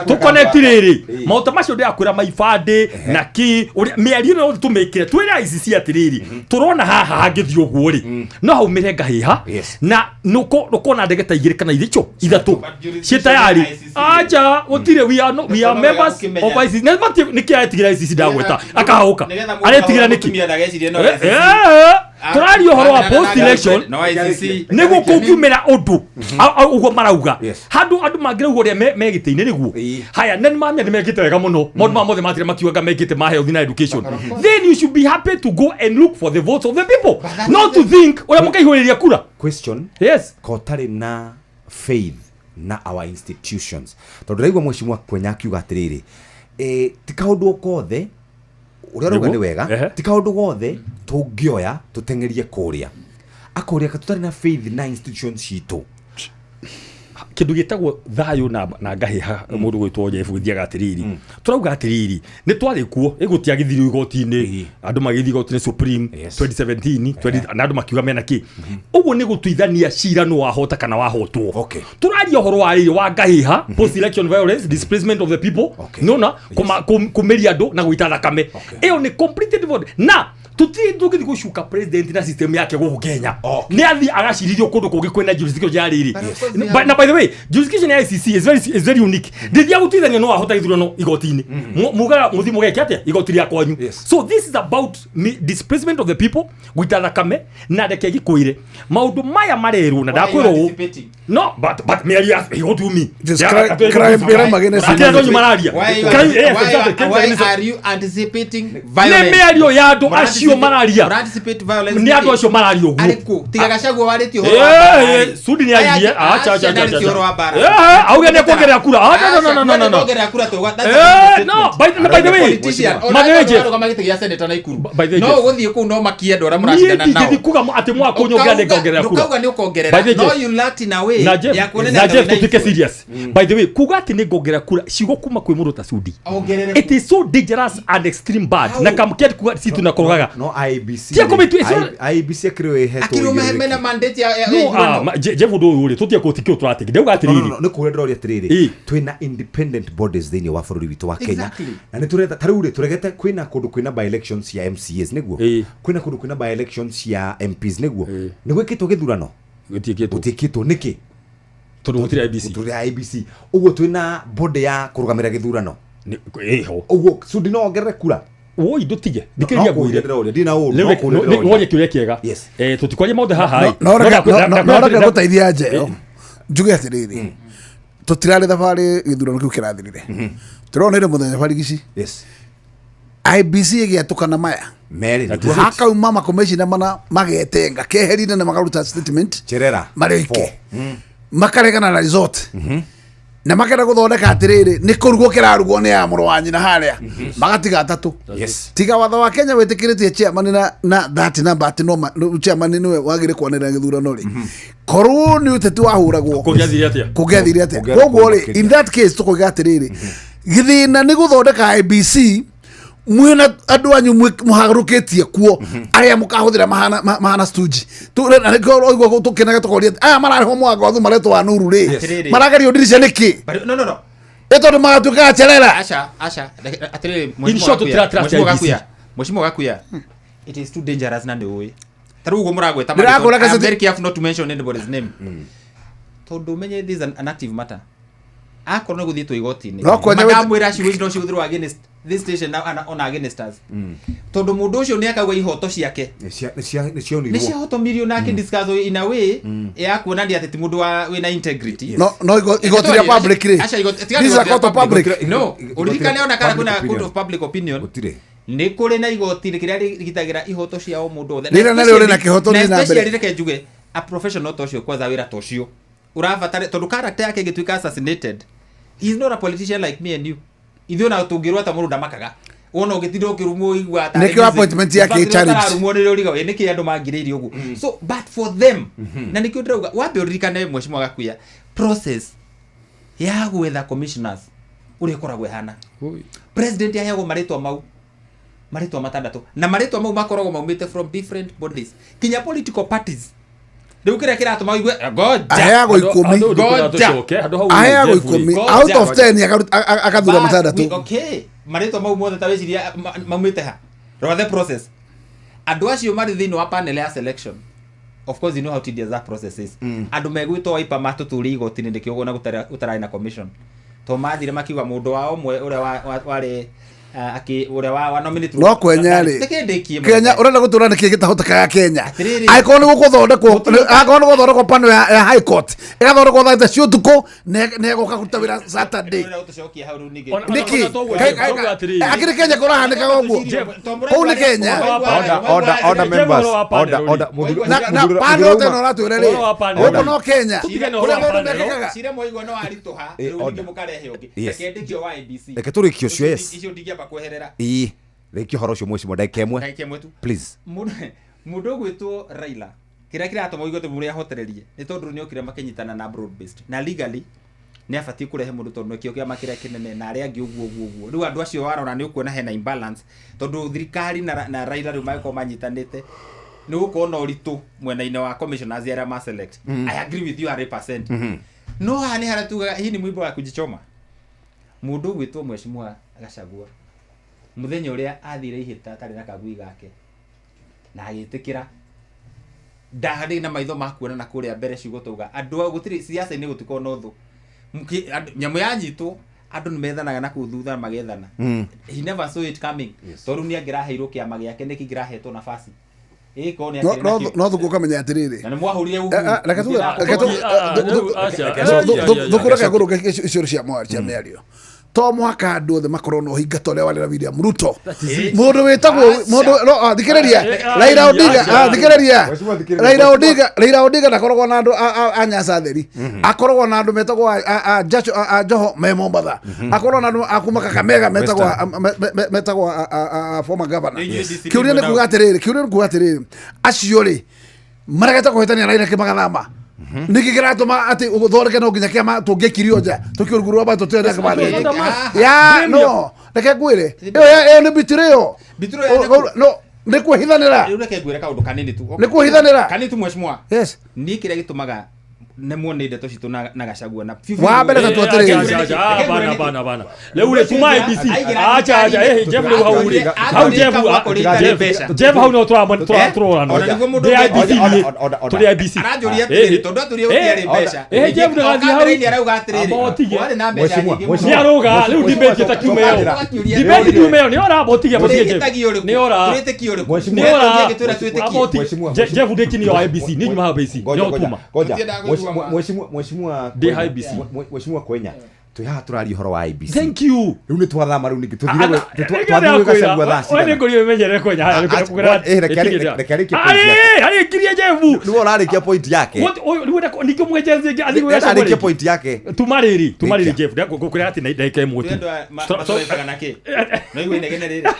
tũconnect rĩrĩ maũta macio ndĩrakwĩra maibandĩ na kĩ ũrĩa mĩario ĩno yothe tũmĩkĩre, twĩre ICC atĩrĩrĩ, tũrona haha hangĩthiĩ ũguo rĩ, no haumĩre ngahĩha na nuko Ukona ndege ta igĩrĩ kana ithicho ithatũ ciĩ tayari. Aja gũtirĩ, we are no, we are members of ICC. Na mati nĩkĩ aretigĩra ICC ndagweta akahũka aretigĩra nĩkĩ? Tũraria ũhoro wa post election nĩguo kũngiumĩra ũndũ ũguo marauga handũ andũ mangĩrauga ũrĩa me gĩtĩ-inĩ nĩguo haya na nĩmamenya nĩmekĩte wega mũno maũndũ maya mothe matire makiugaga mekĩte ma health na education, then you should be happy to go and look for the votes of the people, not to think ũrĩa mũkaihũrĩria kura. Question. Yes. Ko ũtarĩ na faith na our institutions, tondũ ndĩraigua mheshimiwa Kwenya akiuga atĩrĩrĩ, ti kaũndũ o kothe ũrĩa ũrauga nĩ wega, ti kaũndũ gothe tũngĩoya tũteng'erie kũrĩa akũrĩa tũtarĩ na faith na institutions citũ. Kĩndũ gĩtagwo thayũ na ngahĩha mũndũ gwĩtwo Jeff gĩthiaga atĩrĩrĩ, tũrauga atĩrĩrĩ nĩ twarĩ kuo ĩgũtiagithirio igoti-inĩ, andũ magĩthiĩ igoti-inĩ Supreme 2017 na andũ makiuga mena kĩ ũguo nĩ gũtuithania cira nĩ wahota kana wahotwo. Tũraria ũhoro wa rĩrĩ wa ngahĩha, post election violence, displacement of the people, nona kũmĩria andũ na gũita thakame, ĩyo nĩ completely different. Na tutirĩ tũngĩthiĩ gũcuka president na system yake gũkũ Kenya, nĩ athiĩ agacirithio kũndũ kũngĩ kwĩna jurisdiction ya rĩrĩ. Na by the way, jurisdiction ya ICC is very unique. Ndĩthiaga gũtuithania no wahota gĩthurano igoti-inĩ, mugaga mũthiĩ mũgeke atĩa igoti rĩa kwanyu. So this is about displacement of the people, gũita thakame. Na reke gĩkwĩre maũndũ maya marerwo na ndakwĩrwo ũũ no but mĩario ya what do you mean? Just crime against humanity. Mararia. Why are you anticipating nĩ violence? Mĩario ya andũ acio mararia. Anticipate violence. Nĩ andũ acio mararia ũguo. Arĩkũ? Tiga Gachagua warĩtie ũhoro wa mbara. Sudi nĩ airie. Acha acha acha. Acha ũhoro wa mbara. Auge nĩ kuongerera kura. Ah, no no no no no no. Kuongerera kura tuga. No, by the way, politician. By the way, Jeff. Ona gĩtĩ gĩa senator Naikuru. By the way, No Jeff. ũgũthiĩ kũu no makie andũ arĩa Niĩ mũracindana nao. ndingĩthiĩ kuga atĩ mwaka ũyũ nyongerera ngongerera kura. Ndũkauga nĩ ũkongerera. By the way, No, Jeff. you lacked in a way Na Jeff, ya kuonania na Jeff, wĩna tutuike serious. By the way, kuga atĩ nĩ ngongerera kura ciugo kuma kwĩ mũndũ ta Sudi, Ongerere. it is so dangerous and extreme bad. Na kamũkĩa kuga si tunakorogaga. No IEBC. Tia kũmĩtua- IEBC akĩrĩ ĩhetwo Akĩrũme mena mandate ya No, ah, Jeff, ũndũ ũyũ rĩ tũtige kũtikĩ tũratĩki ndauga atĩrĩrĩ. Nĩ kũrĩa ndĩroria atĩrĩrĩ, twĩna independent bodies thĩinĩ wa bũrũri witũ wa Kenya. Exactly. Na nĩ tũretha ta rĩu rĩ tũregete kwĩna kũndũ kwĩna by elections cia MCAs nĩguo, kwĩna kũndũ kwĩna by elections cia MPs nĩguo, nĩ gwĩkĩtwo gĩthurano gũtiĩkĩtwo nĩkĩ? Tondũ gũtirĩ IEBC. Gũtirĩ IEBC. Ũguo twĩna body ya kũrũgamĩrĩra gĩthurano ĩho. Ũguo Sudi no ongerere kura. Woi ndũtige thikĩrĩria ngwĩre. Ndĩroria ndina ũru. Rĩu worie kĩũria kĩega. Tũtikwaria maũndũ haha ĩ. No reke ngũteithia nja ĩyo njuge atĩrĩrĩ, tũtirarĩ thabarĩ gĩthurano kĩu kĩrathirire, tũronire mũthenya barigici Yes. IBC ĩgĩatũkana maya merĩ hakauma makomishina mana magetenga keherire na makaruta statement Cherera marĩ oike makaregana na result na makenda gũthondeka atĩrĩrĩ nĩ kũrugwo kĩrarugwo nĩ ya mũrũ wa nyina harĩa magatiga atatũ. Yes. Tiga watho wa Kenya wĩtĩkĩrĩtie chairman na that number atĩ no chairman nĩwe wagĩrĩire kwanĩrĩra gĩthurano rĩ, korwo nĩ ũteti wahũragwo Kũngĩathire atĩa? Kũngĩathire atĩa? Koguo rĩ, in that case tũkoiga atĩrĩrĩ, gĩthĩna nĩ gũthondeka IBC mwĩna andũ anyu mũharũkĩtie kuo arĩa mũkahũthĩra mahana stooge. Na nĩkĩo ũraigua tũkenaga tũkoria aya mararĩhwo mũgambo wa thuma maretwo wa Nuru rĩ, Atĩrĩrĩ. maragerio ndirica nĩkĩ? But no no no. Ĩ tondũ magatuĩkaga Cherera. Acha acha. Atĩrĩrĩ. In short, tũtira-trust Mheshimiwa IEBC. Gakuya. Mheshimiwa Gakuya. It is too dangerous na nĩ ũĩ. Ta rĩu ũguo mũragweta Ndĩrakũra marĩtwa. I am gazeti- very careful not to mention anybody's name. Tondũ ũmenye this is an active matter. Akorwo nĩ gũthiĩtwo igoti-inĩ. No kwenya wĩtĩ- Makamwĩra ciugo ici no cihũthĩrwo against this station na ona against us. Tondũ mũndũ ũcio nĩ akauga ihoto ciake. Nĩ Nĩ cionirwo. ciahotomirio na akĩdiscuss in a way ya kuonania atĩ ti mũndũ wĩna integrity. No igoti rĩa public rĩ. Aca, tiga This is a igoti rĩa court of public. No, ũririkane ona kana kwĩna Public court of public opinion. Gũtirĩ. Nĩ kũrĩ na igoti kĩrĩa rĩgitagĩra ihoto cia o mũndũ wothe. Rĩrĩa narĩo rĩna kĩhoto Na rĩ na mbere. especially reke njuge a professional ta ũcio kwanza wĩra ta ũcio ũrabatara tondũ character yake ĩngĩtuĩka assassinated, he is not a politician like me and you. Ithuĩ ona tũngĩrwo ta mũndũ ndamakaga wona ũgĩtinda ũkĩrumwo igua tarĩ Nĩkĩo music. appointment yake In fact, ĩ challenge. ũtararumwo nĩrĩo ũriga, "Ĩ, nĩkĩ andũ mangirĩirie ũguo?" So but for them, na nĩkĩo ndĩrauga wambe ũririkane mheshimiwa Gakuya, process ya gwetha commissioners ũrĩa ĩkoragwo ĩhana, president aheagwo marĩtwa mau, marĩtwa matandatũ, na marĩtwa mau makoragwo maumĩte from different bodies kinya political parties. Rĩu kĩrĩa kĩratũma ũigue ngoja Aheagwo ikũmi. Ngoja. Aheagwo ikũmi out of 10 akathura But matandatũ. Okay, marĩtwa mau mothe ta wĩciria maumĩte ha? Rora the process. Andũ acio marĩ thĩinĩ wa panel ya selection Of course you know how tedious that process is. Andũ megwĩtwo Wiper matũtũrie igoti-inĩ nĩkĩo ũguo na gũtararĩ na commission. To mathire makiuga mũndũ wao ũmwe ũrĩa warĩ ũrĩa wa nominate no kwenya rĩ Kenya ũrenda gũtũra nĩkĩ gĩtahotekaga Kenya angĩkorwo nĩ gũgũthondekwo panel ya High Court ĩgathondekwo thaa cia ũtukũ na ĩgoka kũruta wĩra Saturday nĩkĩ akĩrĩ Kenya kũrahanĩkaga ũguo kũu nĩ Kenya order members order na panel teno ũratwĩra rĩ gũkũ no Kenya kũrĩa maũndũ mekĩkaga cira mwaigua no waritũha rĩu ningĩ mũkarehe ũngĩ reke ndĩkio wa IEBC reke tũrĩkie ũcio yes icio ndingĩamba kweherera ĩĩ rĩkia ũhoro ũcio mwecimwa ndagĩka ĩmwe please mũndũ ũgwĩtwo Raila kĩrĩa kĩratũma ũigue mũrĩa ahotererie nĩ tondũ nĩ okire makĩnyitana na broad based na legally nĩ abatiĩ kũrehe mũndũ tondũ nĩkĩo kĩama kĩrĩa kĩnene na arĩa angĩ ũguo ũguo ũguo rĩu andũ acio warora nĩ ũkuona hena imbalance tondũ thirikari na Raila rĩu magĩkorwo manyitanĩte nĩ gũkorwo na ũritũ mwena-inĩ wa commissioners arĩa ma select. I agree with you 100%. No haha nĩ harĩa tugaga hii ni mwimbo wa kujichoma. Mũndũ ũgwĩtwo Mheshimiwa Gachagua muthenya ũrĩa athire ihĩta atarĩ na kagui gake na agĩtĩkĩra ndarĩ na maitho ma kuona na kũrĩa mbere ciugo tauga andũ gũtirĩ siasa-inĩ gũtikoragwo na ũthũ nyamũ yanyitwo andũ nĩ methanaga na kũu thutha magethana. He never saw it coming tondũ nĩ angĩraheirwo kĩama gĩake nĩkĩ kĩrahetwo nafasi no thũkũ ũkamenya atĩrĩrĩ na nĩ mwahũrire thũkũ reke ngũrũke icio cia mĩario to mũhaka andũ othe makorwo na ũhinga ta ũrĩa warĩ na William Ruto mũndũ wĩtagwo mũndũ no thikĩrĩria Raila Odinga thikĩrĩria Raila Odinga ndakoragwo na andũ a Nyanza theri akoragwo na andũ metagwo a Joho me Mombatha akoragwo na andũ a kuma Kakamega metagwo former governor kĩũria nĩ kuga atĩrĩrĩ acio rĩ maregete kũhĩtania Raila kĩmagathama nĩkĩ kĩratũma atĩ ũthondeke no nginya kĩama tũngĩkirio nja tũkio rungu rwa batũ tũrĩa kĩmandĩke ya no reke ngwĩre ĩyo nĩ betrayal no nĩ kwĩhithanĩra rĩu reke ngwĩre kaũndũ kanini tu nĩ kwĩhithanĩra kanini tu mheshimiwa yes niĩ kĩrĩa gĩtũmaga nĩ muone ndeto citũ na Gachagua na wa mbere ta twatĩrĩire bana rĩu rĩ tuma IEBC acha acha Jeff rĩu hau rĩ hau Jeff Jeff hau no tũrorana ndĩ IEBC tũrĩ IEBC aranjũria atĩrĩrĩ tondũ atũrie gũtiarĩ mbeca Jeff ndũgathiĩ hau arauga atĩrĩrĩ warĩ na mbeca nyingĩ mũno nĩ arauga rĩu debate ta kiume ĩyo debate kiume ĩyo nĩ ora abotige Jeff nĩ ora twĩtĩkie ũrĩkũ nĩ ora Jeff ndĩkinio IEBC nĩ nyuma hau IEBC nĩ ũtuma Mheshimiwa Mheshimiwa Kwenya twi haha tũraria ũhoro wa IEBC thank you rĩu nĩ twathama rĩu ningĩ tũthire twathire Gachagua thaa cigana we nĩ ngũria ũmenyere Kwenya haya reke arĩkie point yake arĩkirie Jeff nĩwe ũrarĩkia point yake rĩu ningĩ mwenjezie athiĩ gwĩ Gachagua arĩkie point yake tuma rĩrĩ Jeff ngũkwĩra atĩ ndagĩka ĩmwe tu no igua inegene rĩrĩ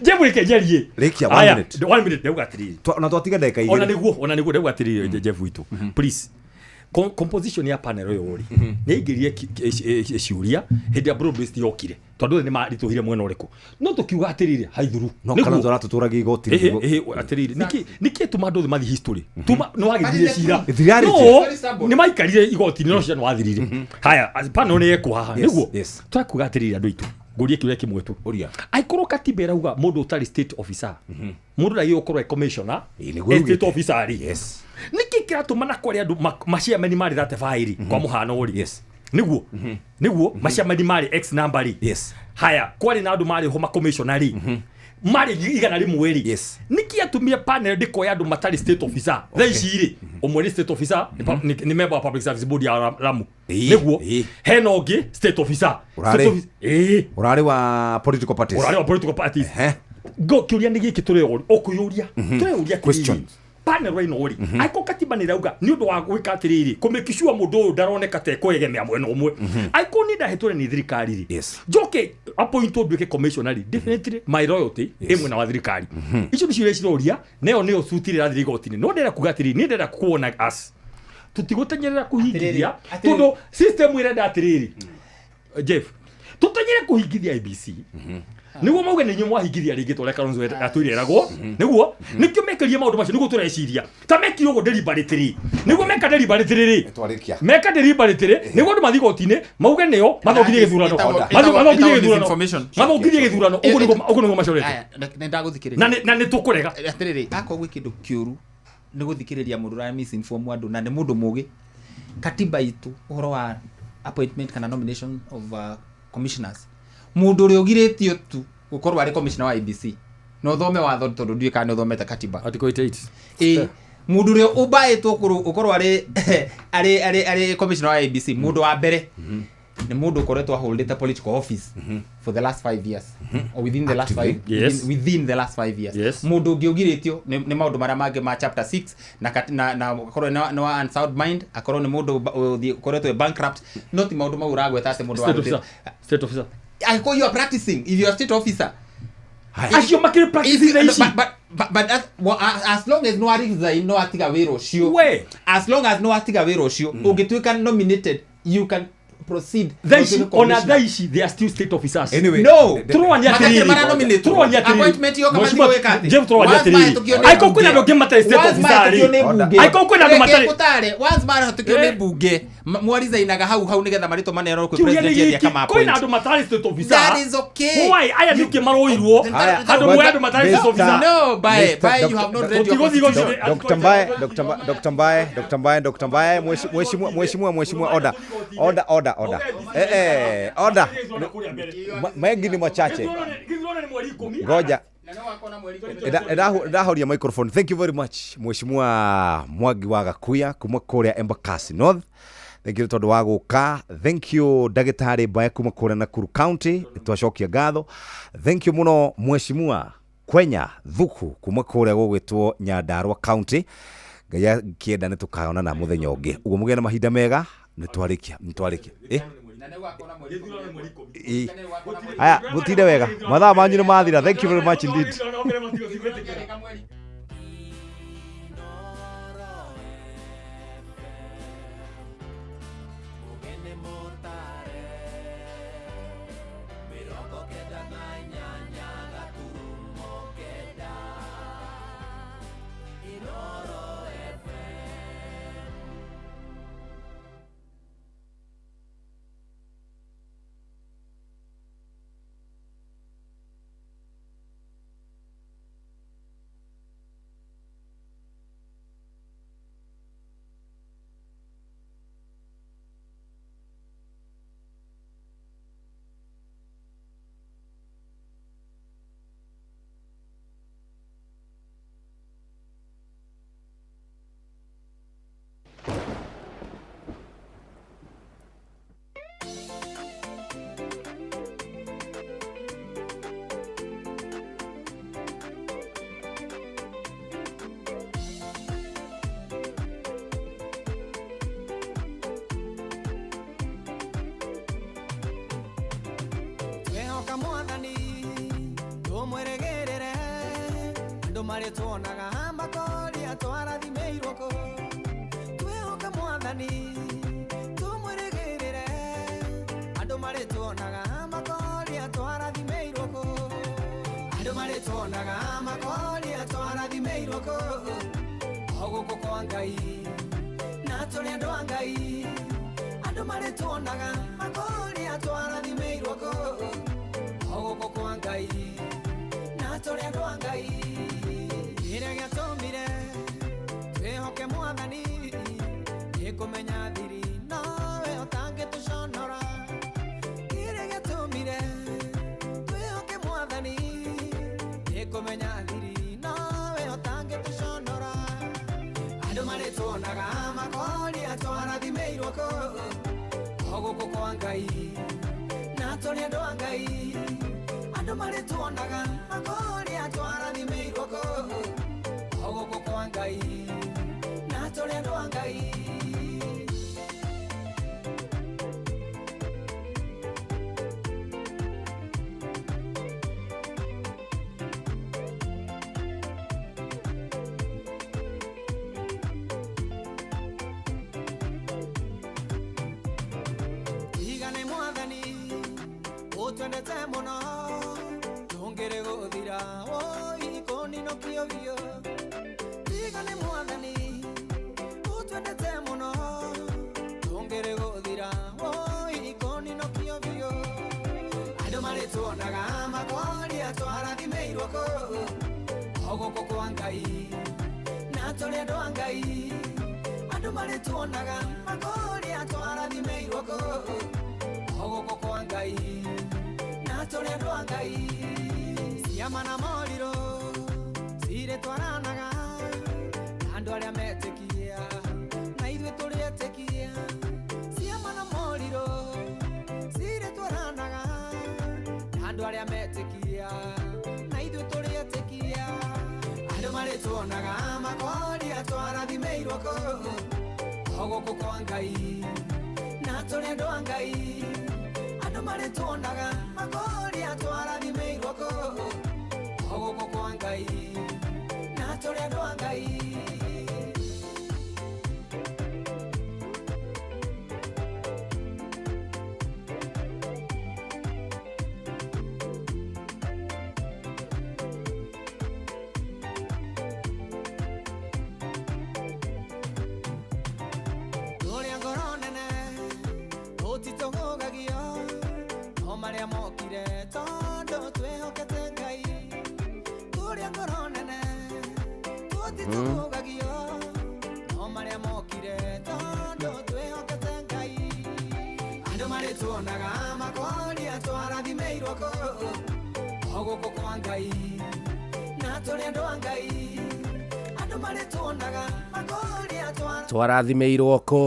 Jeff reke njarie rĩkia 1 minute 1 minute ndauga atĩrĩrĩ ona twatiga ndagĩka igĩrĩ ona nĩguo ndauga atĩrĩrĩ Jeff witũ please composition ya panel ĩyo rĩ nĩ aingĩrie ciũria hĩndĩ ya broad based yokire tondũ nĩ maritũhire mwena ũrĩkũ no tũkiuga atĩrĩrĩ haithuru no Kalonzo aratũtũragia igoti atĩrĩrĩ nĩkĩ tũma andũ othe mathiĩ history tuma nĩ wagĩthire cira no nĩ maikarire igoti-inĩ no cira nĩ wathirire haya panel nĩ yekwo haha nĩguo twakuga atĩrĩrĩ andũ aitũ ngũrie kĩũria kĩmwe tu angĩkorwo katiba ĩrauga mũndũ ũtarĩ state officer mũndũ ndagĩrĩirwo gũkorwo e commissioner state officer rĩ nĩkĩ kĩratũma na kwarĩ andũ maciameni marĩ 35 rĩ kwa mũhano rĩ nĩguo nĩguo maciameni marĩ x number rĩ haya kwarĩ na andũ marĩ ho macommissioner rĩ marĩ 100 rĩ nĩkĩ atumia panel ndĩkoya andũ matarĩ state officer thaa ici rĩ ũmwe nĩ state officer nĩ member wa public service board ya Lamu nĩguo hena ũngĩ state officer ũrarĩ wa political parties ũrarĩ wa political parties ngo kĩũria nĩ gĩkĩ tũreyũria tũreyũria question panel ĩno rĩ angĩkorwo katiba nĩ ĩrauga nĩ ũndũ wa gwĩka atĩrĩrĩ kũ sure mũndũ ũyũ ndaroneka ta ekwegemea mwena ũmwe angĩkorwo niĩ ndahetũre nĩ thirikari rĩ njoke appointwo nduĩke commissioner rĩ definitely my loyalty ĩ mwena wa thirikari icio nĩcio iria ciroria na ĩyo nĩyo suit ĩrĩa ĩrathiĩ igoti-inĩ no ndĩrenda kuga atĩrĩrĩ niĩ ndĩrenda kuona as tũtigũtenyerera kũhingithia tondũ system ĩrenda atĩrĩrĩ Jeff tũtenyere kũhingithia IEBC nĩguo mauge nĩ inyuĩ mwahingithia rĩngĩ ta ũrĩa Kalonzo atwĩre eragwo nĩguo nĩkĩo mekĩrie maũndũ macio nĩguo tũreciria ta mekire ũguo deliberately nĩguo meka deliberately rĩ meka deliberately nĩguo andũ mathiĩ igoti-inĩ mauge nĩo mathũkirie gĩthurano mathũkirie gĩthurano ũguo nĩguo macorete nĩ ndagũthikĩrĩria na nĩ tũkũrega atĩrĩrĩ akorwo gwĩ kĩndũ kĩũru Nĩ gũthikĩrĩria mũndũ ũrĩa misinform andũ na nĩ mũndũ mũgĩ. Katiba itũ ũhoro wa appointment kana nomination of commissioners, mũndũ ũrĩa ũgirĩtio tu gũkorwo arĩ commissioner wa IEBC na ũthome watho tondũ ndiũĩ kana nĩ ũthomete katiba. Article 88. Ĩ mũndũ ũrĩa ũmbaĩtwo gũkorwo arĩ commissioner wa IEBC, mũndũ wa mbere nĩ mũndũ ũkoretwo aholdete political office for the last 5 years or within the last 5 Yes. within the last 5 years. Yes. Mũndũ ũngĩ ũgirĩtio nĩ maũndũ marĩa mangĩ ma chapter 6 na akorwo nĩ wa unsound mind, akorwo nĩ mũndũ ũkoretwo e bankrupt, no ti maũndũ mau ũragweta atĩ mũndũ State officer. State officer. Angĩkorwo you are practicing, if you are state officer, Acio makĩrĩ practicing thaa ici. But as long as no resign, no atiga wĩra ũcio, as long as no atiga wĩra ũcio, ũngĩtuĩka nominated, you can proceed. Thaa ici, ona thaa ici they are still state officers. Anyway, No. Tũrwania Matakĩrĩ atĩrĩrĩ. maranominate. Tũrwania atĩrĩrĩ. Appointment yoka Mheshimiwa mathiĩ gwĩka atĩ. James, tũrwania Once atĩrĩrĩ. mahĩtũkio nĩ Angĩkorwo kwĩna andũ angĩ matarĩ state Once officer mahĩtũkio rĩ. nĩ mbunge. Angĩkorwo kwĩna andũ Reke matarĩ ngũtare. Once mahĩtũkio nĩ mbunge, mwarizainaga hau hau nĩgetha marĩtwa maneanwo kwĩ Kĩũria nĩ president gĩkĩ, athiĩ akama kwĩna appoint. andũ matarĩ state officer. That is okay. Why? Aya nĩkĩ maroirwo handũ muoe andũ matarĩ state officer. No, bye, you have not read your constitution. Dr. Mbae, Dr. Mbae, Dr. Mbae, Dr. Mbae, Dr. Mbae, mheshimiwa, mheshimiwa, mheshimiwa, order, order, order, order. Order. Mengi ni machache. Ngoja. Ndahoria microphone. Thank you very much Mheshimiwa Mwangi wa Gakuya kuma kuria Embakasi North. Thank you tondu wa guka. Thank you Ndagĩtarĩ Mbae kuma kuria Nakuru County. Twacokia ngatho. Thank you muno Mheshimiwa Kwenya Thuku kuma kuria gũgwĩtwo Nyandarua County. Ngai akĩenda nĩ tũkaonana mũthenya ũngĩ. Ũguo mũgĩe na mahinda mega. Nĩ twarĩkia, nĩ twarĩkia. Aya, mũtinde wega. Mathaa manyu nĩ mathira. Thank you very much indeed. Twehoka mwathani tumweregerere andu marituonaga makoria twarathimĩirwo kũ. Twehoka mwathani tumweregerere andu marituonaga makoria twarathimĩirwo kũ. Andu marituonaga makoria twarathimĩirwo kũ. O gũkũ kwa Ngai na tũrĩ andũ a Ngai, andu marituonaga makoria twarathimĩirwo kũ. O gũkũ kwa Ngai na tũrĩ andũ a Ngai. Kĩrĩa gĩatũmire twĩhoke mwathani nĩ kũmenya thiri nowe ũtangĩtũconora. Kĩrĩa gĩatũmire twĩhoke mwathani nĩ kũmenya thiri nowe ũtangĩtũconora. Andũ marĩtuonaga makoria twarathimĩirwo kũ. O gũkũ kwa Ngai na tũrĩ andũ a Ngai, andũ marĩtuonaga makoria twarathimĩirwo kũ. O gũkũ kwa Ngai na tũrĩ andũ a Ngai. Tigane mwathani ũtwendete mũno tũngĩrĩ gũthira woi kũninũkio biũ. Tigane mwathani ũtwendete mũno tũngĩrĩ gũthira woi kũninũkio biũ. Andũ marĩtuonaga makoria twarathimĩirwo kũ. O gũkũ kwa Ngai na Na tũrĩ andũ a Ngai andũ marĩtuonaga makũrĩa twarathimĩirwo kũ o gũkũ kwa Ngai na tũrĩ andũ a Ngai ciama na morirũ cirĩtwaranaga na andũ arĩa metĩkia na ithuĩ tũrĩ etĩkia ciama na morirũ cirĩtwaranaga na andũ arĩa metĩkia na ithuĩ tũrĩ etĩkia andũ marĩtuonaga makoria twarathimĩirwo kũ o gũkũ kwa Ngai na tũrĩ andũ a Ngai andũ marĩtuonaga makoria twarathimĩirwo kũ o gũkũ kwa Ngai na tũrĩ andũ a Ngai. Tũrĩ a ngoro nene tũtitũgũgagio no marĩa mokire tondũ twĩhokete Ngai tũrĩ a ngoro nene tũtitũgũgagio no marĩa mokire tondũ twĩhokete Ngai andũ marĩtuonaga makoria twarathimĩirwo kũ o gũkũ kwa Ngai na tũrĩ andũ a Ngai andũ marĩtuonaga makoria twarathimĩirwo kũ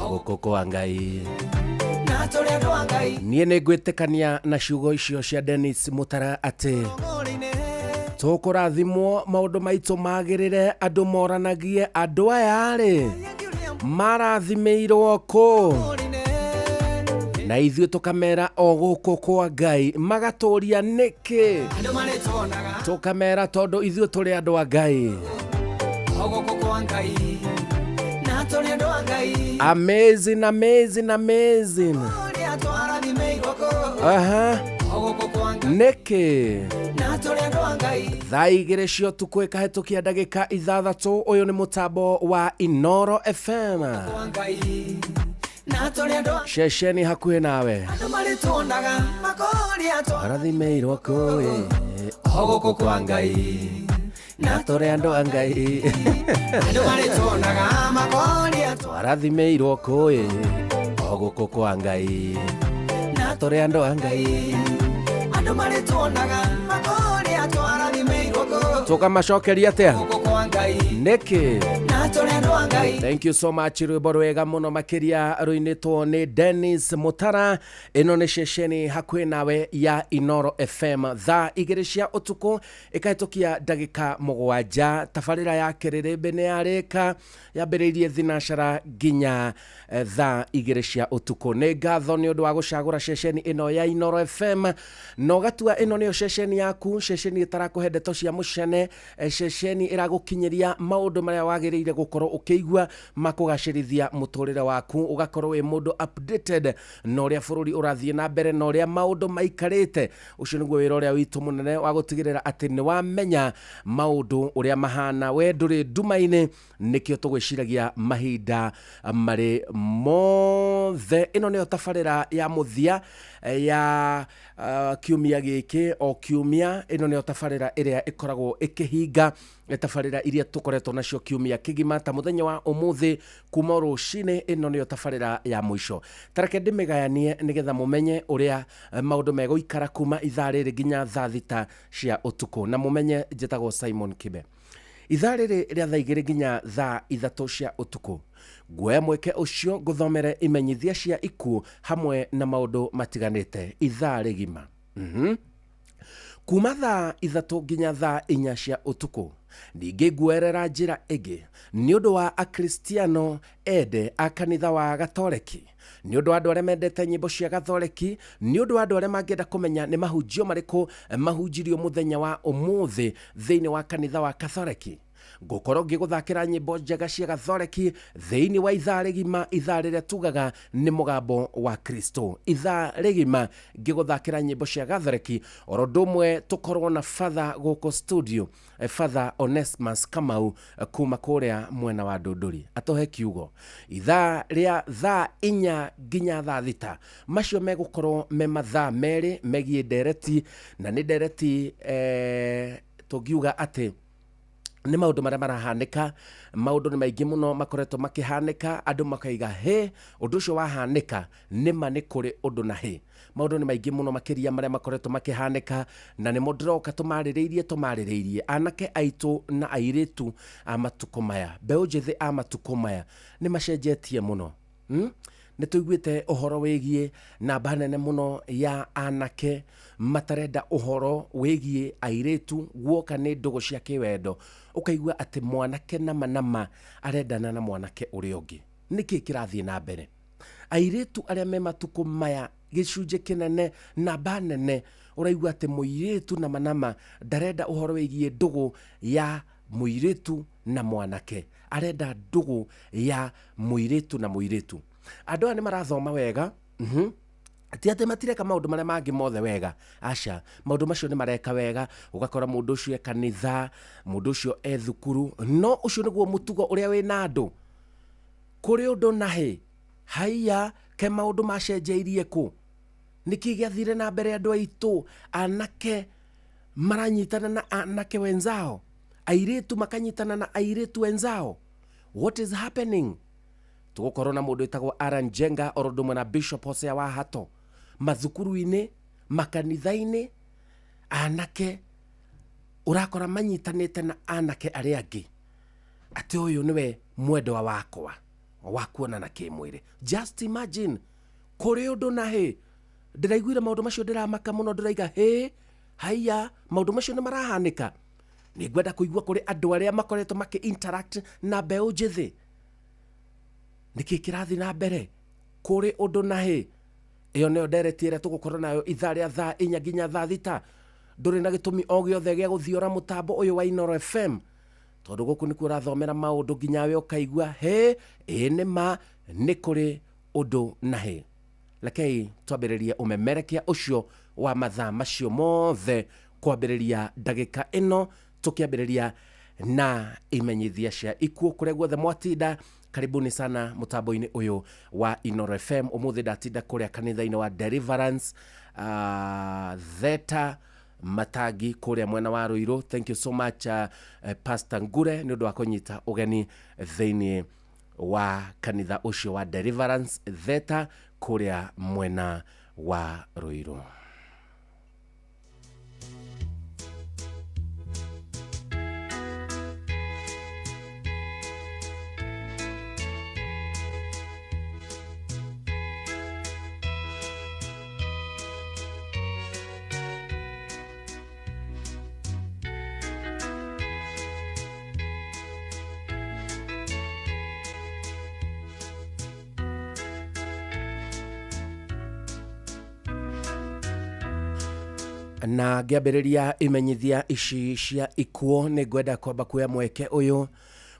gũkũ kwa Ngai na tũrĩ andũ a Ngai. Niĩ nĩ ngwĩtĩkania na ciugo icio cia Dennis Mutara atĩ tũkũrathimwo maũndũ maitũ magĩrĩre andũ moranagie andũ aya rĩ marathimĩirwo kũ na ithuĩ tũkamera o gũkũ kwa Ngai magatũria nĩkĩ andũ marĩtuonaga tũkamera tondũ ithuĩ tũrĩ andũ a Ngai o gũkũ kwa Ngai na tũrĩ andũ a Ngai. Amazing, amazing, amazing. Ũrĩa twarathimĩirwo kũ Aha. o gũkũ kwa Ngai Nĩkĩ na tũrĩ andũ a Ngai. Thaa igĩrĩ cia ũtukũ ĩkahĩtũkia ndagĩka 6 ũyũ nĩ mũtambo wa Inoro FM kwa Ngai na tũrĩ andũ a ceceni hakuhĩ nawe andũ marĩtuonaga makoria twarathimĩirwo kũ o gũkũ kwa Ngai na tũrĩ andũ a Ngai andũ marĩtuonaga makoria twarathimĩirwo kũ o gũkũ kwa Ngai na tũrĩ andũ a Ngai andũ marĩtuonaga makoria twarathimĩirwo kũ tũkamacokeria atĩa gũkũ kwa Ngai nĩkĩ na tũrĩ andũ a Ngai. Thank you so much rwĩmbo rwega mũno makĩria rũinĩtwo nĩ Dennis Mutara ĩno nĩ ceceni hakuhĩ nawe ya Inoro FM thaa 2 cia ũtukũ ĩkahĩtũkia ndagĩka 7 tabarĩra ya kĩrĩrĩmbĩ nĩ yarĩka yambĩrĩirie thinacara nginya thaa 2 cia ũtukũ nĩ ngatho nĩ ũndũ wa gũcagũra ceceni ĩno ya Inoro FM na ũgatua ĩno nĩyo ceceni yaku ceceni ĩtarakũhe ndeto cia mũcene ceceni ĩragũkinyĩria maũndũ marĩa wagĩrĩire gũkorwo ũkĩigua makũgacĩrithia mũtũrĩre waku ũgakorwo wĩ mũndũ updated na ũrĩa bũrũri ũrathiĩ na mbere na ũrĩa maũndũ maikarĩte ũcio nĩguo wĩra ũrĩa witũ mũnene wa gũtigĩrĩra atĩ nĩ wamenya maũndũ ũrĩa mahana we ndũrĩ nduma-inĩ nĩkĩo tũgwĩciragia mahinda marĩ mothe ĩno nĩyo tabarĩra ya mũthia ya kiumia gĩkĩ o kiumia ĩno nĩyo tabarĩra ĩrĩa ĩkoragwo ĩkĩhinga tabarĩra iria tũkoretwo nacio kiumia kĩgima ta mũthenya wa ũmũthĩ kuma rũcinĩ ĩno nĩyo tabarĩra ya mũico tareke ndĩmĩgayanie nĩgetha mũmenye ũrĩa maũndũ megũikara kuma ithaa rĩrĩ nginya thaa 6 cia ũtukũ na mũmenye njĩtagwo Simon Kibe ithaa rĩrĩ rĩa thaa 2 nginya thaa 3 cia ũtukũ nguoya mweke ũcio ngũthomere imenyithia cia ikuũ hamwe na maũndũ matiganĩte ithaa rĩgima kuma thaa 3 nginya thaa 4 cia ũtukũ ningĩ nguerera njĩra ĩngĩ nĩ ũndũ wa akristiano ende a kanitha wa gatoreki nĩ ũndũ wa andũ arĩa mendete nyĩmbo cia gathoreki nĩ ũndũ wa andũ arĩa mangĩenda kũmenya nĩ mahunjio marĩkũ mahunjirio mũthenya wa ũmũthĩ thĩinĩ wa kanitha wa kathoreki ngũkorwo ngĩgũthakĩra nyĩmbo njega cia gathoreki thĩinĩ wa ithaa rĩgima ithaa rĩrĩa tugaga nĩ mũgambo wa Kristo ithaa rĩgima ngĩgũthakĩra nyĩmbo cia gathoreki oro ũndũ ũmwe tũkorwo na Father gũkũ studio Father Onesmus Kamau kuma kũrĩa mwena wa Ndũndũri atũhe kiugo ithaa rĩa thaa 4 nginya thaa 6 macio megũkorwo me mathaa merĩ megiĩ ndereti na nĩ ndereti tũngiuga atĩ Nĩ maũndũ marĩa marahanĩka, maũndũ nĩ maingĩ mũno makoretwo makĩhanĩka, andũ makaiga he ũndũ ũcio wahanĩka nĩma nĩ kũrĩ ũndũ na hĩ. Maũndũ nĩ maingĩ mũno makĩria marĩa makoretwo makĩhanĩka, na nĩmo ndĩroka tũmarĩrĩirie anake aitũ na airĩtu a matukũ maya, mbeũ njĩthĩ a matukũ maya nĩ macenjetie mũno. Nĩ tũiguĩte ũhoro wĩgiĩ namba nene mũno ya anake matarenda ũhoro wĩgiĩ airĩtu guoka nĩ ndũgũ cia kĩwendo, ũkaigua atĩ mwanake nama nama arendana na mwanake ũrĩa ũngĩ. Nĩkĩ kĩrathiĩ na mbere? Airĩtu arĩa me matukũ maya gĩcunjĩ kĩnene namba nene ũraigua atĩ mũirĩtu nama nama ndarenda ũhoro wĩgiĩ ndũgũ ya mũirĩtu na mwanake, arenda ndũgũ ya mũirĩtu na mũirĩtu. Andũ aya nĩ marathoma wega, ti atĩ matireka maũndũ marĩa mangĩ mothe wega, aca, maũndũ macio nĩ mareka wega, ũgakora mũndũ ũcio e kanitha, mũndũ ũcio e thukuru, no ũcio nĩguo mũtugo ũrĩa wĩna andũ. Kũrĩ ũndũ na hĩ, haiya ke maũndũ macenjeirie kũ, nĩkĩ gĩathire na mbere andũ aitũ anake maranyitana na anake wenzao, airĩtu makanyitana na airĩtu wenzao? What is happening? Tũgũkorwo na mũndũ wĩtagwo Aran Jenga oro ũndũ ũmwe na Bishop Hosea wa Hato mathukuru-inĩ, makanitha-inĩ, anake ũrakora manyitanĩte na anake arĩa angĩ atĩ ũyũ nĩwe mwendwa wakwa wa kuonana kĩmwĩrĩ. Just imagine, kũrĩ ũndũ na hĩ. Ndĩraiguire maũndũ macio ndĩramaka mũno, ndĩraiga hĩ haiya, maũndũ macio nĩ marahanĩka. Nĩ ngwenda kũigua kũrĩ andũ arĩa makoretwo makĩ interact na mbeũ njĩthĩ, nĩkĩ kĩrathiĩ na mbere? Kũrĩ ũndũ na hĩ. Ĩyo nĩyo ndereti ĩrĩa tũgũkorwo nayo ithaa rĩa thaa 4 nginya thaa 6. Ndũrĩ na gĩtũmi o gĩothe gĩa gũthiora mũtambo ũyũ wa Inooro FM, tondũ gũkũ nĩkuo ũrathomera maũndũ nginya we ũkaigua hĩ, ĩĩ nĩ ma, nĩ kũrĩ ũndũ na hĩ. Rekei twambĩrĩrie ũmemerekia ũcio wa mathaa macio mothe kwambĩrĩria ndagĩka ĩno, tũkĩambĩrĩria na imenyithia cia ikuũ kũrĩa guothe mwatinda. Karibuni sana mũtambo-inĩ ũyũ wa Inooro FM. Ũmũthĩ ndatinda kũrĩa kanitha-inĩ wa Deliverance Theta Matangi kũrĩa mwena wa Ruiru. Thank you so much Pastor Ngure nĩ ũndũ wa kũnyita ũgeni thĩinĩ wa kanitha ũcio wa Deliverance Theta kũrĩa mwena wa Ruiru. Na ngĩambĩrĩria imenyithia ici cia ikuũ, nĩ ngwenda kwamba kuoya mweke ũyũ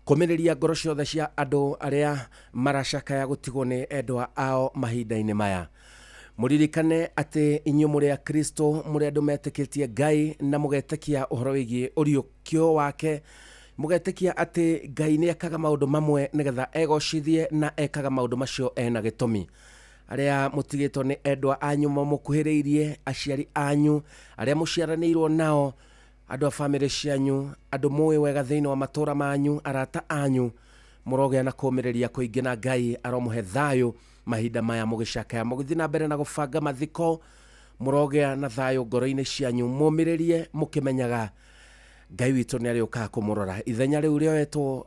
kũmĩrĩria ngoro ciothe cia andũ arĩa maracakaya gũtigwo nĩ endwa ao mahinda-inĩ maya. Mũririkane atĩ inyuĩ mũrĩ a Kristo, mũrĩ andũ metĩkĩtie Ngai na mũgetĩkia ũhoro wĩgiĩ ũriũkio wake, mũgetĩkia atĩ Ngai nĩ ekaga maũndũ mamwe nĩgetha egocithie na ekaga maũndũ macio ena gĩtũmi. Arĩa mũtigĩtwo nĩ endwa anyu mamũkuhĩrĩirie, aciari anyu, arĩa mũciaranĩirwo nao, andũ a bamĩrĩ cianyu, andũ mũĩ wega thĩinĩ wa matũũra manyu, arata anyu, mũrogĩa na kũũmĩrĩria kũingĩ na Ngai aromũhe thayũ mahinda maya mũgĩcakaya, mũgĩthiĩ na mbere na gũbanga mathiko, mũrogĩa na thayũ ngoro-inĩ cianyu, mũmĩrĩrie mũkĩmenyaga Ngai witũ nĩ arĩũkaga kũmũrora. Ithenya rĩu rĩoetwo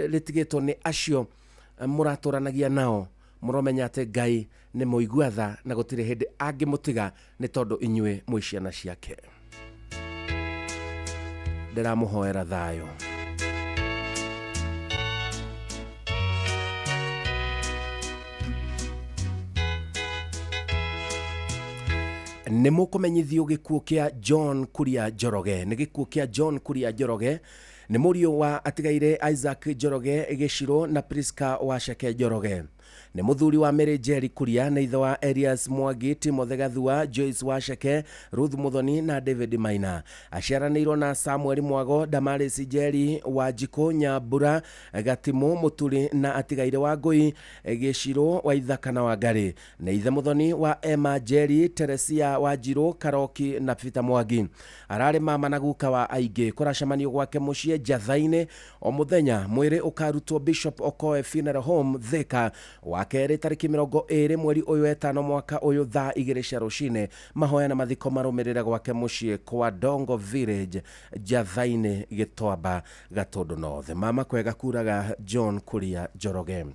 rĩtigĩtwo nĩ acio mũratũranagia nao, mũromenya atĩ Ngai nĩ mũigua tha na gũtirĩ hĩndĩ angĩmũtiga nĩ tondũ inyuĩ mwĩ ciana ciake. Ndĩramũhoera thayũ. Nĩ mũkũmenyithio gĩkuũ kĩa John Kuria Njoroge. Nĩ gĩkuũ kĩa John Kuria Njoroge, nĩ mũriũ wa atigaire Isaac Njoroge Gĩcirũ na Priska Waceke Njoroge. Nĩ mũthuri wa Mary Njeri Kuria, nĩ ithe wa Elias Mwangi, Timothy Gathua, Joyce Wacheke, Ruth Muthoni na David Maina. Aciaranĩirwo na Samuel Mwago, Damaris Njeri, Wanjikũ Nyambura, Gatimu Muturi na atigaire wa Ngui, Gĩcirũ wa Ithaka na Wangari. Nĩ ithe Muthoni wa Emma Njeri, Teresia Wanjirũ, Karoki na Peter Mwangi. Ararĩ mama na guka wa aingĩ. Kũracemanio gwake mũciĩ Njatha-inĩ o mũthenya. Mwĩrĩ ũkarutwo Bishop Okoe Funeral Home Thika wa kerĩ tarĩki 20 mweri ũyũ wetano mwaka ũyũ thaa 2 cia rũcinĩ. Mahoya na mathiko marũmĩrĩre gwake mũciĩ kwa Dongo Village Njatha-inĩ Gĩtwamba Gatũndũ North. Mama kwega kuraga John Kuria Njoroge.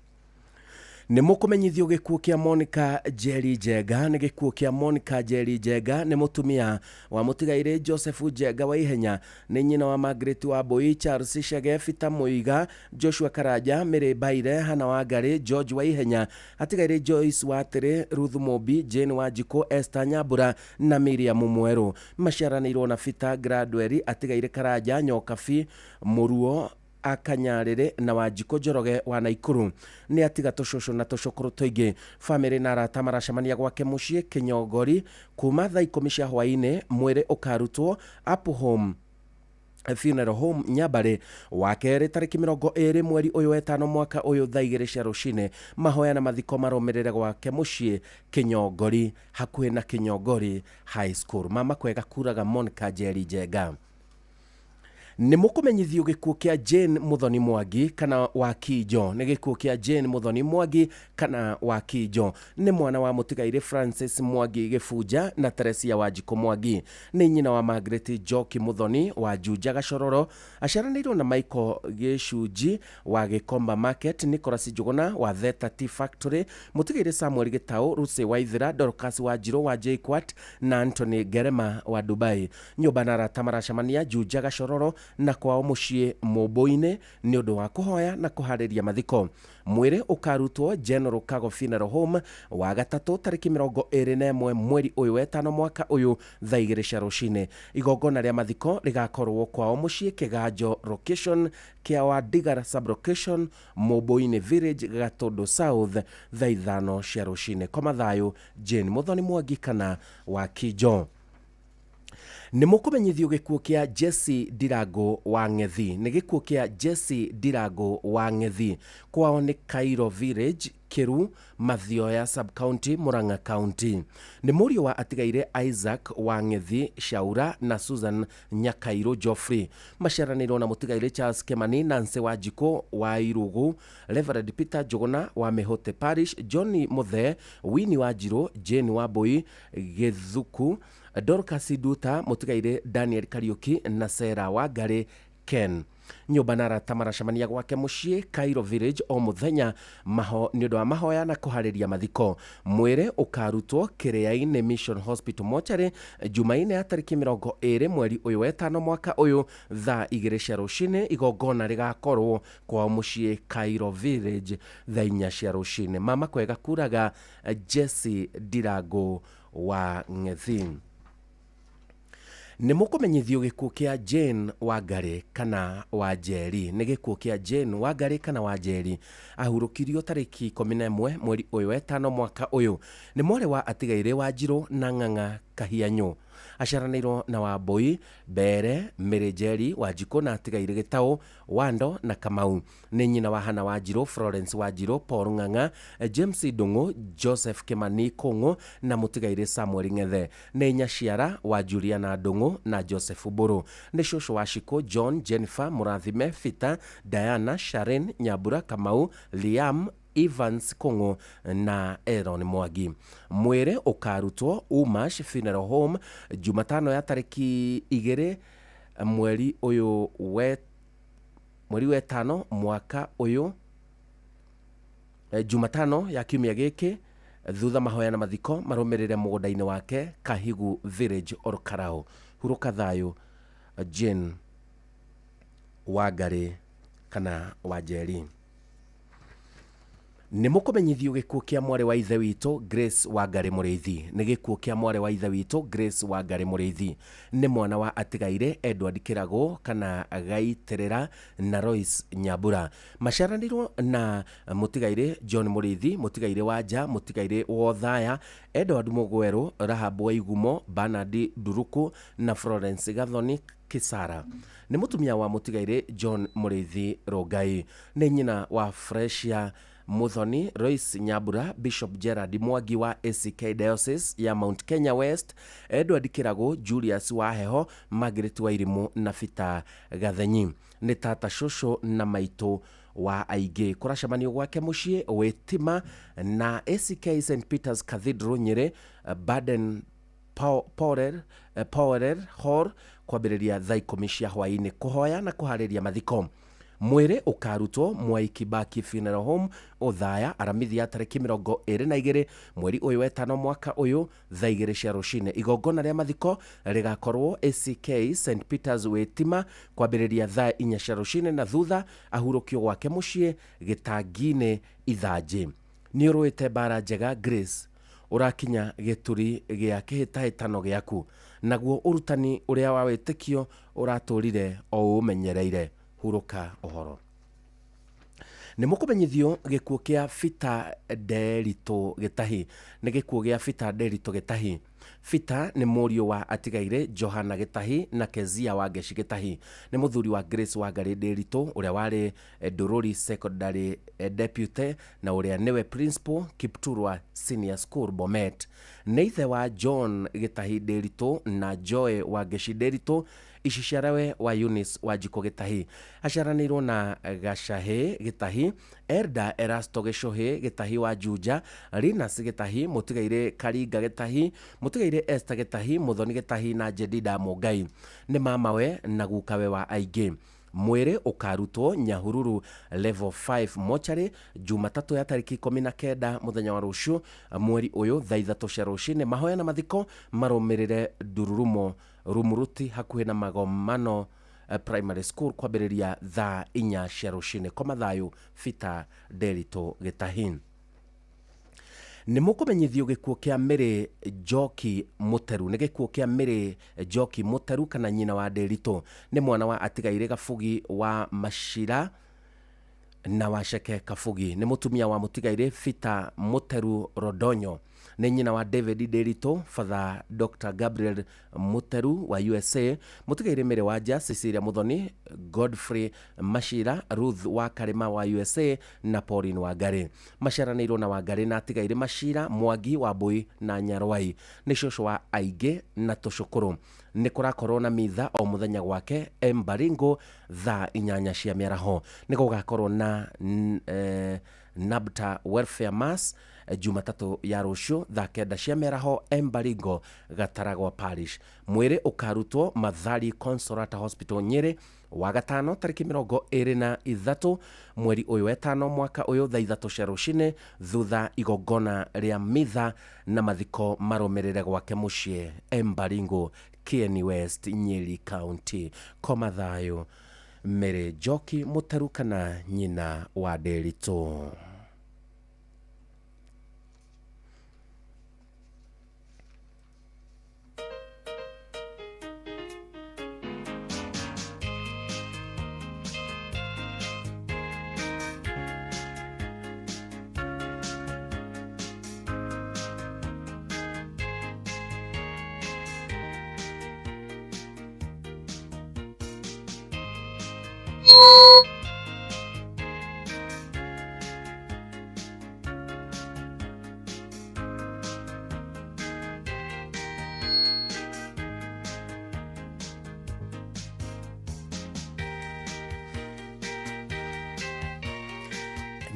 Nĩ mũkũmenyithio gĩkuũ kĩa Monica Njeri Njenga. Nĩ gĩkuũ kĩa Monica Njeri Njenga, nĩ mũtumia wa mũtigairĩ Joseph Njenga wa Ihenya, nĩ nyina wa Margaret Wambui, Charles Chege, Peter Muiga, Joshua Karanja, Mary Baire, Hannah Wangari, George wa Ihenya, atigairĩ Joyce Watĩrĩ, Ruth Mũmbi, Jane Wanjikũ, Esther Nyambura na Miriam Mwerũ. Maciaranĩirwo na Peter Gradwell, atigairĩ Karanja, Nyokabi, Mũruo Akanyarĩrĩ na Wanjikũ Njoroge wa Naikuru. Nĩ atiga tũcũcũ na tũcũkũrũ tũingĩ. Bamĩrĩ na arata maracemania gwake mũciĩ Kĩnyongori kuma thaa 10 cia hwaĩ-inĩ. Mwĩrĩ ũkarutwo Apple Home Funeral Home Nyambare wa kerĩ tarĩki 20 mweri ũyũ wetano mwaka ũyũ thaa 2 cia rũcinĩ. Mahoya na mathiko marũmĩrĩre gwake mũciĩ Kĩnyongori hakuhĩ na Kĩnyongori High School. Mama kwega kuraga Monica Njeri Njenga. Nĩ mũkũmenyithio gĩkuũ kĩa Jane Muthoni Mwangi kana wa Kinjo. Nĩ gĩkuũ kĩa Jane Muthoni Mwangi kana wa Kinjo. Nĩ mwana wa mũtigairĩ Francis Mwangi Gĩbunja na Teresia Wanjikũ Mwangi. Nĩ nyina wa Margaret Njoki Muthoni wa Juja Gacororo. Aciaranĩirwo na Michael Gĩcunji wa Gĩkomba Market, Nicholas Njuguna wa Theta Tea Factory, mũtigairĩ Samuel Gĩtaũ, Lucy Waithera, Dorcas Wanjirũ wa JKUAT na Anthony Ngerema wa Dubai. Nyũmba na arata maracemania Juja Gacororo na kwao mũciĩ Mũmbũ-inĩ nĩ ũndũ wa kũhoya na kũharĩria mathiko. Mwĩrĩ ũkarutwo General Kago Funeral Home wa gatatũ tarĩki 21 mweri ũyũ wetano mwaka ũyũ thaa 2 cia rũcinĩ. Igongona rĩa mathiko rĩgakorwo kwao mũciĩ Kĩganjo location kĩa Wandigara sub-location Mũmbũ-inĩ Village Gatũndũ South thaa 5 cia rũcinĩ. Koma thayũ Jane Muthoni Mwangi kana wa Kinjo. Nĩ mũkũmenyithio gĩkuũ kĩa Jesse Ndirango wa Ng'ethi. Nĩ gĩkuũ kĩa Jesse Ndirango wa Ng'ethi. Kwao nĩ Cairo Village, Kĩru, Mathioya sub-county, Murang'a County. Nĩ mũriũ wa atigaire Isaac wa Ng'ethi Shaura na Susan Nyakairũ Geoffrey. Maciaranĩirwo na mũtigaire Charles Kemani, Nancy Wanjikũ wa Irugu, Reverend Peter Njuguna wa Mĩhũte Parish, Johnny Muthee, Winnie Wanjirũ, Jane Wambui Gĩthuku, Dorcas Nduta, mũtigaire Daniel Kariuki na Sarah Wangari Ken. Nyũmba na arata maracemania gwake mũciĩ Cairo Village o mũthenya nĩ ũndũ wa mahoya na kũharĩria mathiko. Mwĩrĩ ũkarutwo Kĩrĩa-inĩ Mission Hospital Mortuary Jumaine ya tarĩki 20 mweri ũyũ wetano mwaka ũyũ thaa 2 cia rũcinĩ. Igongona rĩgakorwo kwao mũciĩ Cairo Village thaa 4 cia rũcinĩ. Mama kwega kuraga Jesse Ndirango wa Ng'ethi. Nĩ mũkũmenyithio gĩkuũ kĩa Jane Wangari kana wa Njeri. Nĩ gĩkuũ kĩa Jane Wangari kana wa Njeri. Ahurũkirio tarĩki 11 mweri ũyũ wetano mwaka ũyũ. Nĩ mwarĩ wa atigairĩ Wanjirũ na Ng'ang'a Kahianyũ. Aciaranĩirwo na Wambui, Mbere, Mary Njeri, Wanjikũ na atigairĩ Gĩtaũ, Wando na Kamau. Nĩ nyina wa Hannah Wanjirũ, Florence Wanjirũ, Paul Ng'ang'a, James Ndung'u, Joseph Kimani Kũng'ũ na mũtigairĩ Samuel Ng'ethe. Nĩ nyaciara wa Juliana Ndung'u na Joseph Mbũrũ. Nĩ cũcũ wa Shiko, John, Jennifer, Mũrathime, Peter, Diana, Sharon, Nyambura, Kamau, Liam, Evans Kũng'ũ na Aaron Mwangi. Mwĩrĩ ũkarutwo Umash Funeral Home Jumatano ya tarĩki 2 mweri ũyũ wetano mwaka ũyũ, Jumatano ya kiumia gĩkĩ, thutha mahoya na mathiko marũmĩrĩre mũgũnda-inĩ wake Kahigu Village Olkarau. Hurũka thayũ Jane Wangari kana wa Njeri. Nĩ mũkũmenyithio gĩkuũ kĩa mwarĩ wa ithe witũ Grace Wangari Mũrĩithi. Nĩ gĩkuũ kĩa mwarĩ wa ithe witũ Grace Wangari Mũrĩithi. Nĩ mwana wa atigaire Edward Kĩragũ kana Gaitĩrĩra na Royce Nyambura. Maciaranĩirwo na mũtigairĩ John Mũrĩithi, mũtigairĩ Wanja, mũtigairĩ Wothaya, Edward Mũgwerũ, Rahab Waigumo, Bernard Nduruku na Florence Gathoni Kisara. Nĩ mũtumia wa mũtigairĩ John Mũrĩithi Rongai. Nĩ nyina wa Fresia Muthoni, Royce Nyambura, Bishop Gerard Mwangi wa ACK Diocese ya Mount Kenya West, Edward Kĩragũ, Julius Waheho, Margaret Wairimu na Peter Gathenyi. Nĩ tata cũcũ na maitũ wa aingĩ. Kũracemanio gwake mũciĩ Wĩtima na ACK St Peters Cathedral Nyĩrĩ, Baden Powell Hall kwambĩrĩria thaa 10 cia hwaĩ-inĩ kũhoya na kũharĩria mathiko. Mwĩrĩ ũkarutwo Mwai Kibaki Funeral Home Othaya aramithi ya tarĩki 22 mweri ũyũ wetano mwaka ũyũ thaa 2 cia rũcinĩ. Igongona rĩa mathiko rĩgakorwo ACK St Peters Wĩtima kwambĩrĩria thaa 4 cia rũcinĩ na thutha ahurũkio gwake mũciĩ gĩtangi-inĩ Ithanjĩ. Nĩ ũrũĩte mbara njega Grace, ũrakinya gĩturi gĩa kĩhĩtahĩtano gĩaku, naguo ũrutani ũrĩa wa wĩtĩkio ũratũrire o ũmenyereire. Huruka ũhoro. Nĩ mũkũmenyithio gĩkuũ kĩa Peter Nderitu Gĩtahi. Nĩ gĩkuũ gĩa Peter Nderitu Gĩtahi. Peter nĩ mũriũ wa atigaire Johana Gĩtahi na Kezia Wangeci Gĩtahi. Nĩ mũthuri wa Grace Wangari Nderitu ũrĩa warĩ Ndũrũri Secondary Deputy na ũrĩa nĩwe Principal Kipturwa Senior School Bomet. Nĩ ithe wa John Gĩtahi Nderitu na Joy Wangeci Nderitu, iciciarawe wa Eunice Wanjikũ Gĩtahi. Aciaranĩirwo na Gacahĩ Gĩtahi, Elda Erasto Gĩcũhĩ Gĩtahi wa Juja, Linus Gĩtahi, mũtigairĩ Karinga Gĩtahi, mũtigairĩ Esther Gĩtahi, Mũthoni Gĩtahi na Jedida Mũngai. Nĩ mamawe na gukawe wa aingĩ. Mwĩrĩ ũkarutwo Nyahururu Level 5 mochari Jumatatũ ya tarĩki 19 mũthenya wa rũciũ mweri ũyũ thaa 3 cia rũcinĩ. Mahoya na mathiko marũmĩrĩre Ndururumo Rumuruti hakuhĩ na Magomano Primary School kwambĩrĩria thaa 4 cia rũcinĩ. Koma thayũ Peter Nderitu Gĩtahi. Nĩ mũkũmenyithio gĩkuũ kĩa Mary Njoki Mũteru. Nĩ gĩkuũ kĩa Mary Njoki Mũteru kana nyina wa Nderitu. Nĩ mwana wa atigaire Gabugi wa Macira na Waceke Kabugi. Nĩ mũtumia wa mũtigaire Peter Mũteru Rodonyo. Nĩ nyina wa David Nderitu, Father Dr. Gabriel Mũteru wa USA, mũtigaire Mary Wanja, Cecilia Muthoni, Godfrey Mashira, Ruth wa Karima wa USA na Pauline Wangari. Maciaranĩirwo na Wangari na atigaire Mashira, Mwangi wa Mbui na Nyarwai. Nĩ cũcũ wa aingĩ na tũcũkũrũ. Nĩ kũrakorwo na mitha o mũthenya gwake Mbaringo thaa 8 cia mĩaraho. Nĩ gũgakorwo na Nabta Welfare Mass Jumatatũ ya rũciũ thaa 9 cia mĩaraho Mbaringo Gataragwa Parish. Mwĩrĩ ũkarutwo Mathari Consolata Hospital Nyĩrĩ wagatano tarĩki 23 mweri ũyũ wetano mwaka ũyũ thaa 3 cia rũcinĩ thutha igongona rĩa mitha na mathiko marũmĩrĩre gwake mũciĩ Mbaringo Kieni West Nyeri County. Koma thayũ Mary Njoki Mũteru kana nyina wa Nderitu.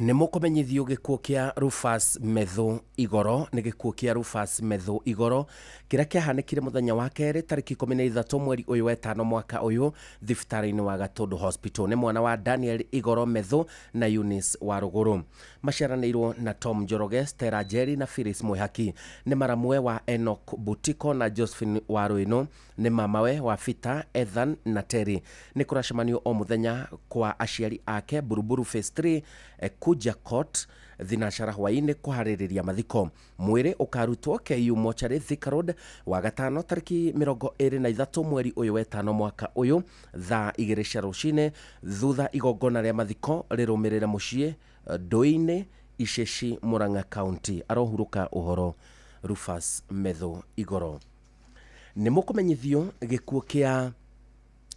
Nĩ mũkũmenyithio gĩkuũ kĩa Rufus Methu Igoro. Nĩ gĩkuũ kĩa Rufus Methu Igoro kĩrĩa kĩahanĩkire mũthenya wa kerĩ tarĩki 13 mweri ũyũ wetano mwaka ũyũ thibitarĩ-inĩ wa Gatũndũ Hospital. Nĩ mwana wa Daniel Igoro Methu na Eunice wa Rũgũrũ. Maciaranĩirwo na Tom Njoroge, Stella Njeri na Phyllis Mwihaki. Nĩ maramwe wa Enoch Butiko na Josephine wa Rũĩnũ. Nĩ mamawe wa Peter, Ethan na Terry. Nĩ kũracemanio o mũthenya kwa aciari ake Buruburu Phase 3 Kuja Court Thinacara hwaĩ-inĩ kũharĩrĩria mathiko. Mwĩrĩ ũkarutwo KU Mochari Thika Road wa gatano tarĩki 23 mweri ũyũ wetano mwaka ũyũ thaa 2 cia rũcinĩ, thutha igongona rĩa mathiko rĩrũmĩrĩre mũciĩ Ndũi-inĩ Iceci Murang'a County. Arohurũka ũhoro Rufus Methu Igoro. Nĩ mũkũmenyithio gĩkuũ kĩa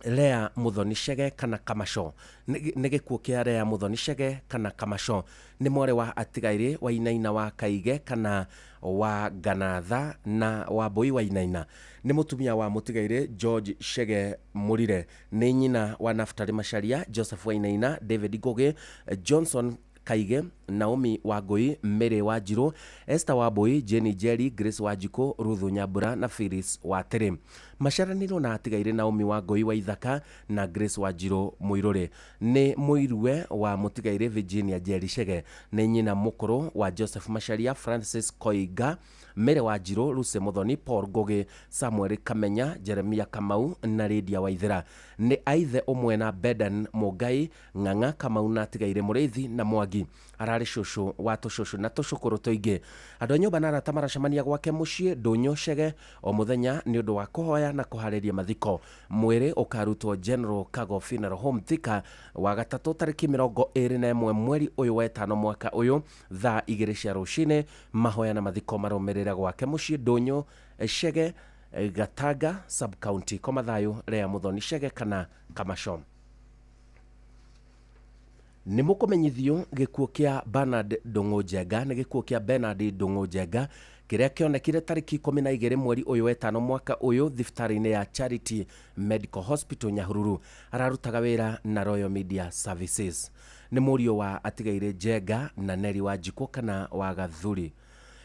Lea Muthoni Chege kana Kamasho. Nĩ gĩkuũ kĩa Lea Muthoni Chege kana Kamasho. Nĩ mwarĩ wa atigairĩ wa Inaina wa Kaige kana wa Ganatha na wa Mbui wa Inaina. Nĩ mũtumia wa mũtigairĩ George Chege Mũrire. Nĩ nyina wa Naftali Macharia, Joseph Wainaina, David Ngugi, Johnson Kaige, Naomi Wangui, Mary Wanjiru, Esther Wambui, Jenny Jerry, Grace Wanjikũ, Ruth Nyambura na Phyllis Watĩrĩ. Maciaranĩirwo na atigairĩ Naomi Wangui wa Ithaka na Grace Wanjiru Mũirũrĩ. Nĩ mũirue wa mũtigairĩ Virginia Jerry Chege. Nĩ nyina mũkũrũ wa Joseph Macharia, Francis Koiga, Mary Wanjiru, Lucy Muthoni, Paul Ngugi, Samuel Kamenya, Jeremia Kamau na Lydia Waithera. Nĩ aithe ũmwe na Bedan Mũngai, Ng'ang'a Kamau na atigairĩ Mũrĩithi na Mwangi. Ararĩ cũcũ wa tũcũcũ na tũcũkũrũ tũingĩ. Andũ a nyũmba na arata maracemania gwake mũciĩ Ndũnyũ Chege o mũthenya nĩ ũndũ wa kũhoya na kũharĩria mathiko. Mwĩrĩ ũkarutwo General Kago Funeral Home Thika wa gatatũ tarĩki 21 mweri ũyũ wetano mwaka ũyũ thaa 2 cia rũcinĩ. Mahoya na mathiko marũmĩrĩre gwake mũciĩ Ndũnyũ Chege, Gatanga sub county. Koma thayũ Lea Muthoni Chege kana Kamasho. Nĩ mũkũmenyithio gĩkuũ kĩa Bernard Ndung'u Njenga. Nĩ gĩkuũ kĩa Bernard Ndung'u Njenga kĩrĩa kĩonekire tarĩki 12 mweri ũyũ wetano mwaka ũyũ thibitarĩ-inĩ ya Charity Medical Hospital Nyahururu. Ararutaga wĩra na Royal Media Services. Nĩ mũriũ wa atigairĩ Njenga na Neri Wanjikũ kana wa Gathuri.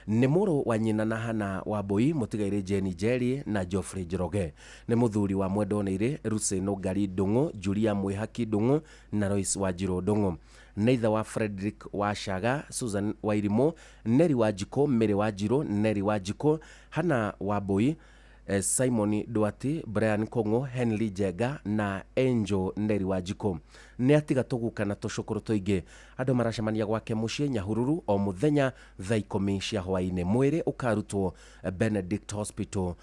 Nĩ mũrũ wa nyina na Hana Wambui, mũtigairĩ Jenny Jerry na Geoffrey Njoroge. Nĩ mũthuri wa Mwendoneire Lucy Nũngari Ndung'u, Julia Mwĩhaki Ndung'u na Lois Wanjiru Ndung'u. Nĩ ithe wa Frederick Washaga, Susan Wairimũ, Neri Wanjikũ, Mary Wanjiru, Neri Wanjikũ, Hana Wambui, Simon Duarte, Brian Kong'o, Henry Njenga na Angel Neri Wanjikũ. Nĩ atiga tũguka na tũcũkũrũ tũingĩ. Andũ maracemania gwake mũciĩ Nyahururu o mũthenya thaa 10 cia hwaĩ-inĩ. Mwĩrĩ ũkarutwo Benedict Hospital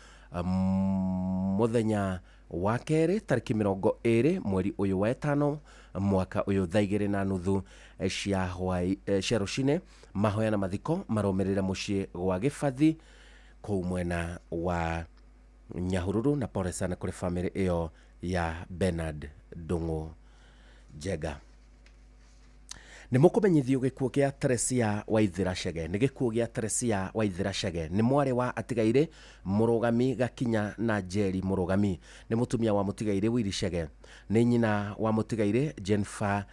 mũthenya wa kerĩ tarĩki 20 mweri ũyũ wa ĩtano mwaka ũyũ thaa 2:30 cia hwaĩ cia rũcinĩ. Mahoya na mathiko marũmĩrĩre mũciĩ gwa Gĩbathi kũu mwena wa Nyahururu. Na pole sana kũrĩ famĩlĩ ĩyo ya Bernard Ndung'u Njenga. Nĩ mũkũmenyithio gĩkuũ kĩa Teresia Waithera Chege. Nĩ gĩkuũ gĩa Teresia Waithera Chege. Nĩ mwarĩ wa atigairĩ Mũrũgami Gakinya na Njeri Mũrũgami. Nĩ mũtumia wa mũtigairĩ Willy Chege. Nĩ nyina wa mũtigairĩ Jennifer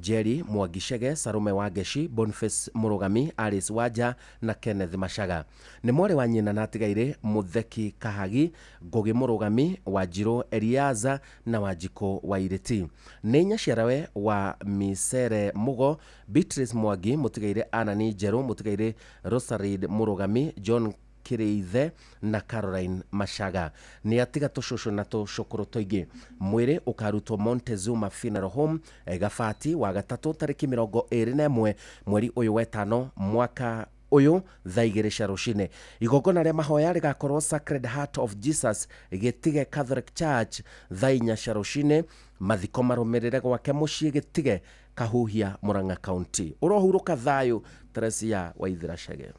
Jerry Mwangi Chege, Salome Wangeci, Boniface Mũrũgami, Alice Wanja na Kenneth Machaga. Nĩ mwarĩ wa nyina na atigairĩ Mũtheki Kahagi, Ngugi Mũrũgami, Wanjiru Eliaza na Wanjikũ Wairĩti. Nĩ nyaciarawe wa Misere Mugo, Beatrice Mwangi, mũtigairĩ Anani Njerũ, mũtigairĩ Rosarid Mũrũgami, John Kĩrĩithe na Caroline Machaga. Nĩ atiga tũcũcũ na tũcũkũrũ tũingĩ. Mwĩrĩ ũkarutwo Montezuma Funeral Home Gabati wa gatatũ tarĩki 21 mweri ũyũ wetano mwaka ũyũ thaa 2 cia rũcinĩ. Igongona rĩa mahoya rĩgakorwo Sacred Heart of Jesus Gĩtige Catholic Church thaa 4 cia rũcinĩ. Mathiko marũmĩrĩre gwake mũciĩ Gĩtige Kahuhia Murang'a County. Ũrohurũka thayũ Teresia Waithera Chege.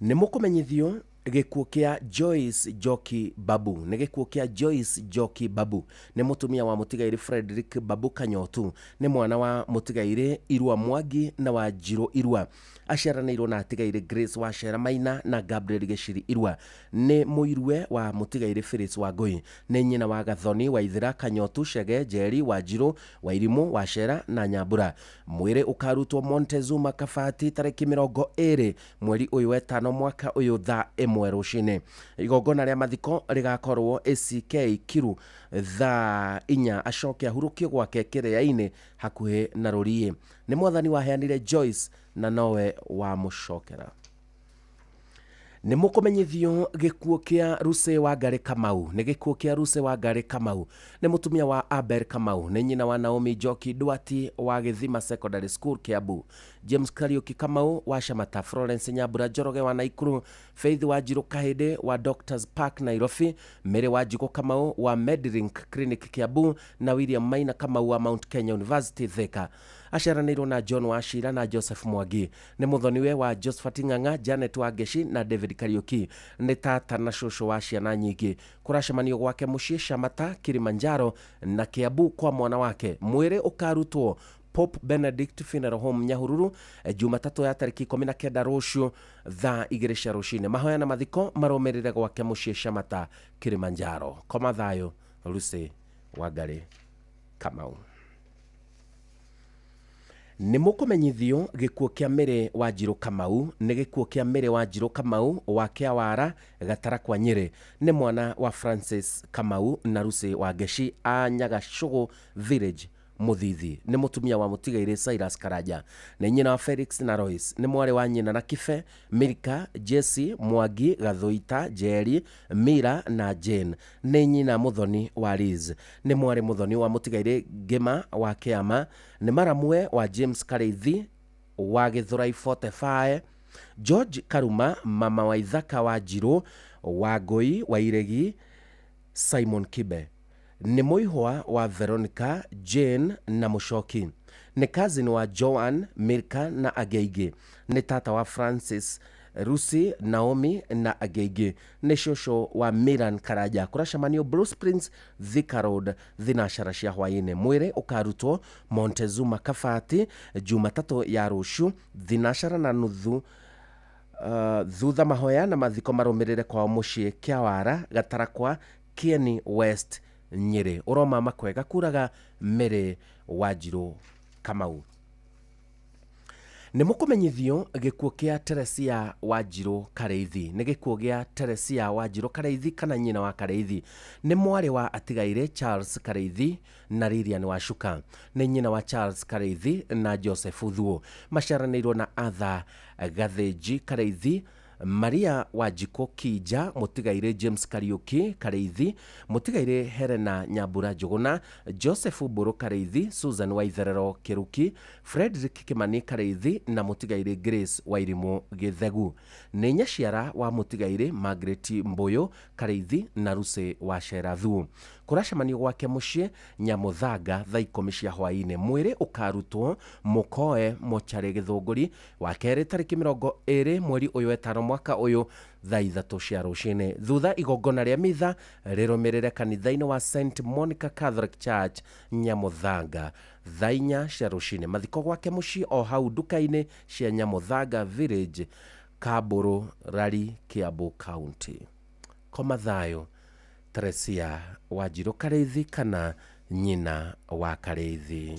Nĩ mũkũmenyithio gĩkuũ kĩa Joyce Njoki Babu. Nĩ gĩkuũ kĩa Joyce Njoki Babu. Nĩ mũtumia wa mũtigairĩ Frederick Babu Kanyotu. Nĩ mwana wa mũtigairĩ Irua Mwangi na Wanjiru Irua. Aciaranĩirwo na atigairĩ Grace Wacera Maina na Gabriel Gĩciri Irua. Nĩ mũirue wa mũtigairĩ Phyllis Wangui. Nĩ nyina wa Gathoni Waithera Kanyotu Chege, Njeri Wanjiru, Wairimũ Wacera na Nyambura. Mwĩrĩ ũkarutwo Montezuma Kabati tarĩki 20 mweri ũyũ wetano mwaka ũyũ thaa 1 rũcinĩ. Igongona rĩa mathiko rĩgakorwo ACK Kiru thaa 4 acoke ahurũkio gwake kĩrĩa-inĩ hakuhĩ na Rũriĩ. Nĩ mwathani waheanire Joyce na nowe wamũcokera. Nĩ mũkũmenyithio gĩkuũ kĩa Lucy Wangari Kamau. Nĩ gĩkuũ kĩa Lucy Wangari Kamau. Nĩ mũtumia wa Abel Kamau. Nĩ nyina wa Naomi Njoki Duati wa Gĩthima Secondary School, Kiambu. James Kariuki Kamau wa Shamata, Florence Nyambura Njoroge wa Naikuru, Faith Wanjiru Kahĩndĩ wa Doctors Park Nairobi, Mary Wanjikũ Kamau wa Medlink Clinic Kiambu na William Maina Kamau wa Mount Kenya University Thika. Aciaranĩirwo na John Wachira na Joseph Mwangi. Nĩ mũthoniwe wa Josephat Ng'ang'a, Janet Wangeshi na David Kariuki. Nĩ tata na cũcũ wa ciana nyingĩ. Kũracemanio gwake mũciĩ Shamata, Kilimanjaro na Kiambu kwa mwana wake. Mwĩrĩ ũkarutwo Pope Benedict Funeral Home Nyahururu Jumatatũ ya tarĩki 19 rũciũ thaa 2 cia rũcinĩ. Mahoya na mathiko marũmĩrĩre gwake mũciĩ Shamata, Kilimanjaro. Koma thayũ, Lucy Wangari Kamau. Nĩ mũkũmenyithio gĩkuũ kĩa Mary Wanjiru Kamau. Nĩ gĩkuũ kĩa Mary Wanjiru Kamau wa Kĩawara Gatarakwa Nyĩrĩ. Nĩ mwana wa Francis Kamau na Lucy Wangeshi a Nyagacũgũ Village Mũthithi. Nĩ mũtumia wa mũtigairĩ Cyrus Karanja. Nĩ nyina wa Felix na Royce. Nĩ mwarĩ wa nyina na Kibe, Milka, Jesse, Mwangi, Gathuita, Njeri, Mira na Jane. Nĩ nyina mũthoni wa Liz. Nĩ mwarĩ mũthoni wa mũtigairĩ Ngĩma wa Kĩama. Nĩ maramwe wa James Karĩithi wa Gĩthũrai 45, George Karuma, mama wa Ithaka wa Njirũ, wa Ngũi wa Iregi, Simon Kibe. Nĩ mũihwa wa Veronica, Jane na Mũcoki. Nĩ cousin wa Joan, Milka na angĩ aingĩ. Nĩ tata wa Francis, Lucy, Naomi na angĩ aingĩ. Nĩ cũcũ wa Miran Karanja. Kũracemanio Blue Springs, Thika Road, thinacara cia hwaĩ-inĩ. Mwĩrĩ ũkarutwo Montezuma Kabati Jumatatũ ya rũciũ thinacara na nuthu. Thutha mahoya na mathiko marũmĩrĩre kwao mũciĩ Kĩawara Gatarakwa Kieni West Nyĩrĩ. Ũromama kwega kuraga Mary Wanjiru Kamau. Nĩ mũkũmenyithio gĩkuũ kĩa Teresia Wanjiru Karĩithi. Nĩ gĩkuũ gĩa Teresia Wanjiru Karĩithi kana nyina wa Karĩithi. Nĩ mwarĩ wa atigairĩ Charles Karĩithi na Lilian Wacuka. Nĩ nyina wa Charles Karĩithi na Joseph Thuo. Maciaranĩirwo na Arthur Gathĩnji Karĩithi, Maria Wanjikũ Kija, mũtigairĩ James Kariuki Karĩithi, mũtigairĩ Helena Nyambura Njũgũna, Joseph Mbũrũ Karĩithi, Susan Waitherero Kĩruki, Frederick Kimani Karĩithi na mũtigairĩ Grace Wairimũ Gĩthegu. Nĩ nyaciara wa mũtigairĩ Margaret Mbũyũ Karĩithi na Lucy Wacera Thuo. Kũracemanio gwake mũciĩ Nyamũthanga thaa 10 cia hwaĩ-inĩ. Mwĩrĩ ũkarutwo Mũkoe Mocarĩ Gĩthũngũri wa kerĩ tarĩki 20 mweri ũyũ wetano mwaka ũyũ thaa 3 cia rũcinĩ. Thutha igongona rĩa mitha rĩrũmĩrĩre kanitha-inĩ wa St Monica Catholic Church Nyamũthanga thaa 4 cia rũcinĩ. Mathiko gwake mũciĩ o hau nduka-inĩ cia Nyamũthanga Village, Kambũrũ, Rari, Kiambu County. Koma thayũ, Teresia Wanjiru Karĩithi kana nyina wa Karĩithi.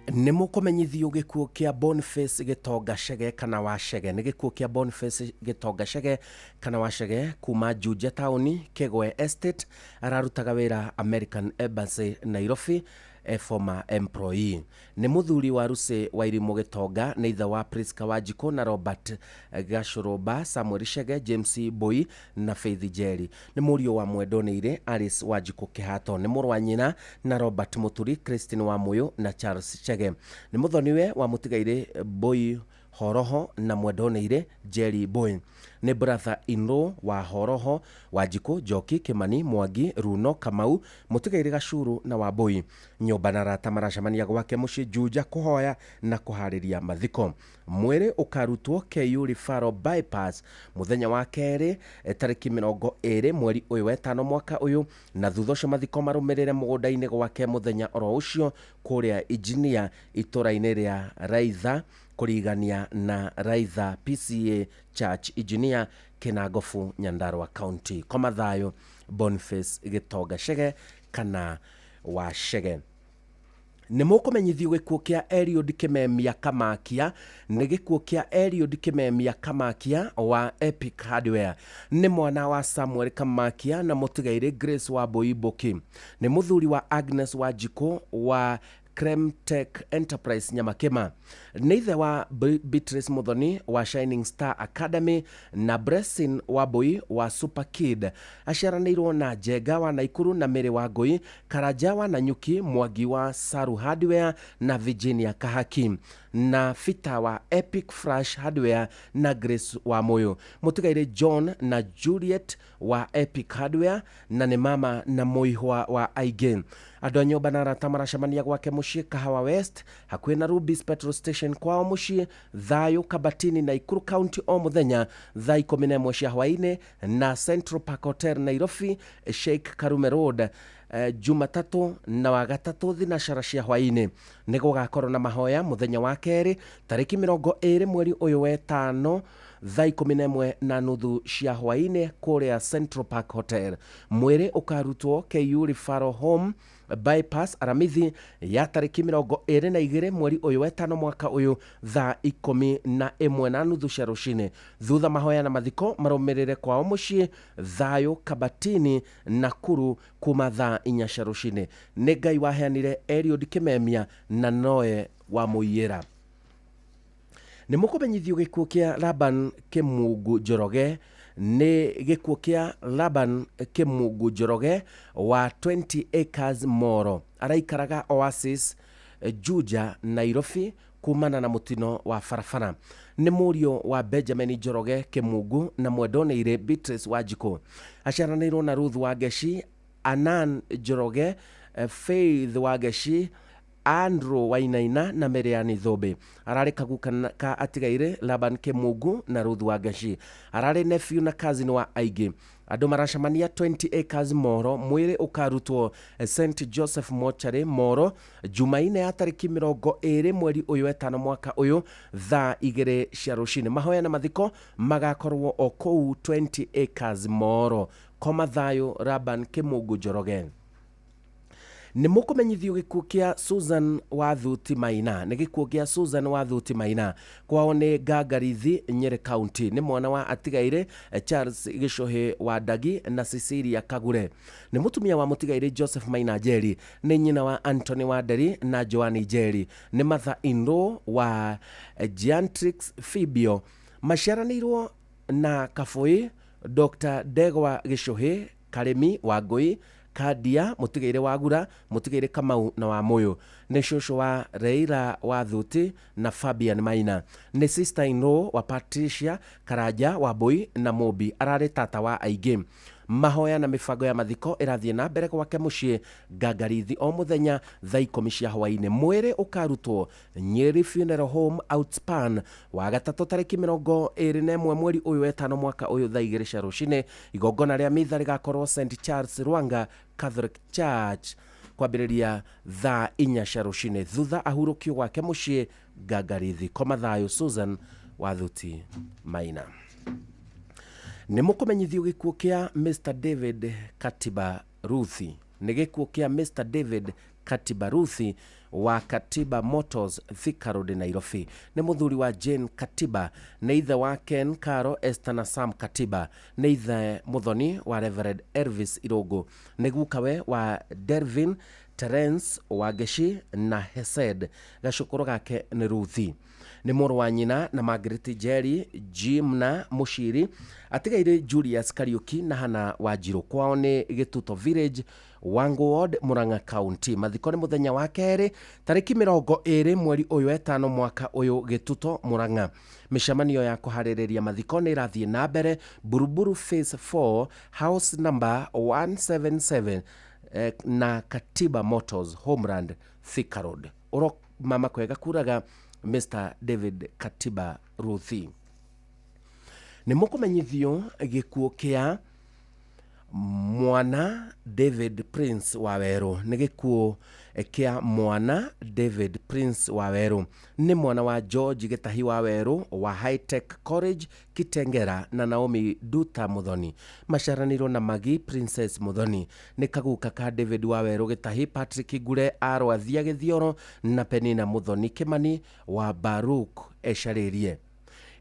Nĩ mũkũmenyithio gĩkuũ kĩa Boniface Gĩtonga Chege kana wa Chege. Nĩ gĩkuũ kĩa Boniface Gĩtonga Chege kana wa Chege kuma Juja Taũni, Kĩgoe Estate. Ararutaga wĩra American Embassy Nairobi, a former employee. Nĩ mũthuri wa Lucy Wairimũ Gĩtonga, nĩ ithe wa Priska Wanjikũ na Robert Gacũrũmba, Samuel Chege, James Mbui na Faith Njeri. Nĩ mũriũ wa Mwendonĩire Alice Wanjikũ Kĩhato. Nĩ mũrũ wa nyina na Robert Mũturi, Christine Wamũyũ na Charles Chege. Nĩ mũthoniwe wa mũtigairĩ Mbui Horoho na Mwendonĩire Jerry Boy. Nĩ brother in-law wa Horoho, Wanjikũ, Njoki, Kimani, Mwangi, Runo, Kamau, mũtigairĩ Gacuru na Wambui. Nyũmba na arata maracemania gwake mũciĩ Juja kũhoya na kũharĩria mathiko. Mwĩrĩ ũkarutwo KU Referral Bypass mũthenya wa kerĩ tarĩki 20 mweri ũyũ wetano mwaka ũyũ, na thutha ũcio mathiko marũmĩrĩre mũgũnda-inĩ gwake mũthenya oro ũcio kũrĩa Engineer itũra-inĩ rĩa Raitha kũrigania na Raitha PCA Church Engineer Kĩnangobu, Nyandarua County. Koma thayũ, Boniface Gĩtonga Chege kana wa Chege. Nĩ mũkũmenyithio gĩkuũ kĩa Eliud Kĩmemia Kamakia. Nĩ gĩkuũ kĩa Eliud Kĩmemia Kamakia wa Epic Hardware. Nĩ mwana wa Samuel Kamakia na mũtigairĩ Grace wa Mbũi. Nĩ mũthuri wa Agnes Wanjikũ wa Kremtech Enterprise Nyamakima. Nĩ ithe wa Beatrice Muthoni wa Shining Star Academy na Blessing wa Mbũi wa Super Kid. Aciaranĩirwo na Njenga wa Naikuru na Mary wa Ngũi, Karanja wa Nanyuki, Mwangi wa Saru Hardware na Virginia Kahaki, na Fita wa Epic Fresh Hardware na Grace wa Moyo. Mũtigairĩ John na Juliet wa Epic Hardware na nĩ mama na mũihwa wa aingĩ. Andũ a nyũmba na arata maracemania gwake mũciĩ Kahawa West hakuhĩ na Rubis Petrol Station kwao mũciĩ Thayũ Kabatini Naikuru County o mũthenya thaa 11 cia hwaĩ-inĩ na Central Park Hotel Nairobi Sheikh Karume Road Jumatatũ na wagatatũ thinacara cia hwaĩ-inĩ. Nĩ gũgakorwo na mahoya mũthenya wa kerĩ tarĩki 20 mweri ũyũ wetano thaa 11:30 cia hwaĩ-inĩ kũrĩa Central Park Hotel. Mwĩrĩ ũkarutwo KU Referral Home Bypass Aramithi ya tarĩki 22 mweri ũyũ wetano mwaka ũyũ thaa 11:30 cia rũcinĩ. Thutha mahoya na mathiko marũmĩrĩre kwao mũciĩ Thayũ Kabatini Nakuru kuma thaa 4 cia rũcinĩ. Nĩ Ngai waheanire Eliud Kĩmemia na noe wamũiyĩra. Nĩ mũkũmenyithio gĩkuũ kĩa Laban Kĩmungu Njoroge. Nĩ gĩkuũ kĩa Laban Kĩmungu Njoroge wa 20 Acres Moro. Araikaraga Oasis Juja Nairobi kumana na mũtino wa barabara. Nĩ mũriũ wa Benjamin Njoroge Kĩmungu na mwendoneire Beatrice Wanjikũ. Aciaranĩirwo na Ruth Wangeci, Anan Njoroge, Faith Wangeci, Andrew Wainaina na Meriani Thombe. Ararĩ kaguka ka atigaire Laban Kĩmungu na Ruth Wangeci. Ararĩ nephew na cousin wa aingĩ. Andũ maracemania 20 Acres Moro. Mwĩrĩ ũkarutwo St Joseph Mortuary Moro Jumaine ya tarĩki 20 mweri ũyũ wetano mwaka ũyũ thaa 2 cia rũcinĩ. Mahoya na mathiko magakorwo o kũu 20 Acres Moro. Koma thayũ Laban Kĩmungu Njoroge. Nĩ mũkũmenyithio gĩkuũ kĩa Susan Wathuti Maina. Nĩ gĩkuũ kĩa Susan Wathuti Maina. Kwao nĩ Ngangarithi Nyeri County. Nĩ mwana wa atigaire Charles Gĩcũhĩ wa Ndagi na Cecilia Kagure. Nĩ mũtumia wa mũtigaire Joseph Maina Njeri. Nĩ nyina wa Anthony Wanderi na Joanny Njeri. Nĩ mother in law wa Giantrix Fibio. Maciaranĩirwo na Kabũĩ Dr. Ndegwa Gĩcũhĩ Karĩmi wa Ngũi Kadia mũtigaire wa Gura mũtigaire Kamau na wa Moyo. Nĩ cũcũ wa Reira wa Thuti na Fabian Maina. Nĩ sister in law wa Patricia Karanja wa Mbũi na Mũmbi. Ararĩ tata wa aingĩ. Mahoya na mĩbango ya mathiko ĩrathiĩ na mbere gwake mũciĩ Ngangarithi o mũthenya thaa 10 cia hwaĩ-inĩ. Mwĩrĩ ũkarutwo Nyeri Funeral Home Outspan wa gatatũ tarĩki 21 mweri ũyũ wetano mwaka ũyũ thaa 2 cia rũcinĩ. Igongona rĩa mitha rĩgakorwo St Charles Rwanga Catholic Church kwambĩrĩria thaa 4 cia rũcinĩ. Thutha ahurũkio gwake mũciĩ Ngangarithi. Koma thayũ Susan Wathuti Maina. Nĩ mũkũmenyithio gĩkuũ kĩa Mr David Katiba Ruthi. Nĩ gĩkuũ kĩa Mr David Katiba Ruthi wa Katiba Motors Thika Road Nairobi. Nĩ mũthuri wa Jane Katiba. Nĩ ithe wa Ken Caro Esther na Sam Katiba. Nĩ ithe mũthoni wa Reverend Elvis Irũngũ. Nĩ gukawe wa Dervin Terence Wangeci na Hesed. Gacũkũrũ gake nĩ Ruthi. Nĩ mũrũ wa nyina na Margaret Njeri Jim na Mũciri. Atigaire Julius Kariuki na Hana Wanjirũ. Kwao nĩ Gĩtuto Village Wangu Ward Murang'a County. Mathiko nĩ mũthenya wa kerĩ tarĩki 20 mweri ũyũ wetano mwaka ũyũ Gĩtuto Murang'a. Mĩcemanio ya kũharĩrĩria mathiko nĩ ĩrathiĩ na mbere Buruburu Phase 4 House number 177 na Katiba Motors Homeland Thika Road. Oro mama kwega kuraga Mr David Katiba Ruthi. Nĩ mũkũmenyithio gĩkuũ kĩa Mwana David Prince Waweru nĩ gĩkuũ kĩa mwana David Prince Waweru nĩ mwana wa George Gĩtahi Waweru wa High Tech College Kitengera na Naomi Duta Muthoni maciaranĩirwo na Magi Princess Muthoni nĩ kaguka ka David Waweru Gĩtahi Patrick Ngure Arwathia Gĩthioro na Penina Muthoni Kimani wa Baruk Ecarĩrie.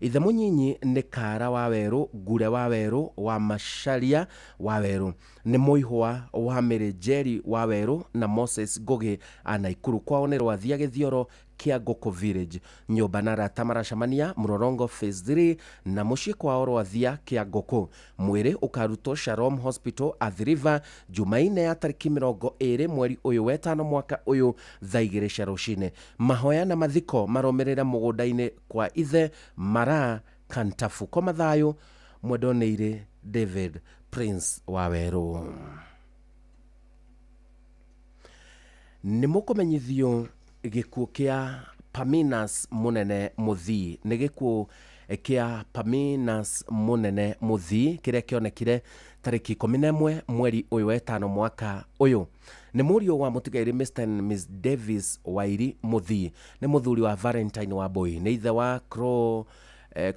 Ithe mũnyinyi nĩ Kara Waweru Ngure Waweru wa Macharia Waweru nĩ mũihwa wa Mary Njeri Waweru na Moses Ngugi a Naikuru kwao nĩ Rwathia Gĩthioro kĩa Ngũkũ Village. Nyũmba na arata maracemania Mlolongo Phase 3 na mũciĩ kwao Rwathia kĩa Ngũkũ. Mwĩrĩ ũkarutwo Shalom Hospital Athi River Jumaine ya tarĩki 20 mweri ũyũ wetano mwaka ũyũ thaa 2 cia rũcinĩ. Mahoya na mathiko marũmĩrĩre mũgũnda-inĩ kwa ithe Mara Kantafu. Koma thayũ mwendoneire David Prince Waweru. Nĩ mũkũmenyithio gĩkuũ kĩa Paminas Munene Muthii nĩ gĩkuũ kĩa Paminas Munene Muthii kĩrĩa kĩonekire tarĩki 11 mweri ũyũ wetano mwaka ũyũ. Nĩ mũriũ wa mũtigairĩ Mr and Miss Davis Wairi Muthii nĩ mũthuri wa Valentine Wambui nĩ ithe wa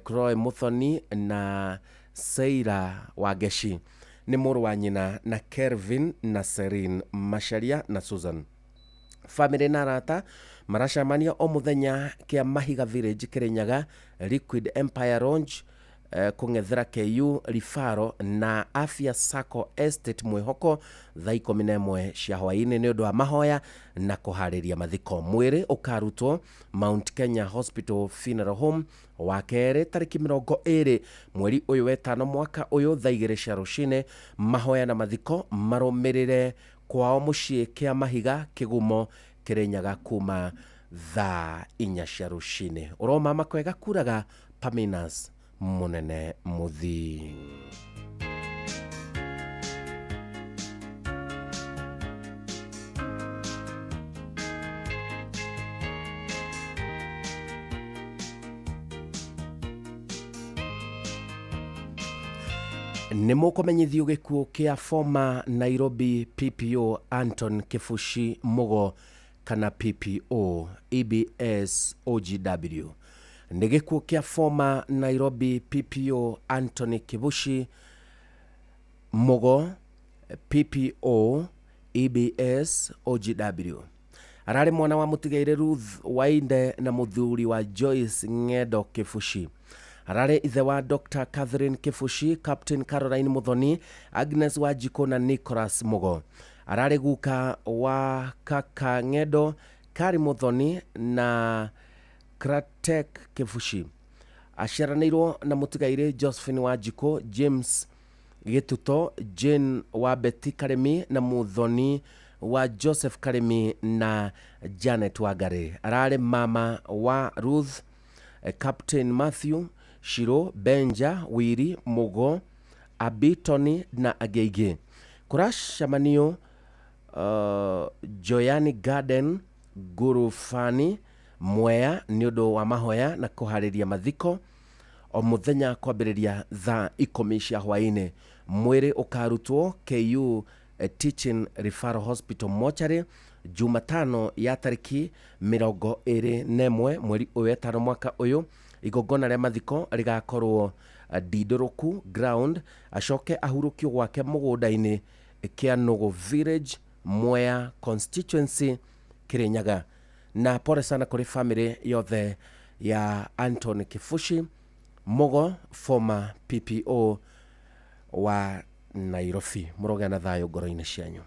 Croy Muthoni na Seira Wangeci nĩ mũrũ wa nyina na Kelvin na Serene Macharia na Susan. Family na arata maracemania o mũthenya kĩa Mahiga Village Kirinyaga Liquid Empire Lounge kũng'ethera KU Rifaro na Afya Sacco Estate Mwĩhoko thaa 11 cia hwaĩ-inĩ nĩ ũndũ wa mahoya na kũharĩria mathiko. Mwĩrĩ ũkarutwo Mount Kenya Hospital Funeral Home wa kerĩ tarĩki 20 mweri ũyũ wetano mwaka ũyũ thaa 2 cia rũcinĩ. Mahoya na mathiko marũmĩrĩre kwao mũciĩ kĩa Mahiga Kĩgumo Kirinyaga kuma thaa 4 cia rũcinĩ. Ũromama kwega kuraga Paminas Munene Muthii. Nĩ mũkũmenyithio gĩkuũ kĩa former Nairobi PPO Anton Kibushi Mugo kana PPO EBS OGW. Nĩ gĩkuũ kĩa former Nairobi PPO Anthony Kibushi Mugo PPO EBS OGW. Ararĩ mwana wa mũtigairĩ Ruth Wainde na mũthuri wa Joyce Ng'endo Kibushi. Ararĩ ithe wa Dr. Catherine Kibushi, Captain Caroline Muthoni, Agnes Wanjikũ na Nicholas Mugo. Ararĩ guka wa kaka Ng'endo, Kari Muthoni na Kratek Kibushi. Aciaranĩirwo na mũtigairĩ Josephine Wanjikũ, James Gĩtuto, Jane wa Betty Karemi na Muthoni wa Joseph Karemi na Janet Wangari. Ararĩ mama wa Ruth, Captain Matthew Shiro, Benja, Wiri, Mugo, Abitoni na angĩ aingĩ. Kũracemanio Joyani Garden Ngurubani Mwea nĩ ũndũ wa mahoya na kũharĩria mathiko o mũthenya kwambĩrĩria thaa 10 cia hwaĩ-inĩ. Mwĩrĩ ũkarutwo KU Teaching Referral Hospital Mortuary Jumatano ya tarĩki 21 mweri ũyũ wetano mwaka ũyũ. Igongona rĩa mathiko rĩgakorwo Ndindũrũku Ground, acoke ahurũkio gwake mũgũnda-inĩ kĩa Nũgũ Village Mwea Constituency Kirinyaga. Na pole sana kũrĩ family yothe ya Anton Kibushi Mugo former PPO wa Nairobi. Mũrogĩa na thayũ ngoro-inĩ cianyu.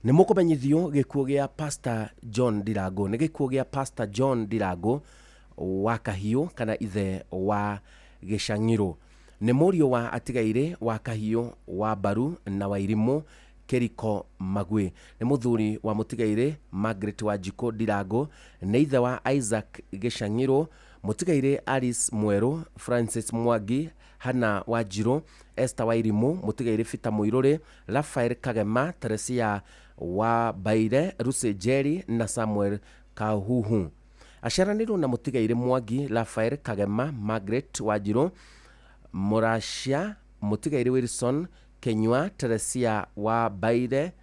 Nĩ mũkũmenyithio gĩkuũ gĩa Pastor John Ndirango. Nĩ gĩkuũ gĩa Pastor John Ndirango wa Kahiũ kana ithe wa Gĩcang'irũ. Nĩ mũriũ wa atigairĩ wa Kahiũ wa Mbaru na Wairimũ Kĩriko Magui. Nĩ mũthuri wa mũtigairĩ Margaret Wanjikũ Ndirango. Nĩ ithe wa Isaac Gĩcang'irũ, mũtigairĩ Alice Mwerũ, Francis Mwangi, Hannah Wanjirũ, Esther Wairimũ, mũtigairĩ Peter Mũirũrĩ, Raphael Kagema, Teresia wa Baire, Lucy Njeri na Samuel Kahuhu. Aciaranĩirwo na mũtigairĩ Mwangi, Raphael Kagema, Margaret Wanjirũ, Mũracia Mũtigairĩ Wilson Kenyua, Teresia wa Baire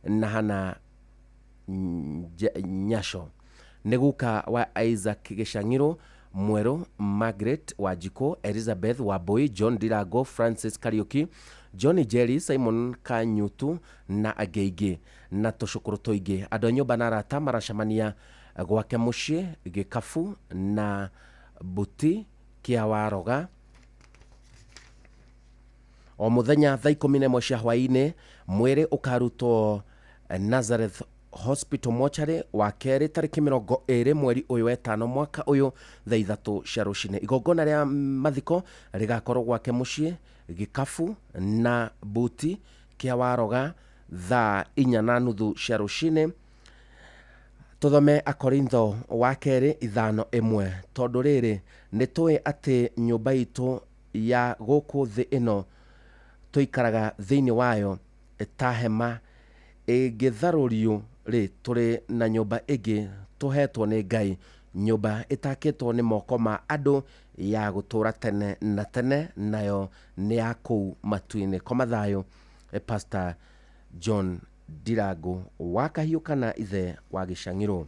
na Hana Nyasho. Nĩ guka wa Isaac Gĩcang'irũ Mwerũ, Margaret Wanjikũ, Elizabeth Wambui, John Ndirango, Francis Kariuki, John Jerry, Simon Kanyutu na angĩ aingĩ na tũcũkũrũ tũingĩ. Andũ a nyũmba na arata maracemania gwake mũciĩ Gĩkabu na Buti kĩa Waroga o mũthenya thaa 11 cia hwaĩ-inĩ. Mwĩrĩ ũkarutwo Nazareth Hospital mochari wa kerĩ tarĩki 20 mweri ũyũ wetano mwaka ũyũ thaa 3 cia rũcinĩ. Igongona rĩa mathiko rĩgakorwo gwake mũciĩ Gĩkabu na Buti kĩa Waroga thaa 4:30 cia rũcinĩ. Tũthome Akorintho wa kerĩ 5:1, tondũ rĩrĩ nĩ tũĩ atĩ nyũmba itũ ya gũkũ thĩ ĩno tũikaraga thĩinĩ wayo ta hema ĩngĩtharũrio rĩ, tũrĩ na nyũmba ĩngĩ tũhetwo nĩ Ngai, nyũmba ĩtakĩtwo nĩ moko ma andũ ya gũtũũra tene na tene, nayo nĩ ya kũu matu-inĩ. Koma thayũ. Pastor John Ndirango wa Kahiũ kana ithe wa Gĩcang'irũ.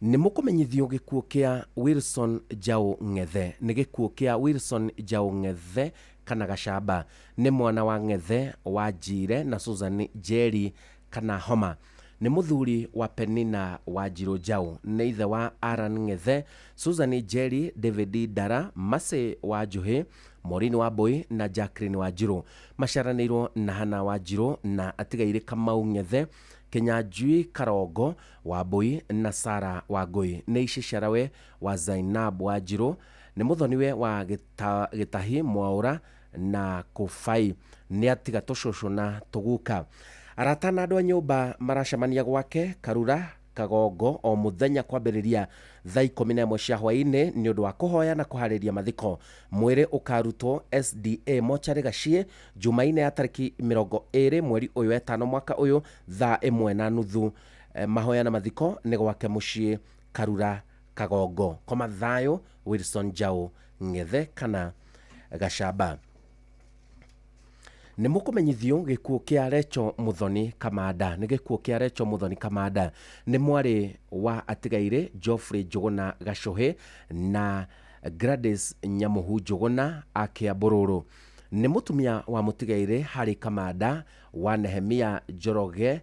Nĩ mũkũmenyithio gĩkuũ kĩa Wilson Njaũ Ng'ethe. Nĩ gĩkuũ kĩa Wilson Njaũ Ng'ethe kana Gacamba, nĩ mwana wa Ng'ethe wa Njire na Susan Njeri kana Homa, nĩ mũthuri wa Penina wa Njirũ Njaũ, nĩ ithe wa Aran Ng'ethe, Susan Njeri, David Ndara, Mercy wa Njuhĩ, Maureen wa Mbui na Jacqueline wa Njirũ. Maciaranĩirwo na Hana wa Njirũ na atigairĩ Kamau Ng'ethe, Kinyanjui Karongo wa Mbui na Sara wa Ngui. Nĩ icicarawe wa Zainab wa Njirũ, nĩ mũthoniwe wa Gĩtahi Mwaũra na Kũbai. Nĩ atiga tũcũcũ na tũguka. Arata na andũ a nyũmba maracemania gwake Karura Kagongo o mũthenya kwambĩrĩria thaa 11 cia hwaĩ-inĩ nĩ ũndũ wa kũhoya na kũharĩria mathiko. Mwĩrĩ ũkarutwo SDA mocarĩ Gaciĩ Jumaine ya tarĩki 20 mweri ũyũ wetano mwaka ũyũ thaa 1:30. Mahoya na mathiko nĩ gwake mũciĩ Karura Kagongo. Koma thayũ. Wilson Njaũ Ng'ethe kana Gacamba. Nĩ mũkũmenyithio gĩkuũ kĩa Recho Muthoni Kamanda. Nĩ gĩkuũ kĩa Recho Muthoni Kamanda, nĩ mwarĩ wa atigairĩ Geoffrey Njũgũna Gacũhĩ na Gladys Nyamuhu Njũgũna a Kĩambũrũrũ. Nĩ mũtumia wa mũtigairĩ Harry Kamanda wa Nehemia Njoroge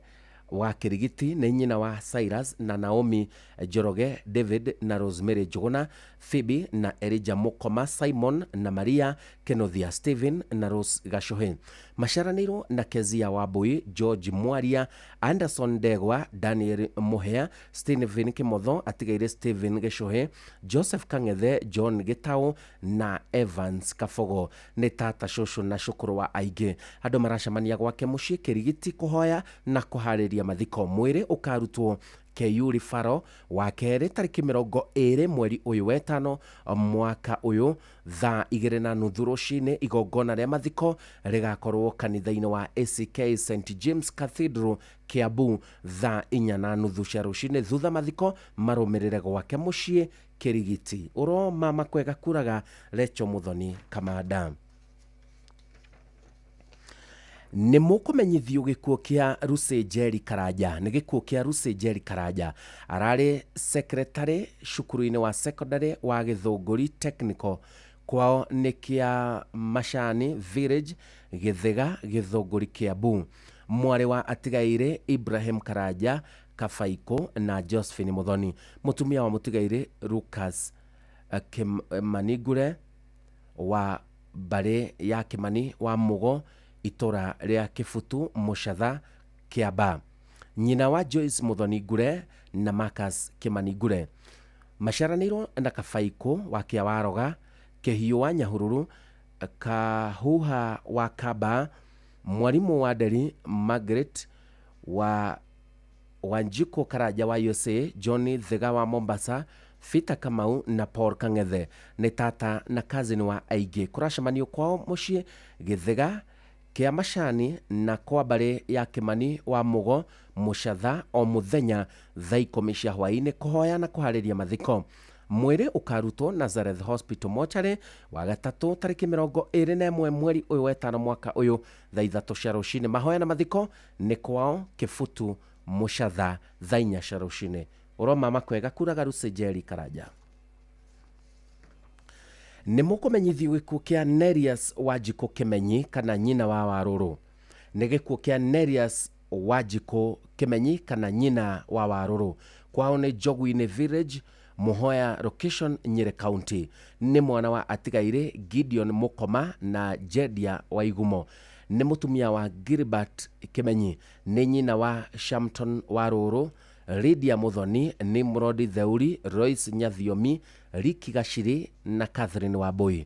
wa Kĩrigiti, nĩ nyina wa Cyrus na Naomi Njoroge, David na Rosemary Njũgũna, Phoebe na Elijah Mukoma, Simon na Maria Kenothia, Stephen na Rose Gacũhĩ. Maciaranĩirwo na Kezia Wambui, George Mwaria, Anderson Ndegwa, Daniel Mũhĩa, Stephen Kĩmotho, atigaire Stephen Gĩcũhĩ, Joseph Kang'ethe, John Gĩtaũ na Evans Kabogo. Nĩ tata, cũcũ na cũkũrũ wa aingĩ. Andũ maracemania gwake mũciĩ Kĩrigiti kũhoya na kũharĩria mathiko. Mwĩrĩ ũkarutwo KU Rifaro wa kerĩ tarĩki 20 mweri ũyũ wetano mwaka ũyũ thaa 2:30 rũcinĩ. Igongona rĩa mathiko rĩgakorwo kanitha-inĩ wa ACK St James Cathedral Kiambu thaa 4:30 cia rũcinĩ. Thutha mathiko marũmĩrĩre gwake mũciĩ Kĩrigiti. Ũro mama kwega kuraga. Recho Muthoni Kamanda. Nĩ mũkũmenyithio gĩkuũ kĩa Lucy Njeri Karanja. Nĩ gĩkuũ kĩa Lucy Njeri Karanja, ararĩ secretary cukuru-inĩ wa secondary wa Gĩthũngũri Technical. Kwao nĩ kĩa Macani Village, Gĩthĩga, Gĩthũngũri, Kiambu. Mwarĩ wa atigairĩ Ibrahim Karanja Kabaikũ na Josephine Muthoni. Mũtumia wa mũtigairĩ Lucas Kĩmaningure wa mbarĩ ya Kĩmani wa Mũgo, itũra rĩa Kĩbutu, Mũcatha, Kĩamba. Nyina wa Joyce Muthoni Ngure na Marcus Kĩmani Ngure. Maciaranĩirwo na Kabaikũ wa Kĩawaroga, Kĩhiũ wa Nyahururu, Kahuha wa Kamba, mwarimũ wa Nderi Margaret wa Wanjikũ Karanja wa USA, John Thiga wa Mombasa, Peter Kamau na Paul Kang'ethe. Nĩ tata na cousin wa aingĩ. Kũracemanio kwao mũciĩ Gĩthĩga kĩa Macani na kwa mbarĩ ya Kĩmani wa Mũgo, Mũcatha o mũthenya thaa 10 cia hwaĩ-inĩ kũhoya na kũharĩria mathiko. Mwĩrĩ ũkarutwo Nazareth Hospital mochari wa gatatũ tarĩki 21 mweri ũyũ wa ĩtano mwaka ũyũ thaa 3 cia rũcinĩ. Mahoya na mathiko nĩ kwao Kĩbutu Mũcatha thaa 4 cia rũcinĩ. Ũroma makwega kuraga Rusenjeri Karanja. Nĩ mũkũmenyithio gĩkuũ kĩa Nerias Wanjikũ Kĩmenyi kana nyina wa Warũrũ. Nĩ gĩkuũ kĩa Nerias Wanjikũ Kĩmenyi kana nyina wa Warũrũ. Kwao nĩ Njogu-inĩ Village, Muhoya location, Nyeri County. Nĩ mwana wa atigairĩ Gideon Mukoma na Jedia Waigumo. Nĩ mũtumia wa Gilbert Kĩmenyi. Nĩ nyina wa Shamton Warũrũ, Lydia Muthoni, Nimrod Theuri, Royce Nyathiomi, Ricky Gachiri na Catherine Wambui.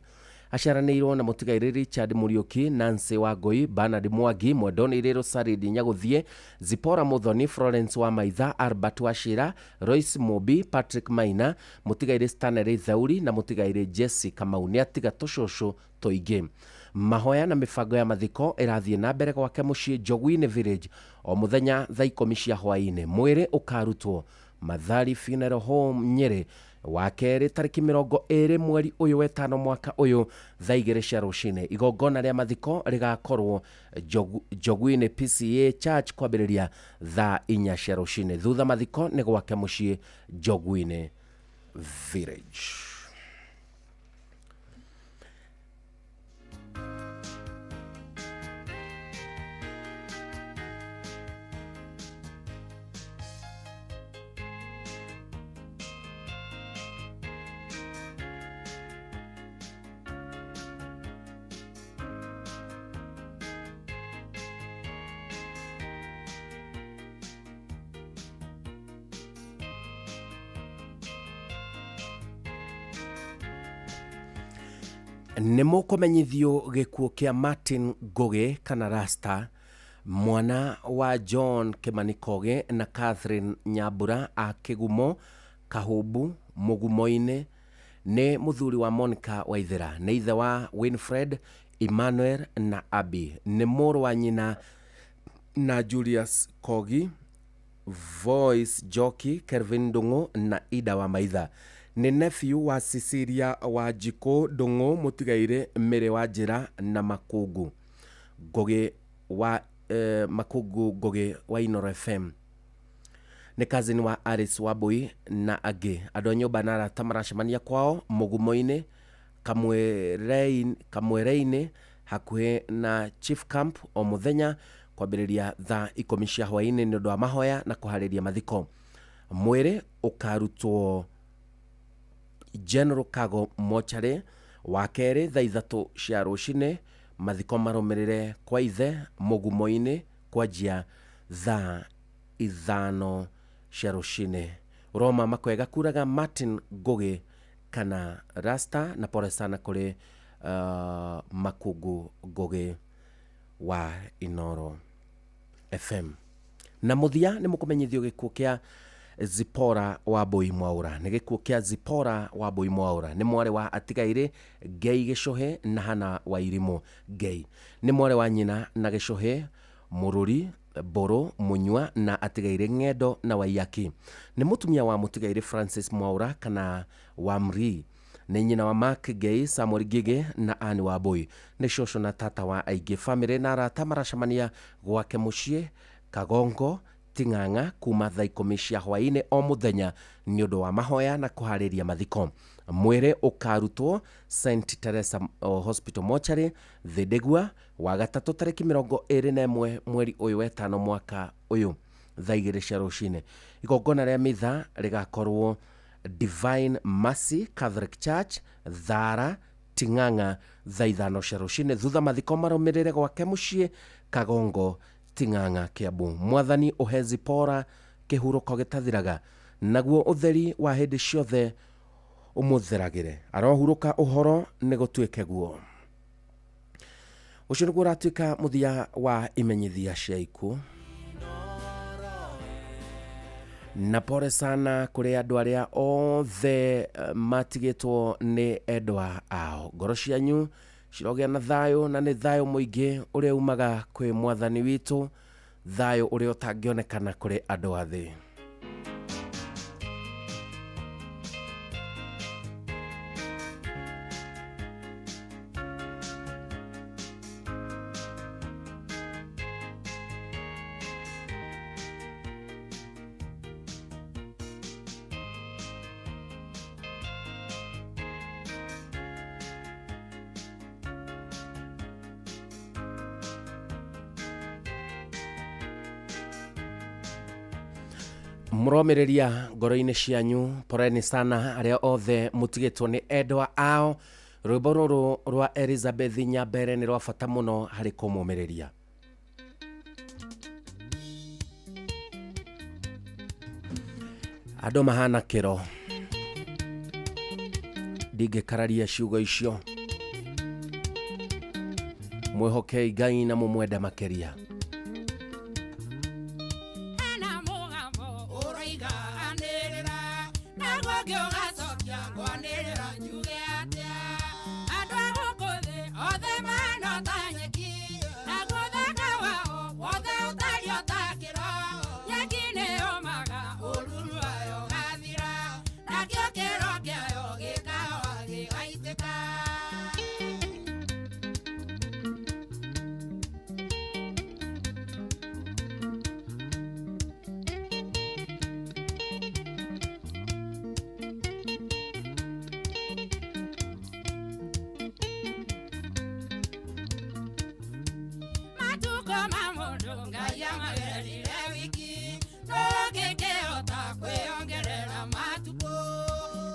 Aciaranĩirwo na mũtigairĩ Richard Muriuki, Nancy Wangui, Bernard Mwangi, Mwendoni Rĩrũ Saridi Nyagũthiĩ, Zipporah Muthoni, Florence Wamaitha, Albert Wachira, Royce Mũmbi, Patrick Maina, mũtigairĩ Stanley Theuri na mũtigairĩ Jesse Kamau. Nĩ atiga tũcũcũ tũingĩ. Mahoya na mĩbango ya mathiko ĩrathiĩ na mbere gwake mũciĩ Njogu-inĩ Village o mũthenya thaa 10 cia hwaĩ-inĩ. Mwĩrĩ ũkarutwo Mathari Funeral Home Nyeri wa kerĩ tarĩki 20 mweri ũyũ wa ĩtano mwaka ũyũ thaa 2 cia rũcinĩ. Igongona rĩa mathiko rĩgakorwo Njogu-inĩ PCA Church kwambĩrĩria thaa 4 cia rũcinĩ. Thutha mathiko nĩ gwake mũciĩ Njogu-inĩ Village. Nĩ mũkũmenyithio gĩkuũ kĩa Martin Ngugi kana Rasta, mwana wa John Kimani Kogi na Catherine Nyambura a Kĩgumo Kahũmbu Mũgumo-inĩ. Nĩ mũthuri wa Monica Waithera. Nĩ ithe wa Winfred, Emmanuel na Abby. Nĩ mũrũ wa nyina na Julius Kogi, Voice Jockey, Kelvin Ndung'u na Ida wa Maitha. Nĩ nephew wa Cecilia Wanjikũ Ndung'u mũtigairĩ Mĩrĩ wa Njĩra na Makungu Ngugi wa Makungu Ngugi wa Inooro FM. Nĩ cousin wa Alice Wambui na angĩ. Andũ a nyũmba na arata maracemania kwao Mũgumo-inĩ Kamwere-inĩ hakuhĩ na Chief Camp o mũthenya kwambĩrĩria thaa 10 cia hwaĩ-inĩ nĩ ũndũ wa mahoya na kũharĩria mathiko. Mwĩrĩ ũkarutwo General Kago Mochari wa kerĩ thaa 3 cia rũcinĩ. Mathiko marũmĩrĩre kwa ithe Mũgumo-inĩ kwanjia thaa 5 cia rũcinĩ. Roma makwega kuraga Martin Ngugi kana Rasta na pole sana kũrĩ Makungu Ngugi wa Inooro FM. Na mũthia nĩ mũkũmenyithio gĩkuũ kĩa Zipporah Wambui Mwaura. Nĩ gĩkuũ kĩa Zipporah Wambui Mwaura. Nĩ mwarĩ wa atigairĩ Ngei Gĩcũhĩ na Hana Wairimũ Ngei. Nĩ mwarĩ wa nyina na Gĩcũhĩ Mũrũri Mbũrũ Mũnyua na atigairĩ Ng'endo na Waiyaki. Nĩ mũtumia wa mũtigairĩ Francis Mwaura kana Wamri. Nĩ nyina wa Mark Ngei, Samuel Ngige na Anne Wambui. Nĩ cũcũ na tata wa aingĩ. Famĩlĩ na arata maracemania gwake mũciĩ Kagongo Ting'ang'a kuma thaa 10 cia hwaĩ-inĩ o mũthenya nĩ ũndũ wa mahoya na kũharĩria mathiko. Mwĩrĩ ũkarutwo St Teresa Hospital Mortuary Thĩndĩgua wa gatatũ tarĩki 21 mweri ũyũ wa ĩtano mwaka ũyũ thaa 2 cia rũcinĩ. Igongona rĩa mitha rĩgakorwo Divine Mercy Catholic Church Thara Ting'ang'a thaa 5 cia rũcinĩ. Thutha mathiko marũmĩrĩre gwake mũciĩ Kagongo Ting'ang'a Kiambu. Mwathani ũhe Zipporah kĩhurũko gĩtathiraga, naguo ũtheri wa hĩndĩ ciothe ũmũtheragĩre. Arohurũka ũhoro nĩ gũtuĩke guo. Ũcio nĩguo ũratuĩka mũthia wa imenyithia cia ikuũ. Na pole sana kũrĩ andũ arĩa othe matigĩtwo nĩ endwa ao. Ngoro cianyu cirogĩa na thayũ, na nĩ thayũ mũingĩ ũrĩa umaga kwĩ mwathani witũ, thayũ ũrĩa ũtangĩonekana kũrĩ andũ a thĩ. Mũromĩrĩria ngoro-inĩ cianyu, poreni sana arĩa othe mũtigĩtwo nĩ endwa ao. Rwĩmbo rũrũ rwa Elizabeth Nyambere nĩ rwa bata mũno harĩ kũmũmĩrĩria. Andũ mahana kĩro, ndingĩkararia ciugo icio. Mwĩhokei Ngai na mũmwende makĩria. Wiki, no ngĩkĩhota kwĩongerera matukũ.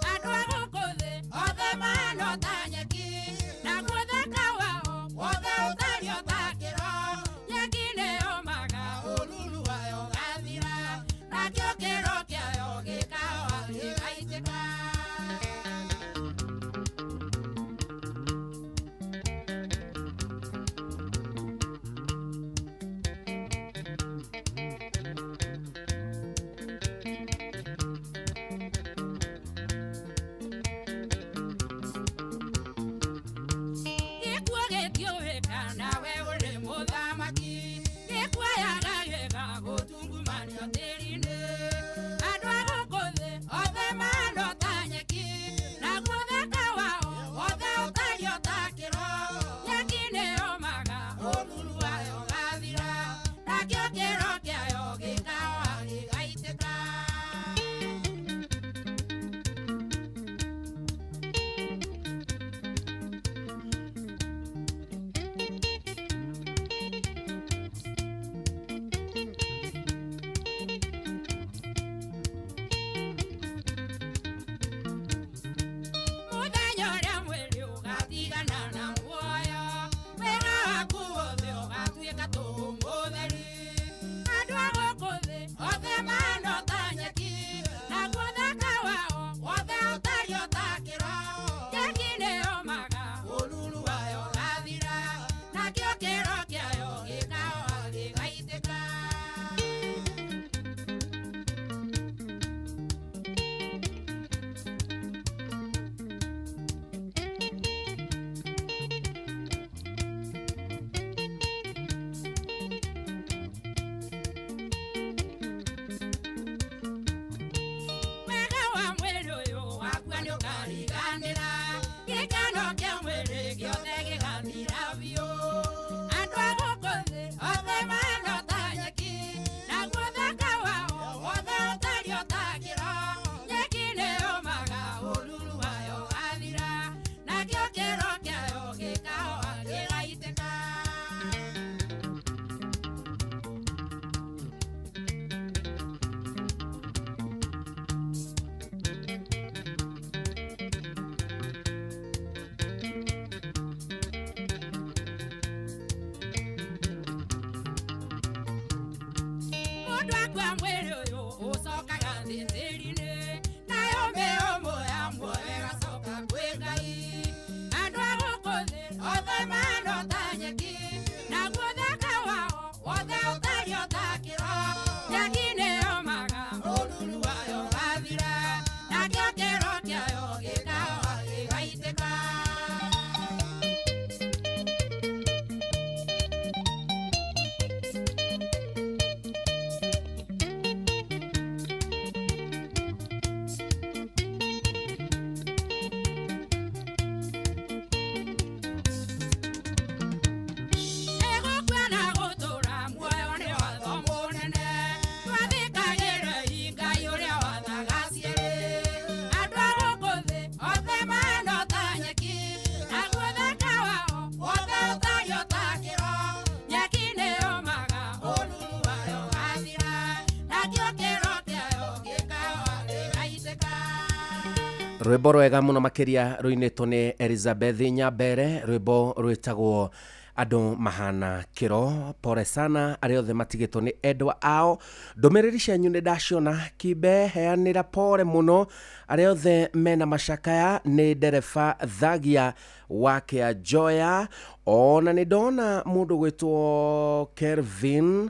Rwĩmbo rwega mũno makĩria rũinĩtwo nĩ Elizabeth Nyambere, rwĩmbo rwĩtagwo andũ mahana kĩro. Pole sana arĩa othe matigĩtwo nĩ endwa ao. Ndũmĩrĩri cianyu nĩ ndaciona kimbe, heanĩra pole mũno arĩa othe mena macakaya. Nĩ ndereba Thagia wa Kĩanjoya. Ona nĩ ndona mũndũ gwĩtwo Kelvin,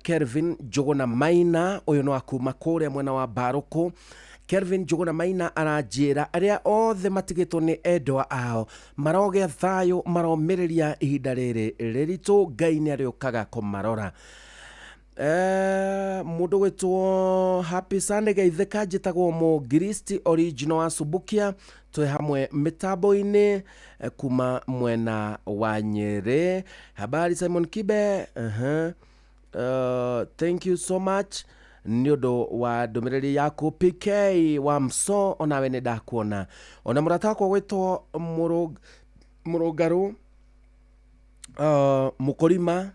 Kelvin Njũgũna Maina, ũyũ nĩ wa kuma kũrĩa mwena wa Mbarũkũ. Kelvin Njũgũna Maina aranjĩra arĩa othe matigĩtwo nĩ endwa ao marogĩa thayũ, maromĩrĩria ihinda rĩrĩ rĩritũ, Ngai nĩ arĩũkaga kũmarora. Mũndũ gwĩtwo Happy Sunday Geithĩka, njĩtagwo Mũngiristi original wa Subukia, twĩ hamwe mĩtambo-inĩ kuma mwena wa Nyĩrĩ. Habari Simon Kibe, thank you so much nĩ ũndũ wa ndũmĩrĩri yaku. PK wa Mso, onawe nĩ ndakuona. Ona mũrata wakwa gwĩtwo Mũrũngarũ, Mũkũrima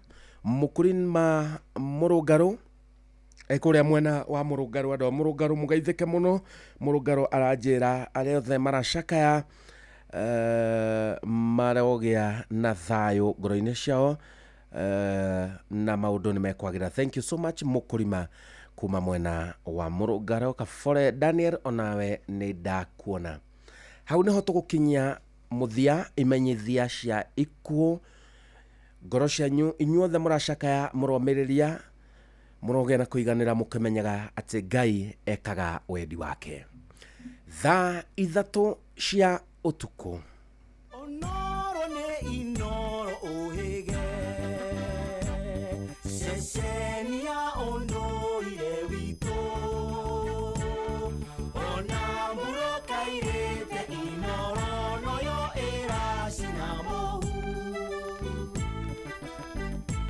Mũrũngarũ, kũrĩa mwena wa Mũrũngarũ. Andũ a Mũrũngarũ mũgeithĩke mũno. Mũrũngarũ aranjĩra arĩa othe maracakaya marogĩa na thayũ ngoro-inĩ ciao, na maũndũ nĩ mekwagĩra. Thank you so much Mũkũrima kuma mwena wa Mũrũngarũ. Kabore Daniel, onawe nĩ ndakuona. Hau nĩho tũgũkinyia mũthia imenyithia cia ikuũ. Ngoro cianyu inyuothe mũracakaya, mũromĩrĩria, mũrogĩa na kũiganĩra, mũkĩmenyaga atĩ Ngai ekaga wendi wake. Thaa 3 cia ũtukũ. Onoro nĩ Inoro ũhĩge, ceceni ya ũndũire witũ. Ona mbura kairĩte Inoro noyo ĩracina mũhu.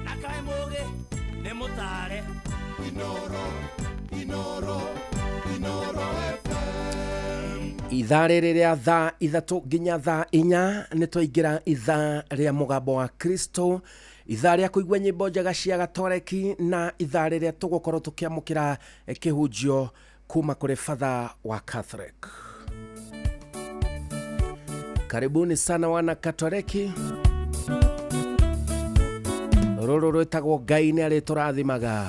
Na kaĩ mũgĩ nĩ mũtare. Inoro, Inoro, Inoro FM. Ithaa rĩrĩ rĩa thaa 3 nginya thaa 4 nĩ twaingĩra ithaa rĩa mũgambo wa Kristo, ithaa rĩa kũigua nyĩmbo njega cia gatoreki, na ithaa rĩrĩa tũgũkorwo tũkĩamũkĩra kĩhunjio kuma kũrĩ Father wa Catholic. Karibuni sana wana Katoleki. Rũrũ rwĩtagwo Ngai nĩ arĩtũrathimaga.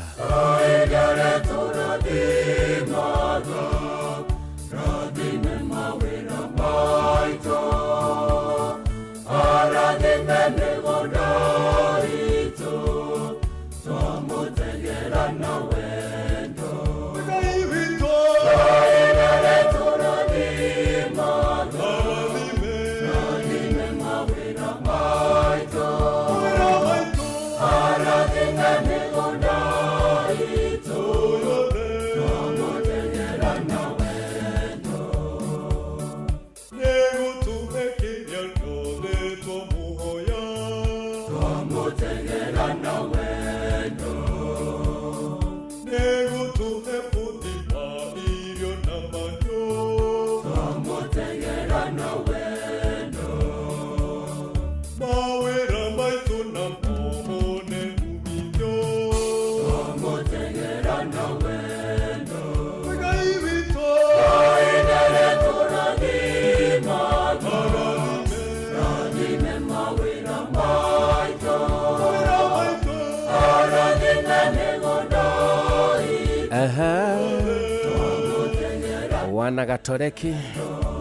Wana Gatoreki,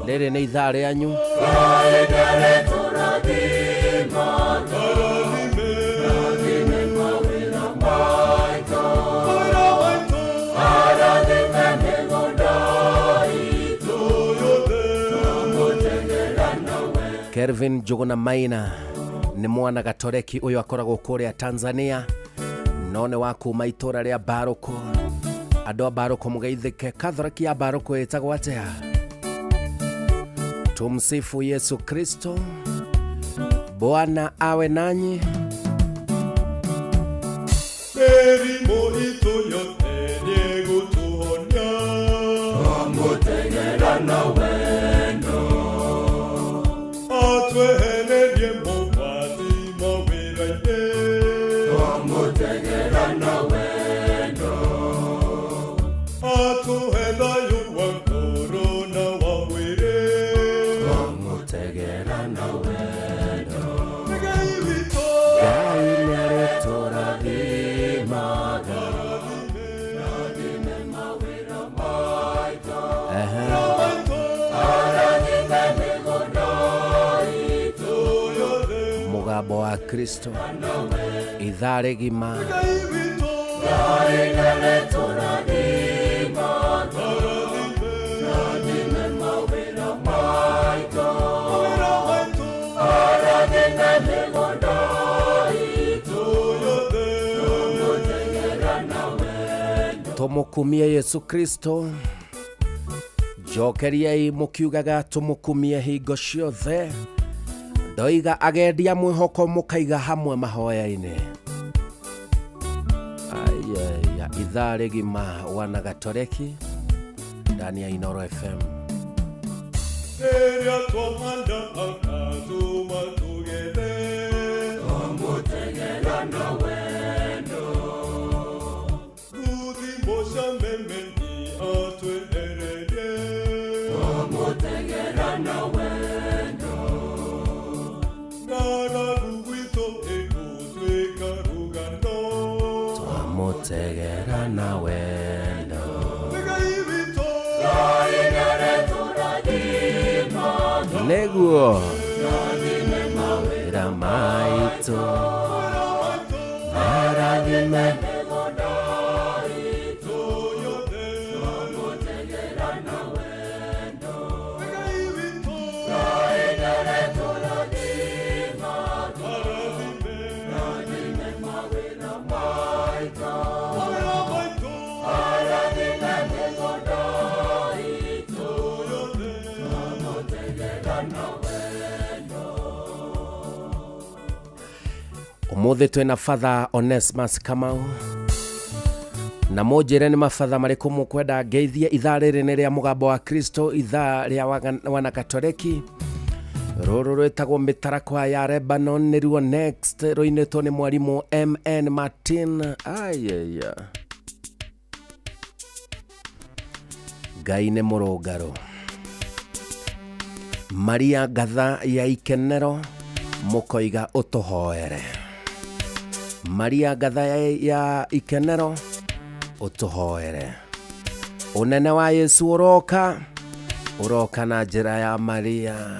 rĩrĩ nĩ ithaa rĩanyu. Kelvin Njũgũna Maina nĩ mwana Gatoreki ũyũ akoragwo kũrĩa Tanzania, no nĩ wa kuma itũra rĩa Mbarũkũ. Andũ a Mbarũkũ mũgeithĩke. Katholiki ya Mbarũkũ ĩtagwo atĩa? Tumsifu Yesu Kristo. Bwana awe nanyi. Mĩrimũ itũ yothe nĩĩgũtũhonia. Twamũtegera na wendo. Atwehererie mogwati mawĩra-inĩ. Twamũtegera na wendo. Atũhe thayũ wa ngoro na wa mwĩrĩ. Mũgambo wa Kristo ithaa rĩgima. Tũmũkumie Yesu Kristo. Njokeriai mũkiugaga tũmũkumie hingo ciothe. Ndoiga agendia mwĩhoko mũkaiga hamwe mahoya-inĩ. Aya, ithaa rĩgima wanagatoreki ndani ya Inooro FM. Rĩrĩa twahanda akatũma tũgethe, twamũtegera na wendo. Thuthi mũcameme nĩ atwehererie, twamũtegera na wendo. Ng'aragu gwitũ ĩgũtuĩka rũgano, twamũtegera na wendo. Ngai witũ, Nĩguo mawĩra maitũ marathime Umuthi twina Father Onesmus Kamau na munjire ni mabatha mariku mukwenda ngeithie ithaa rĩrĩ nĩ rĩa Mũgambo wa Kristo, ithaa rĩa wanakatoreki. Rũrũ rwĩtagwo mĩtarakwa ya Lebanon nĩruo next, rũinĩtwo nĩ mwarimũ MN Martin. Ayaya, Ngai nĩ mũrũngarũ. Maria Ngatha ya Ikenero mũkoiga ũtũhoere. Maria Ngatha ya Ikenero ũtũhoere. Ũnene wa Yesu ũroka, ũroka na njĩra ya Maria.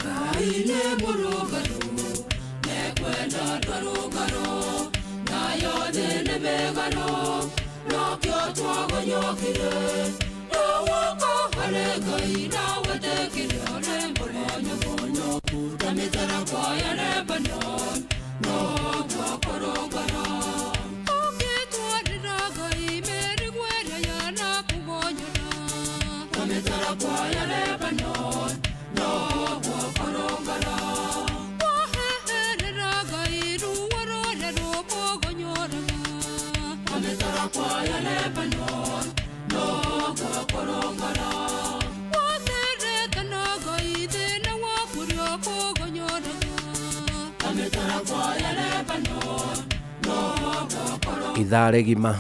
Ithaa rĩgima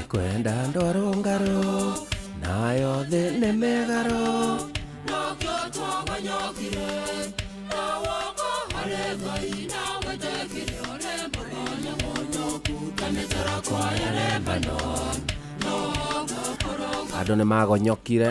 kwenda ndwarũngarũ nayo thĩ nĩ mĩgarũ. Andũ nĩ magonyokire.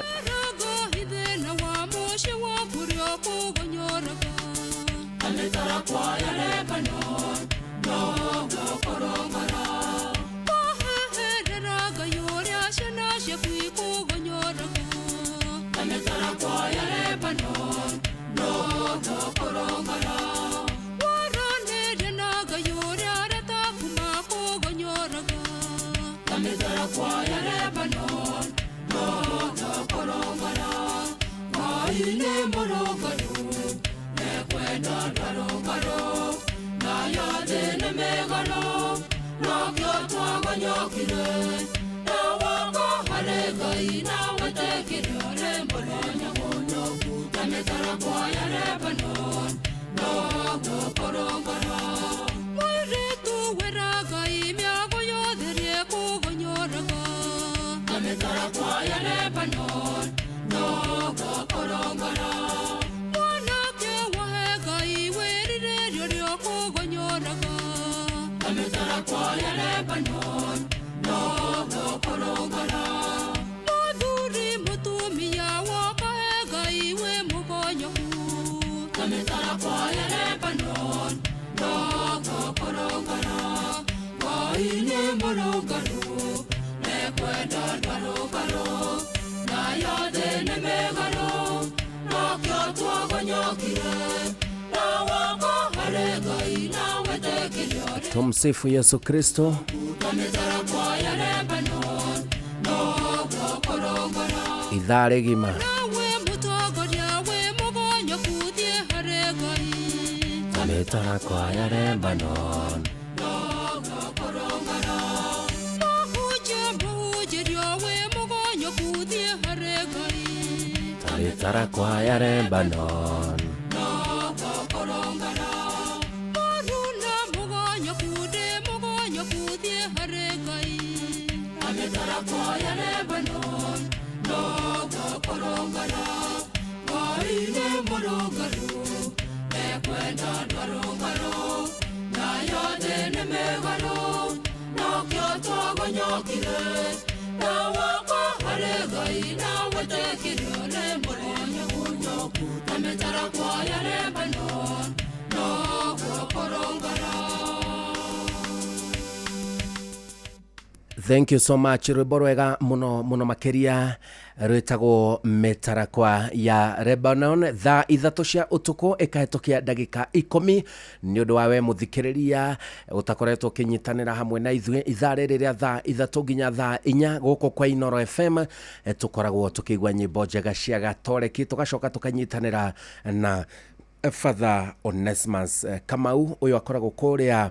Tumsifu Yesu Kristo. Ithaa rĩgima. Mĩtarakwa ya Lebanon. Mĩtarakwa ya Lebanon. Thank you so much. Rwĩmbo rwega mũno mũno makĩria rwĩtagwo mĩtarakwa ya Lebanon. Thaa 3 cia ũtukũ ĩkahĩtũkia ndagĩka 10 nĩ ũndũ wa we mũthikĩrĩria ũtakoretwo ũkĩnyitanĩra hamwe na ithuĩ ithaa rĩrĩ rĩa thaa 3 nginya thaa 4 gũkũ kwa Inoro FM. Tũkoragwo tũkĩigua nyĩmbo njega cia gatoreki, tũgacoka tũkanyitanĩra na Father Onesmus Kamau uyu akoragwo kuria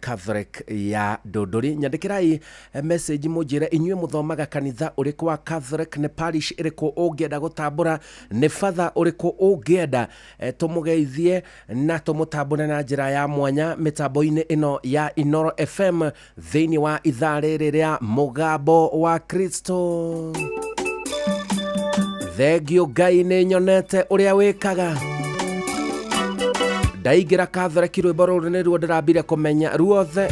Catholic ya Ndũndũri. Nyandĩkĩrai message mũnjĩre inyuĩ mũthomaga kanitha ũrĩkũ wa Catholic, nĩ parish ĩrĩkũ ũngĩenda gũtambũra, nĩ father ũrĩkũ ũngĩenda tũmũgeithie na tũmũtambũre na njĩra ya mwanya mĩtambo-inĩ ĩno ya Inoro FM thĩinĩ wa ithaa rĩrĩ rĩa Mũgambo wa Kristo. Thengio Ngai nĩ nyonete ũrĩa wĩkaga. Ndaingĩra Catholic rwĩmbo rũrũ nĩruo ndĩrambire kũmenya ruothe,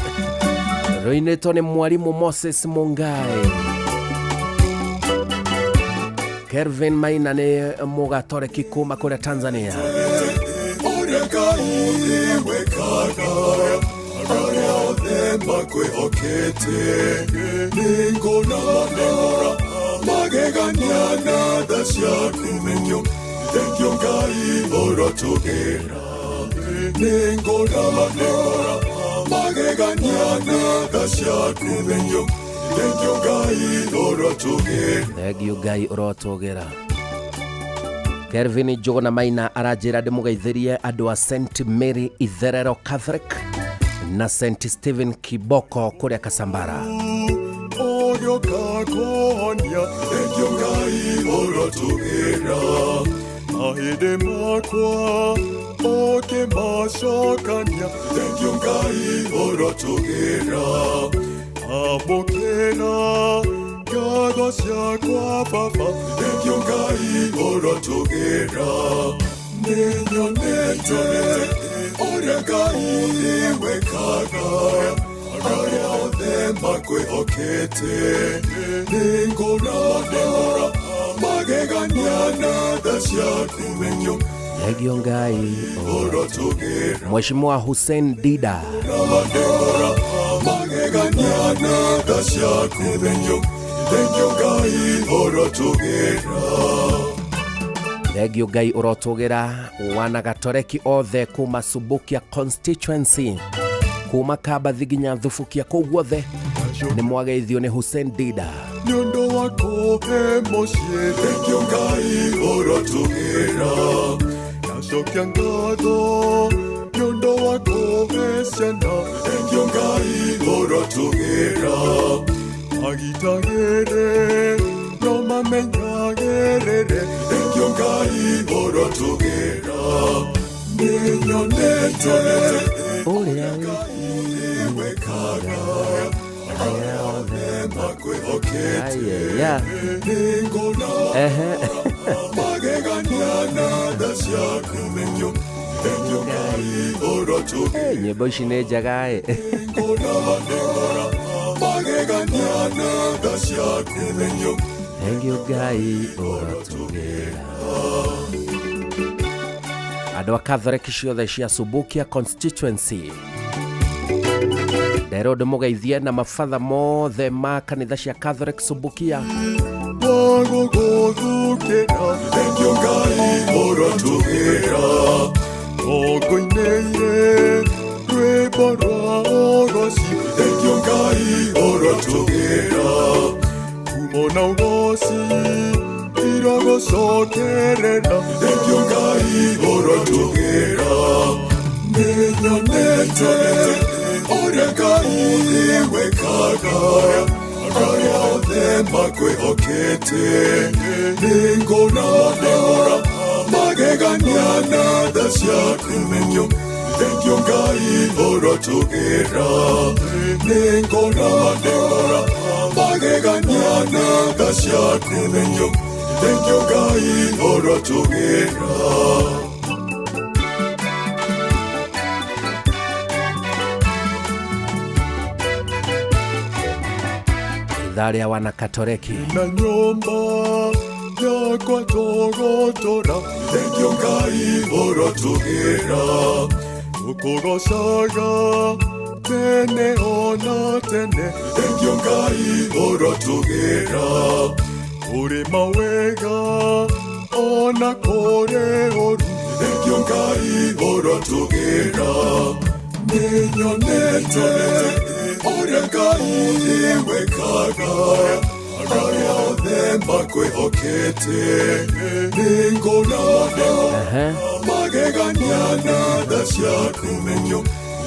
rũinĩtwo nĩ mwarimũ Moses Mungai. Kelvin Maina nĩ mũgatoreki kuma kũrĩa Tanzania. Thengio Ngai ũrotũgĩra. Kelvin Njũgũna Maina aranjĩra ndĩmũgeithĩrie andũ a St Mary Itherero Catholic na St Stephen Kiboko kũrĩa Kasambara. Thengio Ngai. Mheshimiwa Hussein Dida. Thengio Ngai ũrotũgĩra wanagatoreki othe kuma Subukia constituency, kuma Kabathi nginya Thubukia, kũu guothe nĩ mwageithio nĩ Hussein Dida. Nyĩmbo ici nĩ njega ĩ. Thengio Ngai ũrotũgĩra. Andũ a Catholic ciothe cia Subukia constituency nderwo ndĩmũgeithie na mabatha mothe ma kanitha cia Catholic Subukia. ũrotũgĩra Ngũinĩire rwĩmbo rwa ũgoci Thengio Ngai ũrotũgĩra Kumo na ũgoci irogũcokerera Thengio Ngai ũrotũgĩra Nĩnyonete ũrĩa Ngai wĩkaga arĩa othe makwĩhokete Nĩngona magegania na tha ciaku Thengio Ngai ũrotũgĩra Nĩngona magegania na tha ciaku Thengio Ngai ũrotũgĩra. Ithaa rĩa wanakatoreki na nyũmba yakwa tũgũtũra Thengio Ngai ũrotũgĩra Tũkũgocaga tene ona tene Thengio Ngai ũrotũgĩra Kũrĩ mawega ona kũrĩ ũru Thengio Ngai ũrotũgĩra Nĩnyonete ũrĩa Ngai wĩkaga arĩa othe makwĩhokete Nĩngona magegania na tha ciaku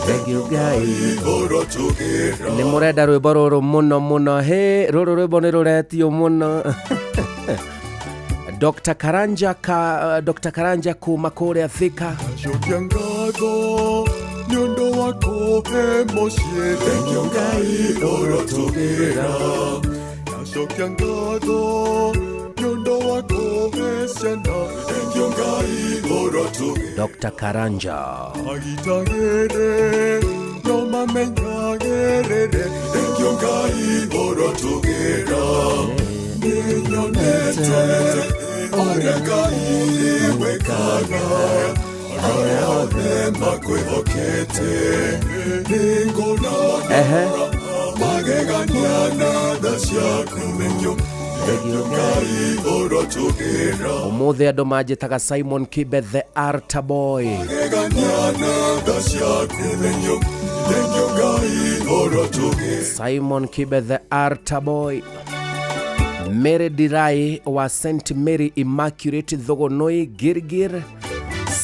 Thengio Ngai ũrotũgĩra. Nĩ mũrenda rwĩmbo rũrũ mũno mũno hĩ rũrũ rwĩmbo nĩ rũretio mũno. Dr. Karanja Dr. Karanja kuma kũrĩa Thika. Cokia ngatho nĩ ũndũ wa kũhe mũciĩ Thengio Ngai ũrotũgĩra Cokia ngatho nĩ ũndũ wa kũhe ciana Thengio Ngai ũrotũgĩra Dr. Karanja Agitagĩre no mamenyagĩrĩre Thengio Ngai ũrotũgĩra Nĩnyonete ũrĩa Ngai wĩkaga arĩa othe makwĩhokete Nĩngona magegania na tha ciaku Thengio Ngai ũrotũgĩra Ũmũthĩ andũ manjĩtaga Simon Kibe the Arta Boy. Magegania na tha ciaku Thengio Ngai ũrotũgĩra Simon Kibe the Arta Boy. Mary Dirai wa St. Mary Immaculate Thogonoi Girgir.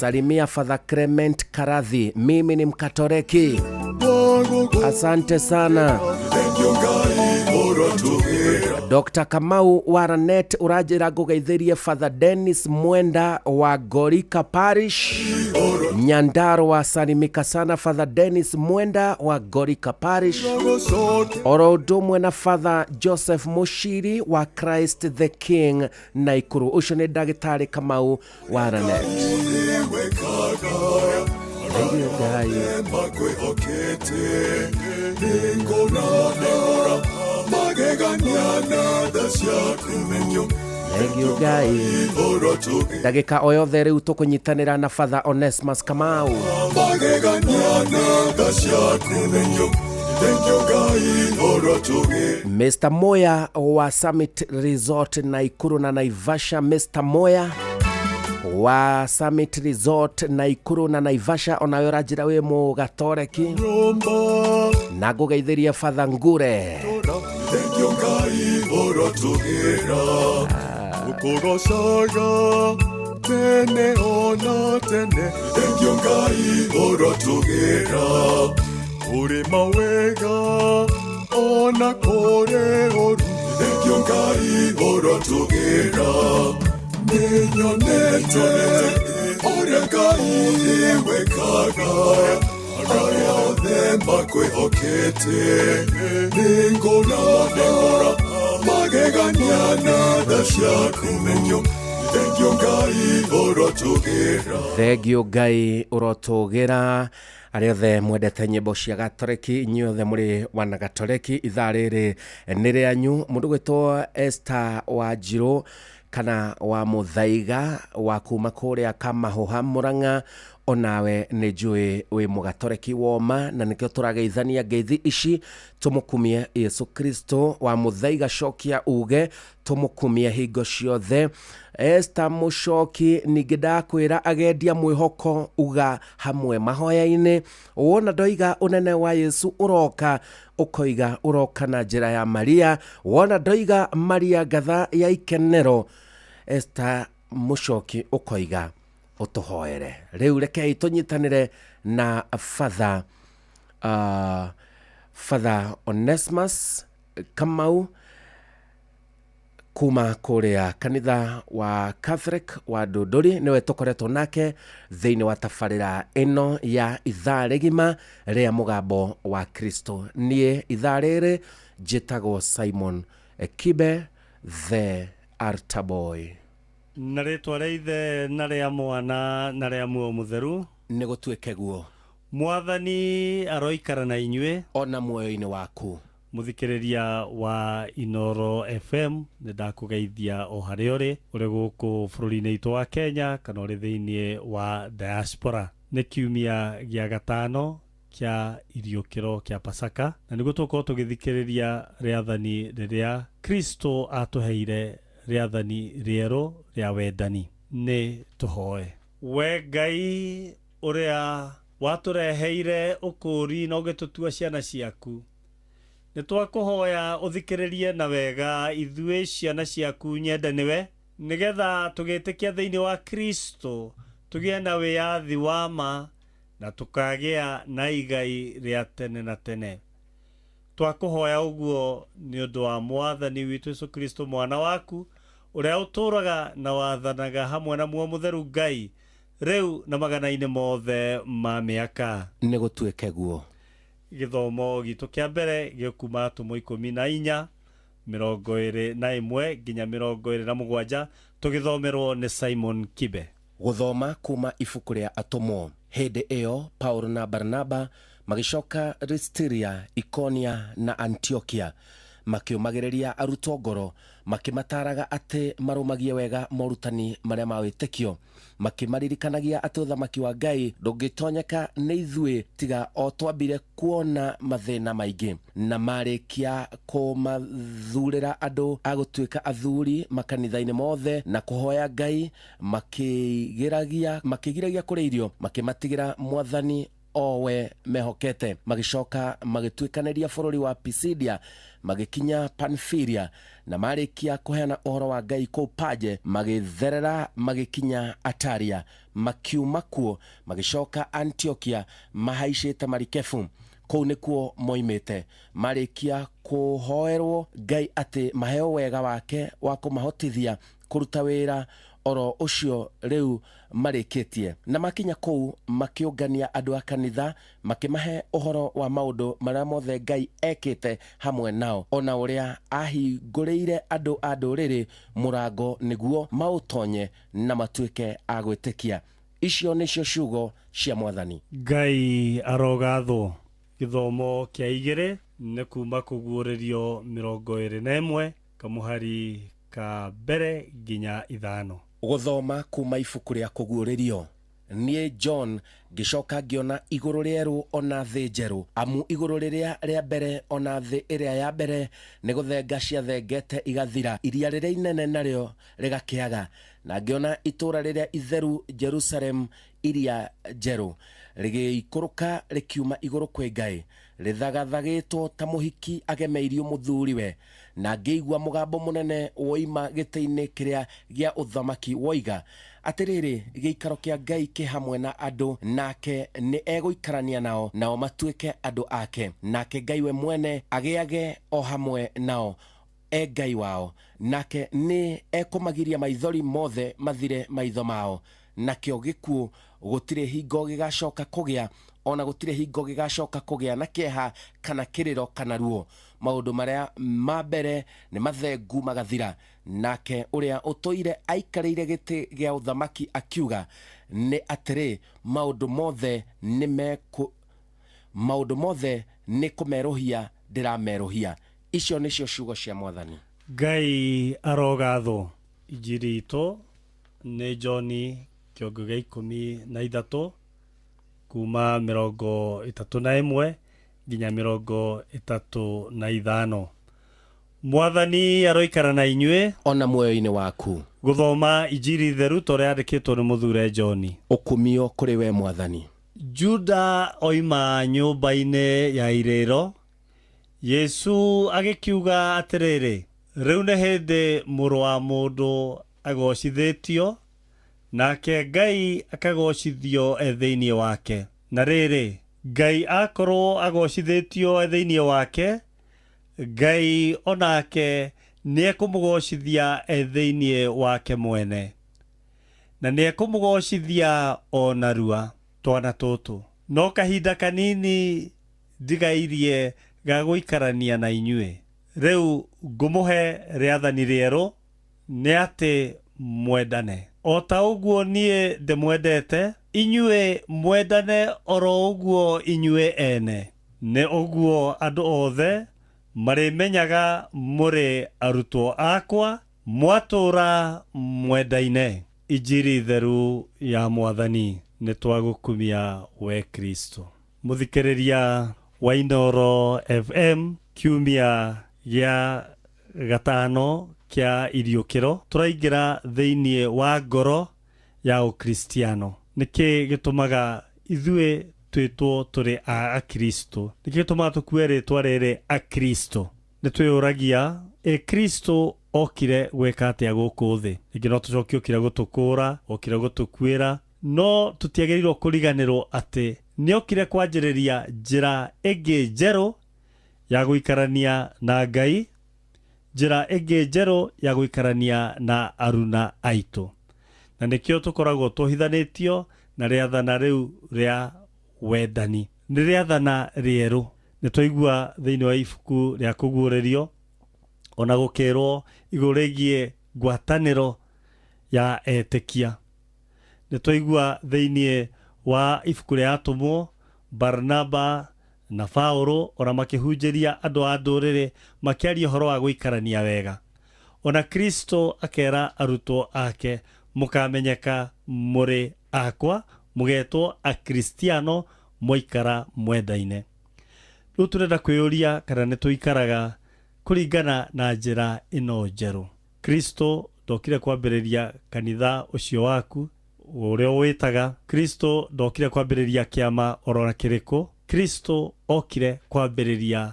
Salimia Father Clement Karathi, mimi ni Mkatoreki. Asante sana. Thengio Ngai ũrotũgĩra Dr. Kamau wa Ranet ũranjĩra ngũgeithĩrie Father Dennis Mwenda wa Gorika Parish Nyandarua. Salimika sana Father Dennis Mwenda wa Gorika Parish. Oro ũndũ ũmwe na Father Joseph Mushiri wa Christ the King Naikuru. Ũcio nĩ ndagĩtarĩ Kamau wa Ranet. wĩkaga Thengio Ngai makwĩhokete Nĩngona magegania na tha ciaku Thengio Ngai ũrotũgĩra Ndagĩka o yothe rĩu tũkũnyitanĩra na Father Onesmus Kamau. magegania na tha ciaku Thengio Ngai ũrotũgĩra Mr. Moya wa Summit Resort Naikuru na Naivasha. Mr. Moya wa Summit Resort Naikuru na Naivasha onawe ũranjĩra wĩ mũgatoreki na ngũgeithĩrie Father Ngure. Thengio Ngai ũrotũgĩra Tũkũgocaga tene ona tene Thengio Ngai ũrotũgĩra Kũrĩ mawega ona kũrĩ ũru Thengio Ngai ũrotũgĩra Nĩnyonete ũrĩa Ngai wĩkaga arĩa othe makwĩhokete Nĩngona magegania na tha ciaku Thengio Ngai ũrotũgĩra Thengio Ngai ũrotũgĩra. Arĩa othe mwendete nyĩmbo cia gatoreki, inyuĩ othe mũrĩ wana gatoreki, ithaa rĩrĩ nĩ rĩanyu. Mũndũ gwĩtwo Esther Wanjirũ kana wa Muthaiga wa kuma kũrĩa Kamahuha Murang'a, Onawe nĩ njũĩ wĩ mũgatoreki woma na nĩkĩo tũrageithania ngeithi ici. Tũmũkumie Yesu Kristo wa mũthaiga cokia uge, tũmũkumie hingo ciothe. Esther Mũcoki, ningĩ ndakwĩra agendia mwĩhoko uga hamwe mahoya-inĩ. Wona ndoiga ũnene wa Yesu ũroka, ũkoiga ũroka na njĩra ya Maria. Wona ndoiga Maria ngatha ya ikenero, Esther Mũcoki ũkoiga ũtũhoere. Rĩu rekei tũnyitanĩre na Father Father Onesmus Kamau kuma kũrĩa kanitha wa Catholic wa Ndũndũri, nĩwe tũkoretwo nake thĩinĩ wa tabarĩra ĩno ya ithaa rĩgima rĩa mũgambo wa Kristo. Niĩ ithaa rĩrĩ njĩtagwo Simon Kibe the Altar Boy. Na rĩtwa rĩa ithe na rĩa mwana na rĩa muoyo mũtheru, nĩ gũtuĩke guo. Mwathani aroikara na inyuĩ ona muoyo-inĩ waku. Mũthikĩrĩria wa Inoro FM, nĩ ndakũgeithia o harĩa ũrĩ, ũrĩ gũkũ bũrũri-inĩ witũ wa Kenya kana ũrĩ thĩinĩ wa diaspora. Nĩ kiumia gĩa gatano kĩa iriũkĩro kĩa Pasaka, na nĩguo tũgũkorwo tũgĩthikĩrĩria rĩathani rĩrĩa Kristo atũheire, rĩathani rĩerũ rĩa wendani. Nĩ tũhoe. We Ngai ũrĩa watũreheire ũkũũri na ũgĩtũtua ciana ciaku, nĩ twakũhoya ũthikĩrĩrie na wega ithuĩ ciana ciaku nyende nĩwe, nĩgetha tũgĩtĩkia thĩinĩ wa Kristo tũgĩe na wĩyathi wa ma na tũkagĩa na igai rĩa tene na tene. Twakũhoya ũguo nĩ ũndũ wa Mwathani witũ Yesu Kristo mwana waku, ũrĩa ũtũũraga na wathanaga hamwe na muoyo mũtheru Ngai, rĩu na magana-inĩ mothe ma mĩaka. Nĩ gũtuĩke guo. Gĩthomo gitũ kĩa mbere gĩkuma atũmwo 14 21 nginya 27, tũgĩthomerwo nĩ Simon Kibe. Gũthoma kuma ibuku rĩa atũmwo. Hĩndĩ ĩyo Paulo na Barnaba magĩcoka Listiria, Ikonia na Antiokia, makĩũmagĩrĩria arutwo ngoro, makĩmataraga atĩ marũmagie wega morutani marĩa ma wĩtĩkio, makĩmaririkanagia atĩ ũthamaki wa Ngai ndũngĩtonyeka nĩ ithuĩ tiga o twambire kuona mathĩna maingĩ. Na marĩkia kũmathurĩra andũ a gũtuĩka athuri makanitha-inĩ mothe na kũhoya Ngai, makĩgiragia kũrĩa irio, makĩmatigĩra Mwathani owe mehokete. Magĩcoka magĩtuĩkanĩria bũrũri wa Pisidia, magĩkinya Panfiria, na marĩkia kũheana ũhoro wa Ngai kũu Paje, magĩtherera magĩkinya Ataria. Makiuma kuo magĩcoka Antiokia mahaicĩte marikebu. Kũu nĩkuo moimĩte. Marĩkia kũhoerwo Ngai atĩ maheo wega wake wa kũmahotithia kũruta wĩra oro ũcio rĩu marĩkĩtie. Na makinya kũu makĩũngania andũ a kanitha, makĩmahe ũhoro wa maũndũ marĩa mothe Ngai ekĩte hamwe nao, ona ũrĩa ahingũrĩire andũ a ndũrĩrĩ mũrango nĩguo maũtonye na matuĩke a gwĩtĩkia. Icio nĩcio ciugo cia Mwathani. Ngai arogathwo. Gĩthomo kĩa igĩrĩ nĩ kuma kũguũrĩrio 21 kamũhari ka mbere nginya 5. Gũthoma kuma ibuku rĩa kũguũrĩrio. Niĩ John ngĩcoka ngĩona igũrũ rĩerũ ona thĩ njerũ, amu igũrũ rĩrĩa rĩa mbere ona thĩ ĩrĩa ya mbere nĩ gũthenga ciathengete igathira, iria rĩrĩa inene narĩo rĩgakĩaga. Na ngĩona itũũra rĩrĩa itheru Jerusalem iria njerũ rĩgĩikũrũka rĩkiuma igũrũ kwĩ Ngai, rĩthagathagĩtwo ta mũhiki agemeirio mũthuriwe. Na ngĩigua mũgambo mũnene woima gĩtĩ-inĩ kĩrĩa gĩa ũthamaki woiga atĩrĩrĩ, gĩikaro kĩa Ngai kĩ hamwe na andũ, nake nĩ egũikarania nao, nao matuĩke andũ ake, nake Ngai we mwene agĩage o hamwe nao, e Ngai wao, nake nĩ ekũmagiria maithori mothe mathire maitho mao. Nakĩo gĩkuũ gũtirĩ hingo gĩgacoka kũgĩa, ona gũtirĩ hingo gĩgacoka kũgĩa na kĩeha kana kĩrĩro kana ruo. Maũndũ marĩa ma mbere nĩ mathengu magathira. Nake ũrĩa ũtũire aikarĩire gĩtĩ gĩa ũthamaki akiuga nĩ atĩrĩ, maũndũ mothe nĩ kũmerũhia ndĩramerũhia. Icio nĩcio ciugo cia Mwathani. Ngai arogathwo. Injiri itũ nĩ John kĩongo gĩa 13 kuma 31 nginya 35. Mwathani aroikara na inyuĩ ona muoyo-inĩ waku. Gũthoma injiri theru ta ũrĩa yandĩkĩtwo nĩ mũthure John. Ũkumio kũrĩ we Mwathani. Juda oima nyũmba-inĩ ya irĩro, Yesu agĩkiuga atĩrĩrĩ, rĩu nĩ hĩndĩ mũrũ wa mũndũ agocithĩtio, nake Ngai akagocithio e thĩinĩ wake. Na rĩrĩ, Ngai akorwo agocithĩtio e thĩinĩ wake, Ngai onake nĩekũmũgocithia e thĩinĩ wake mwene, na nĩekũmũgocithia o narua. Twana tũtũ no kahinda kanini ndigairie ga gũikarania na inyuĩ. Rĩu ngũmũhe rĩathani rĩerũ, nĩ atĩ mwendane. O ta ũguo niĩ ndĩmwendete, inyuĩ mwendane oro ũguo inyuĩ ene. Nĩ ũguo andũ othe marĩmenyaga mũrĩ arutwo akwa, mwatũũra mwendaine. Injiri theru ya Mwathani. Nĩ twagũkumia we Kristo. Mũthikĩrĩria wa Inooro FM, kiumia gĩa gatano kĩa iriũkĩro, tũraingĩra thĩinĩ wa ngoro ya ũkristiano. Nĩkĩ gĩtũmaga ithuĩ twĩtwo tũrĩ a Akristo? Nĩkĩ gĩtũmaga tũkue rĩtwa rĩrĩ Akristo? Nĩ twĩyũragia, ĩ Kristo okire gwĩka atĩa gũkũ thĩ? Rĩngĩ no tũcokie okire gũtũkũra, okire gũtũkuĩra, no tũtiagĩrĩirwo kũriganĩrwo atĩ nĩokire kwanjĩrĩria njĩra ĩngĩ njerũ ya gũikarania na Ngai, njĩra ĩngĩ njerũ ya gũikarania na aruna aitũ. Na nĩkĩo tũkoragwo tũhithanĩtio na rĩathana rĩu rĩa wendani. Nĩ rĩathana rĩerũ. Nĩ twaigua thĩinĩ wa ibuku rĩa kũguũrĩrio ona gũkĩrwo igũrũ rĩgiĩ ngwatanĩro ya etĩkia. Nĩ twaigua thĩinĩ wa ibuku rĩa atũmwo Barnaba na Paulo ona makĩhunjĩria andũ a ndũrĩrĩ makĩaria ũhoro wa gũikarania wega. Ona Kristo akera arutwo ake, mũkamenyeka mũrĩ akwa, mũgetwo akristiano mwaikara mwendaine. Rĩu tũrenda kwĩyũria kana nĩ tũikaraga kũringana na njĩra ĩno njerũ. Kristo ndokire kwambĩrĩria kanitha ũcio waku ũrĩa wĩtaga. Kristo ndokire kwambĩrĩria kĩama orona kĩrĩkũ. Kristo okire kwambĩrĩria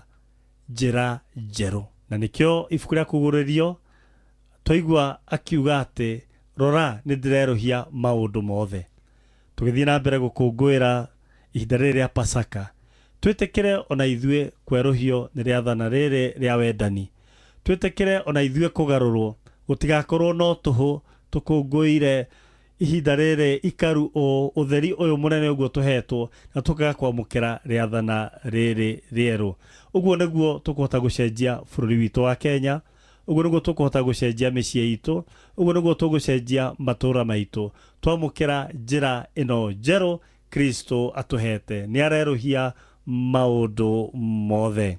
njĩra njerũ. Na nĩkĩo ibuku rĩa kũguũrĩrio twaigua akiuga atĩ rora nĩ ndĩrerũhia maũndũ mothe. Tũgĩthiĩ na mbere gũkũngũĩra ihinda rĩrĩ rĩa Pasaka, twĩtĩkĩre ona ithuĩ kwerũhio nĩ rĩathana rĩrĩ rĩa wendani. Twĩtĩkĩre ona ithuĩ kũgarũrwo, gũtigakorwo no tũhũ tũkũngũĩre ihinda rĩrĩ ikaru ũtheri ũyũ mũnene ũguo tũhetwo, na tũkaga kwamũkĩra rĩathana rĩrĩ rĩerũ. Ũguo nĩguo tũkũhota gũcenjia bũrũri witũ wa Kenya, ũguo nĩguo tũkũhota gũcenjia mĩciĩ itũ, ũguo nĩguo tũgũcenjia matũũra maitũ. Twamũkĩra njĩra ĩno njerũ Kristo atũhete, nĩ arerũhia maũndũ mothe.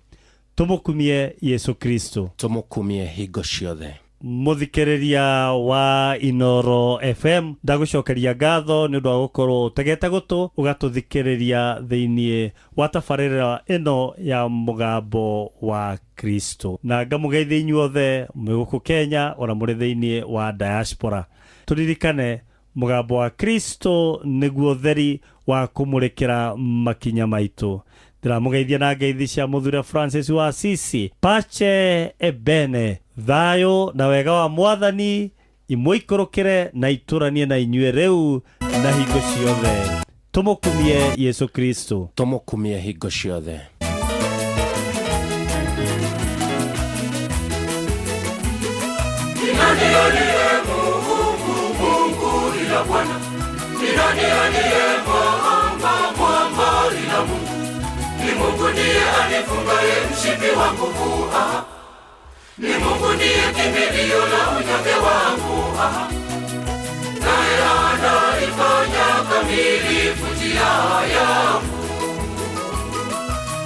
Tũmũkumie Yesu Kristo. Tũmũkumie hingo ciothe. Mũthikĩrĩria wa Inooro FM, ndagũcokeria ngatho nĩ ũndũ wa gũkorwo ũtegete gũtũ ũgatũthikĩrĩria thĩinĩ wa tabarĩra ĩno ya mũgambo wa Kristo. Na ngamũgeithia inyuothe mwĩ gũkũ Kenya ona mũrĩ thĩinĩ wa diaspora. Tũririkane mũgambo wa Kristo nĩguo ũtheri wa kũmũrĩkĩra makinya maitũ. Ndĩramũgeithia na ngeithi cia mũthure Francis wa Assisi. Pace e bene, thayũ na wega wa Mwathani imũikũrũkĩre na itũranie na inyuĩ rĩu na hingo ciothe. Tũmũkumie Yesu Kristo. Tũmũkumie hingo ciothe. Ni nani aliye Mungu, Mungu ila Bwana? Ni nani aliye mwamba, mwamba ila Mungu? Ni Mungu ndiye anifungaye mshipi wa nguvu, aha. Ni Mungu ndiye kimbilio la unyonge wangu, aha. Naye anaifanya kamilifu njia yangu.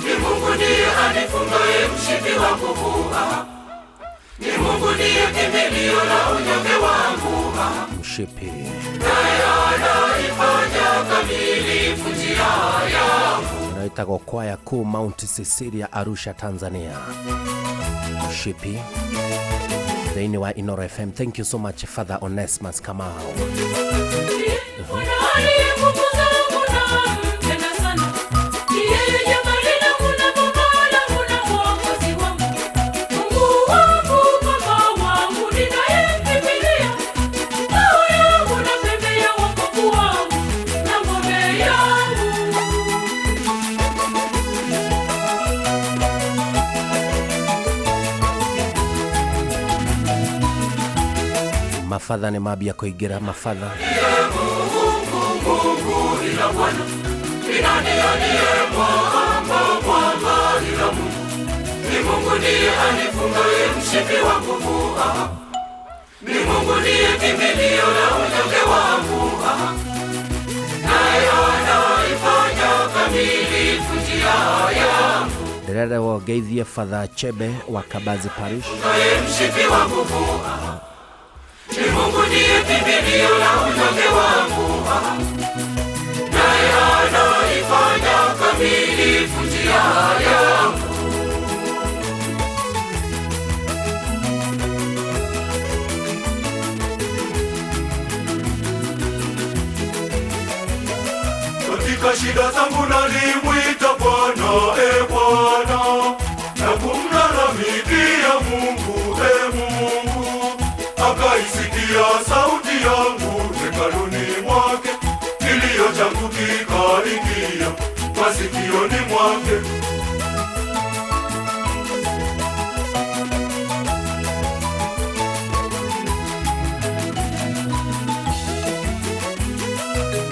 Ni Mungu ndiye anifungaye mshipi wa nguvu, aha. Ni Mungu ndiye kimbilio la unyonge wangu, aha. Mshipi. Naye anaifanya kamilifu kamilifu njia yangu. Ĩno ĩtagwo kwaya kuu Mount Cecilia Arusha Tanzania. Shipi thĩinĩ wa Inoro FM. Thank you so much, Father Onesmus Kamau. Bwana aliye nguvu zangu nampenda sana. Ni yeye jabali langu na boma langu na mwokozi wangu. Mungu wangu, Baba wangu, ninayemkimbilia. Ngao yangu na pembe ya wokovu wangu na ngome yangu. Mafatha nĩ mambia kũingĩra mafatha. Mungu ila Bwana. Ni nani aliye mwamba, mwamba ila Mungu? Ni Mungu ndiye anifungaye mshipi wa nguvu, aha. Ni Mungu ndiye kimbilio la unyonge wangu, aha. Naye anaifanya kamilifu njia yangu. Ndĩrerwo ngeithie Father Chebe wa Kabazi Parish. Fungaye mshipi wa nguvu, aha. Ni Mungu ndiye kimbilio la unyonge wangu, aha. Naye anaifanya kamilifu njia yangu. Katika shida zangu nalimwita Bwana, e Bwana, na kumlalamikia Mungu, e Mungu. Akaisikia sauti yangu hekaluni mwake, kilio changu kikaingia masikioni mwake.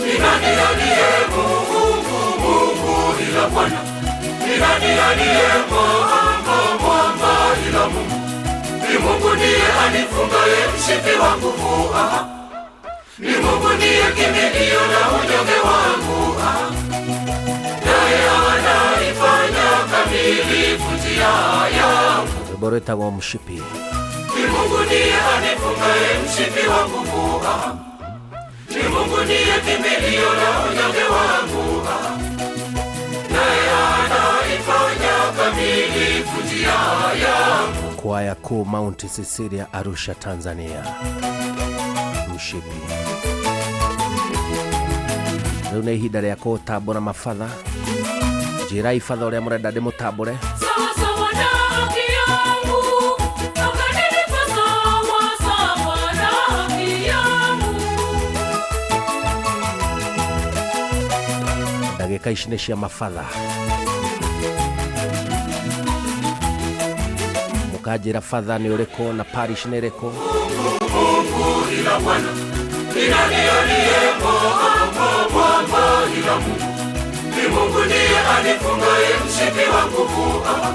Ni nani aliye Mungu, Mungu ila Bwana? Ni nani aliye mwamba, mwamba ila Mungu? Ni Mungu ndiye anifungaye mshipi wa nguvu, aha. Ni Mungu ndiye kimbilio la unyonge wangu, aha. Naye anaifanya kamilifu njia yangu. Rwĩmbo rwĩtagwo mshipi. Ni Mungu ndiye anifungaye mshipi wa nguvu, aha. Ni Mungu ndiye kimbilio la unyonge wangu, aha. Naye anaifanya kamilifu njia yangu. Kwaya kuu Mount Cecilia Arusha Tanzania. Mshipi. Rĩu nĩ ihinda rĩa kũtambũra mabatha. Njĩrai batha ũrĩa mũrenda ndĩmũtambũre. Sawa sawa na haki yangu, akanilipa sawa sawa na haki yangu. Ndagĩka ici nĩ cia mabatha. Mũkanjĩra batha nĩ ũrĩkũ na parish nĩ ĩrĩkũ. Mungu ila Bwana. Ni nani aliye mwamba, mwamba ila Mungu? Ni Mungu ndiye anifungaye mshipi wa nguvu, aha.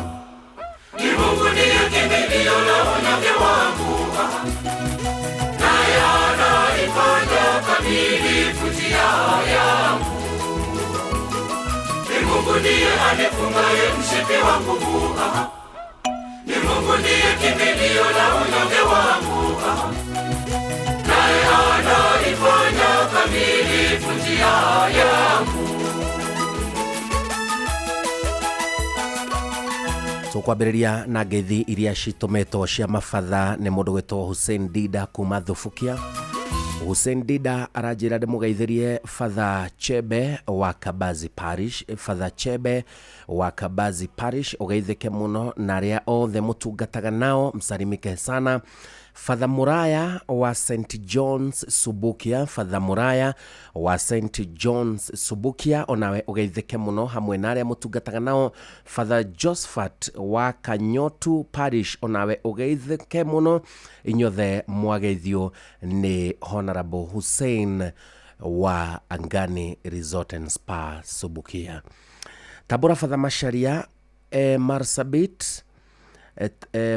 Ni Mungu ndiye kimbilio la unyonge wangu, aha. Naye anaifanya kamilifu njia yangu. Ni Mungu ndiye anifungaye mshipi wa nguvu, aha. Ni Mungu ndiye kimbilio la unyonge wangu, aha. Naye anaifanya kamilifu njia yangu. Tũkwambĩrĩria na ngeithi iria citũmĩtwo cia mabatha nĩ mũndũ gwĩtwo Hussein Dida kuma Thubukia. Hussein Dida aranjĩra ndĩmũgeithĩrie Father Chebe wa Kabazi Parish. Father Chebe wa Kabazi Parish, ũgeithĩke mũno na arĩa othe mũtungataga nao, msalimike sana. Father Muraya wa St John's Subukia, Father Muraya wa St John's Subukia, onawe ũgeithĩke mũno hamwe na arĩa mũtungataga nao. Father Josephat wa Kanyotu Parish, onawe ũgeithĩke mũno. Inyuothe mwageithio nĩ Honorable Hussein wa Angani Resort and Spa Subukia. Tabora Father Macharia Marsabit,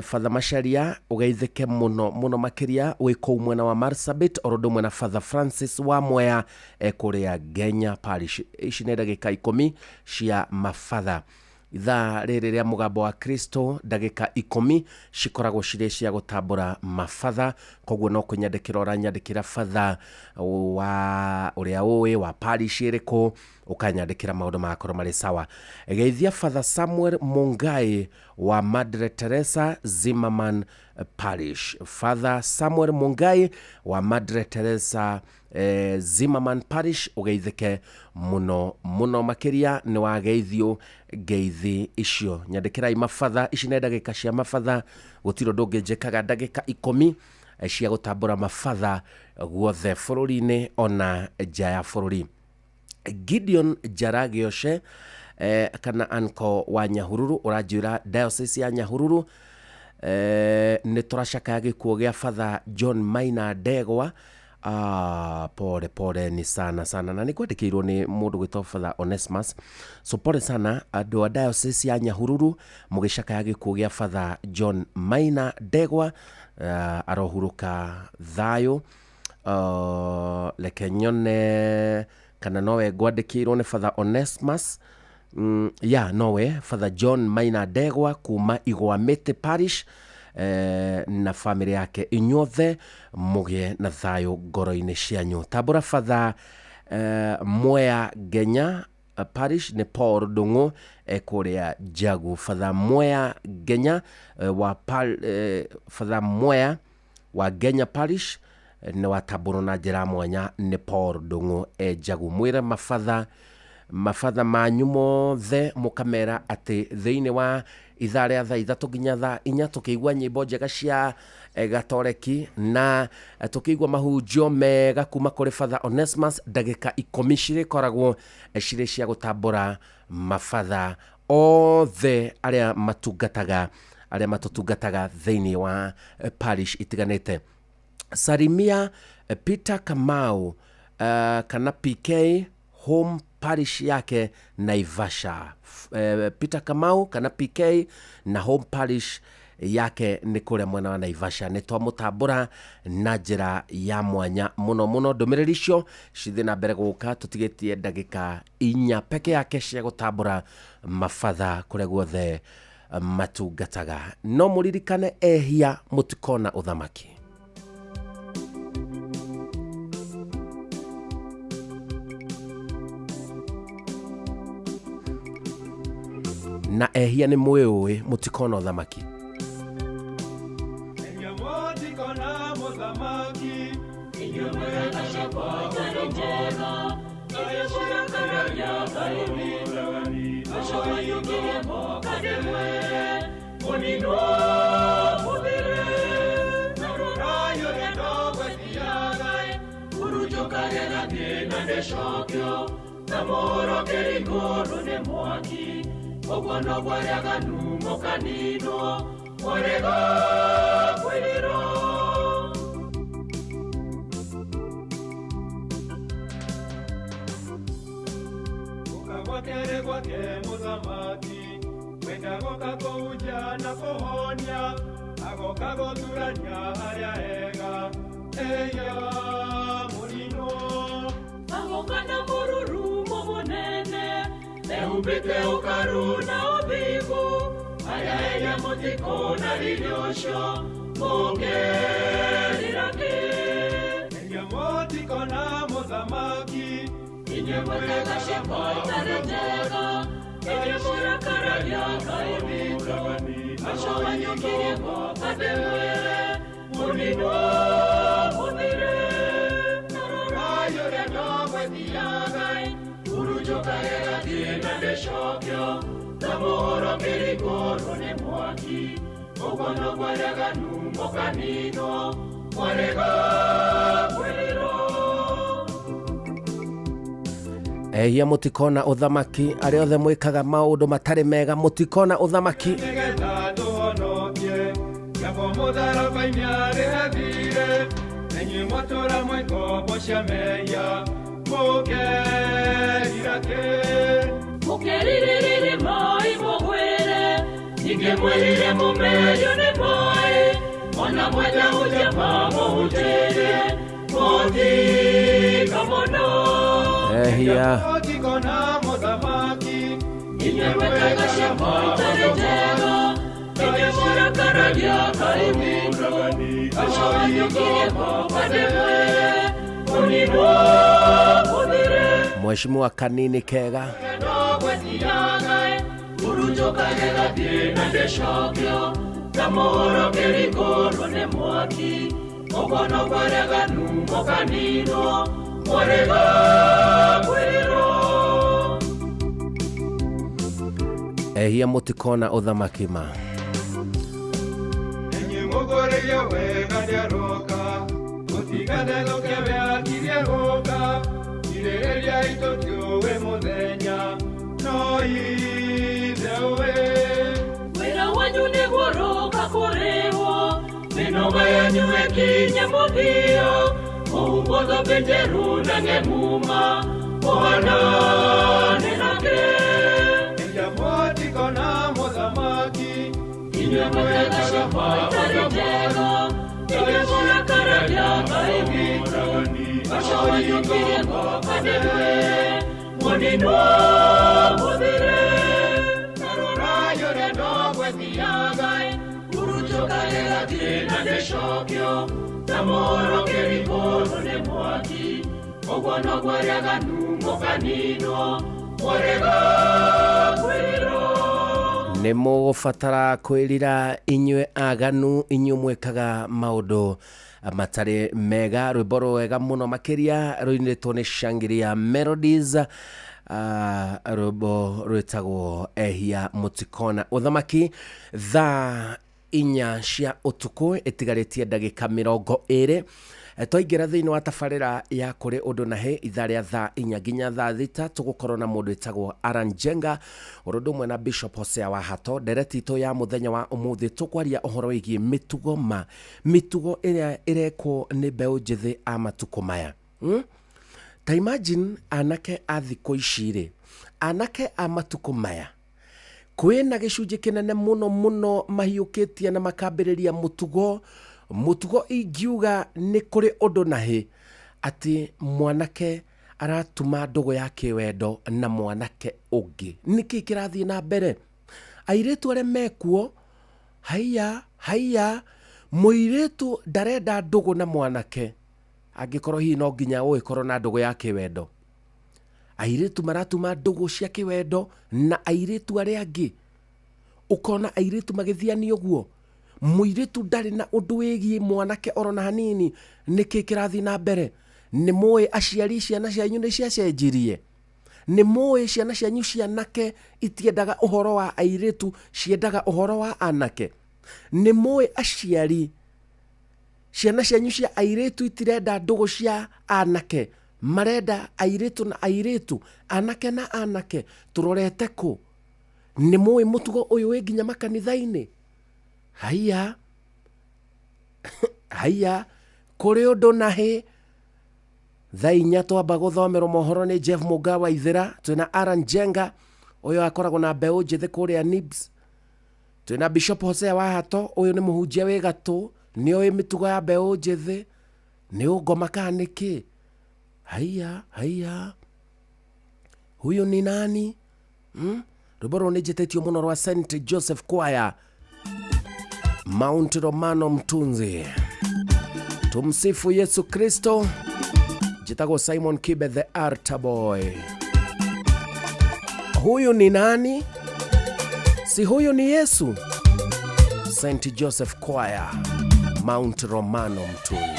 Father Macharia ugeithĩke mũno mũno makĩria wĩ kũu mwena wa Marsabit, oro ũndũ ũmwe na Father Francis wa Mwea kũrĩa Ngenya Parish. Ici nĩ ndagĩka 10 cia mabatha. Ithaa rĩrĩ rĩa mũgambo wa Kristo ndagĩka 10 cikoragwo cirĩ cia gũtambũra mabatha, koguo no kũnyandĩkĩra ũranyandĩkĩra batha wa ũrĩa ũĩ wa parish ĩrĩkũ, ũkanyandĩkĩra maũndũ magakorwo marĩ sawa. Geithia Father Samuel Mungai wa Madre Teresa Zimmerman Parish. Father Samuel Mungai wa Madre Teresa Zimmerman Parish, ũgeithĩke mũno mũno makĩria nĩ wageithio ngeithi icio. Nyandĩkĩrai mabatha, ici nĩ ndagĩka cia mabatha, gũtirĩ ũndũ ũngĩ njĩkaga ndagĩka 10 cia gũtambũra mabatha guothe bũrũri-inĩ ona nja ya bũrũri. Gideon Njara Gĩoce kana anko wa Nyahururu ũranjĩra diocese ya Nyahururu, nĩ tũracakaya gĩkuũ gĩa Father John Maina Ndegwa. Pole pole ni sana sana, na nĩkwandĩkĩirwo nĩ mũndũ gwĩtwo Father Onesmus. So pole sana andũ a diocese ya Nyahururu mũgĩcakaya gĩkuũ gĩa Father John Maina Ndegwa, arohurũka thayũ. Reke nyone kana nowe ngwandĩkĩirwo nĩ Father Onesmus. Ya nowe Father John Maina Ndegwa kuma Igwamĩtĩ Parish, na family yake. Inyuothe mũgĩe na thayũ ngoro-inĩ cianyu. Tambũra Father Mwea Ngenya Parish nĩ Paul Ndung'u kũrĩa Njagu. Father Mwea Ngenya Father Mwea wa Ngenya Parish nĩ watambũrwo na njĩra mwanya nĩ Paul Ndung'u Njagu. Mwĩre mabatha manyu mothe mũkamera atĩ thĩinĩ wa ithaa rĩa thaa 3 nginya thaa 4 tũkĩigua nyĩmbo njega cia gatoreki na tũkĩigua mahunjio mega kuma kũrĩ Father Onesmus, ndagĩka 10 cirĩkoragwo cirĩ cia gũtambũra mabatha othe arĩa matungataga, arĩa matũtungataga thĩinĩ wa parish itiganĩte. Sarimia Peter Kamau kana PK home parish yake Naivasha. Peter Kamau kana PK na home parish yake nĩ kũrĩa mwena wa Naivasha. Nĩ twamũtambũra na njĩra ya mwanya mũno mũno. Ndũmĩrĩri icio cithiĩ na mbere gũka, tũtigĩtie ndagĩka 4 peke yake cia gũtambũra mabatha kũrĩa guothe matungataga. No mũririkane ehia mũtikona ũthamaki. Na ehia nĩ mwĩũĩ mũtikona ũthamaki. Ogwono gwaraganu mokanino orego kwiriro. Ukagwakere gwake muthamaki wenda goka kouja na kuhonia agoka goturania aria ega eya murino agoka na mururumo munene Eubite ukaruna ubigu aya eya mutikona rinyosho mukerirake. Eya mutikona muthamaki inye mutagashiko itarejega inye murakararia kaibito aco wanyukire mukademwere munino muthire narorayo rĩa Ehia mutikona uthamaki, aria othe mwikaga maundu matari mega mutikona uthamaki. Ehia Inyuĩ mwĩkaga ciĩko itarĩ njega, inyuĩ mũrakaragia Ngai witũ. Ũcio wanyũkirie ngoma ndĩmwĩre, mũninwo mũthire. Mheshimiwa Kanini Kega. Ehia mutikona uthamaki ma. Wĩra wanyu nĩguo rũka kũrĩhwo, mĩnoga yanyu ĩkinye mũthia, mũhumbwo thũmbĩ njerũ na ng'emuma, mũhanane nake. Inyuĩ mwĩkaga ciĩko itarĩ njega, inyuĩ mũrakaragia Ngai witũ. Ũcio wanyũkirie ngoma ndĩmwĩre, mũninwo mũthire. Nĩ mũgũbatara kwĩrira inyuĩ aganu, inyuĩ mwĩkaga maũndũ matarĩ mega. Rwĩmbo rwega mũno makĩria rũinĩtwo nĩ Shangilia Melodies, rwĩmbo rwĩtagwo Ehia Mũtikona Ũthamaki. Thaa 4 cia ũtukũ ĩtigarĩtie ndagĩka 20. Twaingĩra thĩinĩ wa tabarĩra ya kũrĩ ũndũ na hĩ ithaa rĩa thaa 4 nginya thaa 6 tũgũkorwo na mũndũ wĩtagwo Aran Njenga ũndũ ũmwe na Bishop Hosea wa Hato. Ndereti itũ ya mũthenya wa ũmũthĩ tũkwaria ũhoro wĩgiĩ mĩtugo ma mĩtugo ĩrĩa ĩrekwo nĩ mbeũ njĩthĩ a matukũ maya. Ta imagine anake a thikũ ici rĩ, anake a matukũ maya kwĩna gĩcunjĩ kĩnene mũno mũno mahiũkĩtie na makambĩrĩria mũtugo mũtugo ingiuga nĩ kũrĩ ũndũ na hĩ atĩ mwanake aratuma ndũgũ ya kĩwendo na mwanake ũngĩ. Nĩkĩ kĩrathiĩ na mbere? Airĩtu arĩa mekuo, haiya haiya, mũirĩtu ndarenda ndũgũ na mwanake angĩkorwo hihi no nginya ũgĩkorwo na ndũgũ ya kĩwendo. Airĩtu maratuma ndũgũ cia kĩwendo na airĩtu arĩa angĩ, ũkona airĩtu magĩthiania ũguo. Mũirĩtu ndarĩ na ũndũ wĩgiĩ mwanake oro na hanini. Nĩkĩ kĩrathiĩ na mbere? Nĩ mũĩ aciari ciana cianyu nĩ ciacenjirie? Nĩ mũĩ ciana cianyu cianake itiendaga ũhoro wa airĩtu, ciendaga ũhoro wa anake? Nĩ mũĩ aciari ciana cianyu cia airĩtu itirenda ndũgũ cia anake, marenda airĩtu na airĩtu, anake na anake? Tũrorete kũ? Nĩ mũĩ mũtugo ũyũ wĩ nginya makanitha-inĩ? Haiya haiya, kũrĩ ũndũ na hĩ. Thaa 4 twamba gũthomerwo mohoro nĩ Jeff Mũga wa Ithĩra. Twĩna Aran Njenga ũyũ akoragwo na mbeũ njĩthĩ kũrĩa Nibs. Twĩna Bishop Hosea wa Hato, ũyũ nĩ mũhunjia wĩ gatũ, nĩ oĩ mĩtugo ya mbeũ njĩthĩ, nĩ ũngoma kana nĩkĩ? Haiya haiya, huyu ni nani? Rwĩmbo rũrũ nĩ njĩtĩtio mũno rwa St Joseph Choir, Mount Romano Mtunzi. Tumsifu Yesu Kristo. Njĩtagwo Simon Kibe the Arta Boy. Huyu ni nani? Si huyu ni Yesu? St Joseph Choir, Mount Romano Mtunzi.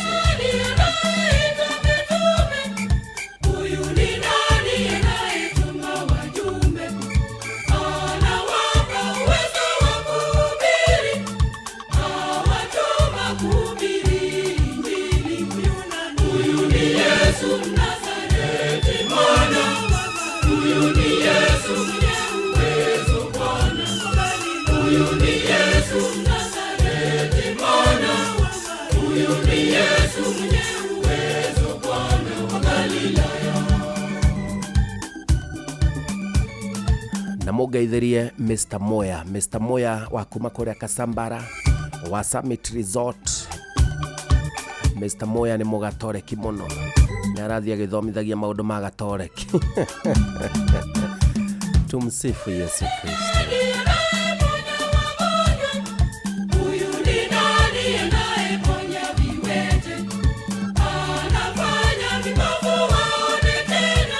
Na mũngeithĩrie Mr. Moya, Mr. Moya wa kuma kũrĩa Kasambara wa Summit Resort. Mr. Moya nĩ mũgatoreki mũno, nĩ arathiĩ agĩthomithagia maũndũ ma gatoreki. Tumsifu Yesu Kristo. Huyu ni nani anayeponya viwete? Anafanya vipofu waone tena,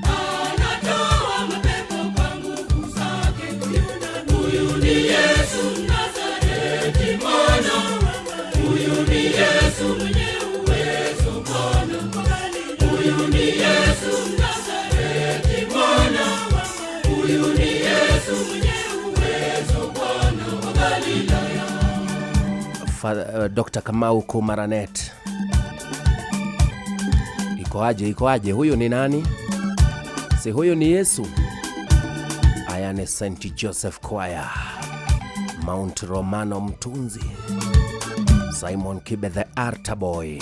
anatoa mapepo kwa nguvu zake. Huyu ni Yesu Nazareti Bwana, huyu ni Yesu mwenye uwezo Bwana, huyu ni Yesu Nazareti Bwana, huyu ni Yesu mwenye uwezo Bwana wa Galilaya. Dr. Kamau Kumaranet. Iko aje, iko aje? Huyu ni nani? Si huyu ni Yesu? Aya ni St. Joseph Choir, Mount Romano Mtunzi, Simon Kibe the Arta Boy.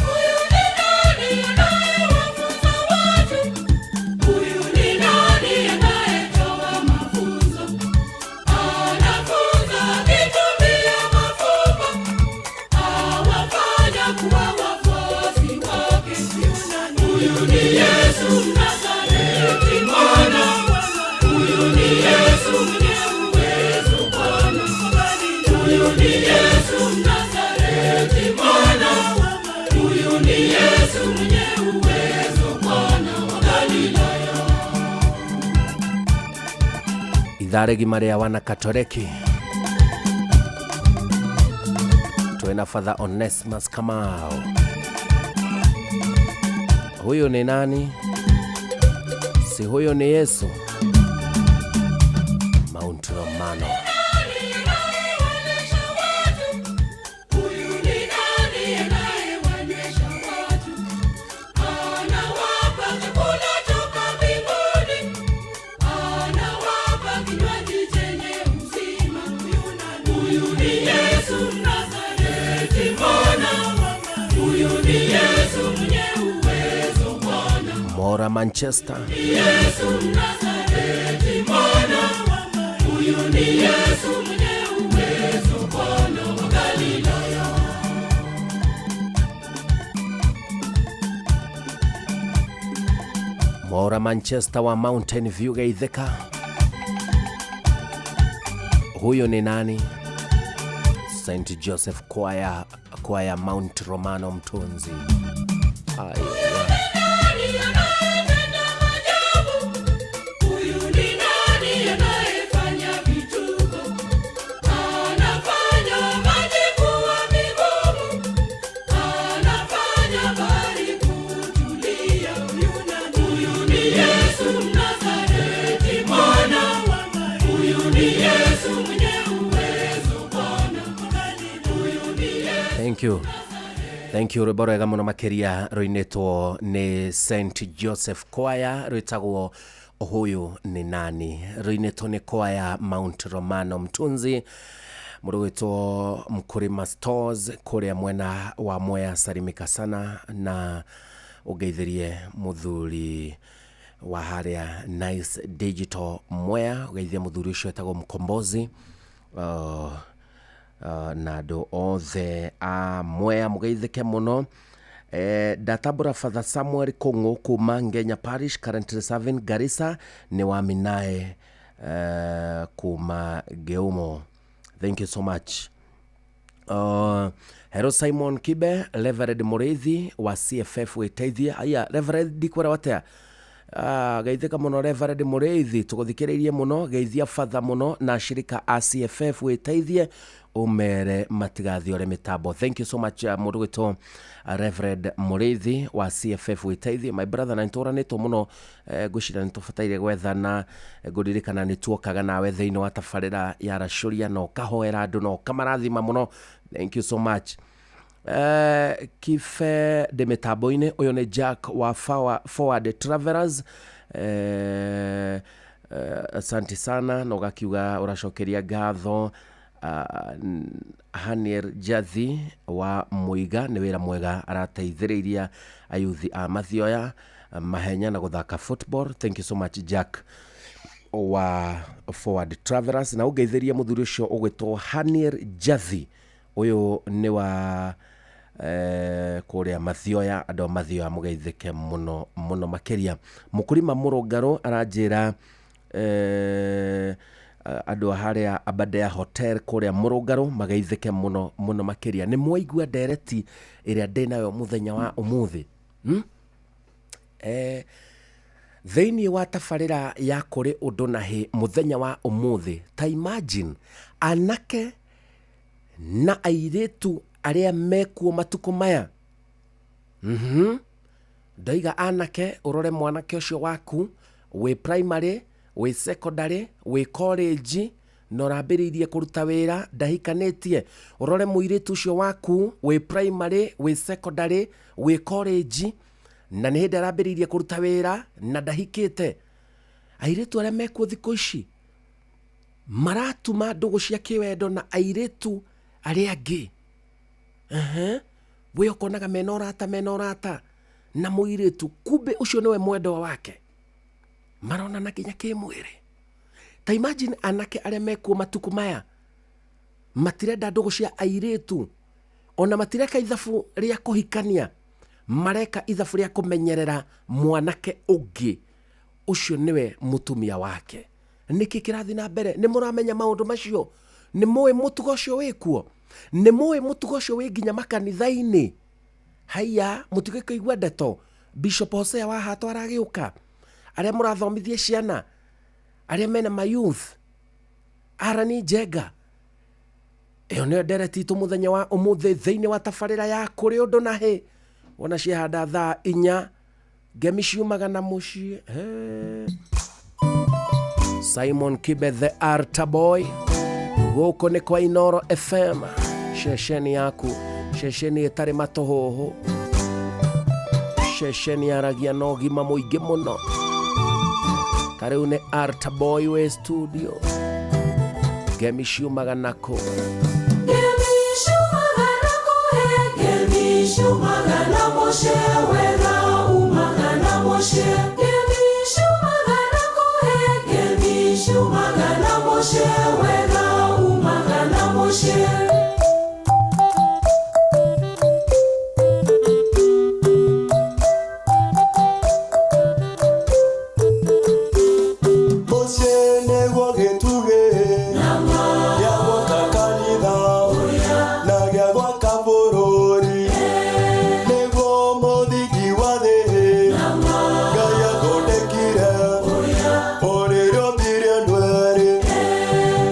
Huyu ni nani anayetoa mafunzo? Anafunza akitumia mafupa, awafanya kuwa wafuasi wake. Huyu ni Yesu Nazareti Bwana, huyu ni Yesu mwenye uwezo Bwana, huyu ni Yesu Nazareti Bwana, huyu ni Yesu mwenye uwezo Bwana wa Galilaya. Ithaa rĩgima rĩa wana Katoreki twĩna Father Onesmus Kamau. Huyu ni nani? Si huyu ni Yesu? Mount Romano. Huyu ni nani anayewanywesha watu? Anawapa chakula toka mbinguni, anawapa kinywaji chenye uzima. Huyu ni Yesu Nazareti Bwana, huyu ni Yesu mwenye uwezo Bwana, Mora Manchester. Yesu Nazareti Bwana, huyu ni Yesu mwenye uwezo Bwana wa Galilaya. Mora Manchester wa Mountain View Geitheka. Huyu ni nani? St. Joseph Choir, Choir Mount Romano Mtunzi. Aya. Nani anayetenda maajabu? Huyu ni nani anayefanya vituko? Anafanya maji kuwa migumu, anafanya bahari kutulia. Huyu ni Yesu Nazareti Bwana, huyu ni Yesu mwenye uwezo Bwana, huyu ni Yesu. Thank you. Thank you. Rwĩmbo rwega mũno makĩria rũinĩtwo nĩ St. Joseph Choir rwĩtagwo Huyu ni nani, rũinĩtwo nĩ choir Mount Romano Mtunzi, mũndũ gwĩtwo Mkurima Stores kũrĩa mwena wa Mwea. Salimika sana na ũngeithĩrie mũthuri wa harĩa Nice Digital Mwea, ũgeithie mũthuri ũcio etagwo Mkombozi, na andũ othe a Mwea mũgeithĩke mũno. Ndatambũra Father Samuel Kũng'ũ kuma Ngenya Parish, currently serving Garissa, nĩ wa Minae kuma Geumo. Thank you so much. Hello Simon Kibe, Reverend Mũrĩithi wa CFF wĩteithie. Aya Reverend, ndikwĩra atia. Geithĩka mũno Reverend Mũrĩithi, tũgũthikĩrĩirie mũno, geithia Father mũno na ashirika a CFF wĩteithie, ũmere matigathiore mĩtambo. Thank you so much, mũndũ gwĩtwo Reverend Mũrĩithi wa CFF wĩteithie, my brother, na nĩtũranĩtwo mũno, ngwĩciria nĩtũbataire gwethana, ngũririkana nĩtuokaga nawe thĩinĩ wa tabarĩra ya Racũria na ũkahoera andũ na ũkamarathima mũno. Thank you so much. Kibe ndĩ mĩtambo-inĩ, ũyũ nĩ Jack wa Forward Travelers. Asante sana na ũgakiuga ũracokeria ngatho Haniel Jathi wa Muiga nĩ wĩra mwega arateithĩrĩria ayuthi a Mathioya mahenya na gũthaka football. Thank you so much Jack wa Forward Travelers, na ũngeithĩrie mũthuri ũcio ũgwĩtwo Haniel Jathi, ũyũ nĩ wa kũrĩa Mathioya, andũ a Mathioya mũgeithĩke mũno mũno makĩria. Mũkũrima Mũrũngarũ aranjĩra Andũ a harĩa Aberdare Hotel kũrĩa Mũrũngarũ mageithĩke mũno mũno makĩria. Nĩ mwaigua ndereti ĩrĩa ndĩnayo mũthenya wa ũmũthĩ, Thĩinĩ wa tabarĩra ya kũrĩ ũndũ na hĩ mũthenya wa ũmũthĩ, ta imagine anake na airĩtu arĩa mekuo matukũ maya. Ndoiga anake, ũrore mwanake ũcio waku wĩ primary, wĩ secondary, wĩ college na ũrambĩrĩirie kũruta wĩra, ndahikanĩtie. Ũrore mũirĩtu ũcio waku wĩ primary, wĩ secondary, wĩ college na nĩ hĩndĩ arambĩrĩirie kũruta wĩra na ndahikĩte. Airĩtu arĩa mekuo thikũ ici maratuma ndũgũ cia kĩwendo na airĩtu arĩa angĩ. We ũkonaga mena ũrata, mena ũrata na mũirĩtu, kumbe ũcio nĩwe mwendwa wake, maronana nginya kĩmwĩrĩ. Ta imagine anake arĩa mekuo matukũ maya matirenda ndũgũ cia airĩtu, ona matireka ithabu rĩa kũhikania, mareka ithabu rĩa kũmenyerera mwanake ũngĩ, ũcio nĩwe mũtumia wake. Nĩkĩ kĩrathiĩ na mbere? Nĩ mũramenya maũndũ macio? Nĩ mũĩ mũtugo ũcio wĩkuo? Nĩ mũĩ mũtugo ũcio wĩ nginya makanitha-inĩ? Haiya, mũtige kũigua ndeto Bishop Hosea wa Hato aragĩũka, arĩa mũrathomithia ciana, arĩa mena mayouth, Arani Njenga. Ĩyo nĩyo ndereti itũ mũthenya wa ũmũthĩ thĩinĩ wa tabarĩra ya kũrĩ ũndũ na hĩ. Wona ciahanda thaa 4, ngemi ciumaga na mũciĩ. Simon Kibe the Arta Boy, gũkũ nĩ kwa Inoro FM, ceceni yaku, ceceni ĩtarĩ matũhũhũ, ceceni yaragia na ũgima mũingĩ mũno. Ta rĩu nĩ Arta Boy wĩ studio, ngemi ciumaga nakũ? Ngemi ciumaga nakũ, ngemi ciumaga na mũciĩ, wega umaga na mũciĩ. Ngemi ciumaga nakũ, ngemi ciumaga na mũciĩ, wega umaga na mũciĩ. Mũciĩ nĩguo gĩtugĩ gĩa gwaka kanitha na gĩa gwaka bũrũri, nĩguo mũthingi wa thĩ Ngai athondekire ũrĩrĩ ombire andũ erĩ.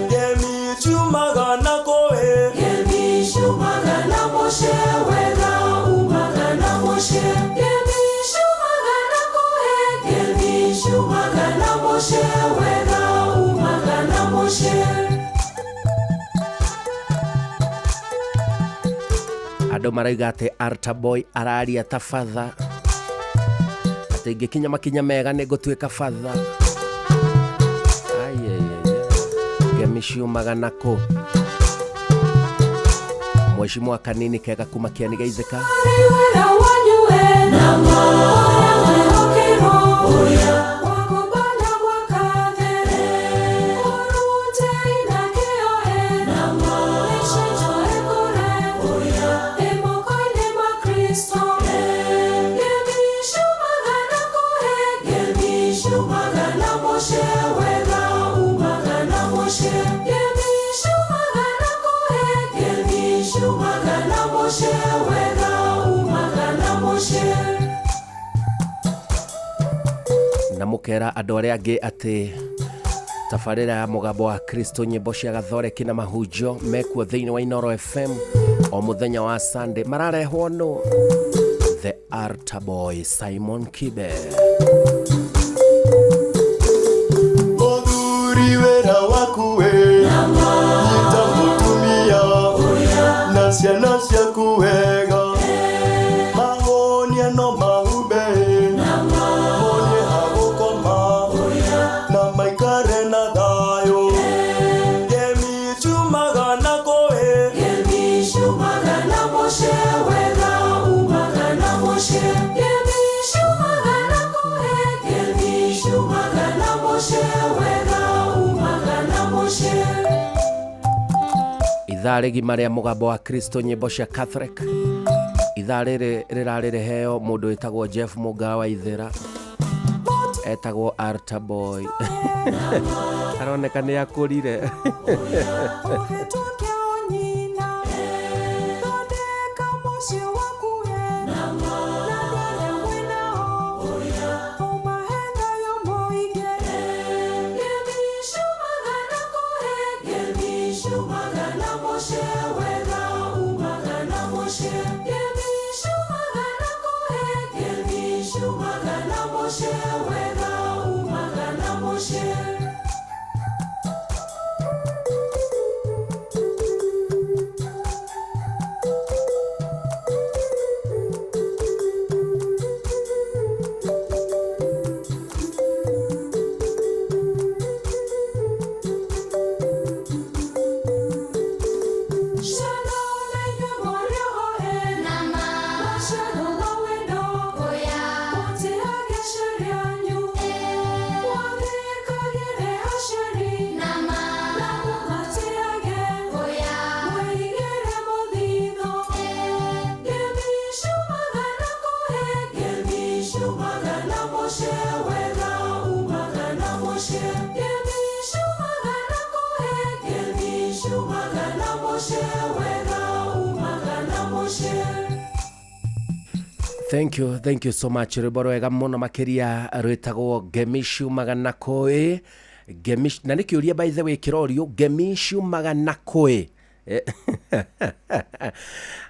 Ngemi ciumaga na kũĩ, Ngemi ciumaga na mũciĩ, wega umaga na mũciĩ. Ngemi ciumaga na kũĩ, ngemi ciumaga na mũciĩ, wega umaga na mũciĩ. Andũ marauga atĩ Arta Boy araria ta father, atĩ ingĩkinya makinya mega nĩ ngũtuĩka father. Ngemi ciumaga nakũ? Mheshimiwa Kanini kega kuma Kĩani Geithĩka. Wĩra wanyu we na ũrĩa mwĩhokerwo, wakũbanda gwaka thĩ, ũrute na kĩo mĩcenjo ĩkũre ĩ moko-inĩ ma Kristo. Ngemi ciumaga nakũ, ngemi ciumaga na mũciĩ, wega umaga na mũciĩ. Ngemi ciumaga nakũ, ngemi ciumaga na mũciĩ, wega umaga na mũciĩ. Na mũkera andũ arĩa angĩ atĩ tabarĩra ya mũgambo wa Kristo, nyĩmbo cia gathoreki na mahunjio mekuo thĩinĩ wa Inoro FM o mũthenya wa Sunday, mararehwo nũ? The Arta Boy Simon Kibe. Mũthuri wĩra waku we, nyita mũtumia na ciana ciaku wega, mahonia no mahumbe, monie ha gũkoma na maikare na thayũ. Ngemi ciumaga na kũĩ, Ngemi ciumaga na mũciĩ, wega umaga na mũciĩ. Ngemi ciumaga na kũĩ, ngemi ciumaga na mũciĩ, wega umaga na mũciĩ. Ithaa rĩgima rĩa mũgambo wa Kristo, nyĩmbo cia Catholic. Ithaa rĩrĩ rĩrarĩ rĩheo mũndũ wĩtagwo Jeff Mũgaa wa Ithĩra. Etagwo Arta Boy. Aroneka nĩ akũrire. Thank you so much. Rwĩmbo rwega mũno makĩria rwĩtagwo Ngemi ciumaga na kũĩ. Ngemi na nĩ kĩũria by the way kĩrorio, ngemi ciumaga na kũĩ.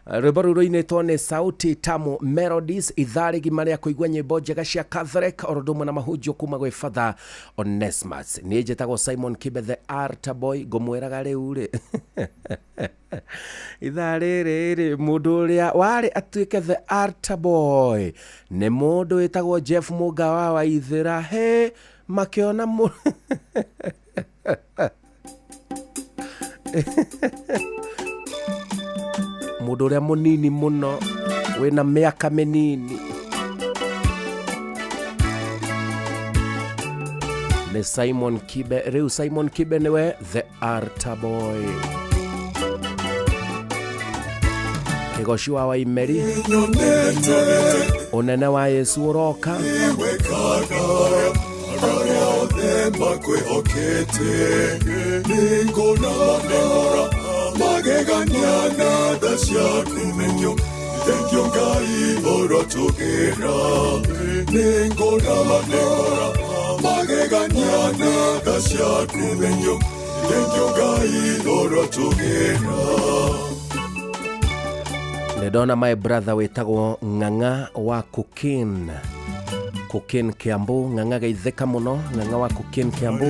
Rwĩmbo rũu rũinĩtwo nĩ Sauti Tamu Melodies, ithaa rĩgima rĩa kũigua nyĩmbo njega cia Catholic oro ũndũ ũmwe na mahunjio kuma gwĩ Father Onesmus. Niĩ njĩtagwo Simon Kibe the Altar Boy, ngũmwĩraga rĩu rĩ ithaa rĩrĩ rĩ mũndũ ũrĩa warĩ atuĩke the Altar Boy nĩ mũndũ wĩtagwo Jeff Mũnga wa Waithĩra. He makĩona mũndũ ũrĩa mũnini mũno wĩna mĩaka mĩnini nĩ Simon Kibe. Rĩu Simon Kibe nĩwe the Altar Boy. Kĩgoci wa Waimeri, ũnene wa Yesu ũroka. Nĩndona my brother wĩtagwo Ng'ang'a wa Kukin, Kukin Kiambu. Ng'ang'a geithĩka mũno, Ng'ang'a wa Kukin Kiambu.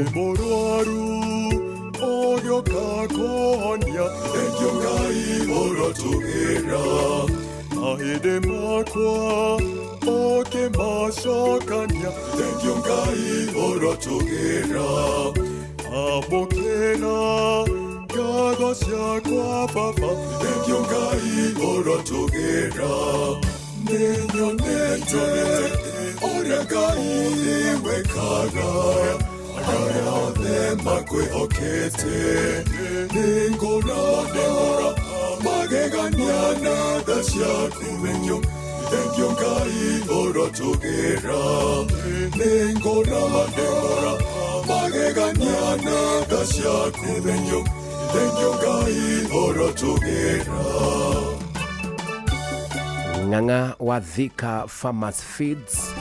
Ng'ang'a wa Thika Farmers Feeds,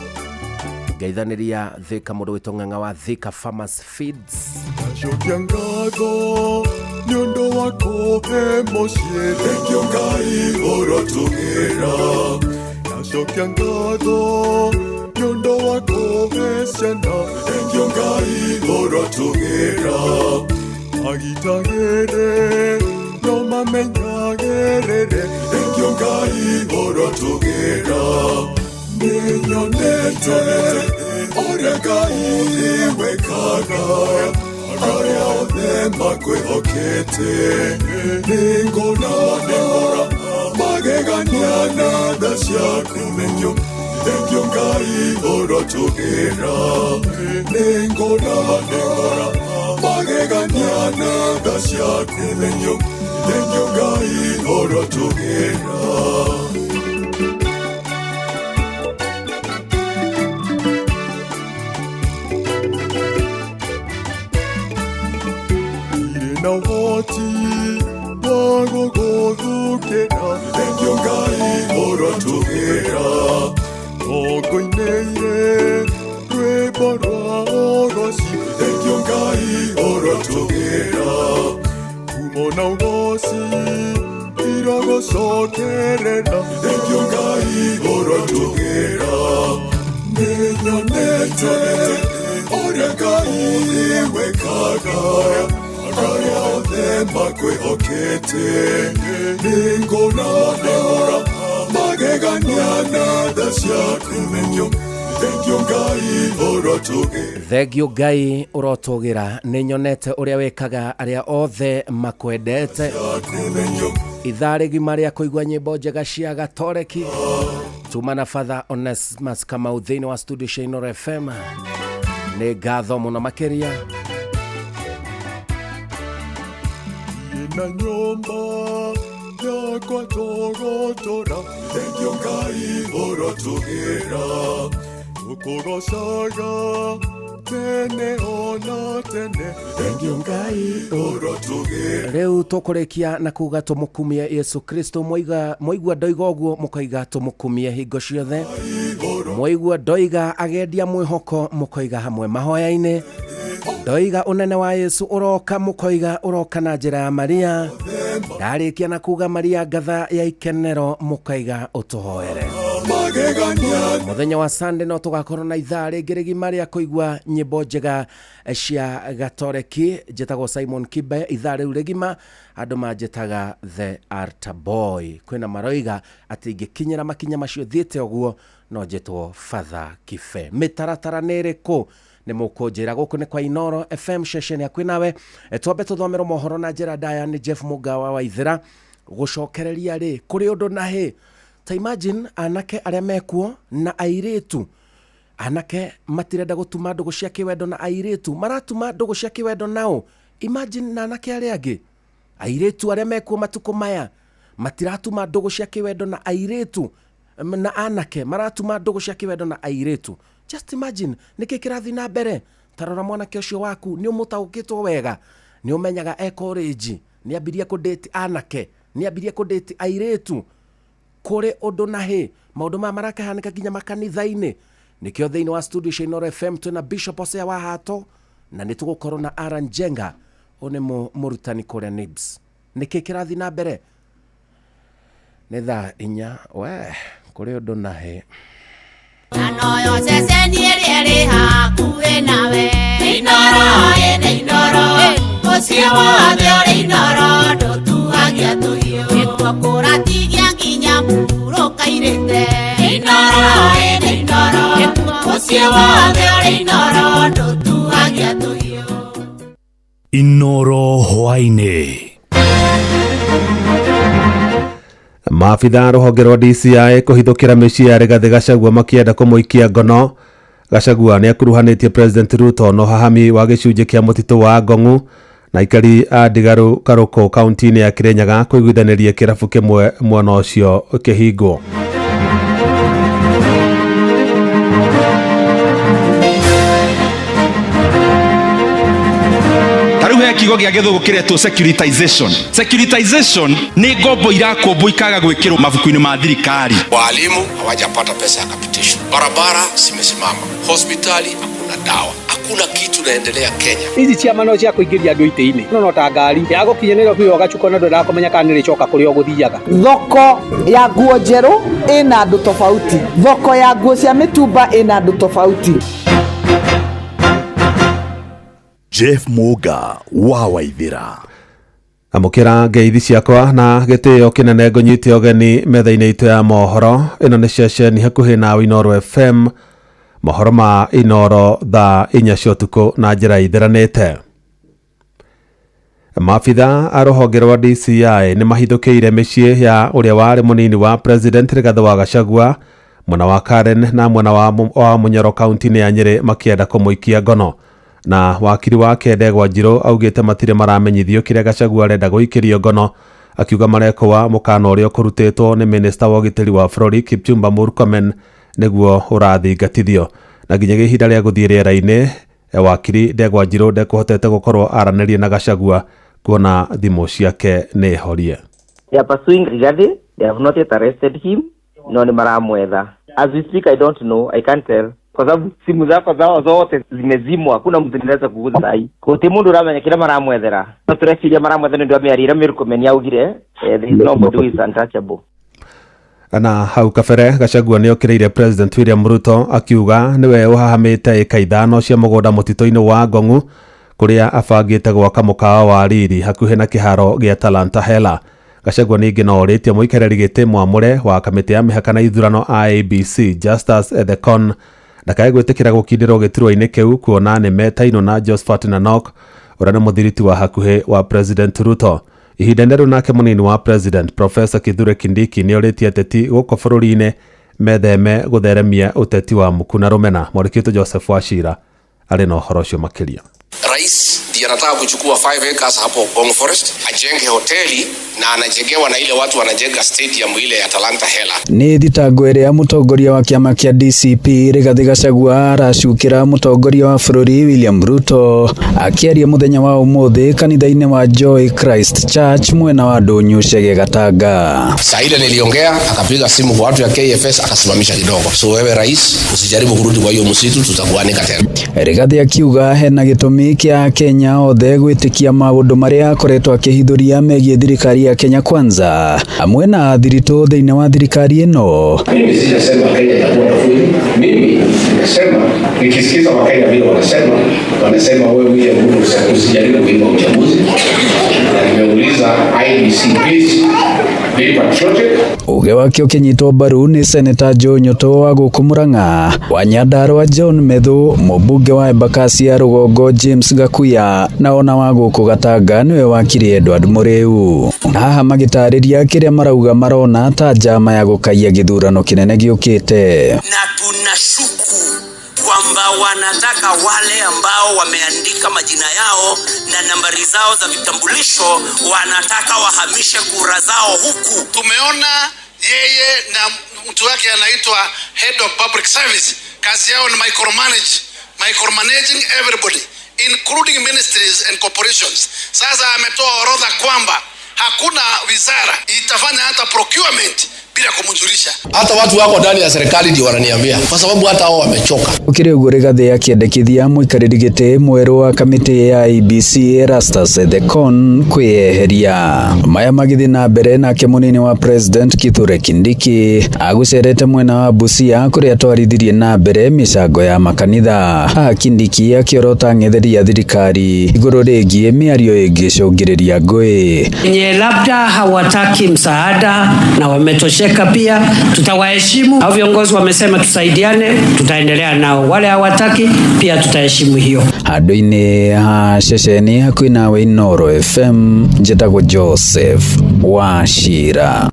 ngeithanĩria Thika mũndũ wĩtwo Ng'ang'a wa Thika Farmers Feeds. ũhoti wa gũgũthukĩra. Thengiũ Ngai ũrotũgĩra, ngũinĩire rwĩmbo rwa ũgoci. Thengiũ Ngai ũrotũgĩra, kumo na ũgoci irogũcokerera. Thengiũ Ngai ũrotũgĩra, nĩnyonete ũrĩa Ngai wĩkaga arĩa othe makwĩhokete. Nĩngũra magegania na tha ciaku. Thengiũ Ngai ũrotũgĩra. Thengio Ngai ũrotũgĩra, nĩ nyonete ũrĩa wĩkaga arĩa othe makwendete. Ithaa rĩgima rĩa kũigua nyĩmbo njega cia gatoreki tuma na Father Onesmus Kamau thĩinĩ wa studio cia Inooro FM. Nĩ ngatho mũno makĩria. Na nyũmba yakwa tũgũtũra. Thengiũ Ngai ũrotũgĩra, tũkũgocaga tene ona tene. Thengiũ Ngai ũrotũgĩra. Rĩu tũkũrĩkia na kuga tũmũkumie Yesu Kristo. Mwaigua ndoiga ũguo mũkoiga tũmũkumie hingo ciothe. Mwaigua ndoiga agendia mwĩhoko mũkoiga hamwe mahoya-inĩ. Ndoiga ũnene wa Yesu ũroka mũkoiga ũroka na njĩra ya Maria. Ndarĩkia na kuga Maria ngatha ya ikenero mũkoiga ũtũhoere. Magegania Mũthenya wa Sunday no tũgakorwo na ithaa rĩngĩ rĩgima rĩa kũigua nyĩmbo njega cia gatoreki. Njĩtagwo Simon Kibe. Ithaa rĩu rĩgima andũ manjĩtaga the Altar Boy. Kwĩna maroiga atĩ ingĩkinyĩra makinya macio thiĩte ũguo no njĩtwo Father Kibe. Mĩtaratara nĩ ĩrĩkũ? Nĩ mũkũnjĩra. Gũkũ nĩ kwa Inooro FM, ceceni hakuhĩ nawe. Twambe tũthomerwo mohoro na njĩra ndaya nĩ Jeff Mũgawa wa Ithĩra. Gũcokereria rĩ kũrĩ ũndũ na hĩ. Ta imagine anake arĩa mekuo na airĩtu. Anake matirenda gũtuma ndũgũ cia kĩwendo na airĩtu, maratuma ndũgũ cia kĩwendo nao. Imagine na anake arĩa angĩ. Airĩtu arĩa mekuo matukũ maya matiratuma ndũgũ cia kĩwendo na airĩtu, na anake maratuma ndũgũ cia kĩwendo na airĩtu. Just imagine nĩkĩ kĩrathiĩ na mbere. Tarora mwanake ũcio waku, nĩ ũmũtaũkĩtwo wega, nĩ ũmenyaga e college, nĩ ambirie kũdate anake, nĩ ambirie kũdate airĩtu. Kũrĩ ũndũ na hĩ, maũndũ maya marakahanĩka nginya makanitha-inĩ. Nĩkĩo thĩinĩ wa studio cia Inooro FM twĩna Bishop Hosea wa Hato, na nĩ tũgũkorwo na Alan Njenga, ũyũ nĩ mũrutani kũrĩa NIBS. Nĩkĩ kĩrathiĩ na mbere? Nĩ thaa 4. We, kũrĩ ũndũ na hĩ. Anoyo ceceni ĩrĩa ĩrĩ hakuhĩ nawe. Inooro, ĩnĩ Inooro, mũciĩ wothe ũrĩ Inooro, ndũtuagia tũhiũ. Nĩkuo kũratigia nginya mũhurũka-irĩte. Inooro, ĩnĩ Inooro, mũciĩ wothe ũrĩ Inooro, ndũtuagia tũhiũ. Inooro hwaĩ-inĩ. Maabitha rũhonge rwa DCI kũhithũkĩra mĩciĩ ya Rigathĩ Gachagua makĩenda kũmũikia ngono. Gachagua nĩ akuruhanĩtie President Ruto na ũhahami wa gĩcunjĩ kĩa mũtitũ wa Ngong'u na aikari a Ndigaru Karũkũ kaunti-inĩ ya Kirinyaga kũiguithanĩria kĩrabu kĩmwe mwena ũcio kĩhingwo. Tarĩu he kiugo gĩa gĩthũngũ kĩretwo securitization. Securitization nĩ ngombo irakũmbwo ikaga gwĩkĩrwo mabuku-inĩ ma thirikari. Walimu hawajapata pesa ya capitation, barabara zimesimama, hospitali hakuna dawa, hakuna kitu naendelea Kenya. Ici ciama no cia kũingĩria andũ itĩ-inĩ, no ta ngari ya gũkinya Nairobi ũgacuka na ndwendaga kũmenya kana nĩ rĩcoka kũrĩa ũgũthiaga. Thoko ya nguo njerũ ĩna andũ tofauti, thoko ya nguo cia mĩtumba ĩna andũ tofauti. Jeff Muga wa Waithira. Amũkĩra ngeithi ciakwa na gĩtĩo kĩnene ngũnyite ũgeni metha-inĩ itũ ya mohoro. Ĩno nĩ ceceni hakuhĩ na Inooro FM. Mohoro ma Inooro thaa 4 cia ũtukũ na njĩra ĩtheranĩte. Maabitha a rũhonge rwa DCI nĩ mahithũkĩire mĩciĩ ya ũrĩa warĩ mũnini wa President Rigathĩ wa Gachagua mwena wa Karen na mwena wa Munyoro kaunti-inĩ ya Nyĩrĩ makĩenda kũmũikia ngono. Na wakiri wake Ndegwa Njirũ augĩte matirĩ maramenyithio kĩrĩa Gachagua arenda gũikĩrio ngono, akiuga marekũa mũkana ũrĩa ũkũrutĩtwo nĩ minista wa ũgitĩri wa bũrũri Kipchumba Murkomen nĩguo ũrathingatithio. Na nginyagia ihinda rĩa gũthiĩ rĩera-inĩ, wakiri Ndegwa Njirũ ndekũhotete gũkorwo aranĩria na Gachagua Kuona thimũ ciake nĩ horie. They are pursuing Rigathi. They have not yet arrested him. No ni maramwetha. As we speak, I don't know. I can't tell. Kwa sababu simu zako zao zote zimezimwa, hakuna mtu ninaweza kuguza sahi. Kuti mundu uramenya kila maramwethera. No tureciria maramwethera ndu amiarira Murkomen yaugire, there is nobody who is untouchable. Na hau kabere Gachagua nĩ okĩrĩire President William Ruto akiuga nĩwe ũhahamĩte ĩka 5 cia mũgũnda mũtitũ-inĩ wa Ngong'u kũrĩa abangĩte gwaka mũkawa wa riri hakuhĩ na kĩharo gĩa Talanta Hela. Gachagua ningĩ no orĩtie mũikarĩri gĩtĩ mwamũre wa kamĩtĩ ya mĩhaka na ithurano IEBC Justus Ethekon ndakae gwĩtĩkĩra gũkindĩrwo gĩturwa-inĩ kĩu kuona nĩ metainwo na Josephat Nanok ũrĩa nĩ mũthiriti wa hakuhĩ wa President Ruto. Ihinda-inĩ rĩu nake mũnini wa President Professor Kithure Kindiki nĩ orĩtie ateti gũkũ bũrũri-inĩ metheme gũtheremia ũteti wa muku na rũmena. Mwandĩki Joseph Wachira arĩ na ũhoro ũcio makĩria. Rais ndiye anataka kuchukua 5 acres hapo Ngong Forest ajenge hoteli na anajengewa na ile watu wanajenga stadium ile ya Talanta Hela. Nĩ thitango ĩrĩa mũtongoria wa kĩama kĩa DCP Rigathi Gachagua aracukĩra mũtongoria wa bũrũri William Ruto akĩaria mũthenya wa ũmũthĩ kanitha-inĩ wa Joy Christ Church mwena wa Ndũnyũ Chege Gatanga. Saa ile niliongea akapiga simu kwa watu ya KFS akasimamisha kidogo. So wewe rais usijaribu kurudi kwa hiyo msitu, tutakuanika tena. Rigathi akiuga hena gĩtũmi kĩa Kenya othe gwĩtĩkia maũndũ marĩa akoretwo akĩhithũria megiĩ thirikari ya Kenya Kwanza amwe na thiritũ thĩinĩ wa thirikari ĩno. Mimi sijasema Kenya itakuwa na fujo. Mimi nimesema nikisikiza Wakenya vile wanasema wewe William Ruto usijaribu kuiba uchaguzi. Na nimeuliza IEBC please be patriotic. Uge wake ũkĩnyitwo mbaru nĩ Seneta Joe Nyoto wa gũkũ Murang'a, wa Nyandarua John Methu, mũmbunge wa Embakasi ya Rũgongo James Gakuya na ona wa gũkũ Gatanga nĩwe wakiri Edward Mũrĩu. Haha magĩtarĩria kĩrĩa marauga marona ta njama ya gũkaiya gĩthurano kĩnene gĩũkĩte. Na tunashuku kwamba wanataka wale ambao wameandika majina yao na nambari zao za vitambulisho, wanataka wahamishe kura zao huku. Tumeona yeye na mtu wake anaitwa head of public service, kazi yao ni micromanaging everybody including ministries and corporations. Sasa ametoa orodha kwamba hakuna wizara itafanya hata procurement bila kumjulisha. Hata watu wako ndani ya serikali ndio wananiambia kwa sababu hata wao wamechoka. Ukiri uguo Rigathi akĩendekithia mũikarĩri gĩtĩ mwerũ wa kamĩtĩ ya IEBC Erastus Ethekon kwĩyeheria. Maya magĩthiĩ na mbere nake mũnini wa President Kithure Kindiki agũcerete mwena wa Busia kũrĩa atwarithirie na mbere mĩcango ya makanitha. Haha Kindiki akĩorota ng'etheri ya thirikari igũrũ rĩgiĩ mĩario ĩngĩcũngĩrĩria ngũĩ. Wenye labda hawataki msaada na wametosheka pia tutawaheshimu. Hao viongozi wamesema tusaidiane, tutaendelea nao. Wale hawataki pia tutaheshimu hiyo. Handũ-inĩ ha ceceni hakuhĩ nawe Inooro FM, njĩtagwo Joseph Wachira.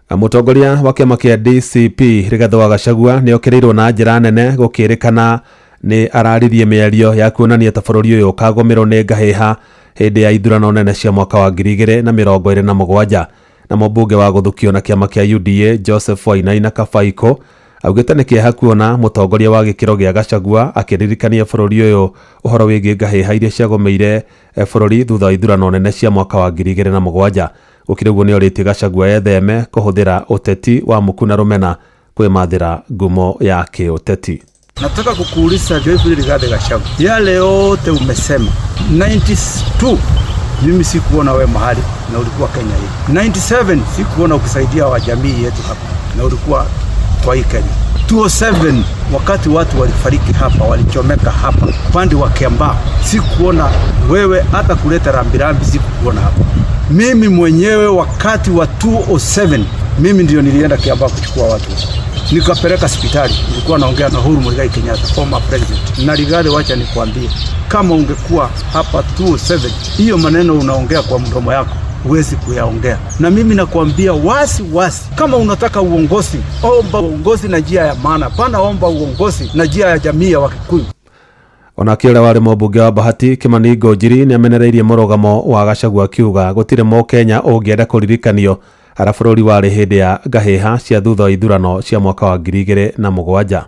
Mũtongoria wa kĩama kĩa DCP Rigathi wa Gachagua nĩ okĩrĩirwo na njĩra nene gũkĩrĩkana nĩ araririe mĩario ya kuonania ta bũrũri ũyũ ũkagũmĩrwo nĩ ngahĩha hĩndĩ ya ithurano nene cia mwaka wa 2027. Na mũmbunge wa gũthukio na kĩama kĩa UDA Joseph Wainaina Kabaiko augĩte nĩ kĩeha kuona mũtongoria wa gĩkĩro gĩa Gachagua akĩririkania bũrũri ũyũ ũhoro wĩgiĩ ngahĩha iria ciagũmĩire bũrũri thutha wa ithurano nene cia mwaka wa 2007. Gũkĩrĩ ũguo nĩ orĩtie Gachagua etheme kũhũthĩra ũteti wa muku na rũmena kwĩmathĩra ngumo ya kĩũteti. Nataka kukuuliza Geoffrey Rigathi Gachagua, yale yote umesema 92 mimi sikuona wewe mahali na ulikuwa Kenya hii. 97 sikuona ukisaidia wa jamii yetu hapa na ulikuwa kwa hii Kenya. 2007 wakati watu walifariki hapa, walichomeka hapa upande wa Kiambaa, sikuona wewe hata kuleta rambirambi, sikuona hapa. Mimi mwenyewe wakati wa 2007 mimi ndio nilienda Kiambaa kuchukua watu nikapeleka hospitali. Nilikuwa naongea na Uhuru Muigai Kenyatta, former president. Na Rigathi, wacha nikwambie, kama ungekuwa hapa 2007 hiyo maneno unaongea kwa mdomo yako huwezi kuyaongea. Na mimi nakwambia wasi wasi, kama unataka uongozi, omba uongozi na njia ya maana, pana omba uongozi na njia ya jamii ya Wakikuyu. Onake ũrĩa warĩ mũmbunge wa Bahati Kimani Ngunjiri nĩ amenereirie mũrũgamo wa Gachagua akiuga gũtirĩ mũkenya ũngĩenda kũririkanio harĩa bũrũri warĩ hĩndĩ ya ngahĩha cia thutha wa ithurano cia mwaka wa 2007.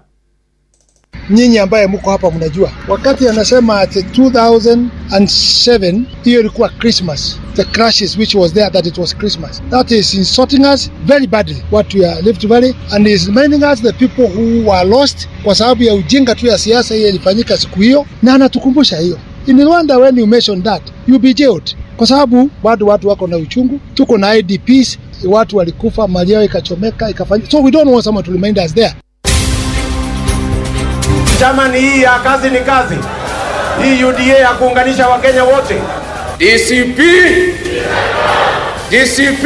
Nyinyi ambaye mko hapa mnajua, wakati anasema ati 2007 hiyo ilikuwa Christmas, the crashes which was there that it was Christmas, that is insulting us very badly, watu ya Rift Valley, and is reminding us the people who were lost kwa sababu ya ujinga tu ya siasa hiyo ilifanyika siku hiyo, na anatukumbusha hiyo. In Rwanda when you mention that you be jailed, kwa sababu bado watu wako na uchungu. Tuko na IDPs, watu walikufa, mali yao ikachomeka ikafanya, so we don't want someone to remind us there. Chama ni hii ya kazi ni kazi, hii UDA ya kuunganisha Wakenya wote. DCP, DCP,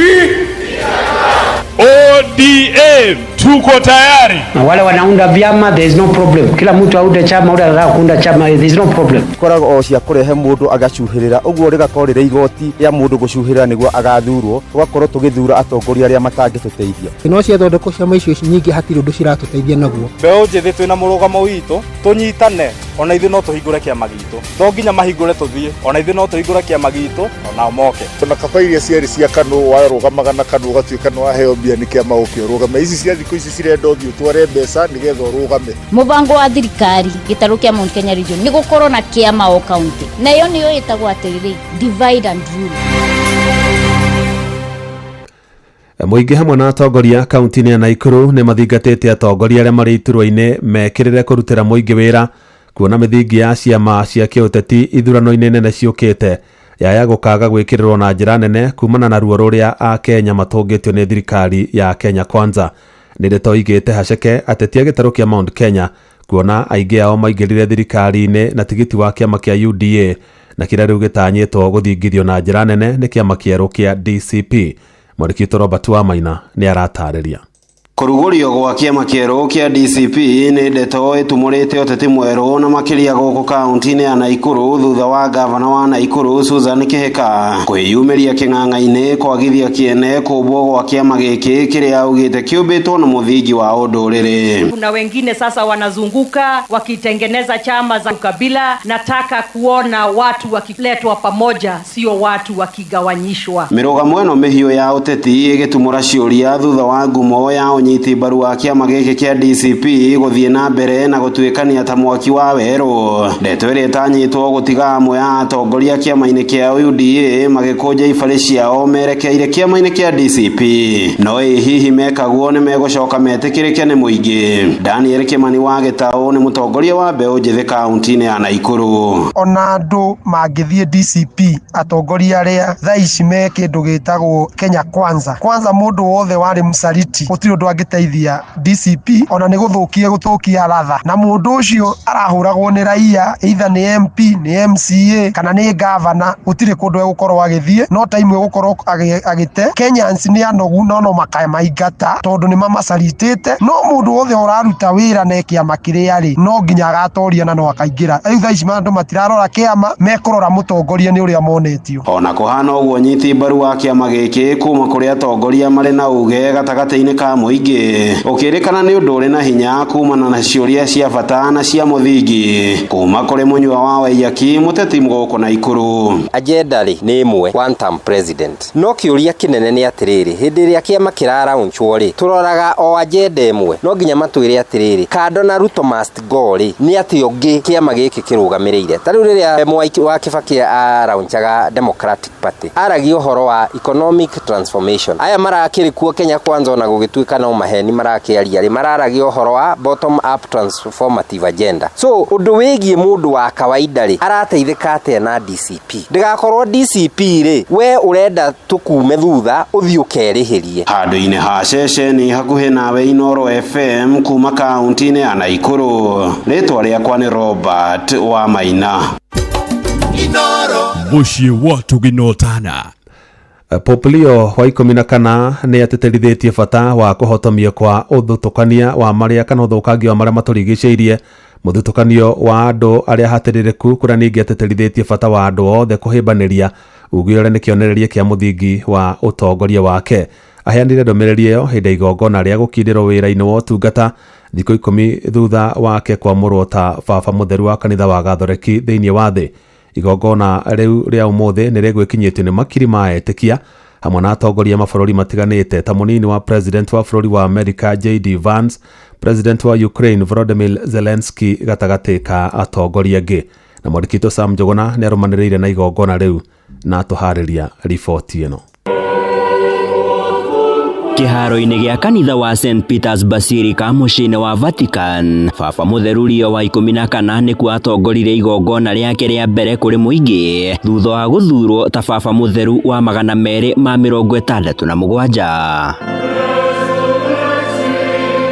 ODM, tuko tayari. Na wale wanaunda vyama, there is no problem. Kila mtu aunde chama, ule anataka kuunda chama, there is no problem. Koragwo o cia kũrehe mũndũ agacuhĩrĩra ũguo rĩgakorwo rĩrĩ igoti rĩa mũndũ gũcuhĩrĩra nĩguo agathurwo, tũgakorwo tũgĩthura atongoria arĩa matangĩtũteithia. No ciathondekwo ciama icio nyingĩ hatirĩ ũndũ ciratũteithia naguo. Mbeũ njĩthĩ twĩna mũrũgamo witũ tũnyitane, ona ithuĩ no tũhingũre kĩama gitũ, to nginya mahingũre tũthiĩ, ona ithuĩ no tũhingũre kĩama gitũ onao moke. Ona kaba iria ciarĩ cia KANU warũgamaga na KANU ũgatuĩka nĩ waheo mbia nĩ kĩama ũke ũrũgame. Ici cia thikũ ici cirenda ũthiĩ ũtware mbeca nĩgetha ũrũgame. Mũbango wa thirikari gĩtarũ kĩa Mount Kenya region nĩ gũkorwo na kĩama o county, na ĩyo nĩyo ĩtagwo atĩrĩrĩ, divide and rule. Mũingĩ hamwe na atongoria kaunti-inĩ ya Naikuru nĩ mathingatĩte atongoria arĩa marĩ iturwa-inĩ mekĩrĩre kũrutĩra mũingĩ wĩra, kuona mĩthingi ya ciama cia kĩũteti ithurano-inĩ nene ciũkĩte yaya gũkaga gwĩkĩrĩrwo na njĩra nene kumana na ruo rũrĩa Akenya matũngĩtio nĩ thirikari ya Kenya Kwanza. Nĩ ndeto igĩte haceke ateti a gĩtarũ kĩa Mount Kenya kuona aingĩ ao maingĩrire thirikari-inĩ na tigiti wa kĩama kĩa UDA na kĩrĩa rĩu gĩtanyĩtwo gũthingithio na njĩra nene nĩ kĩama kĩerũ kĩa DCP. Mwandĩki witũ Robert Wamaina nĩ aratarĩria. Kũrugũrio gwa kĩama kĩerũ kĩa DCP nĩ ndeto ĩtumũrĩte ũteti mwerũ na makĩria gũkũ kaunti-inĩ ya Naikuru thutha wa gavana wa Naikuru Susan Kihika kwĩyumĩria kĩng'ang'a-inĩ kwagithia kĩene kũmbwo gwa kĩama gĩkĩ kĩrĩa augĩte kĩũmbĩtwo na mũthingi wa ũndũrĩrĩ. Kuna wengine sasa wanazunguka wakitengeneza chama za ukabila. Nataka kuona watu wakiletwa pamoja, sio watu wakigawanyishwa. Mĩrũgamo ĩno mĩhiũ ya ũteti ĩgĩtumũra ciũria thutha wa ngumo ya ũnyiti mbaru wa kĩama gĩkĩ kĩa DCP gũthiĩ na mbere na gũtuĩkania ta mwaki wa werũ. Ndeto ĩrĩa ĩtanyĩtwo gũtiga amwe a atongoria kĩama-inĩ kĩa UDA magĩkũnja ibarĩ ciao merekeire kĩama-inĩ kĩa DCP. No ĩ hihi mekaguo nĩ megũcoka metĩkĩrĩke nĩ mũingĩ? Daniel Kimani wa Gĩtaũ nĩ mũtongoria wa mbeũ njĩthĩ kaunti-inĩ ya Naikuru. Ona andũ mangĩthiĩ DCP, atongoria arĩa thaa ici me kĩndũ gĩtagwo Kenya Kwanza, kwanza mũndũ wothe warĩ msaliti gũtirĩ ũndũ angĩteithia DCP, ona nĩ gũthũkia gũthũkia ratha, na mũndũ ũcio arahũragwo nĩ raia either nĩ MP, nĩ MCA kana nĩ gavana, gũtirĩ kũndũ egũkorwo agĩthiĩ, no time egũkorwo agĩte. Kenyans nĩ anogu no no makamaingata tondũ nĩ mamacaritĩte. No mũndũ wothe ũraruta wĩra na kĩama kĩrĩa rĩ, no nginya agatoria na no akaingĩra. Rĩu thaa ici andũ matirarora kĩama, mekũrora mũtongoria nĩ ũrĩa monetio. Ona kũhana ũguo nyiti mbaru wa kĩama gĩkĩ kuma kũrĩ atongoria marĩ na uge gatagatĩ-inĩ ka mũingĩ ũkĩrĩkana nĩ ũndũ ũrĩ na hinya kumana na ciũria cia bata na cia mũthingi kuma kũrĩ mũnyua wa Waiyaki mũteti gũkũ Naikuru. Agenda rĩ nĩ ĩmwe, one term president. No kĩũria kĩnene nĩ atĩrĩrĩ, hĩndĩ ĩrĩa kĩama kĩraraunchwo rĩ, tũroraga o agenda ĩmwe. No nginya matwĩre atĩrĩrĩ, kando na Ruto must go rĩ, nĩ atĩ ũngĩ kĩama gĩkĩ kĩrũgamĩrĩire. Ta rĩu rĩrĩa Mwai wa Kibaki araunchaga Democratic Party, aragia ũhoro wa economic transformation. Aya marakĩrĩ kuo Kenya Kwanza ona gũgĩtuĩka no maheni marakĩaria rĩ, mararagia ũhoro wa bottom up transformative agenda. So ũndũ wĩgiĩ mũndũ wa kawaida rĩ, arateithĩka atĩa na DCP? Ndĩgakorwo DCP rĩ, we ũrenda tũkume thutha ũthiĩ ũkerĩhĩrie. Handũ-inĩ ha ceceni hakuhĩ nawe Inooro FM kuma kaunti-inĩ ya Naikuru, rĩtwa rĩakwa nĩ Robert Wamaina. Mũciĩ wa Tũginotana. Pope Leo wa 14 nĩ atĩtĩrithĩtie bata wa kũhotomio kwa ũthutũkania wa marĩa kana ũthũkangia wa marĩa matũrigicĩirie, mũthutũkanio wa andũ arĩa hatĩrĩrĩku, kũrĩa ningĩ atĩtĩrithĩtie bata wa andũ othe kũhĩmbanĩria uge ũrĩa nĩ kĩonereria kĩa mũthingi wa ũtongoria wake. Aheanire ndũmĩrĩri ĩyo hĩndĩ ya igongona rĩa gũkindĩrwo wĩra-inĩ wa ũtungata thikũ 10 thutha wake kwamũrwo ta baba mũtheru wa kanitha wa Gathoreki thĩinĩ wa thĩ. Igongona rĩu rĩa ũmũthĩ nĩ rĩgwĩkinyĩtio nĩ makiri ma etĩkia hamwe na atongoria mabũrũri matiganĩte ta mũnini wa president wa bũrũri wa America JD Vance, President wa Ukraine Volodymyr Zelensky gatagatĩ ka atongoria angĩ. Na mwandĩki witũ Sam Njũgũna nĩ arũmanĩrĩire na igongona rĩu na atũharĩria riboti ĩno. Kĩharo-inĩ gĩa kanitha wa St Peters Basilica mũciĩ-inĩ wa Vatican, Baba Mũtheru Leo wa 14 nĩkuo atongoririe igongona rĩake rĩa mbere kũrĩ mũingĩ thutha wa gũthurwo ta Baba Mũtheru wa 267.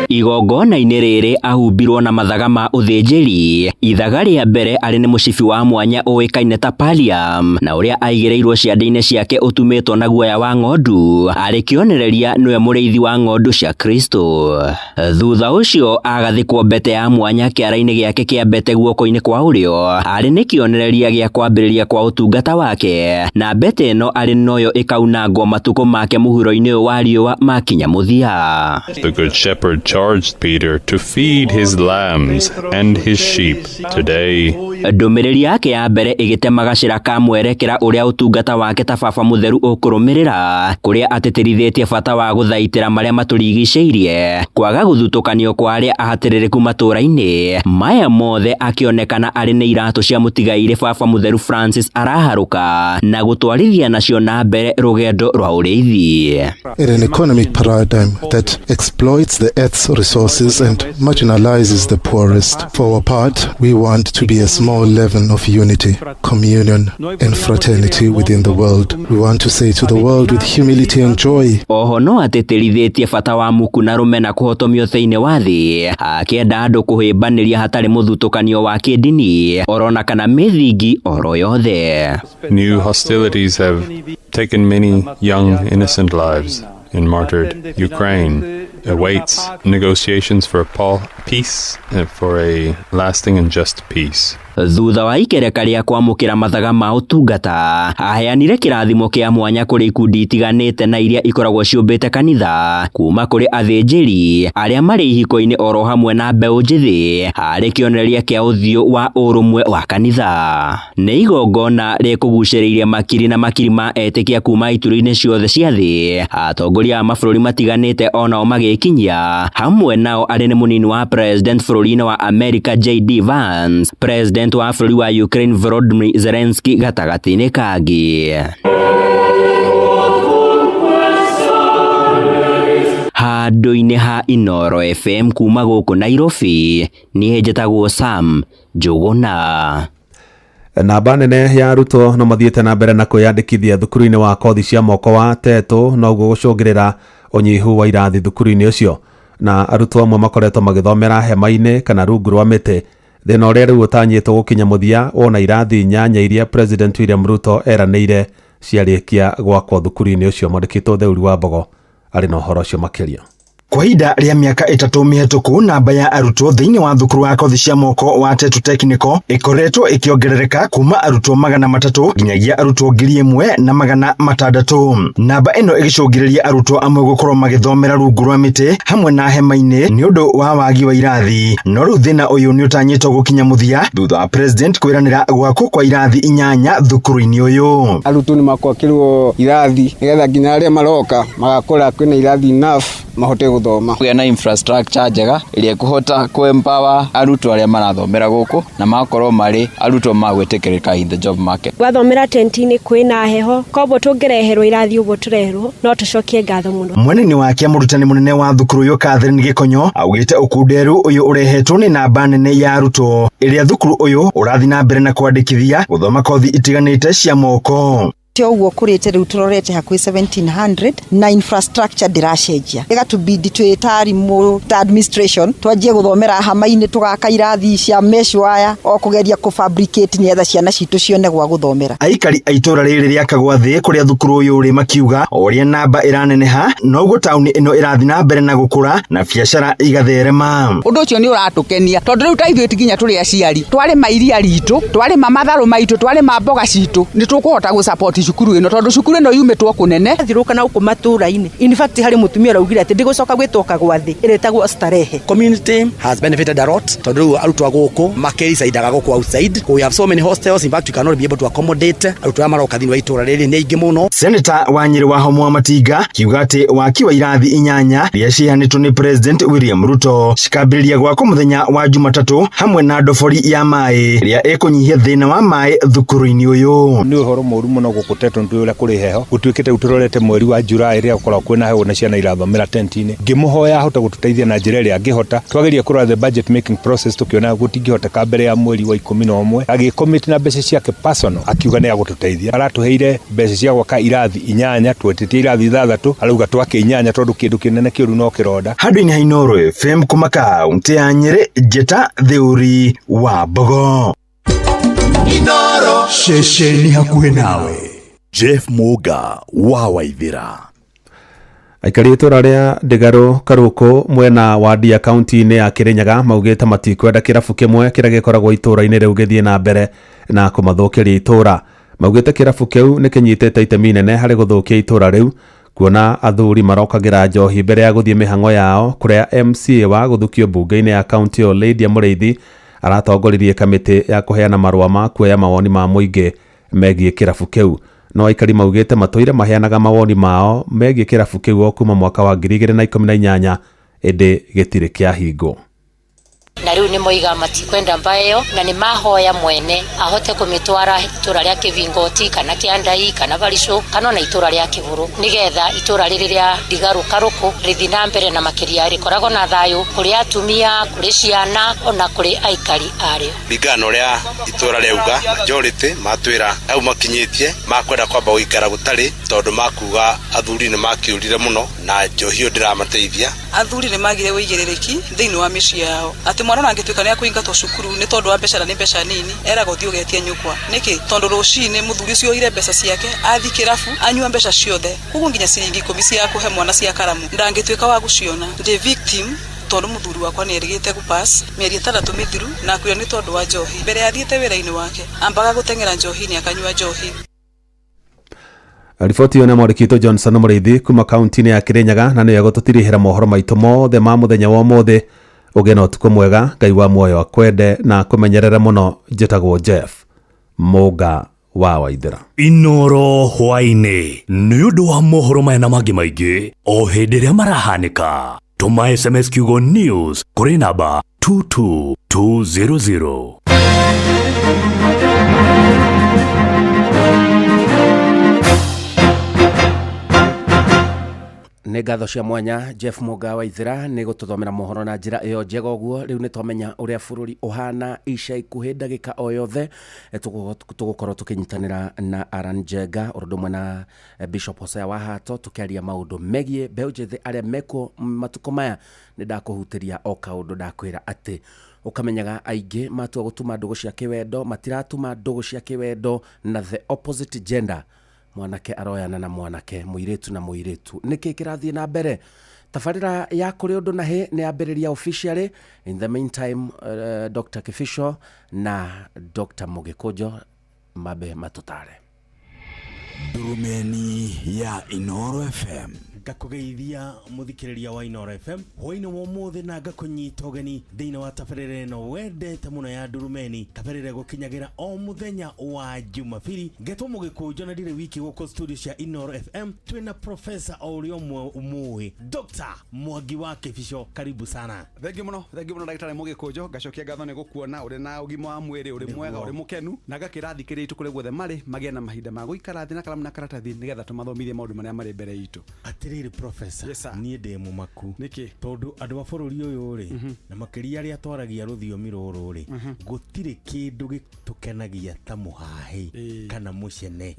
Igongona-inĩ rĩrĩ ahumbirwo na mathaga ma ũthĩnjĩri. Ithaga rĩa mbere arĩ nĩ mũcibi wa mwanya ũĩkaine ta pallium, na ũrĩa aigĩrĩirwo ciande-inĩ ciake ũtumĩtwo na guoya wa ng'ondu, arĩ kĩonereria nĩwe mũrĩithi wa ng'ondu cia Kristo. Thutha ũcio agathĩkwo mbete ya mwanya kĩara-inĩ gĩake kĩa mbete guoko-inĩ kwa ũrĩo, arĩ nĩ kĩonereria gĩa kwambĩrĩria kwa ũtungata wake, na mbete ĩno arĩ noyo ĩkaunangwo matukũ make mũhuro-inĩ ũyũ wa riũa makinya mũthia. The Good Shepherd charged Peter to feed his lambs and his sheep today. Ndũmĩrĩri yake ya mbere ĩgĩtema gacĩra ka mwerekera ũrĩa ũtungata wake ta Baba Mũtheru ũkũrũmĩrĩra, kũrĩa atĩtĩrithĩtie bata wa gũthaitĩra marĩa matũrigicĩirie, kwaga gũthutũkanio kwa arĩa ahatĩrĩrĩku matũũra-inĩ. Maya mothe akĩonekana arĩ nĩ iratũ cia mũtigairĩ Baba Mũtheru Francis araharũka na gũtwarithia nacio na mbere rũgendo rwa ũrĩithi. In an economic paradigm that exploits the earth's resources and marginalizes the poorest. For our part, we want to be a small leaven of unity, communion, and fraternity within the world. We want to say to the world with humility and joy, Oho no atĩtĩrithĩtie bata wa muku na rũmena kũhotomio thĩinĩ wa thĩ, akĩenda andũ kũhĩmbanĩria hatarĩ mũthutũkanio wa kĩndini orona kana mĩthingi oro yothe. New hostilities have taken many young, innocent lives in martyred Ukraine. Awaits negotiations for peace and for a lasting and just peace. Thutha wa ikereka rĩa kwamũkĩra mathaga ma ũtungata, aheanire kĩrathimo kĩa mwanya kũrĩ ikundi itiganĩte na iria ikoragwo ciũmbĩte kanitha, kuma kũrĩ athĩnjĩri arĩa marĩ ihiko-inĩ oro hamwe na mbeũ njĩthĩ, harĩ kĩonereria kĩa ũthiũ wa ũrũmwe wa kanitha. Nĩ igongona rĩkũgucĩrĩirie makiri na makiri ma etĩkia kuma ituri-inĩ ciothe cia thĩ, atongoria a mabũrũri matiganĩte onao magĩkinyia, hamwe nao arĩ nĩ mũnini wa president bũrũri-inĩ wa America JD Vance, president wa bũrũri wa Ukraine Volodymyr Zelensky gatagatĩ-inĩ kangĩ. Handũ-inĩ ha Inooro FM kuma gũkũ Nairobi, niĩ njĩtagwo Sam Njũgũna. Namba nene ya arutwo no mathiĩte na mbere na kwĩyandĩkithia thukuru-inĩ wa kothi cia moko wa Tetu, noguo gũcũngĩrĩra ũnyihu wa irathi thukuru-inĩ ũcio, na arutwo amwe makoretwo magĩthomera hema-inĩ kana rungu rwa mĩtĩ. Thĩna ũrĩa rĩu ũtanyĩtwo gũkinya mũthia wona irathi 8 iria President William Ruto eranĩire ciarĩkia gwakwo thukuru-inĩ ũcio. Mwandĩkĩtwo Theuri wa Mbogo arĩ na ũhoro ũcio makĩria. Kwa ihinda rĩa mĩaka 3 mĩhetũku, namba ya arutwo thĩinĩ wa thukuru wa kothi cia moko wa Tetu Technical ĩkoretwo ĩkĩongerereka kuma arutwo 300 nginyagia arutwo 1600. Namba ĩno ĩgĩcũngĩrĩria arutwo amwe gũkorwo magĩthomera rungu rwa mĩtĩ hamwe na hema-inĩ nĩ ũndũ wa wagi wa irathi. No rĩu thĩna ũyũ nĩ ũtanyĩtwo gũkinya mũthia thutha wa president kwĩranĩra gwakwo kwa irathi 8 thukuru-inĩ ũyũ. Arutwo nĩ makwakĩrwo irathi nĩgetha nginya arĩa maroka magakora kwĩna irathi enough mahote gũthoma. Kũgĩa na infrastructure njega ĩrĩa ĩkũhota kũ-empower arutwo arĩa marathomera gũkũ na magakorwo marĩ arutwo ma gwĩtĩkĩrĩka in the job market. Gwathomera tent-inĩ kwĩna heho, koguo tũngĩreherwo irathi ũguo tũreherwo no tũcokie ngatho mũno. Mweneni wake mũrutani mũnene wa thukuru ũyũ Catherine Gĩkonyo augĩte ũkunderu ũyũ ũrehetwo nĩ namba nene ya arutwo ĩrĩa thukuru ũyũ ũrathiĩ na mbere na kwandĩkithia gũthoma kothi itiganĩte cia moko. Ũguo kũrĩte rĩu tũrorete hakuhĩ 1700 na infrastructure ndĩracenjia, ĩgatũbidi twĩ ta arimũ ta administration twanjie gũthomera hama-inĩ, tũgaka irathi cia mesh wire o kũgeria kũ fabricate nĩgetha ciana citũ cione gwa gũthomera. Aikari a itũra rĩrĩ rĩa Kagwathĩ kũrĩa thukuru ũyũ ũrĩ makiuga o ũrĩa namba ĩraneneha noguo taũni ĩno ĩrathiĩ na mbere na gũkũra na biacara igatherema. Ũndũ ũcio nĩ ũratũkenia tondũ rĩu ta ithuĩ ti nginya tũrĩ aciari, twarĩma iria ritũ, twarĩma matharũ maitũ, twarĩma mboga citũ, nĩ tũkũhota gũ support cukuru ĩno tondũ cukuru ĩno yumĩtwo kũnene thiũrũka na gũkũ matũũra-inĩ. In fact harĩ mũtumia ũraugire atĩ ndĩgũcoka gwĩtwo Kagwathĩ, ĩrĩtagwo Starehe. Community has benefited a lot tondũ rĩu arutwo a gũkũ makĩricaidaga gũkũ outside. We have so many hostels, in fact we cannot be able to accommodate arutwo arĩa maroka thĩinĩ wa itũũra rĩrĩ nĩ aingĩ mũno. Seneta wa Nyĩrĩ wa Homo Matinga kiuga atĩ waki wa irathi 8 iria ciheanĩtwo nĩ President William Ruto cikambĩrĩria gwakwo mũthenya wa Jumatatũ hamwe na ndobori ya maĩ ĩrĩa ĩkũnyihia thĩna wa maĩ thukuru-inĩ ũyũ. Nĩ ũhoro mũũru mũno gũkũ Teto nĩ ũrĩa kũrĩ heho gũtuĩkĩte rĩu tũrorete mweri wa July rĩrĩa gũkoragwo kwĩna heho na ciana irathomera tent-inĩ. Ngĩmũhoya ahote gũtũteithia na njĩra ĩrĩa angĩhota. Twageria kũrora the budget making process tũkĩona gũtingĩhoteka mbere ya mweri wa 11 agĩcommit na mbeca ciake personal akiuga nĩ agũtũteithia. Aratũheire mbeca cia gwaka irathi 8 twetĩtie irathi 6 arauga twake 8 tondũ kĩndũ kĩnene kĩũru no kĩronda. Handũ-inĩ ha Inooro FM kuma kaunti ya Nyĩrĩ, Njĩta Theuri wa Mbogo. Inooro ceceni hakuhĩ nawe. Jeff Muga wa Waithira. Aikari itũra rĩa Ndĩgarũ Karũkũ mwena wa Ndia kaunti-inĩ ya Kĩrĩnyaga maugĩte matikwenda kĩrabu kĩmwe kĩrĩa gĩkoragwo itũra-inĩ rĩu gĩthiĩ na mbere na kũmathũkĩria itũra. Maugĩte kĩrabu kĩu nĩ kĩnyitĩte itemi inene harĩ gũthũkia itũra rĩu kuona athuri marokagĩra njohi mbere ya gũthiĩ mĩhang'o yao kũrĩa MCA wa gũthukio mbunge-inĩ ya kaunti ĩyo Lydia Mũrĩithi aratongoririe kamĩtĩ ya kũheana marũa ma kuoya mawoni ma mũingĩ megiĩ kĩrabu kĩu. No aikari maugĩte matũire maheanaga mawoni mao megiĩ kĩrabu kĩu o kuma mwaka wa 2018 ĩndĩ gĩtirĩ kĩahingwo. Na rĩu nĩ moiga matikwenda mbaĩ ĩyo na nĩ mahoya mwene ahote kũmĩtwara itũra rĩa Kĩvingoti kana Kĩandai kana Barisho kana ona itũra rĩa Kĩbũrũ nĩgetha itũra rĩrĩ rĩa Ndigarũ Karũkũ rĩthiĩ na mbere na makĩria rĩkoragwo na thayũ kũrĩ atumia, kũrĩ ciana ona kũrĩ aikari arĩo. Ringana na ũrĩa itũra rĩauga majority matwĩra hau makinyĩtie makwenda kwamba gũikara gũtarĩ tondũ makuga athuri nĩ makĩũrire mũno na njohi ĩyo ndĩramateithia. Athuri nĩ magire ũigĩrĩrĩki thĩinĩ wa mĩciĩ yao atĩ mwana ona angĩtuĩka nĩ akũingatwo cukuru nĩ tondũ wa mbeca na nĩ mbeca nini eragwo thiĩ ũgetie nyũkwa nĩkĩ tondũ rũcinĩ mũthuri ũcio oire mbeca ciake athi kĩrabu anyua mbeca ciothe koguo nginya ciringi 10 cia kũhe mwana cia karamu ndangĩtuĩka wa gũciona. Ndĩ victim tondũ mũthuri wakwa nĩ erĩgĩte gũpass mĩeri 6 mĩthiru na akuire nĩ tondũ wa njohi. Mbere athiĩte wĩra-inĩ wake ambaga gũteng'era njohi-inĩ akanyua njohi. Riboti ĩyo nĩ mwandĩki Johnson Mũrĩithi kuma kaunti-inĩ ya Kĩrĩnyaga na nĩyo ĩgũtũtirihĩra mohoro maitũ mothe ma mũthenya wa ũmũthĩ. Ũgĩe na ũtukũ mwega, Ngai wa muoyo akwende na akũmenyerere mũno. Njĩtagwo Jeff Mũnga wa Waithera. Inooro hwaĩ-inĩ nĩ ũndũ wa mohoro maya na mangĩ maingĩ o hĩndĩ ĩrĩa marahanĩka. Tũma SMS kiugo news kũrĩ namba 22200. Nĩ ngatho cia mwanya Jeff Muga Waithera nĩ gũtũthomera mohoro na njĩra ĩyo njega ũguo. Rĩu nĩ twamenya ũrĩa bũrũri ũhana ica ikuhĩ ndagĩka o yothe tũgũkorwo tũkĩnyitanĩra na Aran Njenga ũndũ ũmwe na Bishop Hosea wa Hato tũkĩaria maũndũ megiĩ mbeũ njĩthĩ arĩa mekuo matukũ maya. Nĩ ndakũhutĩria o kaũndũ ndakwĩra atĩ ũkamenyaga aingĩ matua gũtuma ndũgũ cia kĩwendo matiratuma ndũgũ cia kĩwendo na the opposite gender. Mwanake aroyana na mwanake, mũirĩtu na mũirĩtu. Nĩkĩ kĩrathiĩ na mbere? Tabarĩra ya kũrĩ ũndũ na hĩ nĩ yambĩrĩria officially. In the meantime, Dr. Kifisho na Dr. Mũgĩkũnjo mabe matũtare. Ndurumeni ya Inooro FM. Ngakũgeithia mũthikĩrĩria wa Inooro FM hwaĩ-inĩ wa ũmũthĩ na ngakũnyita ũgeni thĩinĩ wa tabarĩra ĩno wendete mũno ya Ndurumeni, tabarĩra ĩgũkinyagĩra o mũthenya wa Jumapili. Ngetwo Mũgĩkũnjo na ndirĩ wiki gũkũ studio cia Inooro FM twĩna professor o ũrĩa ũmwe mũĩ Dr. Mwangi wa Kĩbico. Karibu sana. Thengiũ mũno, thengiũ mũno ndagĩtarĩ Mũgĩkũnjo. Ngacokia ngatho nĩ gũkuona ũrĩ na ũgima wa mwĩrĩ, ũrĩ mwega, ũrĩ mũkenu, na ngakĩra athikĩrĩria itũ kũrĩa guothe marĩ magĩe na mahinda ma gũikara thĩ na karamu na karatathi nĩgetha tũmathomithie maũndũ marĩa marĩ mbere itũ. Atĩrĩrĩ professor, yes, niĩ ndĩ mũmaku nĩkĩ tondũ andũ a bũrũri ũyũ rĩ na makĩria arĩa twaragia rũthiomi rũrũ rĩ gũtirĩ kĩndũ gĩtũkenagia ta mũhahĩ kana mũcene.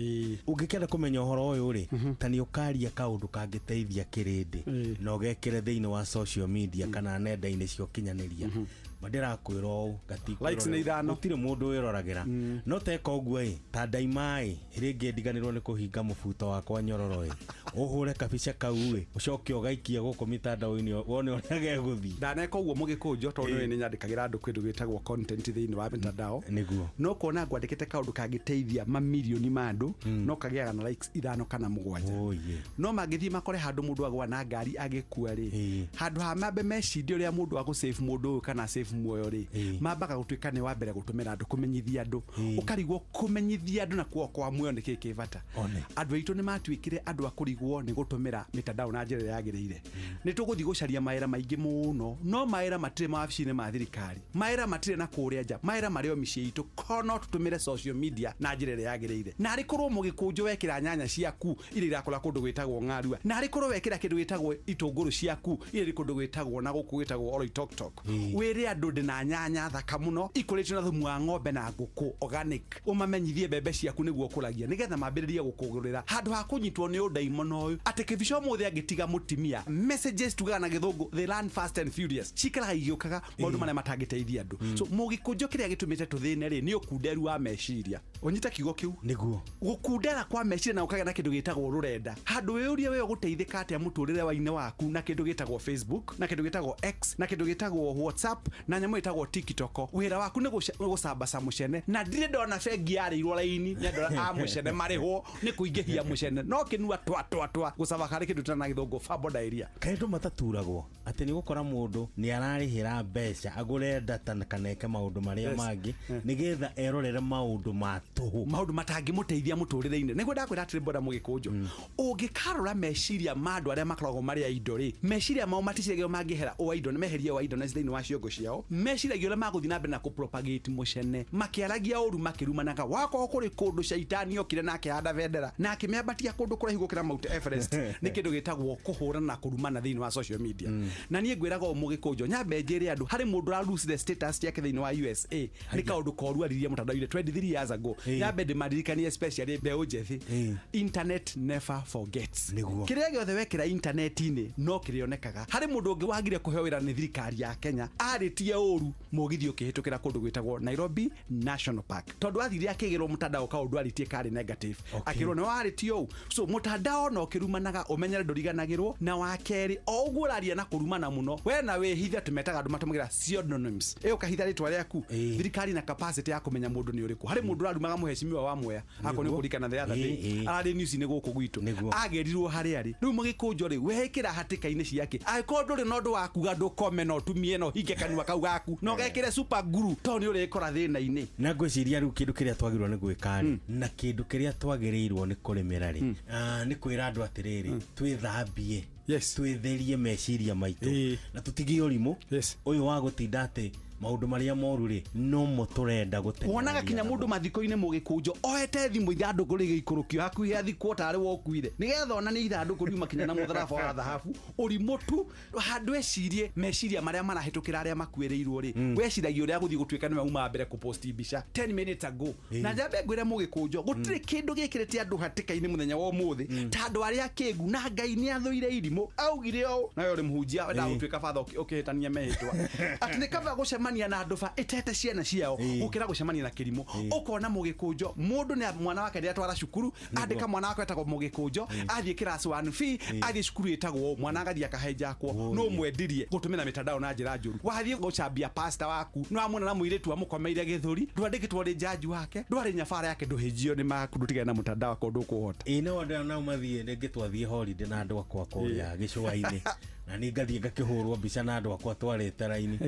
Ũngĩkenda kũmenya ũhoro ũyũ rĩ ta nĩ ũkaria kaũndũ kangĩteithia kĩrĩndĩ na ũgekĩre thĩinĩ wa social media kana nenda-inĩ cia ũkinyanĩria. Mandĩrakwĩra ũũ gatikwĩrora. Likes nĩ 5. Gũtirĩ mũndũ wĩroragĩra. No teka ũguo ĩ, ta ndaima ĩ, rĩngĩ ndiganĩrwo nĩ kũhinga mũbuto wakwa nyororo ĩ. Ũhũre kabica kau ĩ, ũcoke ũgaikie gũkũ mitandao-inĩ wone ũrĩa gegũthiĩ. Ndaneka ũguo mũgĩkũnjo tondũ nĩ nyandĩkagĩra andũ kĩndũ gĩtagwo content thĩinĩ wa mitandao. Nĩguo. No kuona ngwandĩkĩte kaũndũ kangĩteithia mamirioni ma andũ, no kagĩaga na likes 5 kana 7. No mangĩthiĩ makore handũ mũndũ agwa na ngari agĩkua rĩ, handũ ha mambe mecirie ũrĩa mũndũ agũsave mũndũ ũyũ kana save muoyo rĩ, mambaga gũtuĩka nĩ wa mbere gũtũmĩra andũ kũmenyithia andũ. Ũkarigwo kũmenyithia andũ na kuokoa muoyo nĩ kĩĩ kĩ bata. Andũ aitũ nĩ matuĩkire andũ a kũrigwo nĩ gũtũmĩra mitandao na njĩra ĩrĩa yagĩrĩire. Nĩ tũgũthiĩ gũcaria mawĩra maingĩ mũno, no mawĩra matirĩ mawabici-inĩ ma thirikari, mawĩra matirĩ na kũrĩa nja, mawĩra marĩ o mĩciĩ itũ. Ko no tũtũmĩre social media na njĩra ĩrĩa yagĩrĩire. Na arĩ korwo mũgĩkũnjo wekĩra nyanya ciaku iria irakũra kũndũ gwĩtagwo ng'arua, na arĩ korwo wekĩra kĩndũ gĩtagwo itũngũrũ ciaku iria irĩ kũndũ gwĩtagwo na gũkũ gwĩtagwo Oloitoktok, wĩre andũ ndĩna nyanya thaka mũno ikũrĩtio na thumu wa ng'ombe na ngũkũ organic, ũmamenyithie mbembe ciaku nĩguo ũkũragia nĩgetha mambĩrĩrie gũkũgũrĩra handũ ha kũnyitwo nĩ ũndaimono ũyũ atĩ kĩbica ũmũthĩ angĩtiga mũtimia. Messages tugaga na gĩthũngũ they run fast and furious, cikaraga igĩũkaga maũndũ marĩa matangĩteithia andũ. So mũgĩkũnjo kĩrĩa gĩtũmĩte tũthĩne rĩ nĩ ũkunderu wa meciria. Ũnyita kiugo kĩu? Nĩguo. Gũkundera kwa meciria na ũkagĩa na kĩndũ gĩtagwo rũrenda. Handũ wĩyũrie we ũgũteithĩka atĩa mũtũrĩre wa-inĩ waku na kĩndũ gĩtagwo Facebook, na kĩndũ gĩtagwo X, na kĩndũ gĩtagwo WhatsApp, na nyamũ ĩtagwo TikTok. Wĩra waku nĩ gũcambaca mũcene, na ndirĩ ndona bengi yarĩirwo raini nĩ andũ a mũcene marĩhwo nĩ kũingĩhia mũcene, no kĩnua twa twa twa gũcaba harĩ kĩndũ tena na gĩthũngũ fumble diarrhea. Kaĩ andũ mataturagwo atĩ nĩ gũkora mũndũ nĩ ararĩhĩra mbeca agũre data kana eke maũndũ marĩa mangĩ nĩgetha erorere maũndũ ma tũhũ, maũndũ matangĩmũteithia mũtũrĩre-inĩ. Nĩguo ndakwĩra atĩrĩ mbora mũgĩkũnjo, ũngĩkarora meciria ma andũ arĩa makoragwo marĩ a indo rĩ, meciria mao maticiragia mangĩhera o indo nĩ meherie o indo na thĩinĩ wa ciongo ciao, meciragia ũrĩa magũthiĩ na mbere na kũpropagate mũcene, makĩaragia ũru makĩrumanaga. Wakorwo kũrĩ kũndũ caitani okire na akĩhanda bendera na akĩmĩambatia kũndũ kũraihu gũkĩra Mount Everest, nĩ kĩndũ gĩtagwo kũhũrana na kũrumana thĩinĩ wa social media. Na niĩ ngwĩraga ũũ mũgĩkũnjo, nyambe njĩre andũ harĩ mũndũ ũrarucire status yake thĩinĩ wa USA nĩ kaũndũ koru aririe mũtandao-inĩ 23 years ago. Nyambe ndĩmaririkanie especially mbeũ njĩthĩ, internet never forgets. Kĩrĩa gĩothe wekĩra internet-inĩ no kĩrĩonekaga. Harĩ mũndũ ũngĩ wagire kũheo wĩra nĩ thirikari ya Kenya arĩtie ũru mũgithi ũkĩhĩtũkĩra kũndũ gwĩtagwo Nairobi National Park, tondũ athire akĩgĩrwo mũtandao kaũndũ arĩtie karĩ negative, akĩrwo nĩ warĩtie ũũ. So mũtandao no ũkĩrumanaga ũmenyere ndũriganagĩrwo. Na wa kerĩ, o ũguo ũraria na kũrumana mũno, we na wĩhithe, tũmetaga andũ matũmagĩra pseudonyms, ĩ ũkahitha rĩtwa rĩaku, thirikari na capacity ya kũmenya mũndũ nĩ ũrĩkũ. Harĩ mũndũ ũrarumaga mũhecimiwa wa Mwea akorwo nĩ ũkũririkana the other day ararĩ news-inĩ gũkũ gwitũ, agĩrirwo harĩa arĩ. Rĩu mũgĩkũnjo rĩ, wekĩra hatĩka-inĩ ciake, angĩkorwo ndũrĩ na ũndũ wa kuga ndũkome na ũtumie na ũhinge kanua kau gaku na ũgekĩre super glue, tondũ nĩ ũrĩkora thĩna-inĩ. Na ngwĩciria rĩu kĩndũ kĩrĩa twagĩrĩirwo nĩ gwĩka rĩ, na kĩndũ kĩrĩa twagĩrĩirwo nĩ kũrĩmĩra rĩ, nĩ kwĩra andũ atĩrĩrĩ, twĩthambie, twĩtherie meciria maitũ na tũtigie ũrimũ ũyũ wa gũtinda atĩ maũndũ marĩa moru rĩ no mo tũrenda gũteng'eria. Wonaga kinya mũndũ mathiko-inĩ mũgĩkũnjo oete thimũ ithandũkũ rĩgĩikũrũkio hakuhĩ athikwo tarĩ wokuire, nĩgetha onanie ithandũkũ riuma kinya na mũtharaba wa thahabu. Ũrimũ tu handũ ecirie meciria marĩa marahĩtũkĩra arĩa makuĩrĩirwo rĩ, weciragia ũrĩa gũthiĩ gũtuĩka nĩwe uma mbere kũposti mbica 10 minutes ago. Na njambe ngwĩre mũgĩkũnjo, gũtirĩ kĩndũ gĩkĩrĩte andũ hatĩka-inĩ mũthenya wa ũmũthĩ ta andũ arĩa akĩngu, na Ngai nĩ athũire irimũ. Augire ũũ, nawe ũrĩ mũhunjia wendaga gũtuĩka batha ũkĩhĩtania mehĩtwa, atĩ nĩ kaba gũcemania na andũ ba ĩtete ciana ciao gũkĩra gũcemania na kĩrimũ. Ũkona mũgĩkũnjo mũndũ nĩ mwana wake nĩ atwara cukuru, andĩka mwana wake etagwo mũgĩkũnjo, athiĩ class 1B, athiĩ cukuru ĩtagwo mwana agathiĩ akahenjakwo, no mwendirie gũtũmĩra mĩtandao na njĩra njũru. Wathiĩ gũcambia pastor waku, nĩ wamwona na mũirĩtu amũkomeire gĩthũri, ndwandĩkĩtwo rĩ jaji wake, ndwarĩ nyabara yake, ndũhĩnjio nĩ maku, ndũtigane na mũtandao wako ndũkũhota. Ĩ no andũ nao mathiĩ rĩngĩ twathiĩ holiday na andũ akwa kũrĩa gĩcũa-inĩ, na niĩ ngathiĩ ngakĩhũrwo mbica na andũ akwa twarĩte raini,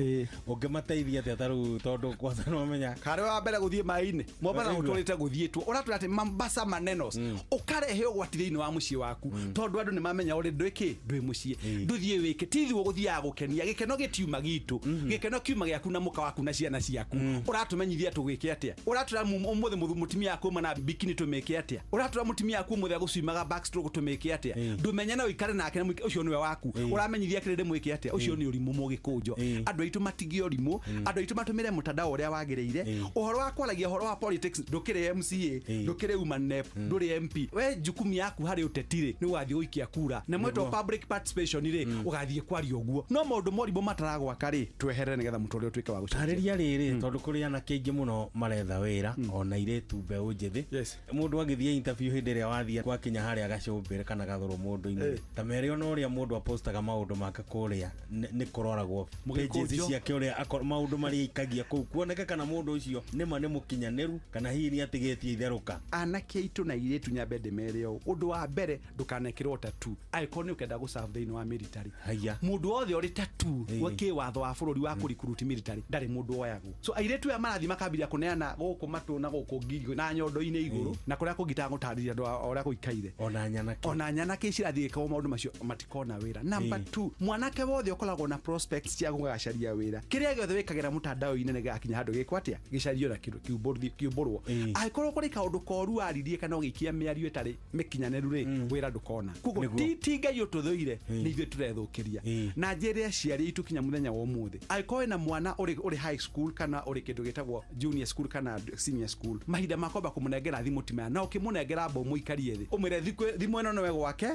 ũngĩmateithia atĩa ta rĩu, tondũ kwanza nĩ wamenya karĩ wa mbere gũthiĩ maĩ-inĩ Mombatha gũtũrĩte gũthiĩtwo, ũratwĩra atĩ Mombasa manenos ũkarehe ũgwati thĩinĩ wa mũciĩ waku, tondũ andũ nĩ mamenya ũrĩ ndwĩkĩ ndwĩ mũciĩ, ndũthiĩ wĩke tithuo gũthiaga gũkenia. Gĩkeno gĩtiuma gitũ, gĩkeno kiuma gĩaku na mũka waku na ciana ciaku. Ũratũmenyithia tũgwĩke atĩa? Ũratwĩra ũmũthĩ mũtumia waku uma na bikini tũmĩke atĩa? Ũratwĩra mũtumia waku ũmũthĩ agũcimaga backstroke tũmĩke atĩa? Ndũmenye na ũikare nake na ũcio nĩwe waku. Mũramenyithia kĩrĩndĩ mwĩke atĩa? Ũcio nĩ ũrimũ mũgĩkũnjo. Andũ aitũ matigie ũrimũ, andũ aitũ matũmĩre mũtandao ũrĩa wagĩrĩire. Ũhoro wa kwaragia ũhoro wa politics, ndũkĩrĩ MCA, ndũkĩrĩ woman rep, ndũrĩ MP. We jukumu yaku harĩ ũteti rĩ, nĩ ũgathiĩ gũikia kura na mwetwo public participation rĩ, ũgathiĩ kwaria ũguo. No maũndũ morimũ mataragwaka rĩ, tweherere nĩgetha mũtũrĩre ũtuĩke wa gũcenjia. Tarĩria rĩrĩ, tondũ kũrĩ anake aingĩ mũno maretha wĩra ona airĩtu mbeũ njĩthĩ. Mũndũ agĩthiĩ interview, hĩndĩ ĩrĩa wathiĩ gwakinya harĩa gacũmbĩrĩ kana gathũrũ mũndũ-inĩ, ta mere ona ũrĩa mũndũ apostaga maũndũ make kũrĩa, nĩ kũroragwo pages Mũgĩkũnjo. ciake, ũrĩa maũndũ marĩa aikagia kũu, kuoneke kana mũndũ ũcio nĩma nĩ mũkinyanĩru kana hihi nĩ atigĩtie itherũka. Anake aitũ na airĩtu, nyambe ndĩmere ũũ: ũndũ wa mbere, ndũkanekĩrwo tattoo angĩkorwo nĩ ũkenda gũserve thĩinĩ wa military. Haya. Mũndũ wothe ũrĩ tattoo kĩ watho wa bũrũri wa kũrikuruti military ndarĩ mũndũ oyagwo. So airĩtu aya marathiĩ makambĩrĩria kũneana gũkũ matũ na gũkũ ngingo na nyondo-inĩ igũrũ na kũrĩa kũngĩ itagũtarĩria andũ ũrĩa gũikaire. Ona nyanake. Ona nyanake cirathiĩ gĩkagwo maũndũ macio, matikona wĩra. Number 2, mwanake wothe ũkoragwo na prospects cia gũgacaria wĩra, kĩrĩa gĩothe wĩkagĩra mũtandao-inĩ nĩ gĩgakinya handũ gĩkwo atĩa, gĩcario na kĩumbũrwo. Angĩkorwo kũrĩ kaũndũ koru waririe kana ũgĩikia mĩario ĩtarĩ mĩkinyanĩru rĩ, wĩra ndũkona. Koguo ti Ngai ũtũthũire, nĩ ithuĩ tũrethũkĩria. Na njĩre aciari aitũ, kinya mũthenya wa ũmũthĩ, angĩkorwo wĩna mwana ũrĩ high school kana ũrĩ kĩndũ gĩtagwo junior school kana senior school, mahinda ma kwamba kũmũnengera thimũ ti maya. Na ũkĩmũnengera mbo mũikarie thĩ, ũmwĩre thimũ ĩno nĩwe gwake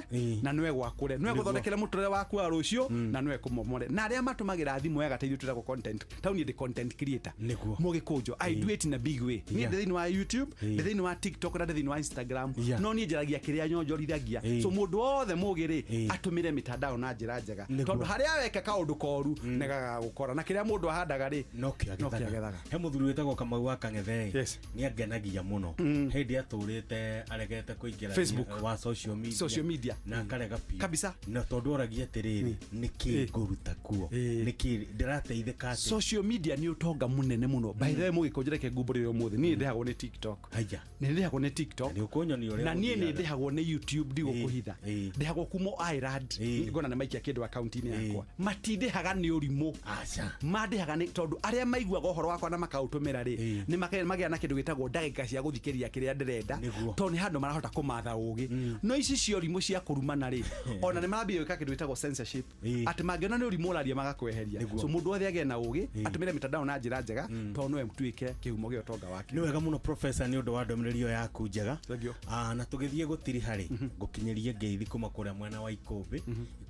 na nĩwe gwakũre, nĩwe gũthondekera mũtũrĩre waku wa rũciũ na nĩwe kũmomore. Na arĩa matũmagĩra thimũ wega ta ithuĩ twĩtagwo content, tau niĩ ndĩ content creator, mũgĩkũnjo, I do it in a big way. Niĩ ndĩ thĩinĩ wa YouTube, ndĩ thĩinĩ wa TikTok na ndĩ thĩinĩ wa Instagram. No niĩ njaragia kĩrĩa nyonjorithagia. So mũndũ wothe mũgĩ rĩ, atũmĩre mĩtandao na njĩra njega, tondũ harĩa weka kaũndũ koru nĩ gagagũkora, na kĩrĩa mũndũ ahandaga rĩ, no no kĩagethaga. He mũthuri wĩtagwo Kamau wa Kang'ethe nĩ angenagia mũno. Hĩndĩ atũrĩte aregete kũingĩra Facebook. wa social media, Social media. na akarega biũ Kabisa. Na tondũ oragia atĩrĩrĩ, nĩkĩ ngũruta kuo, nĩkĩ ndĩrateithĩka atĩa? Social media nĩ ũtonga mũnene mũno. By the way, mũgĩkũnjĩra, reke ngumbũrĩre ũmũthĩ, niĩ ndĩhagwo nĩ TikTok. Haya. Nĩ ndĩhagwo nĩ TikTok. Nĩ ũkũnyonia ũrĩa Na niĩ nĩ gũthiaga. ndĩhagwo nĩ YouTube, ndigũkũhitha. Ndĩhagwo kuma Ireland, ngona nĩ maikia kĩndũ akaunti-inĩ yakwa. Matindĩhaga nĩ ũrimũ. Aca. Mandĩhaga nĩ tondũ arĩa maiguaga ũhoro wakwa na makaũtũmĩra rĩ, nĩ magĩa na kĩndũ gĩtagwo ndagĩka cia gũthikĩrĩria kĩrĩa ndĩrenda, tondũ nĩ handũ marahota kũmatha ũgĩ. No ici cia ũrimũ cia kũrumana rĩ, ona nĩ marambia gwĩka kĩndũ gĩtagwo censorship, atĩ mangĩona nĩ ũrimũ ũraria magakweheria. So mũndũ wothe agĩe na ũgĩ, atũmĩre mĩtandao na njĩra njega, tondũ nowe tuĩke kĩhumo gĩa ũtonga wake. Nĩ wega mũno, professor, nĩ ũndũ wa ndũmĩrĩri ĩyo yaku njega. Thank you. Na tũgĩthiĩ gũtiriha rĩ, ngũkinyĩrie ngeithi kuma kũrĩa mwena wa Ikũmbĩ.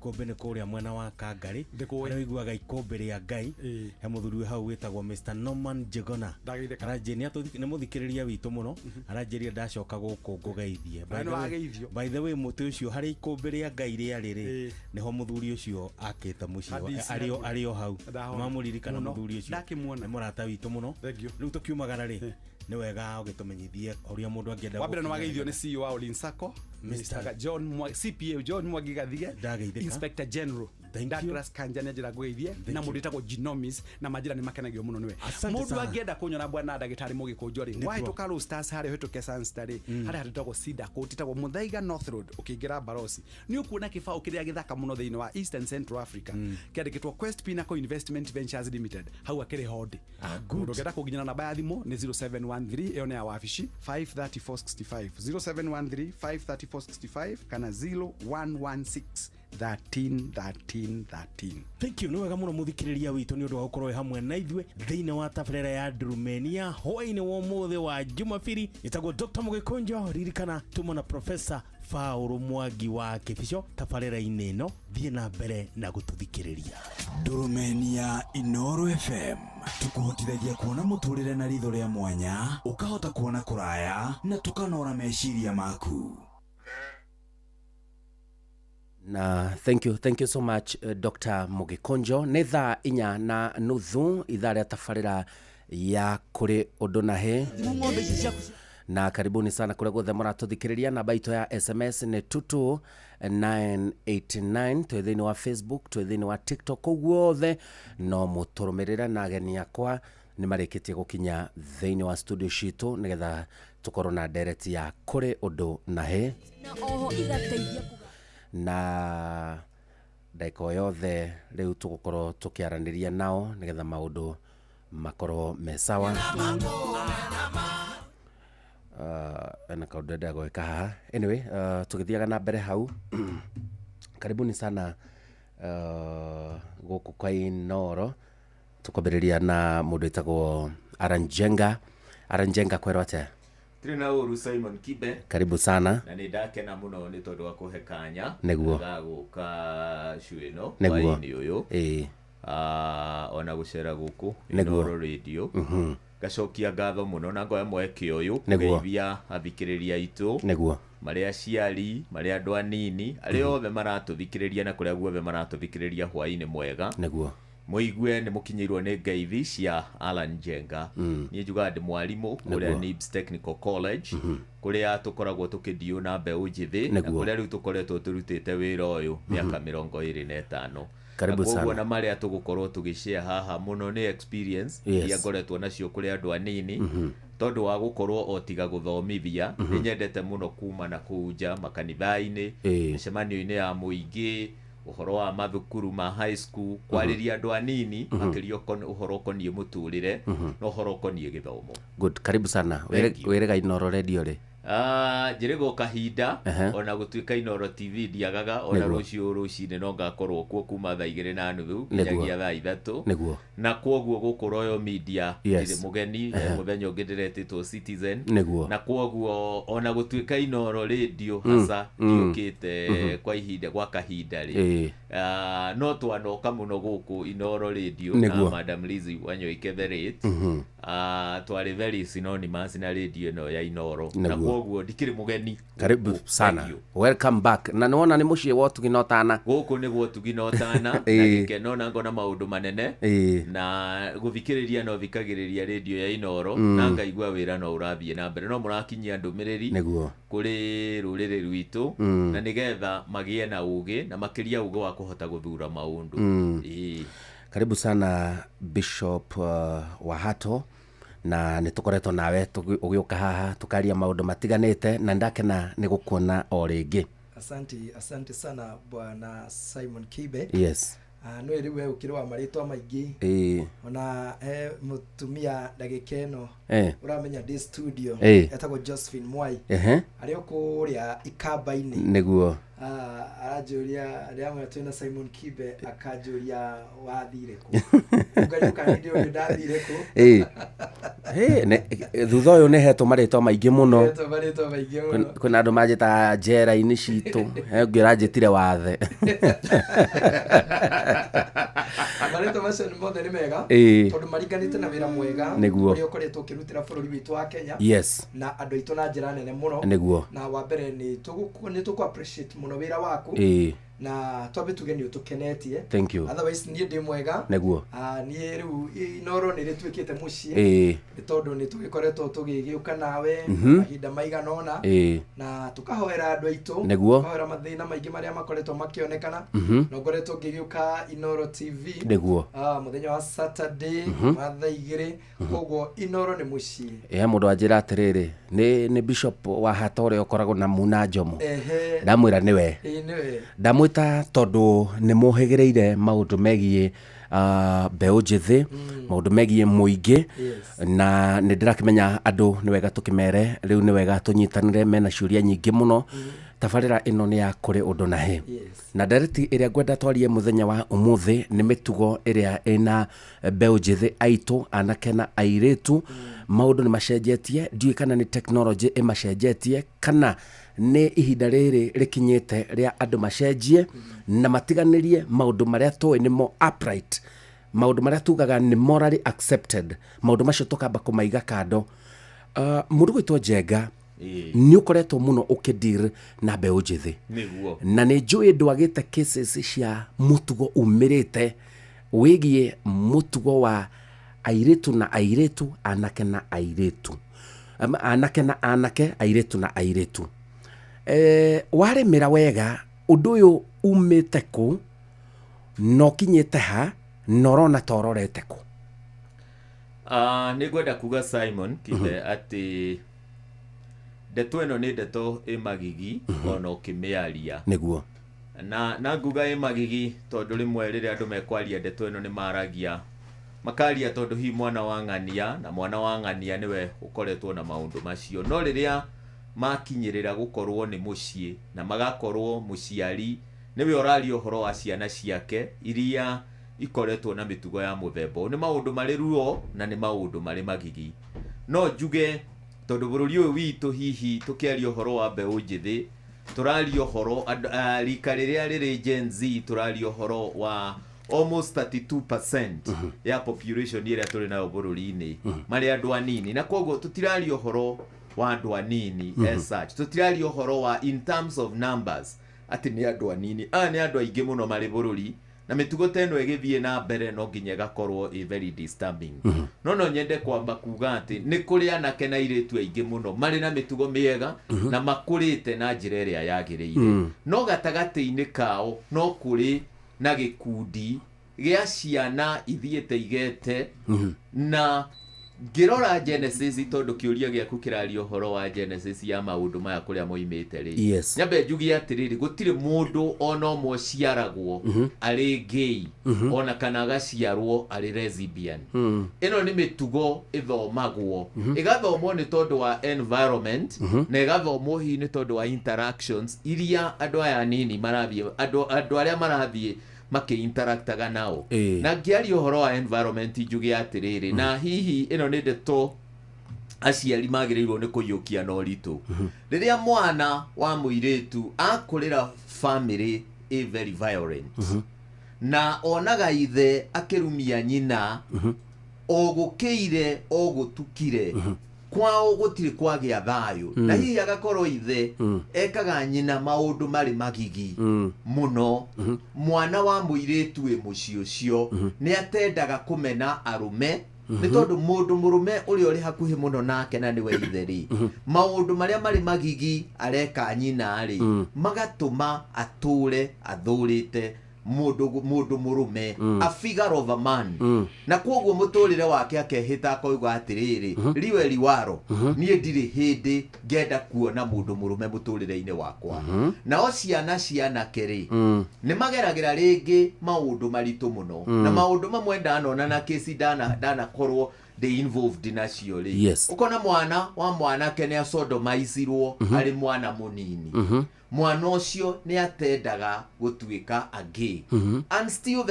Ikũmbĩ nĩ kũrĩa mwena wa Kangarĩ, Ndĩkũĩ. harĩa ũiguaga ikũmbĩ rĩa Ngai. He mũthuri wĩ hau wĩtagwo Mr Norman Njegona. Ndageithĩka. Aranjĩria nĩ mũthikĩrĩria witũ mũno, aranjĩria ndacoka gũkũ ngũgeithie. Na nĩ wageithio. By the way, mũtĩ ũcio harĩa ikũmbĩ rĩa Ngai rĩarĩ rĩ, nĩho mũthuri ũcio akĩte mũciĩ Hadisi arĩ o hau. Ndahona. Mamũririkana Mũno. mũthuri ũcio? Ndakĩmuona. Nĩ mũrata witũ mũno. Thank you. Rĩu tũkiumagara rĩ, nĩ wega ũgĩtũmenyithie ũrĩa mũndũ angĩenda Wa mbere nĩ gũkinya. wageithio nĩ CEO wa Olin Sacco, Mr. Mr. John CPA John Mwangi Gathige. Ndageithĩka. Inspector General Thank you. Douglas Kanja nĩ njĩra ngũgeithie, na you. mũndũ wĩtagwo Genomis na manjĩra nĩ makenagio mũno nĩwe. Asante Mũndũ sana. angĩenda kũnyona, bwana ndagĩtarĩ mũgĩkũnjo rĩ, Nĩguo. wahĩtũka Road Stars harĩa ũhĩtũke Sunstar rĩ, harĩa hatĩtagwo Cedar Court, ĩtagwo Muthaiga North Road, ũkĩingĩra Barosi nĩ ũkuona kĩbaũ kĩrĩa gĩthaka mũno thĩinĩ wa East and Central Africa kĩandĩkĩtwo Quest Pinnacle Investment Ventures Limited. Hau akĩrĩ hondi. Good. Mũndũ ũngĩenda kũnginyĩra, namba ya thimũ nĩ 0713, ĩyo nĩ ya wabici, 53465, 0713 53465 kana 0116 13 13 13. Thank you. Nĩ wega mũno, mũthikĩrĩria witũ, nĩ ũndũ wa gũkorwo wĩ hamwe na ithuĩ thĩinĩ wa tabarĩra ya Ndurumenia hwaĩ-inĩ wa ũmũthĩ wa Jumapili. Ĩtagwo Dr Mũgĩkũnjo. Ririkana tuma na Professor Paũlũ Mwangi wa Kĩbico tabarĩra-inĩ ĩno. Thiĩ na mbere na gũtũthikĩrĩria. Ndurumenia Inoro FM tukuhotithagia kuona mũtũrĩre na ritho rĩa mwanya, ũkahota kuona kũraya na tũkanora meciria maku. Na thank you, thank you so much, Dr Mugikonjo. Nĩ thaa 4:30, ithaa rĩa tabarĩra ya kũrĩ ũndũ na hĩ. Na karibuni sana kũrĩa guothe mũratũthikĩrĩria. Namba itũ ya SMS nĩ 22989. Twĩ thĩinĩ wa Facebook, twĩ thĩinĩ wa TikTok, kũu guothe no mũtũrũmĩrĩre. Na ageni akwa nĩ marĩkĩtie gũkinya thĩinĩ wa studio citũ nĩgetha tũkorwo na ndereti ya kũrĩ ũndũ na hĩ. Na oho igateithia Na ndagĩka o yothe rĩu tũgũkorwo tũkĩaranĩria nao nĩgetha maũndũ makorwo me sawa. Ena kaũndũ ndĩrenda gwĩka haha. Anyway, tũgĩthiaga na mbere hau, karibuni sana. Gũkũ kwa Inoro tũkwambĩrĩria na mũndũ wĩtagwo Aranjenga. Aranjenga, kwerwo atĩa? Tirĩ na ũru, Simon Kibe. Karibu sana. Na nĩ ndakena mũno nĩ tondũ wa kũhe kanya Nĩguo. ga gũka show ĩno Nĩguo. hwaĩ-inĩ ũyũ. Ona gũcera gũkũ Nĩguo. Inooro Radio. Ngacokia ngatho mũno na ngoya mweke ũyũ Nĩguo. kũgeithia athikĩrĩria aitũ Nĩguo. marĩ aciari, marĩ andũ anini, arĩa othe maratũthikĩrĩria na kũrĩa guothe maratũthikĩrĩria, hwaĩ-inĩ mwega. Nĩguo. Mũigue nĩ mũkinyĩirwo nĩ ngeithi cia Alan Njenga. Niĩ njugaga ndĩ mwarimũ kũrĩa NIBS Technical College, kũrĩa tũkoragwo tũkĩndiũ na mbeũ njĩthĩ, na kũrĩa rĩu tũkoretwo tũrutĩte wĩra ũyũ mĩaka 25. Karibu Na koguo sana. na marĩa tũgũkorwo tũgĩshare haha mũno nĩ experience iria ngoretwo nacio kũrĩ andũ anini, tondũ wa gũkorwo o tiga gũthomithia, nĩ nyendete mũno kuma na kũu nja makanitha-inĩ, mĩcemanio-inĩ ya mũingĩ, ũhoro wa mathukuru ma high school, kwarĩria andũ anini makĩria ũhoro ũkoniĩ mũtũrĩre na ũhoro ũkoniĩ gĩthomo. Good, karibu sana. Thank you. Wĩrĩga Inoro Radio rĩ? Njĩrĩga o kahinda. Ona gũtuĩka Inoro TV ndiagaga ona. Rũciũ rũcinĩ no ngakorwo kuo kuma thaa 2:30 nginyagia thaa 3. Na kwoguo gũkũ Royal Media ndirĩ mũgeni. Mũthenya ũngĩ ndĩretĩtwo Citizen. Na kwoguo ona gũtuĩka Inoro Radio hasa ndiũkĩte kwa ihinda, gwa kahinda rĩ, no twanoka mũno gũkũ Inoro Radio na Madam Lizzy Wanyoike the late. Twarĩ very synonymous na radio ĩno ya Inoro, na kwoguo ndikĩrĩ mũgeni. Karibu Gũkũ. sana. Thank you. Welcome back, na nĩwona nĩ mũciĩ wa ũtugi na ũtana. Gũkũ nĩguo ũtugi na ũtana na gĩkeno, na ngona maũndũ manene, na gũthikĩrĩria no thikagĩrĩria radio ya Inoro na ngaigua wĩra no ũrathiĩ na mbere, no mũrakinyia ndũmĩrĩri kũrĩ rũrĩrĩ rwitũ na nĩgetha magĩe na ũgĩ, na makĩria ũgĩ wa kũhota gũthura maũndũ. Karibu sana, Bishop Wahato, na nĩ tũkoretwo nawe ũgĩũka haha tũkaria maũndũ matiganĩte, na ndakena nĩ gũkuona o rĩngĩ. Asante, asante sana, Bwana Simon Kibe. No rĩu we ũkĩrĩ wa marĩtwa maingĩ. Ona he mũtumia ndagĩka ĩno ũramenya ndĩ studio, etagwo Josephine Mwai, arĩ o kũrĩa Ikamba-inĩ. Aranjũria rĩamwe twĩna Simon Kibe, akanjũria wathire kũ, ũngariũka hĩndĩ ĩyo ndathire kũ. Hey, thutha ũyũ nĩ hetwo marĩtwa maingĩ mũno. Hetwo marĩtwa maingĩ mũno. Kwĩna andũ manjĩtaga njera-inĩ citũ, he ũngĩ ũranjĩtire wathe. Marĩtwa macio nĩ mothe nĩ mega, tondũ maringanĩte na wĩra mwega ũrĩa ũkoretwo ũkĩrutĩra bũrũri witũ wa Kenya na andũ aitũ na njĩra nene mũno. Na wa mbere nĩ tũkũ appreciate mũno wĩra waku, na twambe tuge nĩ ũtũkenetie. Thank you. Otherwise niĩ ndĩ mwega. Niĩ rĩu Inoro nĩ rĩtuĩkĩte mũciĩ, nĩ tondũ nĩ tũgĩkoretwo tũgĩgĩũka nawe mahinda maigana ũna, na tũkahoera andũ aitũ, tũkahoera mathĩna maingĩ marĩa makoretwo makĩonekana, na ngoretwo ngĩgĩũka Inoro TV mũthenya wa Saturday wa thaa 2. Koguo Inoro nĩ mũciĩ. He mũndũ wanjĩra atĩrĩrĩ, nĩ Bishop Wahato ũrĩa ũkoragwo na Muna Njomo. Ndamwĩra nĩwe. Ĩĩ, nĩwe. Ndamwĩta tondũ nĩ mũhĩgĩrĩire maũndũ megiĩ mbeũ njĩthĩ, maũndũ megiĩ mũingĩ, na nĩ ndĩrakĩmenya andũ nĩ wega tũkĩmere rĩu nĩ wega tũnyitanĩre, mena ciũria nyingĩ mũno. Tabarĩra ĩno nĩ ya kũrĩ ũndũ na hĩ, na ndereti ĩrĩa ngwenda twarie mũthenya wa ũmũthĩ nĩ mĩtugo ĩrĩa ĩna mbeũ njĩthĩ aitũ, anake na airĩtu. Maũndũ nĩ macenjetie, ndiũĩ kana nĩ technology ĩmacenjetie kana nĩ ihinda rĩrĩ rĩkinyĩte rĩa andũ macenjie na matiganĩrie maũndũ marĩa tũĩ nĩmo upright, maũndũ marĩa tugaga nĩ morally accepted, maũndũ macio tũkamba kũmaiga kando. Mũndũ gwĩtwo Njenga, nĩ ũkoretwo mũno ũkĩdeal na mbeũ njĩthĩ, na nĩ njũĩ ndwagĩte cases cia mũtugo umĩrĩte wĩgiĩ mũtugo wa airĩtu na airĩtu, anake na airĩtu, anake na anake, airĩtu na airĩtu. Warĩmĩra wega ũndũ ũyũ umĩte kũ na ũkinyĩte ha, na ũrona ta ũrorete kũ? Nĩ ngwenda kuga, Simon Kibe, atĩ ndeto ĩno nĩ ndeto ĩ magigi ona ũkĩmĩaria. Na nguga ĩ magigi tondũ rĩmwe rĩrĩa andũ mekwaria ndeto ĩno nĩ maragia, makaria tondũ hihi mwana wa ng'ania na mwana wa ng'ania nĩwe ũkoretwo na maũndũ macio, no rĩrĩa makinyĩrĩra gũkorwo nĩ mũciĩ na magakorwo mũciari Nĩwe ũraria ũhoro wa ciana ciake iria ikoretwo na mĩtugo ya mũthemba ũyũ. Nĩ maũndũ marĩ ruo na nĩ maũndũ marĩ magigi. No njuge tondũ bũrũri ũyũ witũ hihi tũkĩaria ũhoro wa mbeũ njĩthĩ, tũraria ũhoro rika rĩrĩa rĩrĩ Gen Z, tũraria ũhoro wa almost 32% ya population ĩrĩa tũrĩ nayo bũrũri-inĩ, marĩ andũ anini, na koguo tũtiraria ũhoro wa andũ anini as such. Tũtiraria ũhoro wa in terms of numbers atĩ nĩ andũ anini. Aya nĩ andũ aingĩ mũno marĩ bũrũri, na mĩtugo ta ĩno ĩgĩthiĩ na mbere no nginya ĩgakorwo ĩ very disturbing. No nyende kwamba kuga atĩ nĩ kũrĩ anake na airĩtu aingĩ mũno marĩ na mĩtugo mĩega na makũrĩte na njĩra ĩrĩa yagĩrĩire. No gatagatĩ-inĩ kao no kũrĩ na gĩkundi gĩa ciana ithiĩte igete. Na ngĩrora Genesis, tondũ kĩũria gĩaku kĩraria ũhoro wa Genesis ya maũndũ maya kũrĩa moimĩte rĩ, nyambe njuge atĩrĩrĩ, gũtirĩ mũndũ ona ũmwe ũciaragwo arĩ gay ona kana agaciarwo arĩ lesbian. Ĩno nĩ mĩtugo ĩthomagwo, ĩgathomwo nĩ tondũ wa environment, na ĩgathomwo hihi nĩ tondũ wa interactions iria andũ aya anini marathiĩ, andũ arĩa marathiĩ makĩ-interactaga nao. Na ngĩaria ũhoro wa environment njuge atĩrĩrĩ, na hihi ĩno nĩ ndeto aciari magĩrĩirwo nĩ kũiyũkia na ũritũ. Rĩrĩa mwana wa mũirĩtu akũrĩra family ĩ very violent, na onaga ithe akĩrumia nyina o gũkĩire o gũtukire, kwao gũtirĩ kwagĩa thayũ, na hihi agakorwo ithe ekaga nyina maũndũ marĩ magigi mũno, mwana wa mũirĩtu wĩ mũciĩ ũcio nĩ atendaga kũmena arũme, nĩ tondũ mũndũ mũrũme ũrĩa ũrĩ hakuhĩ mũno nake na nĩwe ithe rĩ, maũndũ marĩa marĩ magigi areka nyina rĩ, magatũma atũre athũrĩte mũndũ mũrũme, a figure of a man. Na koguo mũtũrĩre wake akehĩta akoiga atĩrĩrĩ, riwe riwaro, niĩ ndirĩ hĩndĩ ngenda kuona mũndũ mũrũme mũtũrĩre-inĩ wakwa. Nao ciana cianake rĩ, nĩ mageragĩra rĩngĩ maũndũ maritũ mũno, na maũndũ mamwe ndanona na kesi ndanakorwo ndĩ involved nacio rĩ. Ũkona mwana wa mwanake nĩ asodomaicirwo arĩ mwana mũnini. Mwana ũcio nĩ atendaga gũtuĩka a gay. And still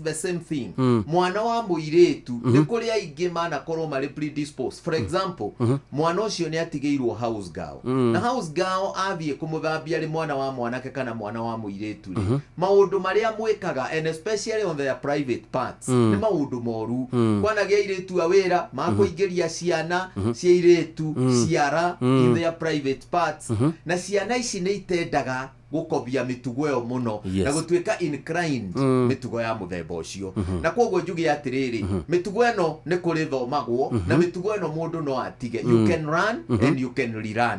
the same thing. Mwana wa mũirĩtu nĩ kũrĩ aingĩ manakorwo marĩ predisposed. For example, mwana ũcio nĩ atigĩirwo house girl. Na house girl athiĩ kũmũthambia arĩ mwana wa mwanake kana mwana wa mũirĩtu rĩ, maũndũ marĩa mwĩkaga, and especially on their private parts, nĩ maũndũ moru. Kwanagĩa airĩtu a wĩra makũingĩria ciana cia airĩtu ciara in their private parts, na ciana ici nĩ itendaga gũkobia mĩtugo ĩyo mũno na gũtuĩka inclined mĩtugo ya mũthemba ũcio. Na koguo njuge atĩrĩrĩ, mĩtugo ĩno nĩ kũrĩ thomagwo, na mĩtugo ĩno mũndũ no atige. You can run and you can rerun.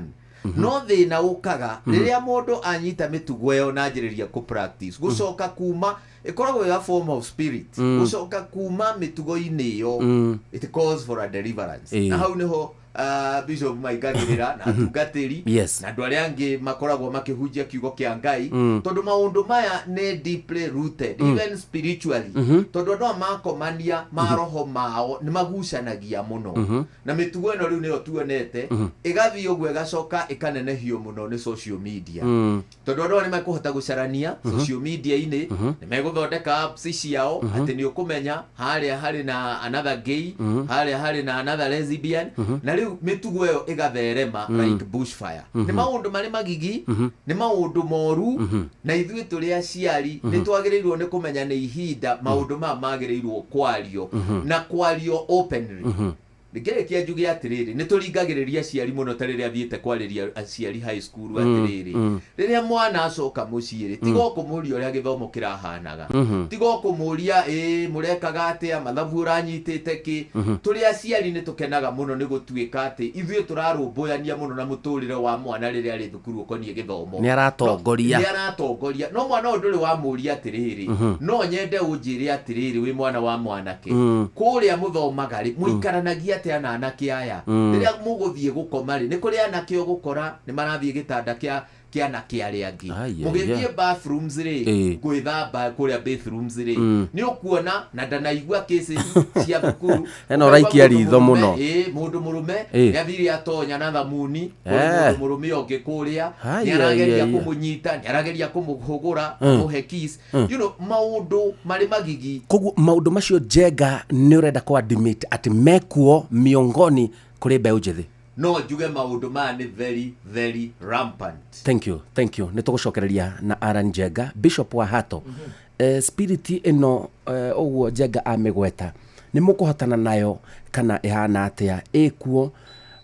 No thĩna ũkaga rĩrĩa mũndũ anyita mĩtugo ĩyo na anjĩrĩria kũ practice, gũcoka kuma ĩkoragwo a form of spirit, gũcoka kuma mĩtugo-inĩ ĩyo, it calls for a deliverance. Na hau nĩho Bishop maingagĩrĩra na atungatĩri na andũ arĩa angĩ makoragwo makĩhunjia kiugo kĩa Ngai, tondũ maũndũ maya nĩ deeply rooted, even spiritually, tondũ andũ aya makomania maroho mao nĩ magucanagia mũno. Na mĩtugo ĩno rĩu nĩyo tuonete ĩgathiĩ ũguo ĩgacoka ĩkanenehio mũno nĩ social media, tondũ andũ aya nĩ mekũhota gũcarania social media-inĩ, nĩ megũthondeka apps ciao atĩ nĩ ũkũmenya harĩa harĩ na another gay, harĩa harĩ na another lesbian, na rĩu mĩtugo ĩyo ĩgatherema like bushfire. Nĩ maũndũ marĩ magigi, nĩ maũndũ moru, na ithuĩ tũrĩ aciari nĩ twagĩrĩirwo nĩ kũmenya nĩ ihinda maũndũ maya magĩrĩirwo kwario, na kwario openly. Ngĩrĩkia njuge atĩrĩrĩ, nĩ tũringagĩrĩria aciari mũno ta rĩrĩa thiĩte kwarĩria aciari high school atĩrĩrĩ, rĩrĩa mwana acoka mũciĩ rĩ, tiga ũkũmũria ũrĩa gĩthomo kĩrahanaga, tiga ũkũmũria ĩ mũrekaga atĩa, mathabu ũranyitĩte kĩ. Tũrĩ aciari nĩ tũkenaga mũno nĩ gũtuĩka atĩ ithuĩ tũrarũmbũyania mũno na mũtũrĩre wa mwana rĩrĩa arĩ thukuru ũkoniĩ gĩthomo. Nĩ aratongoria. Nĩ aratongoria. No mwana ũyũ ndũrĩ wamũria atĩrĩrĩ, no nyende ũnjĩre atĩrĩrĩ, wĩ mwana wa mwanake, kũrĩa mũthomaga rĩ, mũikaranagia atĩa na anake aya? Rĩrĩa mũgũthiĩ gũkoma rĩ, nĩ kũrĩ anake ũgũkora nĩ marathiĩ gĩtanda Kĩa anake arĩa angĩ. Ai, ai, Mũgĩthiĩ ai. bathrooms rĩ, gwĩthamba kũrĩa bathrooms rĩ, nĩ ũkuona na ndanaigua cases cia thukuru. Ĩno Ũkaigua ũraikia mũndũ ritho mũrũme, mũno. ĩĩ, mũndũ mũrũme nĩ athire atonya na thamuni kũrĩ mũndũ mũrũme ũngĩ kũrĩa, Ai, nĩ ai, arageria ai, ai. kũmũnyita, nĩ arageria kũmũhũgũra, kũmũhe kiss, maũndũ marĩ magigi. Koguo maũndũ macio, Njenga, nĩ ũrenda kũ admit atĩ mekuo miongoni kũrĩ mbeũ njĩthĩ? No njuge maũndũ maya nĩ very very rampant. Thank you, thank you. Nĩ tũgũcokereria na Aran Njenga, bishop wa Hato. Spirit ĩno, ũguo Njenga amĩgweta, nĩ mũkũhotana nayo kana ĩhana atĩa? Ĩkuo,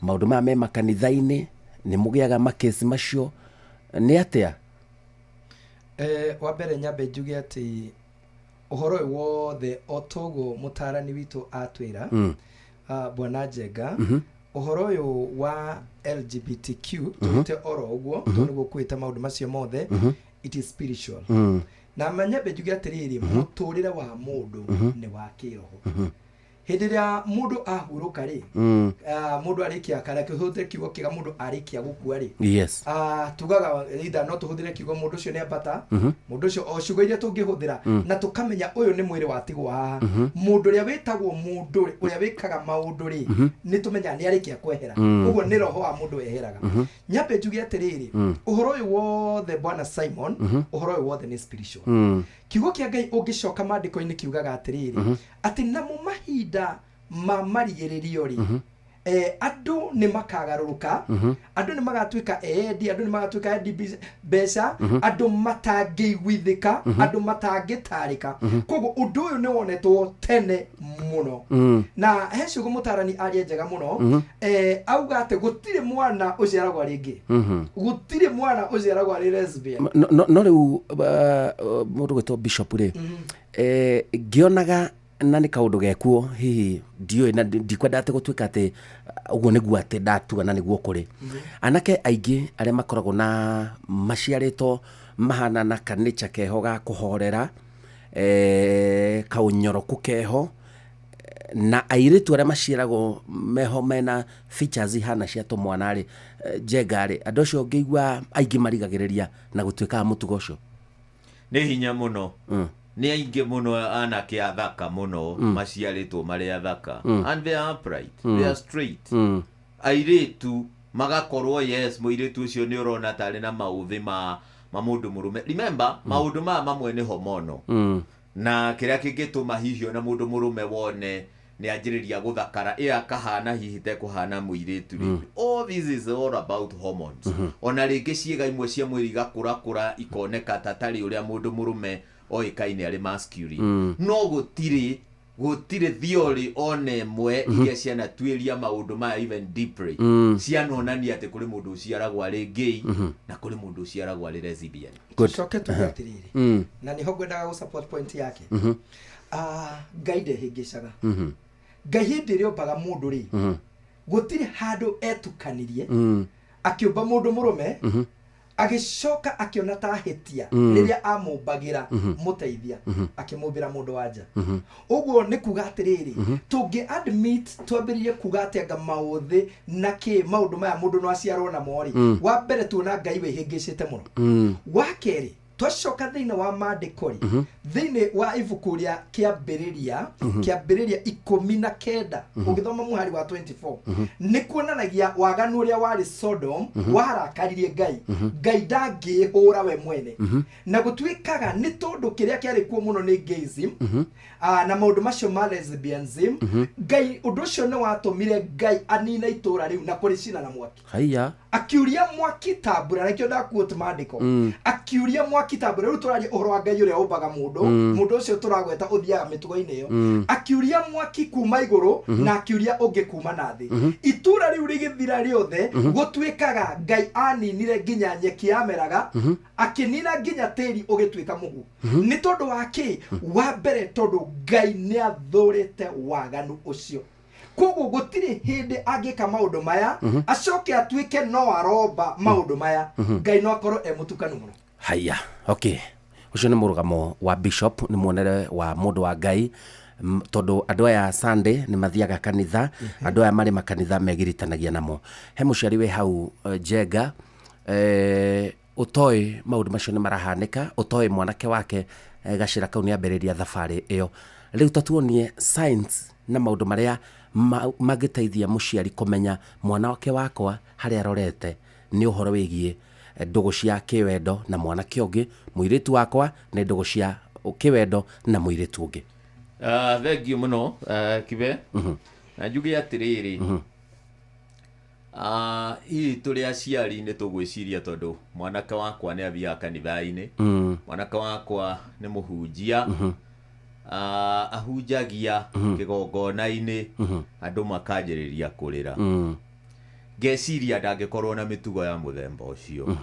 maũndũ maya me makanitha-inĩ, nĩ mũgĩaga makesi macio, nĩ atĩa? Wa mbere nyambe njuge atĩ ũhoro ũyũ wothe, o toguo mũtarani witũ atwĩra, bwana Njenga, ũhoro ũyũ wa LGBTQ, tũrute oro ũguo, tondũ nĩguo ũkuĩte maũndũ macio mothe, it is spiritual. Na manyambe njuge atĩrĩrĩ, mũtũrĩre wa mũndũ nĩ wa kĩroho. Hĩndĩ ĩrĩa mũndũ ahurũka rĩ, mũndũ arĩkia, kana kĩhũthĩre kiugo kĩega, mũndũ arĩkia gũkua rĩ, tugaga either no tũhũthĩre kiugo mũndũ ũcio nĩ ambata, mũndũ ũcio, o ciugo iria tũngĩhũthĩra, na tũkamenya ũyũ nĩ mwĩrĩ watigwo haha. Mũndũ ũrĩa wĩtagwo mũndũ rĩ, ũrĩa wĩkaga maũndũ rĩ, nĩ tũmenyaga nĩ arĩkia kwehera. Ũguo nĩ roho wa mũndũ weheraga. Nyambe njuge atĩrĩrĩ, ũhoro ũyũ wothe, bwana Simon, ũhoro ũyũ wothe nĩ spiritual. Kiugo kĩa Ngai, ũngĩcoka maandĩko-inĩ, kiugaga atĩrĩrĩ, atĩ namo mahinda ma marigĩrĩrio rĩ, andũ nĩ makagarũrũka, andũ nĩ magatuĩka endi, andũ nĩ magatuĩka endi mbeca, andũ matangĩiguithĩka, andũ matangĩtarĩka. Koguo ũndũ ũyũ nĩ wonetwo tene mũno. Na he ciugo mũtarani aria njega mũno, auga atĩ gũtirĩ mwana ũciaragwo arĩ gay, gũtirĩ mwana ũciaragwo arĩ lesbian. No rĩu mũndũ gwĩtwo bishop rĩ, ngĩonaga na nĩ kaũndũ gekuo, hihi ndiũĩ na ndikwenda atĩ gũtuĩka atĩ ũguo nĩguo atĩ ndatua na nĩguo kũrĩ. Anake aingĩ arĩa makoragwo na maciarĩtwo mahana na kanĩcha keho ga kũhorera, kaũnyoroku keho, na airĩtu arĩa maciaragwo meho mena features ihana cia tũmwana rĩ, Njenga rĩ, andũ acio ngĩigua aingĩ marigagĩrĩria na gũtuĩka a mũtugo ũcio. Nĩ hinya mũno. Nĩ aingĩ mũno anake athaka mũno, maciarĩtwo marĩ athaka, and they are upright, they are straight. Airĩtu magakorwo, yes, mũirĩtu ũcio nĩ ũrona tarĩ na maũthĩ ma mũndũ mũrũme. Remember, maũndũ maya mamwe nĩ hormonal, na kĩrĩa kĩngĩtũma hihi ona mũndũ mũrũme wone nĩ anjĩrĩria gũthakara ĩ akahana hihi tekũhana mũirĩtu rĩ, all this is all about hormones. Ona rĩngĩ ciĩga imwe cia mwĩrĩ igakũrakũra ikoneka ta tarĩ ũrĩa mũndũ mũrũme oĩkaine arĩ masculine. No gũtirĩ theory ona ĩmwe iria cianatuĩria maũndũ maya even deeply, cianonania atĩ kũrĩ mũndũ ũciaragwo arĩ gay na kũrĩ mũndũ ũciaragwo arĩ lesbian. Good. Coke tuge atĩrĩrĩ, na nĩho ngwendaga gũ support point yake. Ngai ndehĩngĩcaga. Ngai hĩndĩ ĩrĩa ombaga mũndũ rĩ, gũtirĩ handũ etukanirie. Akĩũmba mũndũ mũrũme, agĩcoka akĩona ta ahĩtia rĩrĩa amũmbagĩra mũteithia, akĩmũmbĩra mũndũ wa nja. Ũguo nĩ kuga atĩrĩrĩ, tũngĩ admit twambĩrĩrie kuga atĩ anga maũthĩ na kĩ maũndũ maya mũndũ no aciarwo namo rĩ, wa mbere tuona Ngai wĩhĩngĩcĩte mũno. Wa kerĩ, twacoka thĩinĩ wa maandĩko rĩ, thĩinĩ wa ibuku rĩa Kĩambĩrĩria, Kĩambĩrĩria 19, ũgĩthoma mũhari wa 24, nĩ kuonanagia waganu ũrĩa warĩ Sodom warakaririe Ngai. Ngai ndangĩĩhũra we mwene, na gũtuĩkaga nĩ tondũ kĩrĩa kĩarĩ kuo mũno nĩ gayism, na maũndũ macio ma lesbianism. Ngai, ũndũ ũcio nĩ watũmire Ngai anine itũũra rĩu na kũrĩcina na mwaki. Haiya. Akiuria mwaki ta mbura. Nakĩo ndaquote maandĩko, akiuria mwaki ta mbura. Rĩu tũraria ũhoro wa Ngai ũrĩa ũmbaga mũndũ, mũndũ ũcio tũragweta ũthiaga mĩtugo-inĩ ĩyo. Akiuria mwaki kuma igũrũ na akiuria ũngĩ kuma na thĩ, itũra rĩu rĩgĩthira rĩothe. Gũtuĩkaga Ngai aninire nginya nyeki yameraga, akĩnina nginya tĩri ũgĩtuĩka mũhu. Nĩ tondũ wa kĩ? Wa mbere, tondũ Ngai nĩ athũrĩte waganu ũcio. Koguo gũtirĩ hĩndĩ angĩka maũndũ maya acoke atuĩke no aromba maũndũ maya. Ngai no akorwo e mũtukanu mũno. Haya, okay, ũcio nĩ mũrũgamo wa bishop, nĩ muonere wa mũndũ wa Ngai. Tondũ andũ aya Sunday nĩ mathiaga kanitha, andũ aya marĩ makanitha megiritanagia namo. He mũciari wĩ hau, Njenga, Ũtoĩ maũndũ macio nĩ marahanĩka, ũtoĩ mwanake wake gacĩra kau nĩ ambĩrĩria thabarĩ ĩyo. Rĩu ta tuonie signs na maũndũ marĩa mangĩteithia mũciari kũmenya mwana wake wakwa harĩa arorete nĩ ũhoro wĩgiĩ ndũgũ cia kĩwendo na mwanake ũngĩ, mũirĩtu wakwa nĩ ndũgũ cia kĩwendo na mũirĩtu ũngĩ. Thank you mũno, Kibe. Na njuge atĩrĩrĩ, hihi tũrĩ aciari nĩ tũgwĩciria tondũ mwanake wakwa nĩ athiaga kanitha-inĩ, mwanake wakwa nĩ mũhunjia, ahunjagia kĩgongona-inĩ, andũ makanjĩrĩria kũrĩra, ngeciria ndangĩkorwo na mĩtugo ya mũthemba ũcio.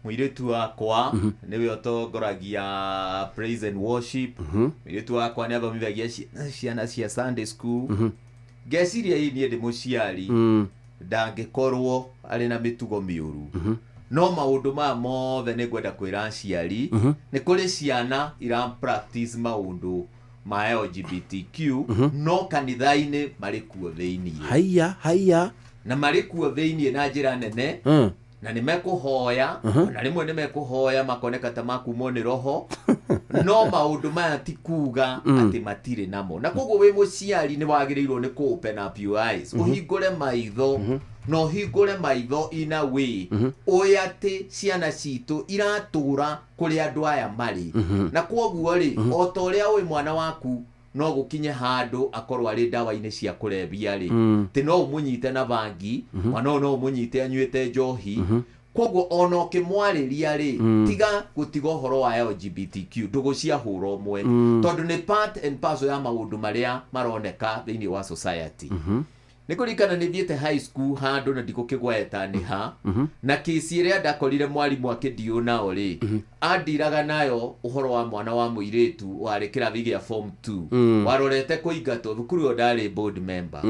Mũirĩtu wakwa nĩwe ũtongoragia praise and worship, mũirĩtu wakwa nĩ athomithagia ciana cia Sunday school, ngeciria hihi niĩ ndĩ mũciari ndangĩkorwo arĩ na mĩtugo mĩũru. No maũndũ maya mothe nĩ ngwenda kwĩra aciari, nĩ kũrĩ ciana ira practice maũndũ ma LGBTQ, no kanitha-inĩ marĩ kuo thĩiniĩ. Haiya haiya. Na marĩ kuo thĩiniĩ na njĩra nene, na nĩ mekũhoya, na rĩmwe nĩ mekũhoya makoneka ta makumwo nĩ roho, no maũndũ maya ti kuga atĩ matirĩ namo. Na koguo wĩ mũciari nĩ wagĩrĩirwo nĩ kũ open up your eyes, ũhingũre maitho, na ũhingũre maitho in a way ũĩ atĩ ciana citũ iratũra kũrĩa andũ aya marĩ. Na koguo rĩ, o ta ũrĩa ũĩ mwana waku no gũkinye handũ akorwo arĩ ndawa-inĩ cia kũrebia rĩ, tĩ no ũmũnyite na bangi, mwana ũyũ no ũmũnyite anyuĩte njohi. Koguo ona ũkĩmwarĩria rĩ, tiga gũtiga ũhoro wa LGBTQ, ndũgũ cia hũra ũmwe, tondũ nĩ part and parcel ya maũndũ marĩa maroneka thĩinĩ wa society. Nĩ kũririkana nĩ thiĩte high school handũ na ndikũkĩgweta nĩ ha, na kĩci ĩrĩa ndakorire mwarimũ akĩndiũ nao rĩ, andiraga nayo ũhoro wa mwana wa mũirĩtu warĩ kĩrathi gĩa form 2, warorete kũingatwo thukuru ĩyo, ndarĩ board member,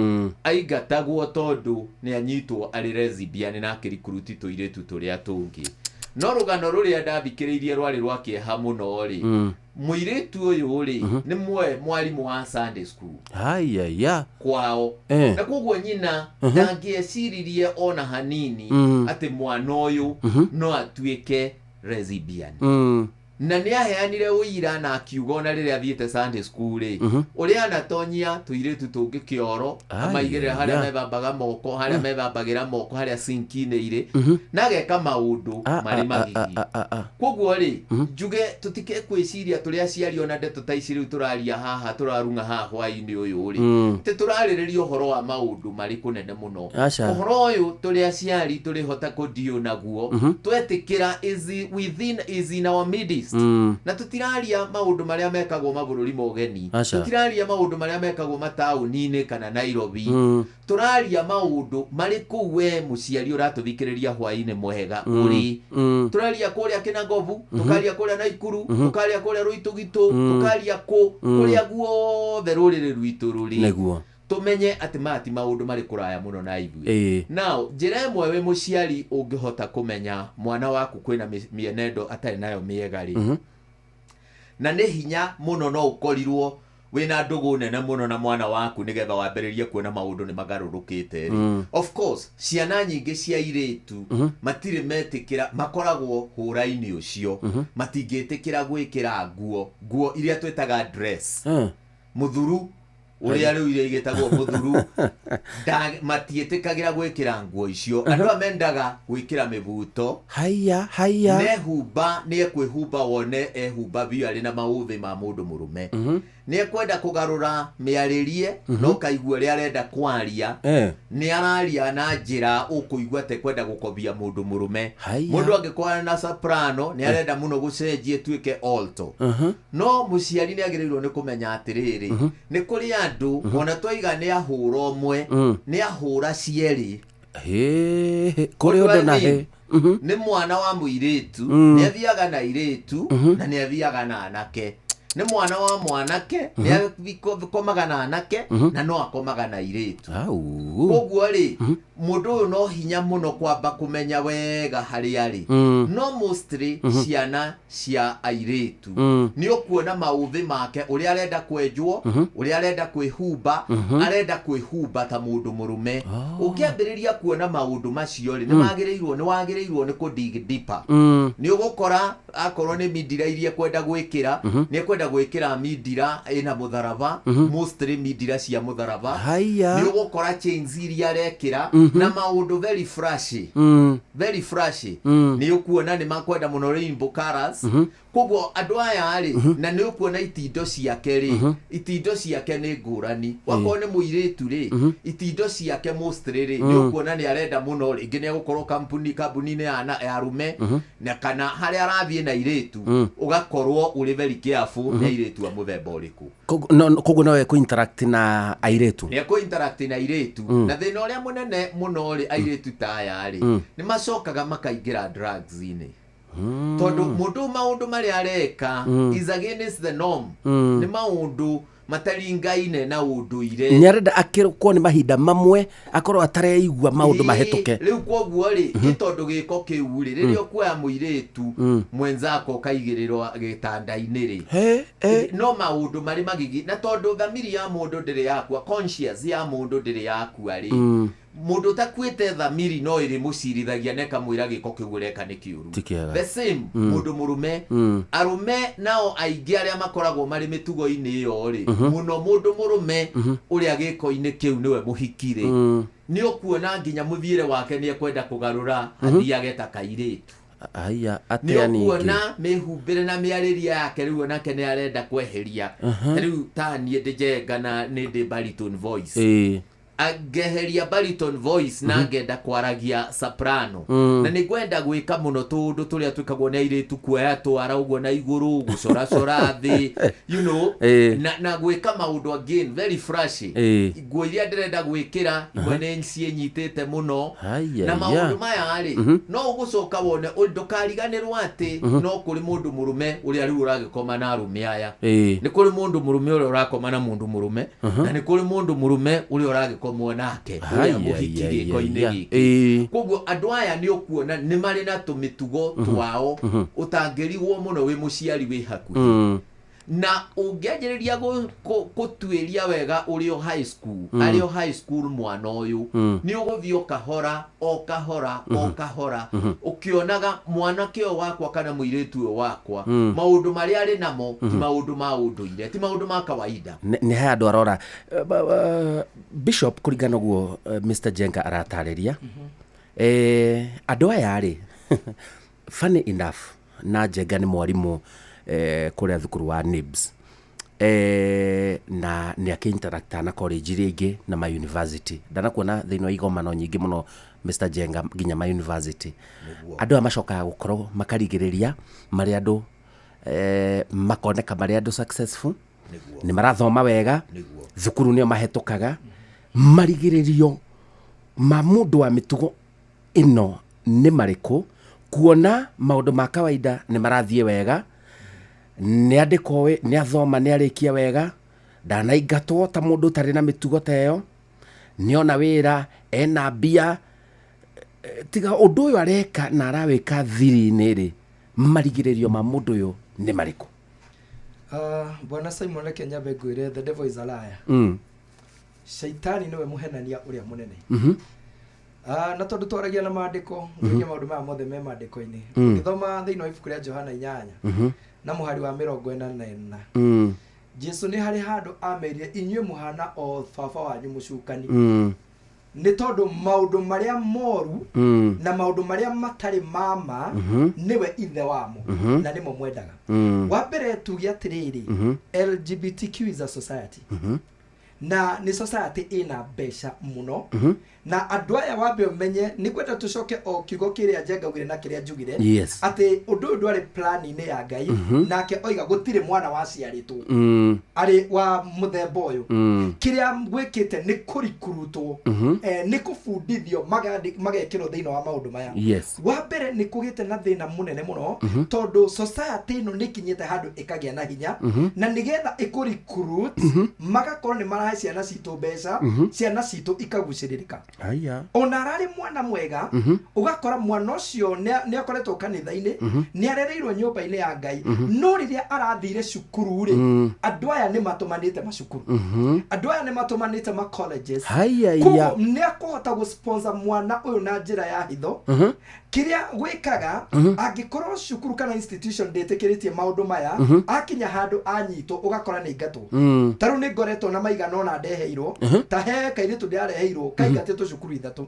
aingatagwo tondũ nĩ anyitwo arĩ lesbian na akĩrikuruti tũirĩtu tũrĩa tũngĩ. No rũgano rũrĩa ndathikĩrĩirie rwarĩ rwa kĩeha mũno rĩ, mũirĩtu ũyũ rĩ, nĩ mwe mwarimũ wa Sunday school Haiya. kwao, na koguo nyina ndangĩeciririe ona hanini atĩ mwana ũyũ no atuĩke lesbian. Na nĩ aheanire ũira na akiuga ona rĩrĩa athiĩte Sunday school rĩ, ũrĩa anatonyia tũirĩtu tũngĩ kĩoro, amaigĩrĩra harĩa methambaga moko, harĩa methambagĩra moko, harĩa sinki-inĩ irĩ, na ageka maũndũ marĩ magigi. Koguo rĩ, njuge tũtike kwĩciria tũrĩ aciari, ona ndeto ta ici rĩu tũraria haha, tũrarung'a haha hwaĩ-inĩ ũyũ rĩ, tĩ tũrarĩrĩria ũhoro wa maũndũ marĩ kũnene mũno. Aca. Ũhoro ũyũ tũrĩ aciari tũrĩhota kũndio naguo twetĩkĩra is within, is in our midst. Na tũtiraria maũndũ marĩa mekagwo mabũrũri ma ũgeni, Aca. tũtiraria maũndũ marĩa mekagwo mataũni-inĩ kana Nairobi, tũraria maũndũ marĩ kũu we mũciari ũratũthikĩrĩria hwaĩ-inĩ mwega ũrĩ. Tũraria kũrĩa Kĩnangobu, tũkaria kũrĩa Naikuru, tũkaria kũrĩa Rũitũgitũ, tũkaria kũ kũrĩa guothe rũrĩrĩ rwitũ rũrĩ. Tũmenye atĩ maya ti maũndũ marĩ kũraya mũno na ithuĩ. Now, njĩra ĩmwe wĩ mũciari ũngĩhota kũmenya mwana waku kwĩna mĩenendo atarĩ nayo mĩega rĩ, na nĩ hinya mũno no ũkorirwo wĩna ndũgũ nene mũno na mwana waku nĩgetha wambĩrĩrie kuona maũndũ nĩ magarũrũkĩte rĩ, of course ciana nyingĩ cia irĩtu matirĩ metĩkĩra, makoragwo hũra-inĩ ũcio, matingĩtĩkĩra gwĩkĩra nguo iria twĩtaga dress, mũthuru ũrĩa rĩu iria igĩtagwo mũthuru, matiĩtĩkagĩra gwĩkĩra nguo icio. Andũ aya mendaga gwĩkĩra mĩbuto. Haiya haiya. Nehumba, nĩ ekwĩhumba, wone ehumba biũ arĩ na maũthĩ ma mũndũ mũrũme. Nĩ ekwenda kũgarũra mĩarĩrie, no kaigua ũrĩa arenda kwaria, nĩ araria na njĩra ũkũigua ta ekwenda gũkobia mũndũ mũrũme. Mũndũ angĩkorwo na soprano, nĩ arenda mũno gũcenjia ĩtuĩke alto. No mũciari nĩ agĩrĩirwo nĩ kũmenya atĩrĩrĩ, nĩ kũrĩ andũ ona twaiga nĩ ahũra ũmwe, nĩ ahũra cierĩ. Hĩ, kũrĩ ũndũ na hĩ. Nĩ mwana wa mũirĩtu, nĩ athiaga na airĩtu na nĩ athiaga na anake. Nĩ mwana wa mwanake nĩ akomaga na anake na no akomaga na airĩtu. Koguo rĩ mũndũ ũyũ no hinya mũno kwamba kũmenya wega harĩa arĩ. No mostly ciana cia airĩtu nĩ ũkuona maũthĩ make ũrĩa arenda kwenjwo, ũrĩa arenda kwĩhumba, arenda kwĩhumba ta mũndũ mũrũme. Ũkĩambĩrĩria kuona maũndũ macio rĩ nĩ wagĩrĩirwo nĩ kũ dig deeper. Nĩ ũgũkora akorwo nĩ mindira iria kwenda gwĩkĩra, nĩ ekwenda gwĩkĩra mindira ĩna mũtharaba, mostly mindira cia mũtharaba. Nĩ ũgũkora chains iria arekĩra na maũndũ very flashy, very flashy. Nĩ ũkuona nĩ makwenda mũno rainbow colors. Koguo andũ aya rĩ na nĩ ũkuona itindo ciake rĩ, itindo ciake nĩ ngũrani. Wakorwo nĩ mũirĩtu rĩ, itindo ciake mostly rĩ nĩ ũkuona nĩ arenda mũno rĩngĩ nĩ egũkorwo kambuni-inĩ ya arũme na kana harĩa arathiĩ na airĩtu, ũgakorwo ũrĩ very careful nĩ airĩtu a mũthemba ũrĩkũ. Koguo no ekũ interact na airĩtu, nĩ ekũ interact na airĩtu. Na thĩna ũrĩa mũnene mũno rĩ airĩtu ta aya rĩ nĩ macokaga makaingĩra drugs-inĩ. Tondũ mũndũ maũndũ marĩa areka is against the norm. Nĩ maũndũ mataringaine na ũndũire. Nĩ arenda akĩrwo nĩ mahinda mamwe akorwo atareigua maũndũ mahĩtũke. Rĩu koguo rĩ nĩ tondũ gĩko kĩu rĩ rĩrĩa ũkuoya mũirĩtu mwenzako ũkaigĩrĩrwo gĩtanda-inĩ rĩ no maũndũ marĩ magigi. Na tondũ thamiri ya mũndũ ndĩrĩ yakua, conscious ya mũndũ ndĩrĩ yakua rĩ, mũndũ ũtakuĩte thamiri no ĩrĩ mũcirithagia na ĩkamwĩra gĩko kĩu ũreka nĩ kĩũru. The same mũndũ mũrũme. Arũme nao aingĩ arĩa makoragwo marĩ mĩtugo-inĩ ĩyo rĩ, mũno mũndũ mũrũme ũrĩa gĩko-inĩ kĩu nĩwe mũhiki rĩ, nĩ ũkuona nginya mũthiĩre wake nĩ ekwenda kũgarũra athiage ta kairĩtu. Nĩ ũkuona mĩhumbĩre na mĩarĩrie yake rĩu onake nĩ arenda kweheria. Rĩu ta niĩ ndĩnjenga na nĩ ndĩ baritone voice, angeheria baritone voice na ngenda kwaragia soprano. Na nĩ ngwenda gwĩka mũno tũũndũ tũrĩa twĩkagwo nĩ airĩtu, kuoya twara ũguo na igũrũ, gũcoracora thĩ, you know, na gwĩka maũndũ again very flashy. Nguo iria ndĩrenda gwĩkĩra imwe nĩ ciĩnyitĩte mũno. Na maũndũ maya rĩ no ũgũcoka wone ndũkariganĩrwo atĩ no kũrĩ mũndũ mũrũme ũrĩa rĩu ũragĩkoma na arũme aya. Nĩ kũrĩ mũndũ mũrũme ũrĩa ũrakoma na mũndũ mũrũme, na nĩ kũrĩ mũndũ mũrũme ũrĩa ũragĩkoma nake ũrĩa mũhiki gĩko-inĩ gĩkĩ. Koguo andũ aya nĩ ũkuona nĩ marĩ na tũmĩtugo twao ũtangĩrigwo mũno wĩ mũciari wĩ hakuhĩ. Na ũngĩanjĩrĩria gũtuĩria wega ũrĩ o high school, arĩ o high school mwana ũyũ nĩ ũgũthiĩ o kahora o kahora o kahora ũkĩonaga mwanake ũyũ wakwa kana mũirĩtu ũyũ wakwa maũndũ marĩa arĩ namo ti maũndũ ma ũndũire, ti maũndũ ma kawaida. Nĩ he andũ arora Bishop kũringana ũguo Mr. Jenga aratarĩria andũ aya rĩ funny enough na Jenga nĩ mwarimũ kũrĩa thukuru wa NIBS, na nĩ akĩ-interacta na college iria ingĩ na ma university. Ndanakuona thĩinĩ wa igomano nyingĩ mũno Mr. Jenga nginya ma university. Andũ aya macokaga gũkorwo makarigĩrĩria marĩ andũ makoneka marĩ andũ successful, nĩ marathoma wega, thukuru nĩo mahetũkaga. Marigĩrĩrio ma mũndũ wa mĩtugo ĩno nĩ marĩkũ kuona maũndũ ma kawaida nĩ marathiĩ wega, nĩ andĩkwo, nĩ athoma, nĩ arĩkia wega, ndanaingatwo ta mũndũ ũtarĩ na mĩtugo ta ĩyo, nĩona wĩra, ena mbia, tiga ũndũ ũyũ areka na arawĩka thiri-inĩ rĩ, marigĩrĩrio ma mũndũ ũyũ nĩ marĩkũ? Bwana Simon, reke nyambe ngwĩre the devil is a liar. Shaitani nĩwe mũhenania ũrĩa mũnene. Na tondũ twaragia na maandĩko, ngĩria maũndũ maya mothe me maandĩko-inĩ. Ũngĩthoma thĩinĩ wa ibuku rĩa Johana 8 na mũhari wa 44, Jesu nĩ harĩ handũ amerire inyuĩ mũhana o baba wanyu mũcukani. Nĩ tondũ maũndũ marĩa moru na maũndũ marĩa matarĩ mama nĩwe ithe wamo na nĩmo mwendaga. Wa mbere tuge atĩrĩrĩ, LGBTQ is a society. Na nĩ society ĩna mbeca mũno. Na andũ aya wambe ũmenye nĩ kwenda tũcoke o kiugo kĩrĩa Njenga augire na kĩrĩa njugire. Atĩ ũndũ ũyũ ndwarĩ plan-inĩ ya Ngai. Nake oiga gũtirĩ mwana waciarĩtwo arĩ wa mũthemba ũyũ. Kĩrĩa gwĩkĩte nĩ kũrikurutwo, nĩ kũbundithio magekĩrwo thĩinĩ wa maũndũ maya. Wa mbere nĩ kũgĩte na thĩna mũnene mũno, tondũ society ĩno nĩ ĩkinyĩte handũ ĩkagĩa na hinya, na nĩgetha ĩkũ recruit, magakorwo nĩ marahe ciana citũ mbeca, ciana citũ ikagucĩrĩrĩka. Ona ararĩ mwana mwega, ũgakora mwana ũcio nĩ akoretwo kanitha-inĩ, nĩ arereirwo nyũmba-inĩ ya Ngai, no rĩrĩa arathire cukuru rĩ, andũ aya nĩ matũmanĩte macukuru, andũ aya nĩ matũmanĩte ma colleges. Koguo nĩ akũhota gũ-sponsor mwana ũyũ na njĩra ya hitho. Kĩrĩa gwĩkaga, angĩkorwo cukuru kana institution ndĩtĩkĩrĩtie maũndũ maya, akinya handũ anyitwo, ũgakora nĩ ingatwo. Ta rĩu nĩ ngoretwo na maigana ona ndeheirwo, ta he kairĩtu ndĩrareheirwo kaingatĩtwo cukuru 3.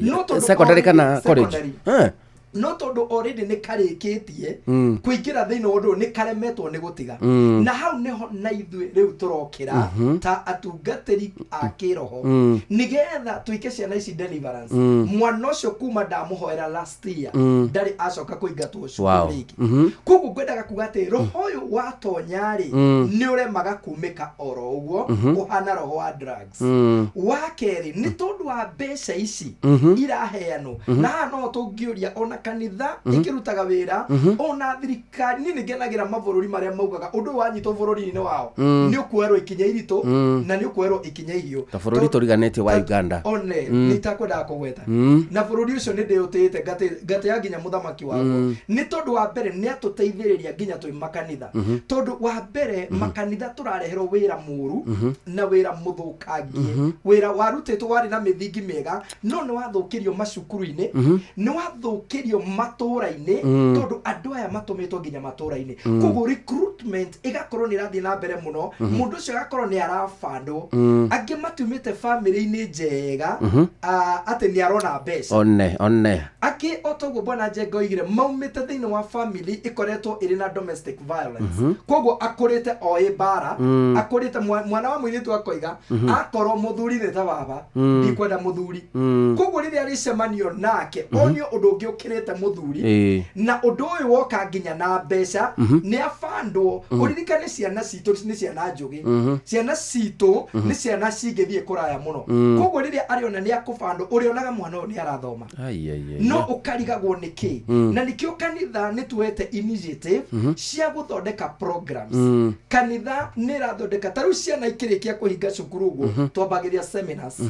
No tondũ Secondary kana college? Secondary. No tondũ already nĩ karĩkĩtie kũingĩra thĩinĩ wa ũndũ ũyũ, nĩ karemetwo nĩ gũtiga. Na hau nĩho na ithuĩ rĩu tũrokĩra ta atungatĩri a kĩroho, nĩgetha twĩke ciana ici deliverance. Mwana ũcio kuma ndamũhoera last year, ndarĩ acoka kũingatwo cukuru rĩngĩ. Koguo ngwendaga kuga atĩ roho ũyũ watonya rĩ, nĩ ũremaga kumĩka oro ũguo, ũhana roho wa drugs. Wa kerĩ, nĩ tondũ wa mbeca ici iraheanwo, na haha no tũngĩũria ona kanitha ĩkĩrutaga wĩra, ona thirikari. Niĩ nĩ ngenagĩra mabũrũri marĩa maugaga ũndũ ũyũ wanyitwo bũrũri-inĩ wao, nĩ ũkuoerwo ikinya iritũ, na nĩ ũkuoerwo ikinya ihiũ. Ta bũrũri tũriganĩtie wa Uganda. One, nĩ itakwendaga kũgweta, na bũrũri ũcio nĩ ndĩũtĩĩte, ngatĩya nginya mũthamaki waguo, nĩ tondũ wa mbere nĩ atũteithĩrĩria nginya twĩ makanitha, tondũ wa mbere makanitha tũrareherwo wĩra mũru na wĩra mũthũkangie, wĩra warutĩtwo warĩ na mĩthingi mĩega, no nĩ wathũkĩrio macukuru-inĩ, nĩ wathũkĩrio matũra-inĩ, tondũ andũ aya matũmĩtwo nginya matũra-inĩ. Koguo recruitment ĩgakorwo nĩ ĩrathiĩ na mbere mũno, mũndũ ũcio agakorwo nĩ arabandwo. Angĩ matiumĩte bamĩrĩ-inĩ njega, atĩ nĩ arona mbeca. One one. Angĩ o toguo bwana Njenga oigire, maumĩte thĩinĩ wa family ĩkoretwo ĩrĩ na domestic violence, koguo akũrĩte oĩ mbara, akũrĩte mwana wa mũirĩtu akoiga, akorwo mũthuri nĩ ta baba, ndikwenda mũthuri. Koguo rĩrĩa arĩcemanio nake, onio ũndũ ũngĩ ũkĩrĩte mũthuri, na ũndũ ũyũ woka nginya na mbeca, nĩ abandwo. Ũririkane ciana citũ nĩ ciana njũgĩ, ciana citũ nĩ ciana cingĩthiĩ kũraya mũno. Koguo rĩrĩa arĩona nĩ akũbandwo, ũrĩonaga mwana ũyũ nĩ arathoma, no ũkarigagwo nĩ kĩ. Na nĩkĩo kanitha nĩ tuoete initiative cia gũthondeka programs. Kanitha nĩ ĩrathondeka, ta rĩu ciana ikĩrĩkia kũhinga cukuru ũguo, twambagĩria seminars.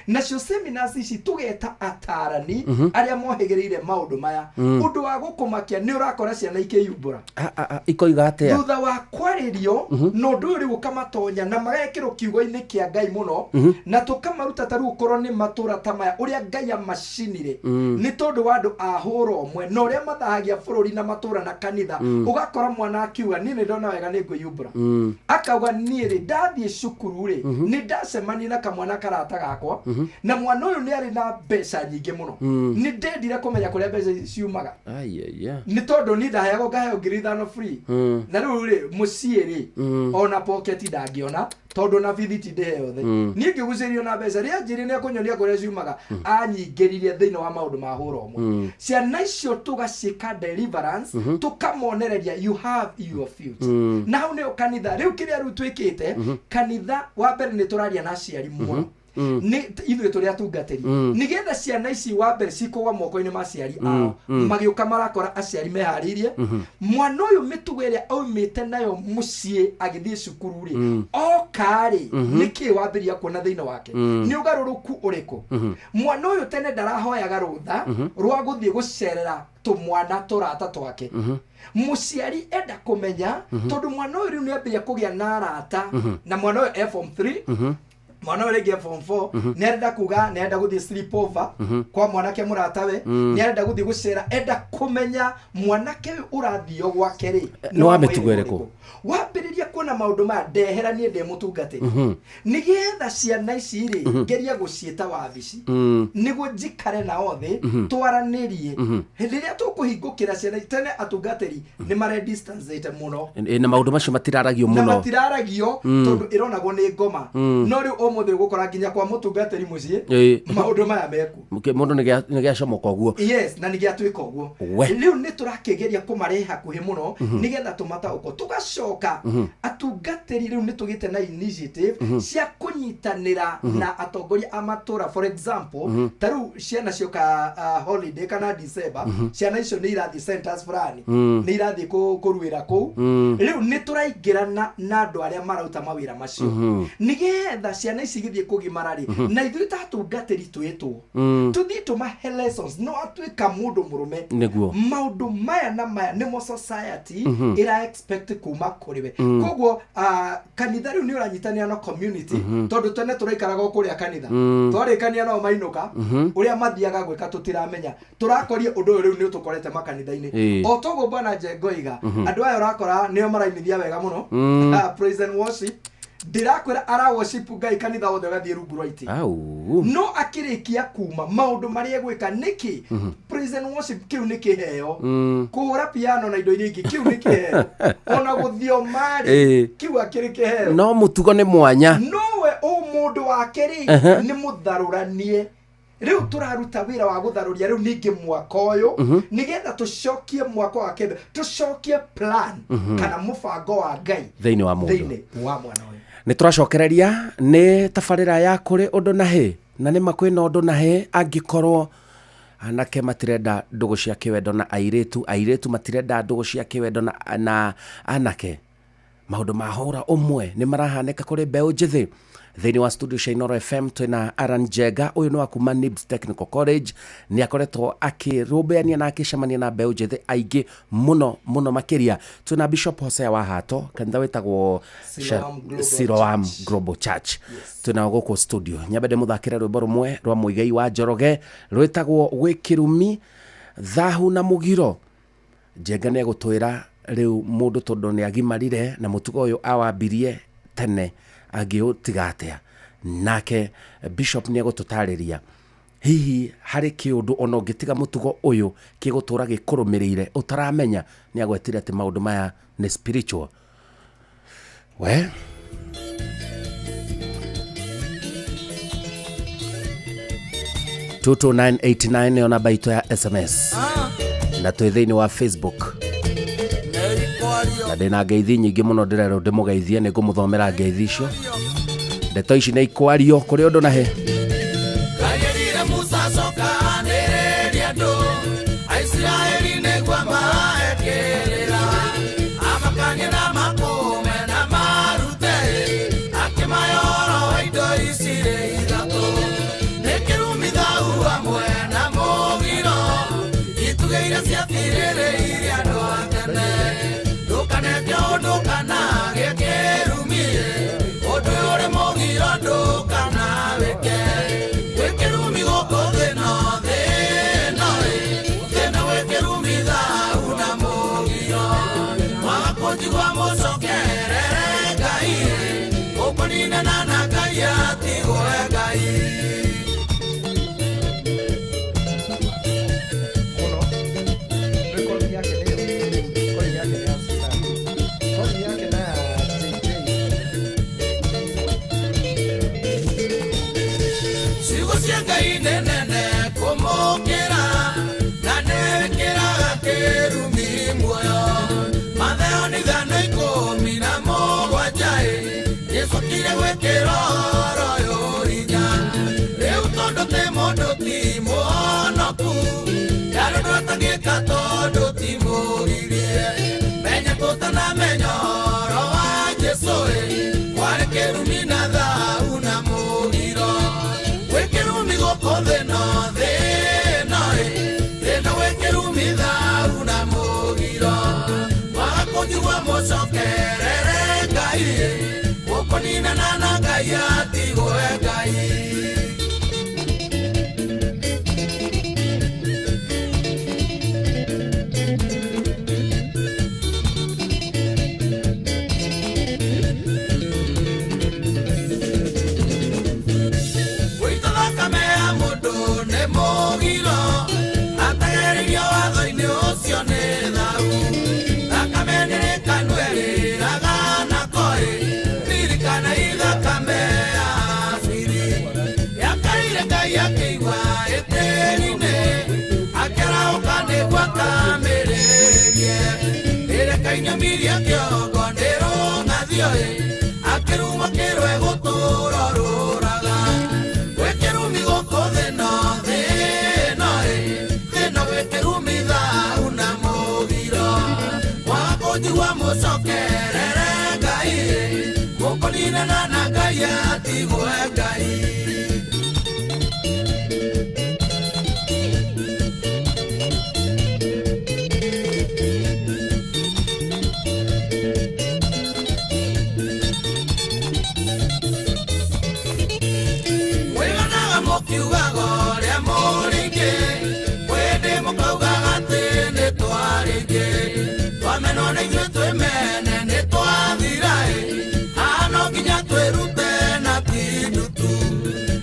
Nacio seminars ici tũgeta atarani arĩa mohĩgĩrĩire maũndũ maya. Ũndũ wa gũkũmakia nĩ ũrakora ciana ikĩyumbũra. Ah, ah, ah, ikoiga atĩa? Thutha wa kwarĩrio na ũndũ ũyũ rĩu ũkamatonya na magekĩrwo kiugo-inĩ kĩa Ngai mũno, na tũkamaruta ta rĩu ũkorwo nĩ matũra ta maya ũrĩa Ngai amacinire nĩ tondũ wa andũ a hũra ũmwe na ũrĩa mathahagia bũrũri na matũra na kanitha. Ũgakora mwana akiuga, niĩ nĩ ndona wega nĩ ngwĩyumbũra. Akauga, niĩ rĩ, ndathiĩ cukuru rĩ, nĩ ndacemania na kamwana karata gakwa, na mwana ũyũ nĩ arĩ na mbeca nyingĩ mũno. Nĩ ndendire kũmenya kũrĩa mbeca ici ciumaga, nĩ tondũ niĩ ndaheagwo, ngaheo 5,000 free, na rĩu rĩ, mũciĩ rĩ, ona pocket ndangĩona, tondũ na bithi ti ndĩhe yothe. Niĩ ngĩgucĩrĩrio na mbeca rĩa njĩrĩ nĩ ekũnyonia kũrĩa ciumaga, anyingĩririe thĩinĩ wa maũndũ ma hũra ũmwe. Ciana icio tũgaciĩka deliverance, tũkamonereria you have your future. Na hau nĩyo kanitha rĩu kĩrĩa rĩu twĩkĩte kanitha, wa mbere nĩ tũraria na aciari mũno, nĩ ithuĩ tũrĩ atungatĩri, nĩgetha ciana ici wa mbere cikũgwa moko-inĩ ma aciari ao, magĩũka marakora aciari meharĩirie. Mwana ũyũ mĩtugo ĩrĩa aumĩte nayo mũciĩ agĩthiĩ cukuru rĩ, oka rĩ, nĩkĩ wambĩrĩria kuona thĩinĩ wake? Nĩ ũgarũrũku ũrĩkũ? Mwana ũyũ tene ndarahoyaga rũtha rwa gũthiĩ gũcerera tũmwana tũrata twake. Mũciari enda kũmenya, tondũ mwana ũyũ rĩu nĩ ambĩrĩria kũgĩa na arata, na mwana ũyũ e form 3. Mwana ũrĩa rĩngĩ form 4 nĩ arenda kuga nĩ arenda gũthiĩ sleep over kwa mwanake mũratawe, nĩ arenda gũthiĩ gũcera, enda kũmenya mwanake ũyũ ũrathio gwake rĩ Nĩ wa mĩtugo ĩrĩkũ? Wambĩrĩria kuona maũndũ maya, ndehera niĩ ndĩ mũtungatĩri, nĩgetha ciana ici rĩ ngerie gũciĩta wabici nĩguo njikare nao thĩ, twaranĩrie. Hĩndĩ ĩrĩa tũkũhingũkĩra ciana, tene atungatĩri nĩ mare distancĩte mũno. Na maũndũ macio matiraragio na mũno. Matiraragio tondũ ĩronagwo nĩ ngoma. No rĩu ũmũthĩ ũgũkora nginya kwa mũtungatĩri mũciĩ maũndũ maya mekuo. Mũndũ nĩ gĩacomoka ũguo. Yes, na nĩ gĩatuĩka ũguo. Rĩu nĩ tũrakĩgeria kũmarehe hakuhĩ mũno nĩgetha tũmataũkwo, tũgacoka atungatĩri rĩu nĩ tũgĩte na initiative cia kũnyitanĩra na atongoria a matũra. For example, ta rĩu ciana cioka holiday kana December, ciana icio nĩ irathiĩ centers fulani, nĩ irathiĩ kũruĩra kũu. Rĩu nĩ tũraingĩrana na andũ arĩa marauta mawĩra macio nĩgetha ciana ici igĩthiĩ kũgimara rĩ, na ithuĩ ta atungatĩri twĩtwo tũthiĩ tũmahe lessons. No atuĩka mũndũ mũrũme, maũndũ maya na maya nĩmo society ĩra expect kuma kũrĩ we. Koguo kanitha rĩu nĩ ũranyitanĩra na community, tondũ tene tũraikaraga o kũrĩa kanitha, twarĩkania nao mainũka, ũrĩa mathiaga gwĩka tũtiramenya. Tũrakoria ũndũ ũyũ rĩu nĩ ũtũkorete makanitha-inĩ. O toguo bwana Njengoiga, andũ aya ũrakora nĩo marainithia wega mũno. Praise and worship, ndĩrakwĩra ara worship Ngai kanitha wothe ũgathiĩ rungu rwa itĩ. Au. No akĩrĩkia kuma maũndũ marĩa egwĩka nĩkĩ? Praise and worship kĩu nĩ kĩheo. Kũhũra piano na indo iria ingĩ, kĩu nĩ kĩheo. Ona gũthioma rĩ, kĩu akĩrĩ kĩheo. No mũtugo nĩ mwanya. Nowe ũmũndũ wake rĩ, nĩ mũtharũranie. Rĩu tũraruta wĩra wa gũtharũria rĩu ningĩ mwaka ũyũ, nĩgetha tũcokie mwaka wa kembe, tũcokie plan kana mũbango wa Ngai thĩinĩ wa mũndũ, thĩinĩ wa mwana ũyũ. Nĩ tũracokereria nĩ tabarĩra ya kũrĩ ũndũ na hĩ, na nĩ ma kwĩna ũndũ na hĩ. Angĩkorwo anake matirenda ndũgũ cia kĩwendo na airĩtu, airĩtu matirenda ndũgũ cia kĩwendo na anake, maũndũ ma hũra ũmwe nĩ marahanĩka kũrĩ mbeũ njĩthĩ. Thĩinĩ wa studio cia Inoro FM twĩna Aran Njenga. Ũyũ nĩ wa kuma NIBS Technical College. Nĩ akoretwo akĩrũmbũyania na akĩcemania na mbeũ njĩthĩ aingĩ mũno mũno makĩria. Twĩna Bishop Hosea wa Hato, kanitha wĩtagwo Siloam Global Siloam Church. Global Church. Twĩnao gũkũ studio. Nyambe ndĩmũthakĩre rwĩmbo rũmwe rwa Mũigai wa Njoroge rwĩtagwo Gwĩ Kĩrumi, Thahu na Mũgiro. Njenga nĩ egũtwĩra rĩu mũndũ tondũ nĩ agimarire na mũtugo ũyũ awambirie tene angĩũtiga atĩa. Nake Bishop nĩ egũtũtarĩria hihi harĩ kĩũndũ ona ũngĩtiga mũtugo ũyũ kĩgũtũra gĩkũrũmĩrĩire ũtaramenya. Nĩ agwetire atĩ maũndũ maya nĩ spiritual. We 22989 nĩyo namba itũ ya SMS, na twĩ thĩinĩ wa Facebook, na ndĩna ngeithi nyingĩ mũno ndĩrerwo ndĩmũgeithie. Nĩ ngũmũthomera ngeithi icio. Ndeto ici nĩ ikwario kũrĩ ũndũ na hĩ. Kagerire Musa coka anĩrĩrie andũ Aisiraeli nĩguo maekĩrĩra, amakanie na makũme na marute, akĩmahe ũhoro wa indo ici rĩ ithatũ, nĩ kĩrumi, thau hamwe na mũgiro, itugĩ iria ciatirĩrĩire andũ a tene. Ndũkaneke ũndũ kana gĩkĩrumi, ũndũ ũyũ ũrĩ mũgiro ndũkanawĩke. Gwĩ kĩrumi gũkũ thĩ no thĩ no ĩ thĩna, gwĩ kĩrumi, thau na mũgiro. Mwaga kũnjigua mũcokerere Ngai, ũkũninana na Ngai atigwe Ngai. Mũno recording yake nĩyo, recording yake nĩ ya Susan. Recording yake na ya JJ. Ciugo cia Ngai nĩ nene kũmũkĩra na nĩkĩraga kĩrumi muoyo. Matheo nĩ 5:17 ĩ gĩcokire gwĩkĩra ũhoro ũyũ hinya. Rĩu tondũ tĩ mũndũ ti mũhonoku, ndarĩ ũndũ atangĩka tondũ ti mũgirie. Menya tũtanamenya ũhoro wa Jesũ ĩ kwarĩ kĩrumi na thau na mũgiro. Gwĩ kĩrumi gũkũ thĩ no thĩ no ĩ thĩna, gwĩ kĩrumi, thau na mũgiro. Mwaga kũnjigua mũcokerere Ngai, gũkũninana na Ngai. Ngai atigwe Ngai. Gũita thakame ya mũndũ nĩ mũgiro, atageririo watho-inĩ ũcio nĩ thau. Thakame nĩrĩkanue ĩrĩraga na koĩ, ririkana ithakame ya Habili. Yakarire Ngai akĩigua ĩtĩri-inĩ, akĩarahũka nĩguo akamĩrĩrie. Ĩrekainamĩria kĩongo nĩ rũng'athio ĩ, akĩruma kĩrwe gũtũũra ũrũraga. Gwĩ kĩrumi gũkũ thĩ no thĩ no ĩ, thĩ no gwĩ kĩrumi thau na mũgiro. Mwaga kũnjigua mũcokerere Ngai ĩ, mũkũninana na Ngai atigwe Ngai. Mwĩganaga mũkiugaga ũrĩa mũrĩ aingĩ, kwĩndĩ mũkaugaga atĩ nĩ twarĩ aingĩ. Twamenwo nĩ ithuĩ twĩmene nĩ twathira ĩ, haha no nginya twĩrute na ti ndutu.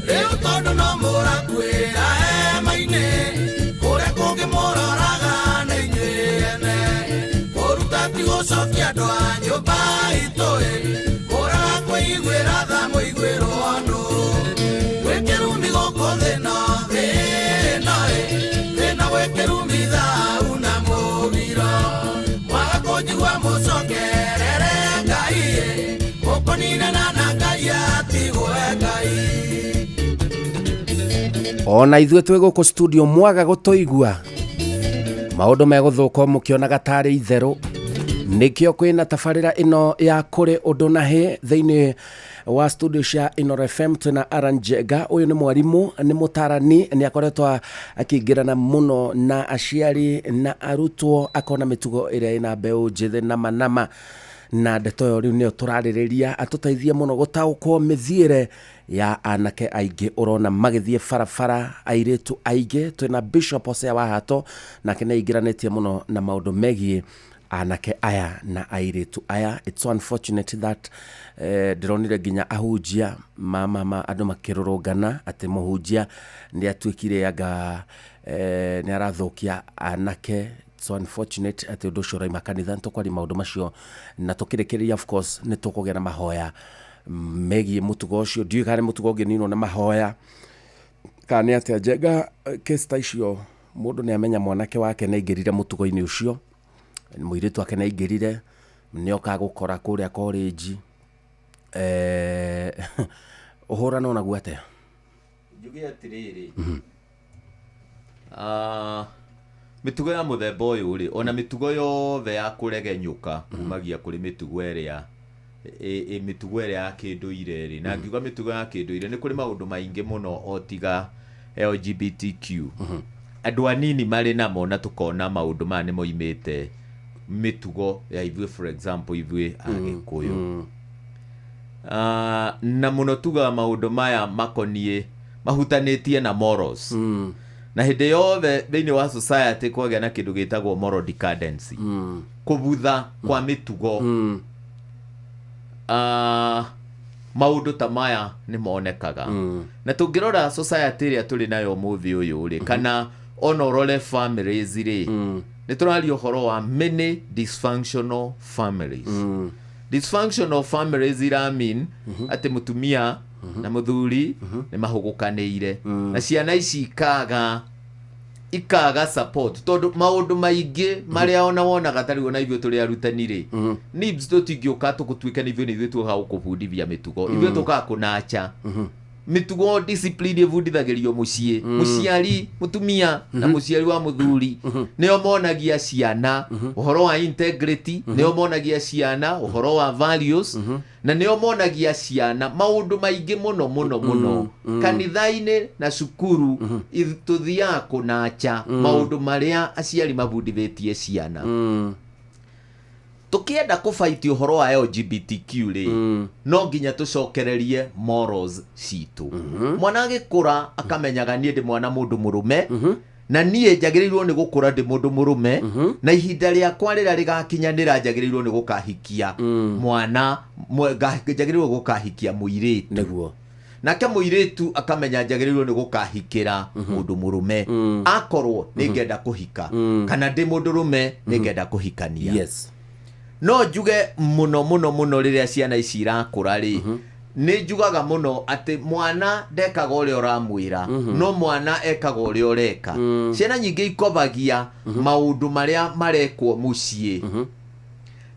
Rĩu tondũ no mũrakuĩra hema-inĩ, kũrĩa kũngĩ mũroraga nĩ inyuĩ ene. Kũruta ti gũcokia andũ a nyũmba itũ ĩ, kũraga kwĩiguĩra tha mũiguĩrwo nũ. Gwĩ kĩrumi gũkũ thĩ no thĩ no ĩ, thĩ no gwĩ kĩrumi thau na mũgiro. Mwaga kũnjigua mũcokerere Ngai ĩ, mũkũninana na Ngai atigwe Ngai. Ona ithuĩ twĩ gũkũ studio mwaga gũtũigua maũndũ megũthũka mũkĩonaga tarĩ itherũ. Nĩkĩo kwĩna tabarĩra ĩno ya kũrĩ ũndũ na hĩ thĩinĩ wa studio cia Inooro FM. Twĩna Aran Njenga, ũyũ nĩ mwarimũ, nĩ mũtarani, nĩ akoretwo akĩingĩrana mũno na aciari na arutwo, akona mĩtugo ĩrĩa ĩna mbeũ njĩthĩ nama nama, na ndeto ĩyo rĩu nĩyo tũrarĩrĩria, atũteithie mũno gũtaũkwo mĩthiĩre ya anake aingĩ ũrona magĩthiĩ barabara, airĩtu aingĩ. Twĩna Bishop Hosea Wahato, nake nĩ aingĩranĩtie mũno na maũndũ megiĩ anake aya na airĩtu aya. It's so unfortunate that ndĩronire nginya ahunjia ma andũ makĩrũrũngana atĩ mũhunjia nĩ atuĩkire anga nĩ arathũkia anake. It's so unfortunate atĩ ũndũ ũcio ũraima kanitha. Nĩ tũkwaria maũndũ macio na tũkĩrĩkĩrĩria, of course, nĩ tũkũgĩa na mahoya megiĩ mũtugo ũcio. Ndiũĩ kana nĩ mũtugo ũngĩninwo na mahoya kana nĩ atĩa. Njenga, case ta icio mũndũ nĩ amenya mwanake wake nĩ aingĩrire mũtugo-inĩ ũcio, mũirĩtu wake nĩ aingĩrire, nĩ oka gũkora kũrĩa college, ũhũrana naguo atĩa? Njuge atĩrĩrĩ, mĩtugo ya mũthemba ũyũ rĩ, ona mĩtugo yothe ya kũregenyũka kumagia kũrĩ mĩtugo ĩrĩa mĩtugo ĩrĩa ya kĩndũire rĩ, na ngiuga mĩtugo ya kĩndũire nĩ kũrĩ maũndũ maingĩ mũno o tiga LGBTQ. Andũ anini marĩ namo na tũkona maũndũ maya nĩ moimĩte mĩtugo ya ithuĩ, for example ithuĩ Agĩkũyũ. Na mũno tugaga maũndũ maya makoniĩ mahutanĩtie na morals. Na hĩndĩ yothe thĩinĩ wa society kwagĩa na kĩndũ gĩtagwo moral decadence, kũbutha kwa mĩtugo, maũndũ ta maya nĩ monekaga. Na tũngĩrora society ĩrĩa tũrĩ nayo ũmũthĩ ũyũ rĩ, kana ona ũrore families rĩ, nĩ tũraria ũhoro wa many dysfunctional families. Dysfunctional families ira mean atĩ mũtumia na mũthuri nĩ mahũgũkanĩire, na ciana ici ikaga support, tondũ maũndũ maingĩ marĩa ona wonaga tarĩu ona ithuĩ tũrĩ arutani rĩ, nibs tũtingĩũka tũgũtuĩke nĩ ithuĩ nĩ ithuĩ tũkaga gũkũbundithia mĩtugo, ithuĩ tũkaga kũnacha mĩtugo. Discipline ĩbundithagĩrio mũciĩ. Mũciari mũtumia na mũciari wa mũthuri nĩo monagia ciana ũhoro wa integrity, nĩo monagia ciana ũhoro wa values, na nĩo monagia ciana maũndũ maingĩ mũno mũno mũno. Kanitha-inĩ na cukuru tũthiaga kũnacha maũndũ marĩa aciari mabundithĩtie ciana. Tũkĩenda kũbaiti ũhoro wa LGBTQ rĩ, no nginya tũcokererie morals citũ. Mwana agĩkũra akamenyaga niĩ ndĩ mwana mũndũ mũrũme, na niĩ njagĩrĩirwo nĩ gũkũra ndĩ mũndũ mũrũme, na ihinda rĩakwa rĩrĩa rĩgakinyanĩra njagĩrĩirwo nĩ gũkahikia mwana, njagĩrĩirwo gũkahikia mũirĩtu. Nĩguo. Nake mũirĩtu akamenya njagĩrĩirwo nĩ gũkahikĩra mũndũ mũrũme, akorwo nĩ ngenda kũhika, kana ndĩ mũndũ rũme nĩ ngenda kũhikania. No njuge mũno mũno mũno rĩrĩa ciana ici irakũra rĩ, nĩ njugaga mũno atĩ mwana ndekaga ũrĩa ũramwĩra, no mwana ekaga ũrĩa ũreka. Ciana nyingĩ ikobagia maũndũ marĩa marekwo mũciĩ.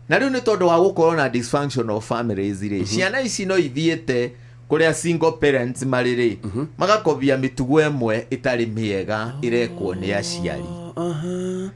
Na rĩu nĩ tondũ wa gũkorwo na dysfunctional families rĩ, ciana ici no ithiĩte kũrĩa single parents marĩ rĩ, magakobia mĩtugo ĩmwe ĩtarĩ mĩega ĩrekwo nĩ aciari.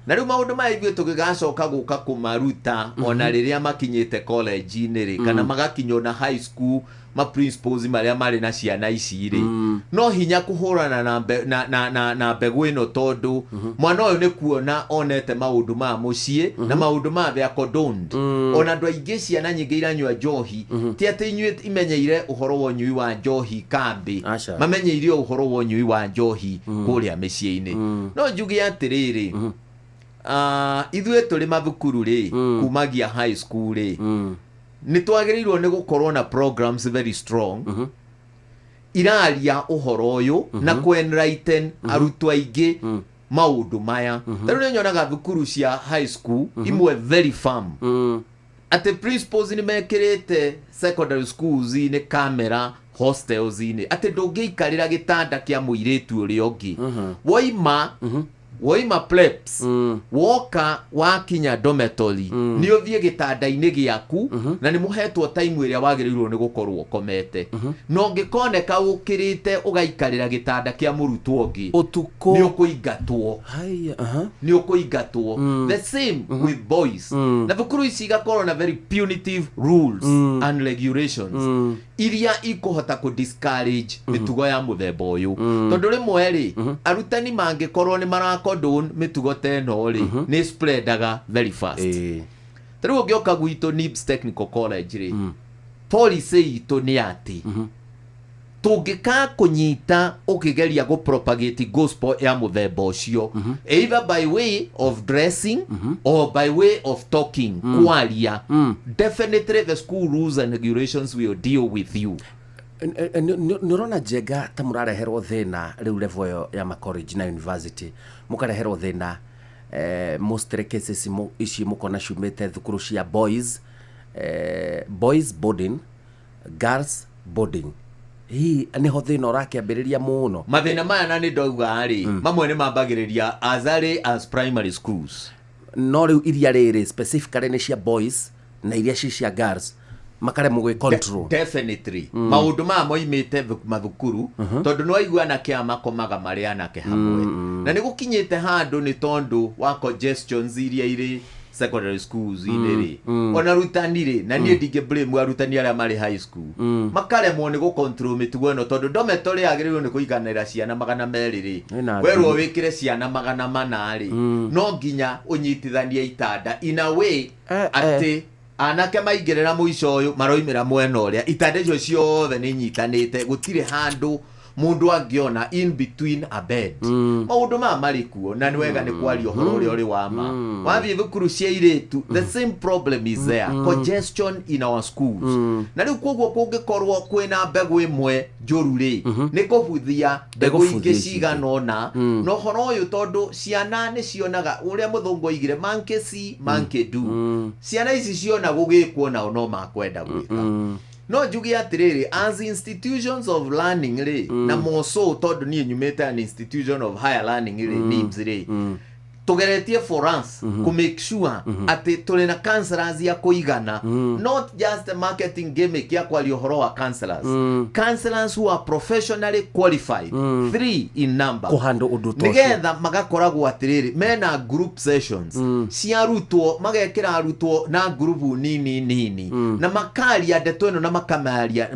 Na rĩu maũndũ maya ithuĩ tũgĩgacoka gũka kũmaruta ona rĩrĩa makinyĩte college-inĩ rĩ, kana magakinya ona high school, ma principals marĩa marĩ na ciana ici rĩ, no hinya kũhũrana na, mbe, na, na, na, na mbegũ ĩno, tondũ mwana ũyũ nĩ kuona onete maũndũ ma mũciĩ na maũndũ ma they are condoned. Ona andũ aingĩ, ciana nyingĩ iranyua njohi, ti atĩ inyuĩ imenyeire ũhoro wa ũnyui wa njohi kambĩ. Aca. Mamenyeire ũhoro wa ũnyui wa njohi kũrĩa mĩciĩ-inĩ. No njuge atĩrĩrĩ, ithuĩ tũrĩ mathukuru rĩ, kumagia high school rĩ, nĩ twagĩrĩirwo nĩ gũkorwo na programs very strong iraria ũhoro ũyũ na kũ-enlighten arutwo aingĩ maũndũ maya. Ta rĩu nĩ nyonaga thukuru cia high school imwe very firm, atĩ principals nĩ mekĩrĩte secondary schools inĩ camera hostels-inĩ, atĩ ndũngĩikarĩra gĩtanda kĩa mũirĩtu ũrĩa ũngĩ. Woima preps, woka wakinya dormitory, nĩ ũthiĩ gĩtanda-inĩ gĩaku, na nĩ mũhetwo time ĩrĩa wagĩrĩirwo nĩ gũkorwo ũkomete. Na ũngĩkoneka ũkĩrĩte ũgaikarĩra gĩtanda kĩa mũrutwo ũngĩ ũtukũ, nĩ ũkũingatwo. Haya, aha. Nĩ ũkũingatwo. The same with boys. Na thukuru ici igakorwo na very punitive rules and regulations iria ikũhota kũ discourage mĩtugo ya mũthemba ũyũ, tondũ rĩmwe rĩ, arutani mangĩkorwo nĩ mara condone mĩtugo ta ĩno rĩ, nĩ spreadaga very fast. Ta rĩu ũngĩoka gwitũ NIBS Technical College rĩ, policy itũ nĩ atĩ tũngĩka kũnyita ũkĩgeria gũ propagate gospel ya mũthemba ũcio, either by way of dressing or by way of talking, kwaria, definitely the school rules and regulations will deal with you. Nĩ ũrona Njenga ta mũrareherwo thĩna rĩu level ĩyo ya ma college na university, mũkareherwo thĩna, mostly cases ici mũkona ciumĩte thukuru cia boys, boys boarding, girls boarding, hihi nĩho thĩna ũrakĩambĩrĩria mũno? Mathĩna maya, na nĩ ndauga rĩ, mamwe nĩ mambagĩrĩria as early as primary schools. No rĩu iria rĩrĩ specifically nĩ cia boys na iria ci cia girls makaremwo gwĩ control. Definitely maũndũ maya moimĩte mathukuru, tondũ nĩ waigua anake aya makomaga marĩ anake hamwe, na nĩ gũkinyĩte handũ nĩ tondũ wa congestions iria irĩ secondary schools inĩ rĩ, ona arutani rĩ, na niĩ ndingĩ blame arutani arĩa marĩ high school, makaremwo nĩ gũ control mĩtugo ĩno, tondũ dormitory yagĩrĩirwo nĩ kũiganĩra ciana 200 rĩ, Ĩna werwo ngiri. wĩkĩre ciana 400 rĩ, no nginya ũnyitithanie itanda in a way atĩ anake maingĩrĩra mũico ũyũ maroimĩra mwena ũrĩa, itanda icio ciothe nĩ inyitanĩte, gũtirĩ handũ mũndũ angĩona in between a bed. Maũndũ maya marĩ kuo, na nĩ wega nĩ kwaria ũhoro ũrĩa ũrĩ wa ma. Wathiĩ thukuru cia airĩtu, the same problem is there, congestion in our schools. Na rĩu koguo kũngĩkorwo kwĩna mbegũ ĩmwe njũru rĩ, nĩ kũbuthia mbegũ Ĩgũbuthia ingĩ ici ingĩ. cigana ũna. Na ũhoro ũyũ, tondũ ciana nĩ cionaga ũrĩa mũthũngũ oigire, "Monkey see, monkey do." Ciana ici ciona gũgĩkwo, nao no makwenda gwĩka. No njuge atĩrĩrĩ, as institutions of learning rĩ, na more so tondũ niĩ nyumĩte an institution of higher learning rĩ, NIBS rĩ, tugeretie for us ku make sure atĩ tũrĩ na counselors ya kũigana, not just a marketing gimmick ya kwaria ũhoro wa counselors, counselors who are professionally qualified, three in number. Kũhandũ ũndũ ta ũcio. Nĩgetha magakoragwo atĩrĩrĩ, mena group sessions cia arutwo, magekĩra arutwo na ngurubu nini nini, na makaria ndeto ĩno na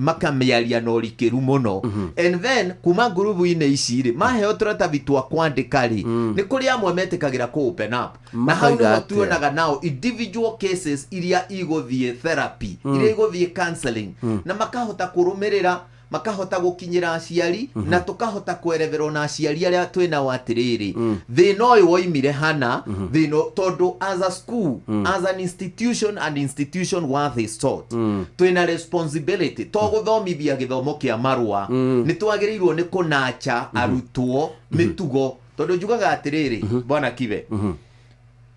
makamĩaria na ũrikĩru mũno. And then kuma ngurubu-inĩ ici rĩ, maheo tũratathi twa kwandĩka rĩ, nĩ kũrĩ amwe metĩkagĩra. nĩmetĩkagĩra kũ open up na hau Makoiga nĩho atĩa? tuonaga nao individual cases iria igũthiĩ therapy, iria igũthiĩ counseling, na makahota kũrũmĩrĩra, makahota gũkinyĩra aciari, na tũkahota kweretherwo na aciari arĩa twĩnao atĩrĩrĩ, thĩna ũyũ woimire hana thĩna, tondũ as a school, as an institution, an institution worth its salt, twĩna responsibility to gũthomithia gĩthomo kĩa marũa. Nĩ twagĩrĩirwo nĩ kũnacha arutwo mĩtugo, tondũ njugaga atĩrĩrĩ, bwana Kibe,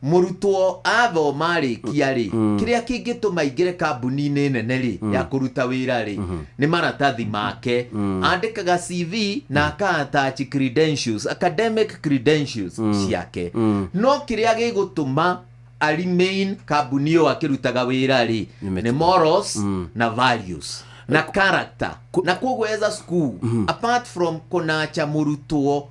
mũrutwo athoma arĩkia rĩ, kĩrĩa kĩngĩtũma aingĩre kambuni-inĩ nene rĩ ya kũruta wĩra rĩ, nĩ maratathi make. Andĩkaga CV na aka-attach credentials, academic credentials ciake, no kĩrĩa gĩgũtũma a remain kambuni ĩyo akĩrutaga wĩra rĩ, nĩ morals na values na character. Na koguo as a school, apart from kũnacha mũrutwo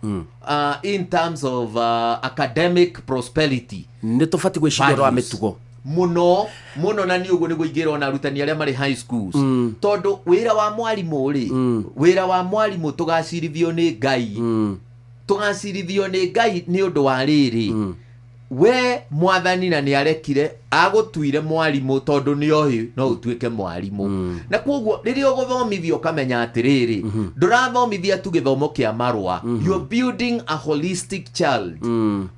in terms of academic prosperity, nĩ tũbatiĩ gwĩciria ũhoro wa values. Mĩtugo. Mũno mũno, na nĩ ũguo nĩguo ingĩrona arutani arĩa marĩ high schools, tondũ wĩra wa mwarimũ rĩ, wĩra wa mwarimũ, tũgacirithio nĩ Ngai, tũgacirithio nĩ Ngai nĩ ũndũ wa rĩrĩ, we mwathani na nĩ arekire agũtuire mwarimũ tondũ nĩ oĩ no ũtuĩke mwarimũ. Na koguo rĩrĩa ũgũthomithia, ũkamenya atĩrĩrĩ, ndũrathomithia tu gĩthomo kĩa marũa, you're building a holistic child,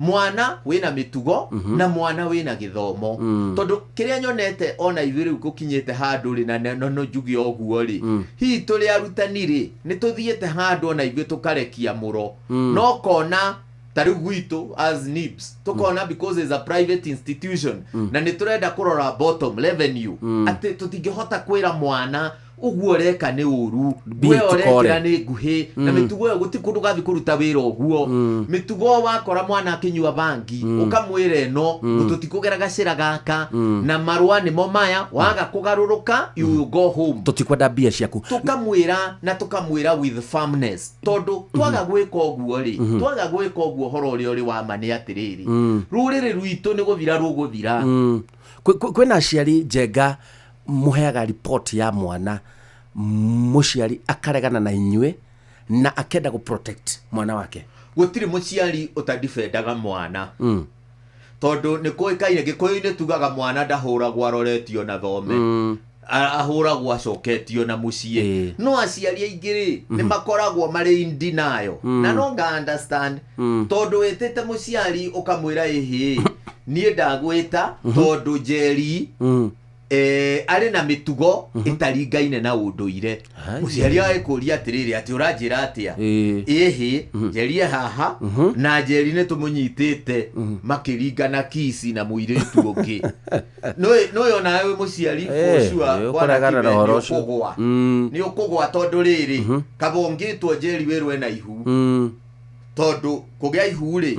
mwana wĩna mĩtugo na mwana wĩna gĩthomo. Tondũ kĩrĩa nyonete ona ithuĩ rĩu gũkinyĩte handũ rĩ, na no njuge ũguo rĩ, hihi tũrĩ arutani rĩ, nĩ tũthiĩte handũ ona ithuĩ tũkarekia mũro, no kona ta rĩu gwitũ as NIBS tukona, because is a private institution na nĩ tũrenda kũrora bottom revenue, atĩ tũtingĩhota kwĩra mwana ũguo ũreka nĩ ũru, Mbia we itikore. ũrekĩra nĩ nguhĩ na mĩtugo ĩyo, gũtirĩ kũndũ gathiĩ kũruta wĩra ũguo. Mĩtugo, wakora mwana akĩnyua bangi, ũkamwĩra ĩno tũtikũgera gacĩra gaka na marũa nĩmo maya, waga kũgarũrũka, you will go home. Tũtikwenda mbia ciaku. Tukamwĩra na tukamwĩra with firmness, tondũ twaga gwĩka ũguo rĩ, twaga gwĩka ũguo, ũhoro ũrĩa ũrĩ wa ma nĩ atĩrĩrĩ, rũrĩrĩ rwitũ nĩ gũthira rũgũthira. Kwĩna aciari njenga mũheaga report ya mwana, mũciari akaregana na inyuĩ na akenda gũ protect mwana wake. Gũtirĩ mũciari ũtadifendaga mwana, tondũ nĩ kũĩkaine gĩkũyũ-inĩ tugaga mwana ndahũragwo aroretio na thome, ahũragwo acoketio na mũciĩ. No aciari aingĩ rĩ, nĩ makoragwo marĩ in denial, na no nga understand, tondũ wĩtĩte mũciari ũkamwĩra, ĩhĩ, niĩ ndagwĩta tondũ Njeri arĩ na mĩtugo ĩtaringaine na ũndũire. Mũciari agĩkũria atĩrĩrĩ, atĩ ũranjĩra atĩa? Ĩhĩ, Njeri e haha, na Njeri nĩ tũmũnyitĩte makĩringana kici na mũirĩtu ũngĩ. Nĩũĩ onawe wĩ mũciari, for sure, Nĩ Bwana ũkũregana na Kibe, ũhoro nĩ ũcio. ũkũgwa, nĩ ũkũgwa, tondũ rĩrĩ, kaba ũngĩtwo Njeri wĩrwo ena ihu, tondũ kũgĩa ihu rĩ,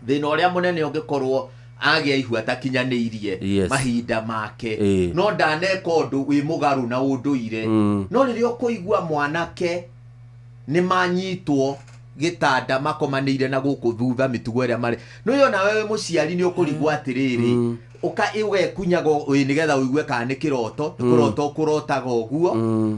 thĩna ũrĩa mũnene ũngĩkorwo agĩa ihu atakinyanĩirie mahinda make, no ndaneka ũndũ wĩ mũgarũ na ũndũire. No rĩrĩa ũkũigua mwanake nĩ manyitwo gĩtanda makomanĩire na gũkũ thutha, mĩtugo ĩrĩa marĩ nĩyo, nawe wĩ mũciari nĩ ũkũrigwo atĩrĩrĩ, ũka ũgekunyaga ĩ nĩgetha ũigue kana nĩ kĩroto, nĩ kũrota ũkũrotaga ũguo,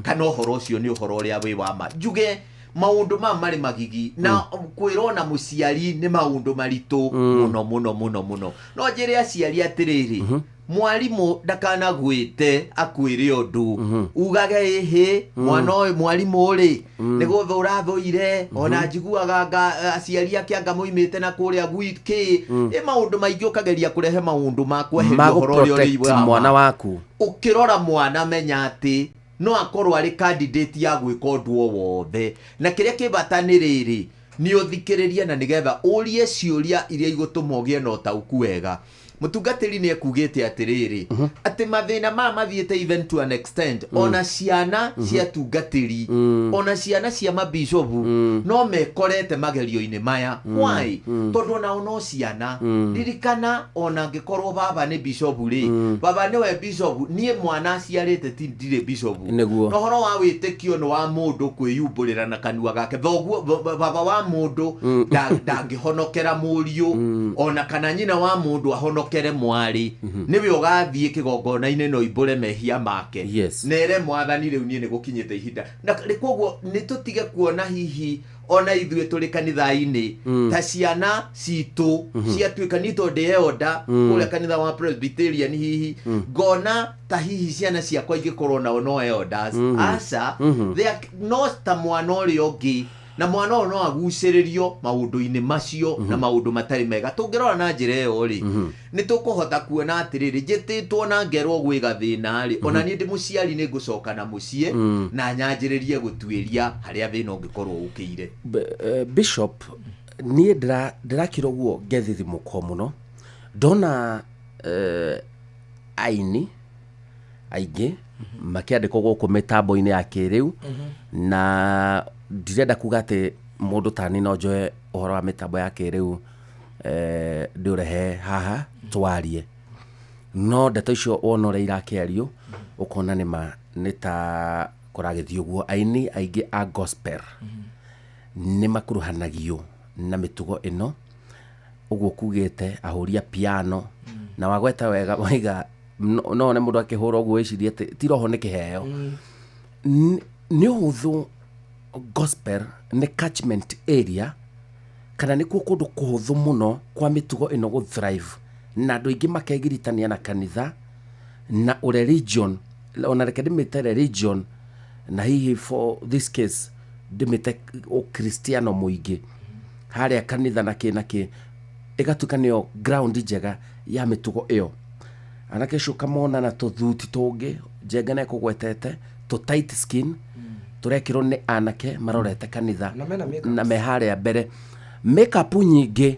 kana ũhoro ũcio nĩ ũhoro ũrĩa wĩ wa ma. Njuge maũndũ maya marĩ magigi na kwĩrwo na mũciari nĩ maũndũ maritũ mũno mũno mũno mũno. No njĩre aciari atĩrĩrĩ, mwarimũ ndakanagwĩte akwĩre ũndũ ugage, ĩhĩ, mwana ũyũ mwarimũ rĩ, nĩ gũthũra thũire. Ona njiguaga nga aciari ake anga moimĩte na kũrĩa gwikĩ ĩ maũndũ maingĩ, ũkageria kũrehe maũndũ ma kweheria ma ũhoro ũrĩa ũrĩ protect wa ma. Mwana waku. Ũkĩrora mwana, menya atĩ no akorwo arĩ candidate ya gwĩka ũndũ o wothe, na kĩrĩa kĩ bata nĩ rĩrĩ, nĩ ũthikĩrĩrie na nĩgetha ũrie ciũria iria igũtũma ũgĩe na ũtaũku wega. Mũtungatĩri nĩ ekugĩte atĩrĩrĩ, atĩ mathĩna maya mathiĩte even to an extent ona ciana cia tungatĩri, ona ciana cia mabishopu no mekorete magerio-inĩ maya. Why? Tondũ onao no ciana. Ririkana, ona angĩkorwo baba nĩ bishopu rĩ, baba nĩwe bishopu, niĩ mwana aciarĩte ti ndirĩ bishopu. Na ũhoro wa wĩtĩkio nĩ wa mũndũ kwĩyumbũrĩra na kanua gake. Thoguo baba wa mũndũ ndangĩhonokera mũriũ, ona kana nyina wa mũndũ ahonokere mwarĩ. Nĩwe ũgathiĩ kĩgongona-inĩ na ũimbũre mehia make, nere mwathani rĩu niĩ nĩ gũkinyĩte ihinda na rĩ. Koguo nĩ tũtige kuona hihi Ona ithuĩ tũrĩ kanitha-inĩ, ta ciana citũ ciatuĩka, niĩ tondũ ndĩ elder kũrĩa kanitha wa Presbyterian, hihi ngona ta hihi ciana ciakwa ingĩkorwo nao no elders. Aca, they are no ta mwana ũrĩa ũngĩ, na mwana ũyũ no agucĩrĩrio maũndũ-inĩ macio na maũndũ matarĩ mega. Tũngĩrora na njĩra ĩyo rĩ, nĩ tũkũhota kuona atĩrĩrĩ, njĩtĩtwo na ngerwo gwĩ gathĩna rĩ, ona niĩ ndĩ mũciari nĩ ngũcoka na mũciĩ na nyanjĩrĩrie gũtuĩria harĩa thĩna ũngĩkorwo ũkĩire. Bishop, niĩ ndĩrakira ũguo ngethithimũkwo mũno ndona aini aingĩ makĩandĩkwo gũkũ mĩtambo-inĩ ya kĩrĩu, na ndirenda kuga atĩ mũndũ tani no njoe ũhoro wa mĩtambo ya kĩrĩu ndĩũrehe haha twarie, no ndeto icio wona ũrĩa irakĩario ũkona nĩma nĩ ta kũragĩthiĩ ũguo. Aini aingĩ a gospel nĩ makuruhanagio na mĩtugo ĩno ũguo kugĩte ahũri a piano, na wagweta wega waiga no one mũndũ akĩhũra ũguo wĩcirie atĩ ti roho nĩ kĩheo. Nĩ ũhũthũ, gospel nĩ catchment area kana nĩkuo kũndũ kũhũthũ mũno kwa mĩtugo ĩno gũ thrive, na andũ aingĩ makegiritania na kanitha na religion, ona reke ndĩmĩte religion, na hihi for this case ndĩmĩte ũkristiano mũingĩ harĩa kanitha na kĩ na kĩ, ĩgatuĩka nĩyo ground njega ya mĩtugo ĩyo. Anake ũcio ũkamona na tũthuti tũngĩ Njenga nĩ ekũgwetete, tũ tight skin tũrekĩrwo nĩ anake marorete kanitha Na mena makeups. Na me harĩa mbere makeup nyingĩ.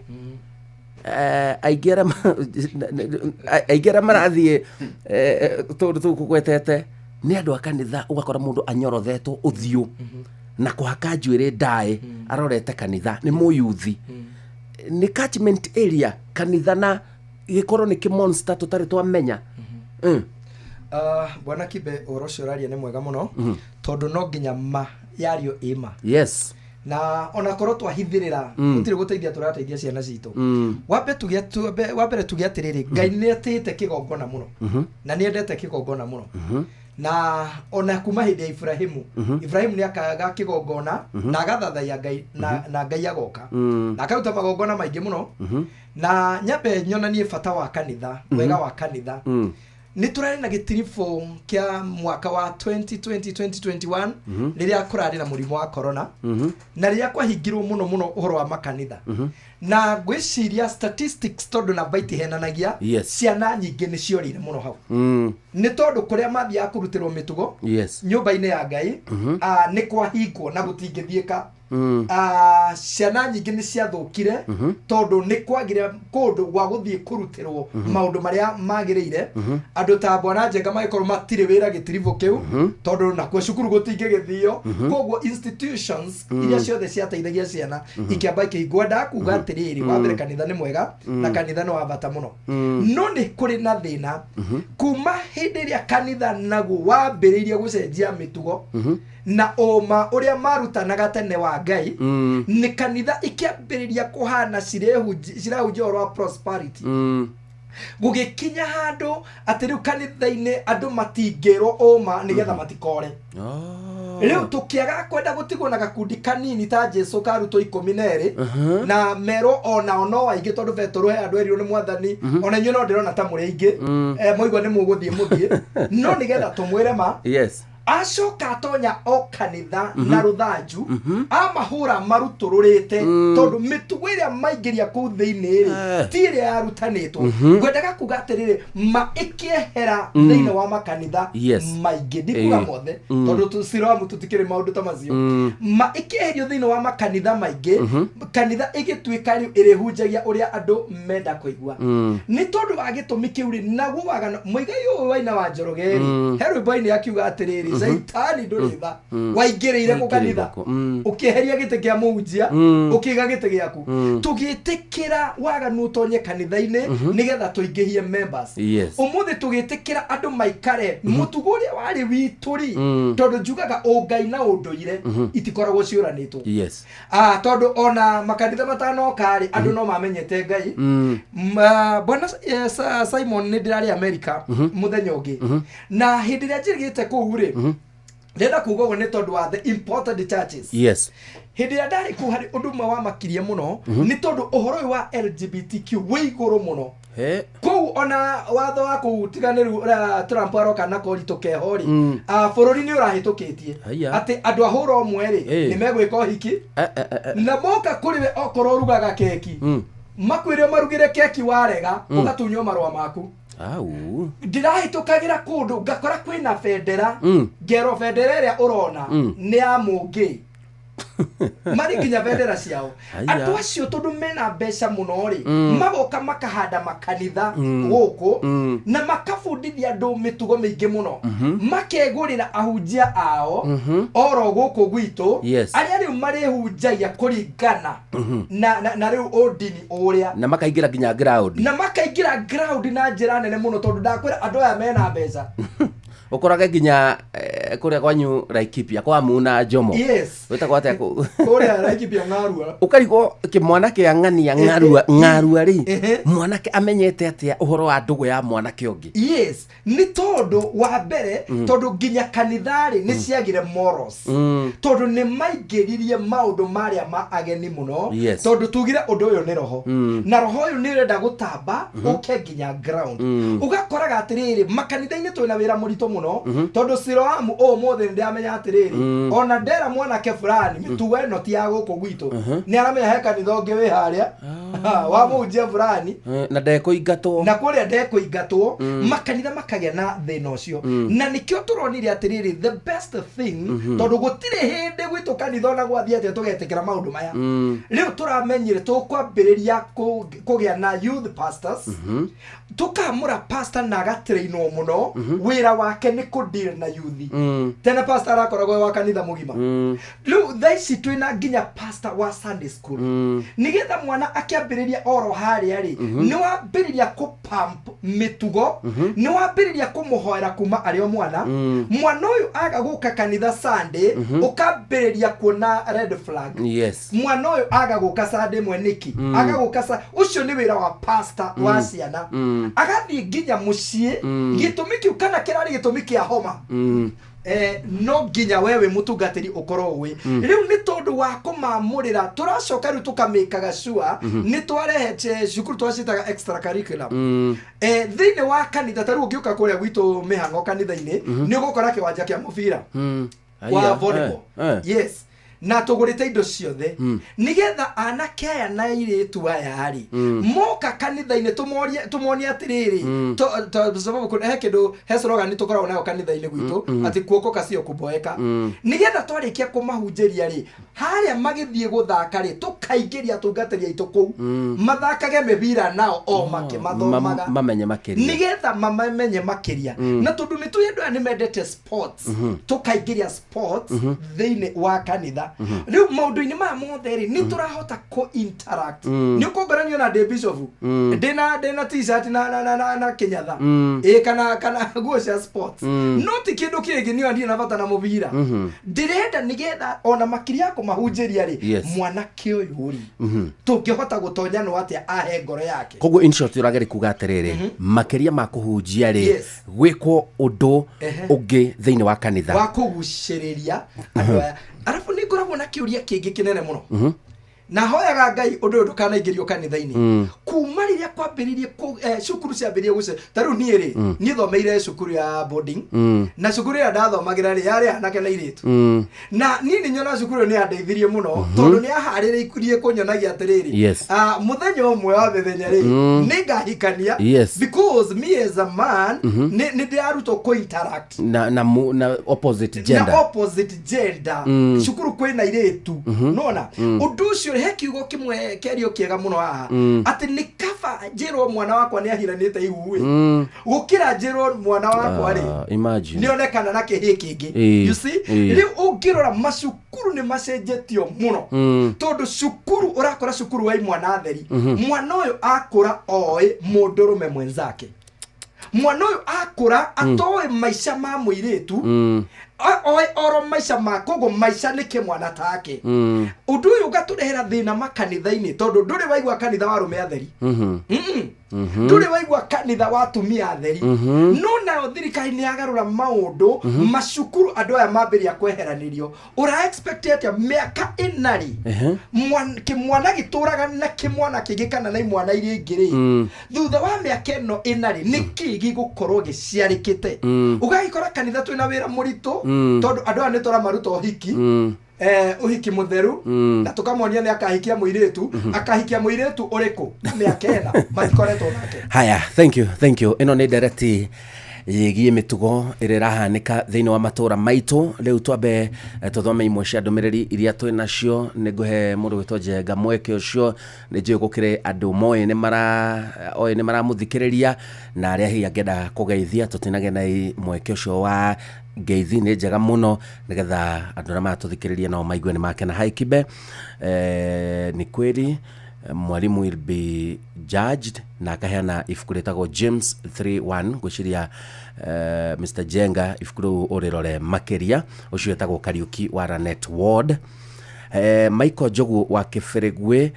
Aingĩ arĩa marathiĩ tũndũ tũu kũgwetete nĩ andũ a kanitha. Ũgakora mũndũ anyorothetwo ũthiũ na kũhaka njuĩrĩ ndaĩ arorete kanitha, nĩ mũyuthi. Nĩ catchment area kanitha na gĩkorwo nĩ kĩmonster tũtarĩ twamenya. Bwana Kibe, ũhoro ũcio ũraria nĩ mwega mũno, tondũ no nginya ma yario ĩma na onakorwo twahithĩrĩra gũtirĩ gũteithia tũrateithia ciana citũ. Wambe tuge atĩrĩrĩ, Ngai nĩ atĩĩte kĩgongona mũno na nĩ endete kĩgongona mũno, na ona kuma hĩndĩ ya Ibrahimu, Ibrahimu nĩ akaga kĩgongona na agathathaiya Ngai na Ngai agoka na akaruta magongona maingĩ mũno. Na nyambe nyonanie bata wa kanitha, wega wa kanitha. Nĩ tũrarĩ na gĩtiribũ kĩa mwaka wa 2020 2021, rĩrĩa kũrarĩ na mũrimũ wa corona, na rĩrĩa kwahingirwo mũno mũno ũhoro wa makanitha, na ngwĩciria statistics, tondũ namba itihenanagia, ciana nyingĩ nĩ ciorire mũno hau, nĩ tondũ kũrĩa mathiaga kũrutĩrwo mĩtugo nyũmba-inĩ ya Ngai nĩ kwahingwo na gũtingĩthiĩka. Ciana nyingĩ nĩ ciathũkire tondũ nĩ kwagire kũndũ gwa gũthiĩ kũrutĩrwo maũndũ marĩa magĩrĩire. Andũ ta bwana Njenga magĩkorwo matirĩ wĩra gĩtiribũ kĩu, tondũ nakuo cukuru gũtingĩgĩthio. Koguo institutions iria ciothe ciateithagia ciana ikĩamba ikĩhingwo. Ndakuga atĩrĩrĩ, wa mbere, kanitha nĩ mwega na kanitha nĩ wa bata mũno, no nĩ kũrĩ na thĩna kuma hĩndĩ ĩrĩa kanitha naguo wambĩrĩirie gũcenjia mĩtugo na ũma ũrĩa marutanaga tene wa Ngai. Nĩ kanitha ikĩambĩrĩria kũhana cirahunjia ũhoro wa prosperity, gũgĩkinya handũ atĩ rĩu kanitha-inĩ andũ matingĩrwo ũma nĩgetha matikore. Rĩu tũkĩaga kwenda gũtigwo na gakundi kanini ta Jesu ka arutwo 12, na merwo onao no aingĩ, tondũ Betũrũ he andũ erirwo nĩ Mwathani, ona inyuĩ no ndĩrona ta mũrĩ aingĩ. Mwaigua nĩ mũgũthiĩ mũthiĩ, no nĩgetha tũmwĩre ma acoka atonya o kanitha na rũthanju amahũra marutũrũrĩte, tondũ mĩtugo ĩrĩa maingĩria kũu thĩinĩ rĩ, ti ĩrĩa yarutanĩtwo. Ngwendaga kuga atĩrĩrĩ, ma ĩkĩehera thĩinĩ wa makanitha maingĩ, ndikuga mothe, tondũ Siloamu tũtikĩrĩ maũndũ ta macio. Ma ĩkĩeherio thĩinĩ wa makanitha maingĩ, kanitha ĩgĩtuĩka rĩu ĩrĩhunjagia ũrĩa andũ menda kũigua. Nĩ tondũ wa gĩtũmi kĩu rĩ, naguo wagano mũigai ũyũ waina wa Njoroge rĩ, he rwĩmbo-inĩ akiuga atĩrĩrĩ, caitani ndũrĩ tha, waingĩrĩire kũ kanitha ũkĩeheria gĩtĩ kĩa mũhunjia, ũkĩiga gĩtĩ gĩaku. Tũgĩtĩkĩra waganu ũtonye kanitha-inĩ nĩgetha tũingĩhie members. Ũmũthĩ tũgĩtĩkĩra andũ maikare mũtugo ũrĩa warĩ witũ rĩ, tondũ njugaga ũngai na ũndũire itikoragwo ciũranĩtwo. Tondũ ona makanitha matanoka rĩ, andũ no mamenyete Ngai. Bwana Simon, nĩ ndĩrarĩ America mũthenya ũngĩ, na hĩndĩ ĩrĩa njĩrĩgĩte kũu rĩ, ndĩrenda kuga ũguo nĩ tondũ wa the important churches. Hĩndĩ ĩrĩa ndarĩ kũu harĩ ũndũ ũmwe wamakirie mũno, nĩ tondũ ũhoro ũyũ wa LGBTQ wĩ igũrũ mũno He. Kũu. Ona watho wa kũu tiganĩru ũrĩa Trump aroka na koritũ keho rĩ, bũrũri nĩ ũrahĩtũkĩtie Haiya. atĩ andũ a hũra ũmwe rĩ, nĩ megwĩka ũhiki. Eh. Na moka kũrĩ we, okorwo ũrugaga keki, makwĩre ũmarugĩre keki, warega, ũgatunywo marũa maku. Au. Ndĩrahĩtũkagĩra kũndũ ngakora kwĩna bendera, ngerwo bendera ĩrĩa ũrona nĩ ya mũngĩ, marĩ nginya bendera ciao. Haiya. Andũ acio tondũ mena mbeca mũno rĩ, magoka makahanda makanitha gũkũ na makabundithia andũ mĩtugo mĩingĩ mũno, makegũrĩra ahunjia ao oro gũkũ gwitũ, arĩa rĩu marĩhunjagia kũringana na rĩu ũndini ũrĩa. Na makaingĩra nginya ground. Na makaingĩra ground na njĩra nene mũno, tondũ ndakwĩra andũ aya mena mbeca. Ũkorage nginya kũrĩa kwanyu Laikipia kwa Muna Njomo. Wĩtagwo atĩa kũu? Kũrĩa Laikipia ng'arua. Ũkarigwo kĩmwana kĩa ng'ania ng'arua ng'arua rĩ, mwanake amenyete atĩa ũhoro wa ndũgũ ya mwanake ũngĩ? Yes, nĩ tondũ wa mbere, tondũ nginya kanitha rĩ, nĩ ciagire morals, tondũ nĩ maingĩririe maũndũ marĩa ma ageni mũno. Tondũ tugire ũndũ ũyũ nĩ roho, na roho ũyũ nĩ ũrenda gũtamba ũke nginya ground. Ũgakoraga atĩrĩrĩ, makanitha-inĩ twĩna wĩra mũritũ mũno, tondũ Siloamu ũmũthĩ nĩ ndĩramenya atĩrĩrĩ, ona ndera mwanake fulani mĩtugo ĩno ti ya gũkũ gwitũ, nĩ aramenya he kanitha ũngĩ wĩ harĩa wa mũhunjia fulani. Na ndekũingatwo. Na kũrĩa ndekũingatwo. Makanitha makagĩa na thĩna ũcio, na nĩkĩo tũronire atĩrĩrĩ, the best thing, tondũ gũtirĩ hĩndĩ gwitũ kanitha ona gwathiĩ atĩa tũgetĩkĩra maũndũ maya, rĩu tũramenyire tũkwambĩrĩria kũgĩa na youth pastors. Tũkamũra pastor na agatrainwo mũno, wĩra wake nĩ kũdeal na youth. Tena pastor arakoragwo e wa kanitha mũgima. Rĩu thaa ici twĩna nginya pastor wa Sunday school, nĩgetha mwana akĩambĩrĩria oro harĩa rĩ, nĩ wambĩrĩria kũpump mĩtugo, nĩ wambĩrĩria kũmũhoera kuma arĩ o mwana. Mwana ũyũ aga gũka kanitha Sunday, ũkambĩrĩria kuona red flag. Mwana ũyũ aga gũka Sunday ĩmwe nĩkĩ? Aga gũka ũcio nĩ wĩra wa pastor wa ciana. Agathiĩ nginya mũciĩ, gĩtũmi kĩu kana kĩrarĩ gĩtũmi kĩa homa, no nginya we wĩ mũtungatĩri ũkorwo ũĩ. Rĩu nĩ tondũ wa kũmamũrĩra, tũracoka rĩu tũkamĩkaga sure nĩ twarehe cukuru twacitaga extra curriculum thĩinĩ wa kanitha. Ta rĩu ũngĩũka kũrĩa gwitũ mĩhang'o kanitha-inĩ, nĩ ũgũkora kĩwanja kĩa mũbira wa Haiya, volleyball. Yes, na tũgũrĩte indo ciothe nĩgetha anake aya na airĩtu aya rĩ, moka kanitha-inĩ tũmonie atĩrĩrĩ, sababu he kĩndũ, he slogan tũkoragwo nayo kanitha-inĩ gwitũ, atĩ kuokoka sio kuboeka. Nĩgetha twarĩkia kũmahunjĩria rĩ, harĩa magĩthiĩ gũthaka rĩ, tũkaingĩria atungatĩri aitũ kũu, mathakage mĩbira nao o makĩmathomaga. Mamenye makĩria. Nĩgetha mamamenye makĩria. Na tondũ nĩ tũĩ andũ aya nĩ mendete sports, tũkaingĩria sports thĩinĩ wa kanitha. Rĩu maũndũ-inĩ maya mothe rĩ, nĩ tũrahota kũ interact. Nĩ ũkũngorania ona ndĩ bishop, ndĩna t-shirt na kĩnyatha, ĩ kana nguo cia sports, no ti kĩndũ kĩngĩ, niĩ ndirĩ na bata na mũbira. Ndĩrenda nĩgetha ona makĩria ya kũmahunjĩria rĩ, mwanake ũyũ rĩ, tũngĩhota gũtonya no atĩa ahe ngoro yake. Koguo in short ũrageria kuga atĩrĩrĩ, makĩria ma kũhunjia rĩ, gwĩkwo ũndũ ũngĩ thĩinĩ wa kanitha wa kũgucĩrĩria andũ aya. Arabu nĩ ngoragwo na kĩũria kĩngĩ kĩnene mũno, na hoyaga Ngai ũndũ ũyũ ndũkanaingĩrio kanitha-inĩ. Kuma rĩrĩa kwambĩrĩirie cukuru ciambĩrĩrie gũce, ta rĩu niĩ rĩ, niĩ thomeire cukuru ya boarding, na cukuru ĩrĩa ndathomagĩra rĩ, yarĩ anake na airĩtu. Na niĩ nĩ nyona cukuru ĩyo nĩ yandeithirie mũno, tondũ nĩ yaharĩrĩirie kũnyonagia atĩrĩrĩ, mũthenya ũmwe wa mĩthenya rĩ, nĩ ngahikania, because me as a man, nĩ ndĩrarutwo kũ interact na opposite gender. Na opposite gender. Cukuru kwĩna airĩtu, nona ũndũ ũcio he kiugo kĩmwe kĩario kĩega mũno haha, atĩ nĩ kaba njĩrwo mwana wakwa nĩ ahiranĩte ihu-ĩ, gũkĩra njĩrwo mwana wakwa rĩ, Ah, imagine. nĩonekana na kĩhĩ kĩngĩ. You see? Rĩu ũngĩrora macukuru nĩ macenjetio mũno, tondũ cukuru ũrakora cukuru wa imwana theri, mwana ũyũ akũra oĩ mũndũrũme mwenzake, mwana ũyũ akũra atoĩ maica ma mũirĩtu. Oro maica ma koguo maica nĩ kĩmwana take. Ũndũ ũyũ ũgatũrehera thĩna makanitha-inĩ tondũ ndũrĩ waigua kanitha wa arũme atheri. Ndũrĩ waigua kanitha wa atumia atheri. No nayo thirikari nĩ yagarũra maũndũ, macukuru andũ aya mambĩrĩria kweheranĩrio. Ũra expect atĩa mĩaka ĩna rĩ, kĩmwana gĩtũraga na kĩmwana kĩngĩ kana na imwana iria ingĩ rĩ, thutha wa mĩaka ĩno ĩna rĩ, nĩkĩ gĩgũkorwo gĩciarĩkĩte? Ũgagĩkora kanitha twĩna wĩra mũritũ tondũ andũ aya nĩ tũramaruta ũhiki, ũhiki mũtheru, na tũkamonia nĩ akahikia mũirĩtu, akahikia mũirĩtu ũrĩkũ mĩaka ĩna matikoretwo nake. Haya, thank you, thank you. Ĩno nĩ ndereti yĩgiĩ mĩtugo ĩrĩa ĩrahanĩka thĩinĩ wa matũra maitũ. Rĩu twambe tũthome imwe cia ndũmĩrĩri iria twĩ nacio. Nĩ ngũhe mũndũ gwĩtwo Njenga mweke ũcio, nĩ njũĩ gũkĩrĩ andũ moĩ nĩ mara oĩ nĩ maramũthikĩrĩria na arĩa hihi angĩenda kũgeithia, tũtinagĩa na mweke ũcio wa ngeithi nĩ njega mũno nĩgetha andũ arĩa maratũthikĩrĩria nao maigue nĩ makena. Hi Kibe, ni kweli mwalimu will be judged, na akaheana ibuku rĩtagwo James 3:1. Ngwĩciria Mr. Jenga ibuku rĩu ũrĩrore makĩria. Ũcio wĩtagwo Kariuki wa Ranet Ward. Michael Njogu wa Kĩbĩrĩgwĩ,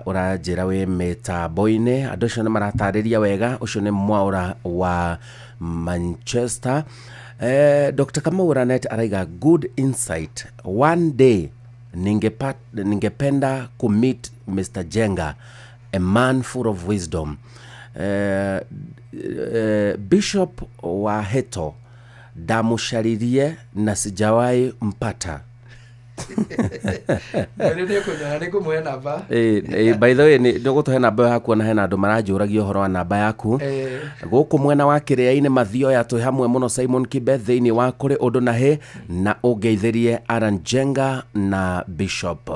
ũranjĩra wĩ mĩtambo-inĩ, andũ acio nĩ maratarĩria wega. Ũcio nĩ Mwaũra wa Manchester. Dr. Kamau Ranet araiga good insight. One day ningependa kumeet Mr. Jenga, a man full of wisdom. Bishop wa Heto ndamucaririe na sijawahi mpata. Nĩ nĩkũnyona nĩ ngũmũhe namba. By the way, nĩ ũgũtũhe namba yaku, ona hena andũ maranjũragia ũhoro wa namba yaku. Gũkũ mwena wa Kĩrĩa-inĩ Mathioya twĩ hamwe mũno Simon Kibe thĩinĩ wa kũrĩ ũndũ na hĩ, na ũngeithĩrie Alan Jenga na Bishop.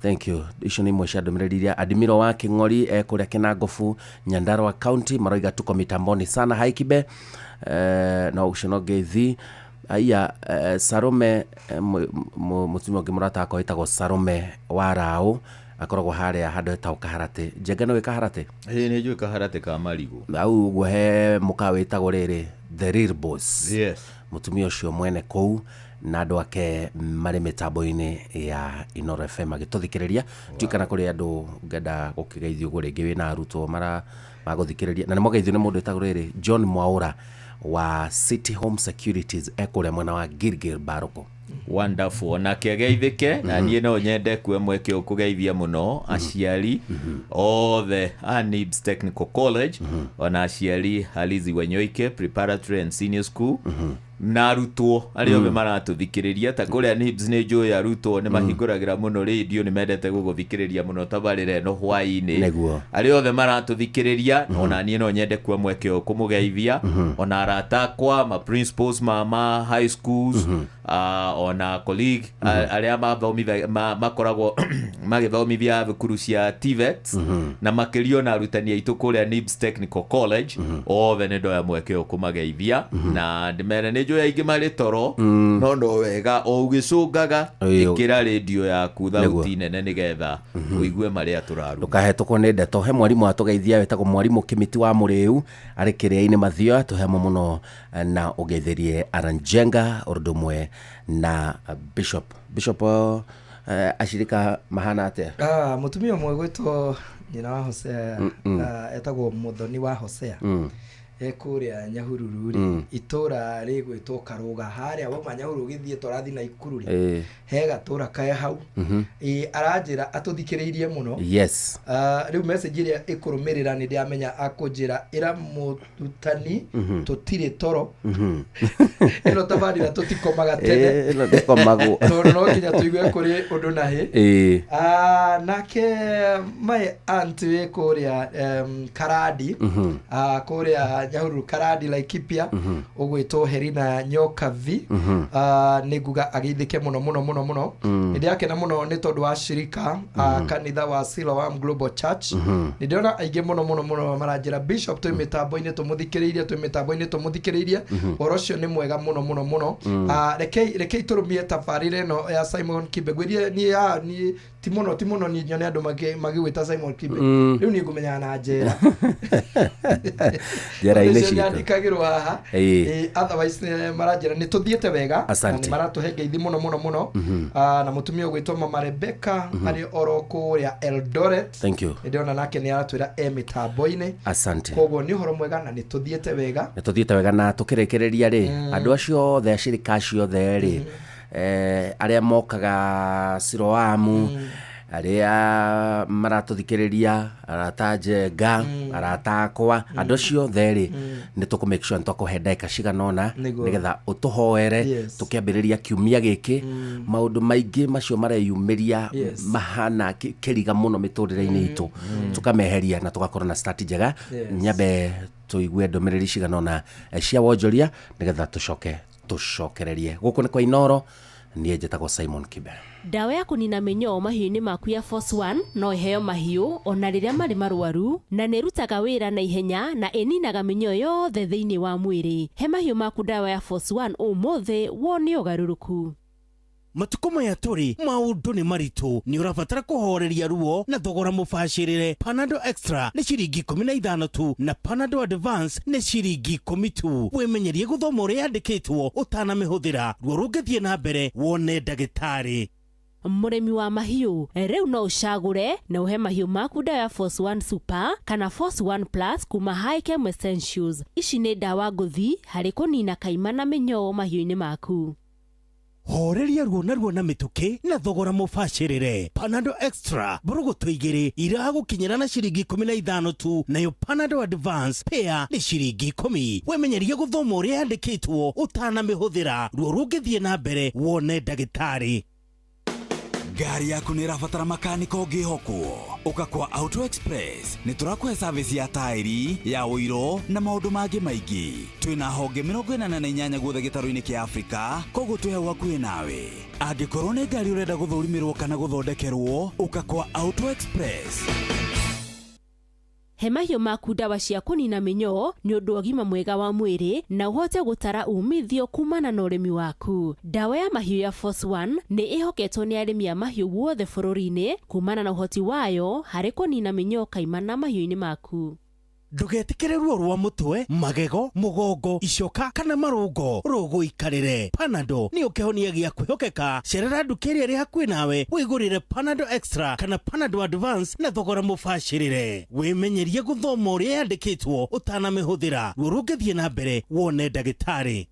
Thank you. Icio nĩ imwe cia ndũmĩrĩri iria Admiro wa Kĩng'ori kũrĩa Kĩnangobu Nyandarua County maroiga tuko mitamboni sana. Hi Kibe, no ũcio no ngeithi. Aya, Sarome, mũtumia ũngĩ mũrata wakwa wĩtagwo Sarome wa Rao, akoragwo harĩa handũ hetagwo Kaharatĩ. Njenga nĩ wĩ Kaharatĩ? Ĩĩ nĩ njũĩ Kaharatĩ ka marigũ. Hau ũguo he mũkawa wĩtagwo rĩrĩ The Real Boss. Yes. Mũtumia ũcio mwene kũu na andũ ake marĩ mĩtambo-inĩ ya Inooro FM magĩtũthikĩrĩria. Ndiũĩ kana kũrĩ andũ ngenda gũkĩgeithio ũguo rĩngĩ wĩna arutwo mara magũthikĩrĩria. Na nĩ mwageithio nĩ mũndũ wĩtagwo rĩrĩ John Mwaũra wa City Home Securities ekũrĩa mwena wa Gilgil Baroko. Wonderful. Onake ageithĩke, na niĩ no nyende kuoya mweke ũyũ kũgeithia mũno aciari othe a Nibs Technical College, ona aciari a Lizzy Wanyoike Preparatory and Senior School, na arutwo arĩa othe maratũthikĩrĩria. Ta kũrĩa Nibs nĩ njũĩ arutwo nĩ mahingũragĩra mũno radio, nĩ mendete gũgũthikĩrĩria mũno tabarĩra ĩno hwaĩ-inĩ. Arĩa othe maratũthikĩrĩria, ona niĩ no nyende kuoya mweke ũyũ kũmũgeithia, ona arata akwa, ma principals ma high schools, ona colleague arĩa makoragwo magĩthomithia thukuru cia TVET, na makĩria ona arutani aitũ kũrĩa Nibs Technical College, othe nĩ ndoya mweke ũyũ kũmageithia, na ndĩmere nĩ njũĩ aingĩ marĩ toro, no no wega o ũgĩcũngaga ĩkĩra radio yaku thauti nene nĩgetha ũigue marĩa tũraruga. Ndũkahetũkwo nĩ ndeto. He mwarimũ atũgeithia wĩtagwo mwarimũ Kĩmiti wa Mũrĩu arĩ Kĩrĩa-inĩ Mathioya, tũhe hamwe mũno na ũgeithĩrie Alan Jenga ũndũ ũmwe na Bishop. Bishop, acirika mahana atĩa? Mũtumia ũmwe gwĩtwo nyina wa Hosea, etagwo Mũthoni wa Hosea. Kũrĩa Nyahururu rĩ, itũra rĩgwĩtwo Karũga, harĩa wauma Nyahururu ũgĩthiĩ tũrathiĩ Naikuru rĩ, he gatũra kae hau. Aranjĩra atũthikĩrĩirie mũno. Yes. Rĩu message ĩrĩa ĩkũrũmĩrĩra nĩ ndĩramenya akũnjĩra ĩra mũrutani tũtirĩ toro. Ĩno tabarĩra tũtikomaga tene. Ĩno ndĩkomagwo. Tondũ no nginya tũigue kũrĩ ũndũ na hĩ. Nake my aunt wĩ kũrĩa Karadi, kũrĩa Nyahururu Karadi Laikipia, ũgwĩtwo Herina Nyokavi, nĩ nguga ageithĩke mũno mũno mũno mũno. Nĩ ndĩrakena mũno nĩ tondũ wa shirika kanitha wa Siloam Global Church. Nĩ ndĩrona aingĩ mũno mũno mũno maranjĩra Bishop twĩ mĩtambo-inĩ tũmũthikĩrĩirie, twĩ mĩtambo-inĩ tũmũthikĩrĩirie. Ũhoro ũcio nĩ mwega mũno mũno mũno. Rekei tũrũmie tabarĩra ĩno ya Simon Kibe. Ngwĩrire niĩ niĩ Ti mũno, ti mũno niĩ nyone andũ magĩgwĩta Simon Kibe. Rĩu niĩ ngũmenyana na njera. Njera-inĩ Ũcio citũ. Nyandĩkagĩrwo haha. Otherwise maranjĩra nĩ tũthiĩte wega na Asante. nĩ maratũhe ngeithi mũno mũno mũno. Ah, na mũtumia ũgwĩtwo Mama Rebecca arĩ oro kũrĩa Eldoret. Thank you. Nĩ ndĩrona nake nĩ aratwĩra e mĩtambo-inĩ. Asante. Koguo nĩ ũhoro mwega na nĩ tũthiĩte wega. Nĩ tũthiĩte wega na tũkĩrĩkĩrĩria rĩ, andũ acio othe, acirika acio othe rĩ, arĩa mokaga Siloamu, arĩa maratũthikĩrĩria, arata Njenga, arata akwa, andũ acio othe rĩ, nĩ tũkũ make sure nĩ twakũhe ndagĩka cigana ũna nĩgetha ũtũhoere. Tũkĩambĩrĩria kiumia gĩkĩ, maũndũ maingĩ macio mareyumĩria mahana kĩriga mũno mĩtũrĩre-inĩ itũ, tũkameheria na tũgakorwo na start njega. Nyambe tũigue ndũmĩrĩri cigana ũna cia wonjoria nĩgetha tũcoke tũcokererie. Gũkũ nĩ kwa Inoro, niĩ njĩtagwo Simon Kibe. Ndawa ya kũnina mĩnyoo mahiũ-inĩ maku ya Force One no ĩheo mahiũ ona rĩrĩa marĩ marwaru, na nĩ ĩrutaga wĩra na ihenya na ĩninaga mĩnyoo yothe thĩinĩ wa mwĩrĩ. He mahiũ maku ndawa ya Force One ũmũthĩ wone ũgarũrũku. Matukũ maya tũrĩ maũndũ nĩ maritũ, nĩ ũrabatara kũhoreria ruo na thogora mũbacĩrĩre. Panadol Extra nĩ ciringi 15 tu na Panadol Advance nĩ ciringi 10 tu. Wĩmenyerie gũthoma ũrĩa yandĩkĩtwo ũtanamĩhũthĩra. Ruo rũngĩthiĩ na mbere, wone ndagĩtarĩ. Mũrĩmi wa mahiũ, rĩu no ũcagũre na ũhe mahiũ maku ndawa ya Force One Super kana Force One Plus kuma Hikem Essentials. Ici nĩ ndawa ngũthi harĩ kũnina kaima na mĩnyoo mahiũ-inĩ maku. Horeria ruo na ruo na mĩtũkĩ na thogora mũbacĩrĩre. Panadol Extra mbũrũgũtũ 2 iragũkinyĩra na ciringi 15 tu, nayo Panadol Advance pair nĩ ciringi 10. Wĩmenyerie gũthoma ũrĩa yandĩkĩtwo ũtanamĩhũthĩra. Ruo rũngĩthiĩ na mbere, wone ndagĩtarĩ. Ngari yaku nĩ ĩrabatara makaniko ũngĩhokwo? Ũka kwa Auto Express, nĩ tũrakũhe service ya taĩri ya ũiro na maũndũ mangĩ maingĩ. Twĩna honge 48 guothe gĩtarũ-inĩ kĩa Afrika, koguo twĩ hau hakuhĩ nawe. Angĩkorwo nĩ ngari ũrenda gũthũrimĩrwo kana gũthondekerwo, ũka kwa Auto Express. He mahiũ maku ndawa cia kũnina mĩnyoo nĩ ũndũ wa ũgima mwega wa mwĩrĩ na ũhote gũtara umithio kumana na ũrĩmi waku. Ndawa ya mahiũ ya Force One nĩ ĩhoketwo nĩ arĩmi a mahiũ guothe bũrũri-inĩ kumana na ũhoti wayo harĩ kũnina mĩnyoo kaimana mahiũ-inĩ maku. Ndũgetĩkĩre ruo rwa mũtwe, magego, mũgongo, icoka kana marũngo rũgũikarĩre. Panadol nĩyo kĩhonia gĩa kwĩhokeka. Cerera nduka ĩrĩa ĩrĩ hakuhĩ nawe wĩgũrĩre Panadol Extra kana Panadol Advance na thogora mũbacĩrĩre. Wĩmenyerie gũthoma ũrĩa yandĩkĩtwo ũtanamĩhũthĩra. Ruo rũngĩthiĩ na mbere, wone ndagĩtarĩ.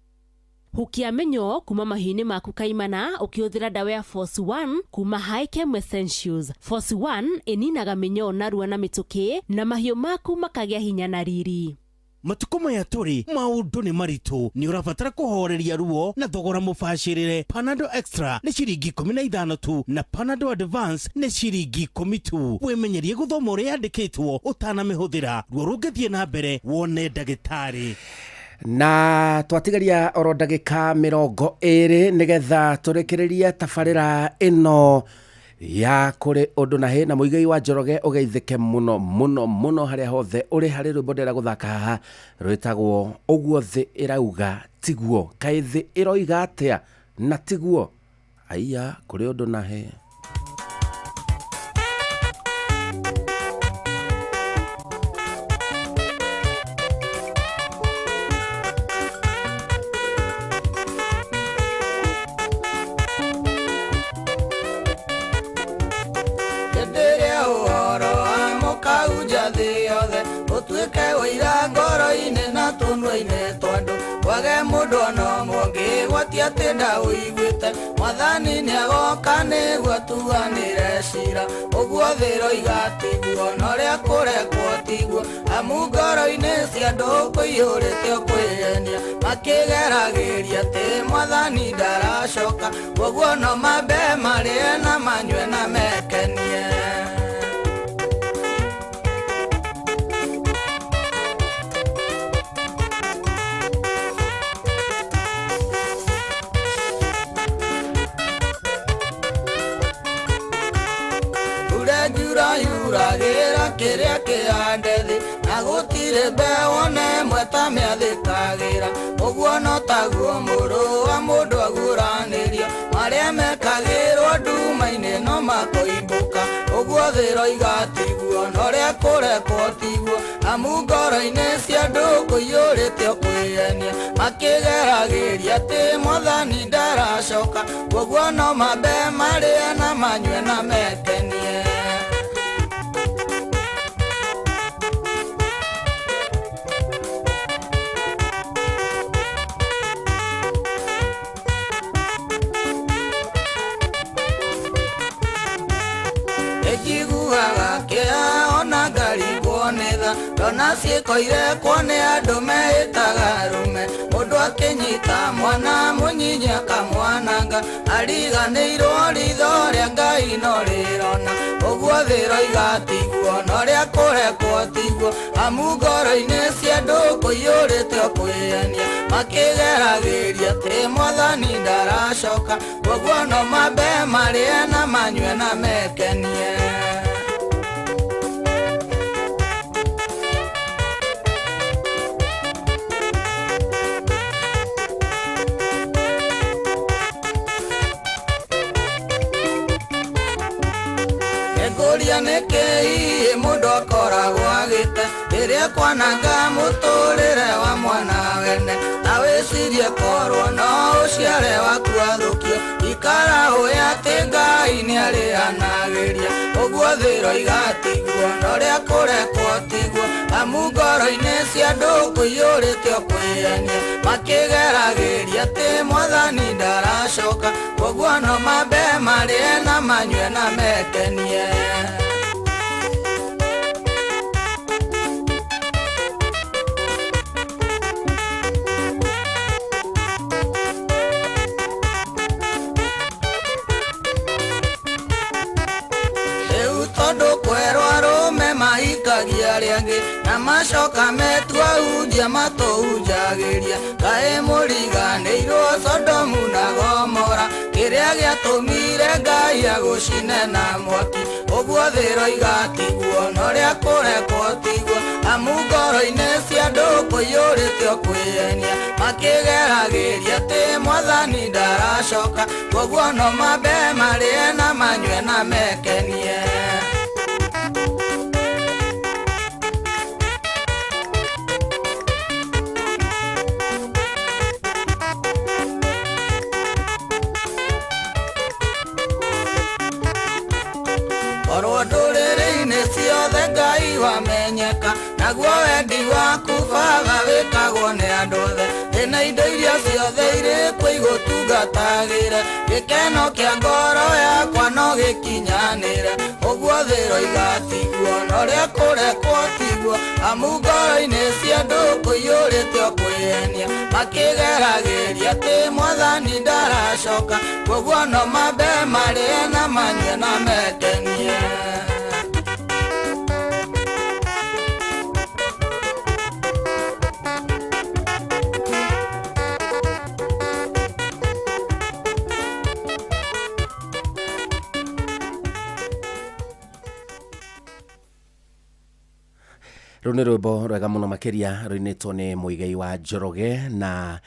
Hukia mĩnyoo kuma mahiũ-inĩ maku kaimana ũkĩhũthĩra ndawa ya Force One kuma Hikem Essentials. Force One ĩninaga mĩnyoo narua na mĩtũkĩ na mahiũ maku makagĩa hinya na riri. Matukũ maya tũrĩ maũndũ nĩ maritũ, nĩ ũrabatara kũhoreria ruo na thogora mũbacĩrĩre. Panadol Extra nĩ ciringi 15 tu na Panadol Advance nĩ ciringi 10 tu. Wĩmenyerie gũthoma ũrĩa yandĩkĩtwo ũtanamĩhũthĩra. Ruo rũngĩthiĩ na mbere, wone ndagĩtarĩ. Na twatigaria oro ndagĩka 20 nĩgetha tũrĩkĩrĩrie tabarĩra ĩno ya kũrĩ ũndũ na hĩ na Mũigai wa Njoroge. Ũgeithĩke mũno mũno mũno harĩa hothe ũrĩ. Harĩ rwĩmbo ndĩrenda gũthaka haha rwĩtagwo ũguo thĩ ĩrauga tiguo. Kaĩ thĩ ĩroiga atĩa na tiguo? Aiya, kũrĩ ũndũ na hĩ. Hĩndĩ ĩrĩa ũhoro wa mũkahunja thĩ yothe, ũtuĩke ũira ngoro-inĩ na tũnua-inĩ tondũ kwage mũndũ ona ũmwe ũngĩgwatia atĩ ndaũiguĩte. Mwathani nĩagoka nĩguo atuanĩre cira, ũguo thĩ ĩroiga tiguo na ũrĩa kũrekwo tiguo, amu ngoro-inĩ cia andũ kũiyũrĩte o kwĩgenia, makĩgeragĩria atĩ mwathani ndaracoka, ũguo no mambe marĩe na manyue na mekenie. Ure njura yuragĩra kĩrĩa kĩhande thĩ, na gũtirĩ mbeũ ona ĩmwe ta mĩathĩkagĩra, ũguo no taguo mũrũ wa mũndũ aguũranĩrio, marĩa mekagĩrwo nduma-inĩ no makoimbũka. thĩ roiga tiguo na ũrĩa kũrekwo tiguo amu ngoro-inĩ cia andũ kũiyũrĩte o kwĩyenia makĩgeragĩria atĩ mwathani ndaracoka koguo no mambe marĩe na manyue na mekenie. Njiguaga kĩeha ona ngarigwo nĩ tha ndona ciĩko irekwo nĩ andũ meĩtaga arũme mũndũ akĩnyita mwana mũnyinyi akamwananga ariganĩirwo ritho rĩa Ngai no rĩrona ũguo thĩ roiga tiguo na ũrĩa kũrekwo tiguo amu ngoro-inĩ cia andũ kũiyũrĩte o kwĩyenia makĩgeragĩria atĩ mwathani ndaracoka koguo no mambe marĩe na manyue na mekenie. Ngũria nĩkĩ hihi mũndũ akoragwo agĩte rĩrĩa kwananga mũtũrĩre wa mwana wene ta wĩcirie korwo no ũciare waku athũkio ikara ũĩ atĩ Ngai nĩarĩanagĩria ũguo thĩ roiga tiguo na ũrĩa kũrekwo tiguo amu ngoro-inĩ cia andũ kũiyũrĩte o kwĩyenia makĩgeragĩria atĩ mwathani ndaracoka koguo no mambe marĩe na manyue na mekenie. Mahikagia arĩa angĩ na macoka metua hunjia matũhunjagĩria kaĩ mũriganĩirwo Sodomu na Gomora kĩrĩa gĩatũmire Ngai agũcine na mwaki ũguo thĩ roiga tiguo na ũrĩa kũrekwo tiguo amu ngoro-inĩ cia andũ kũiyũrĩte o kwĩyenia makĩgeragĩria atĩ mwathani ndaracoka koguo no mambe marĩe na manyue na mekenie. Korwo ndũrĩrĩ-inĩ ciothe Ngai wamenyeka naguo wendi waku Baba wĩkagwo nĩ andũ othe ndĩna indo iria ciothe irĩ kuo igũtungatagĩre gĩkeno kĩa ngoro yakwa no gĩkinyanĩre ũguo thĩ roiga tiguo na ũrĩa kũrekwo tiguo amu ngoro-inĩ cia andũ kũiyũrĩte o kwĩyenia makĩgeragĩria atĩ mwathani ndaracoka koguo no mambe marĩe na manyue na mekenie. Rũu nĩ rwĩmbo rwega mũno makĩria rũinĩtwo nĩ Mũigai wa Njoroge na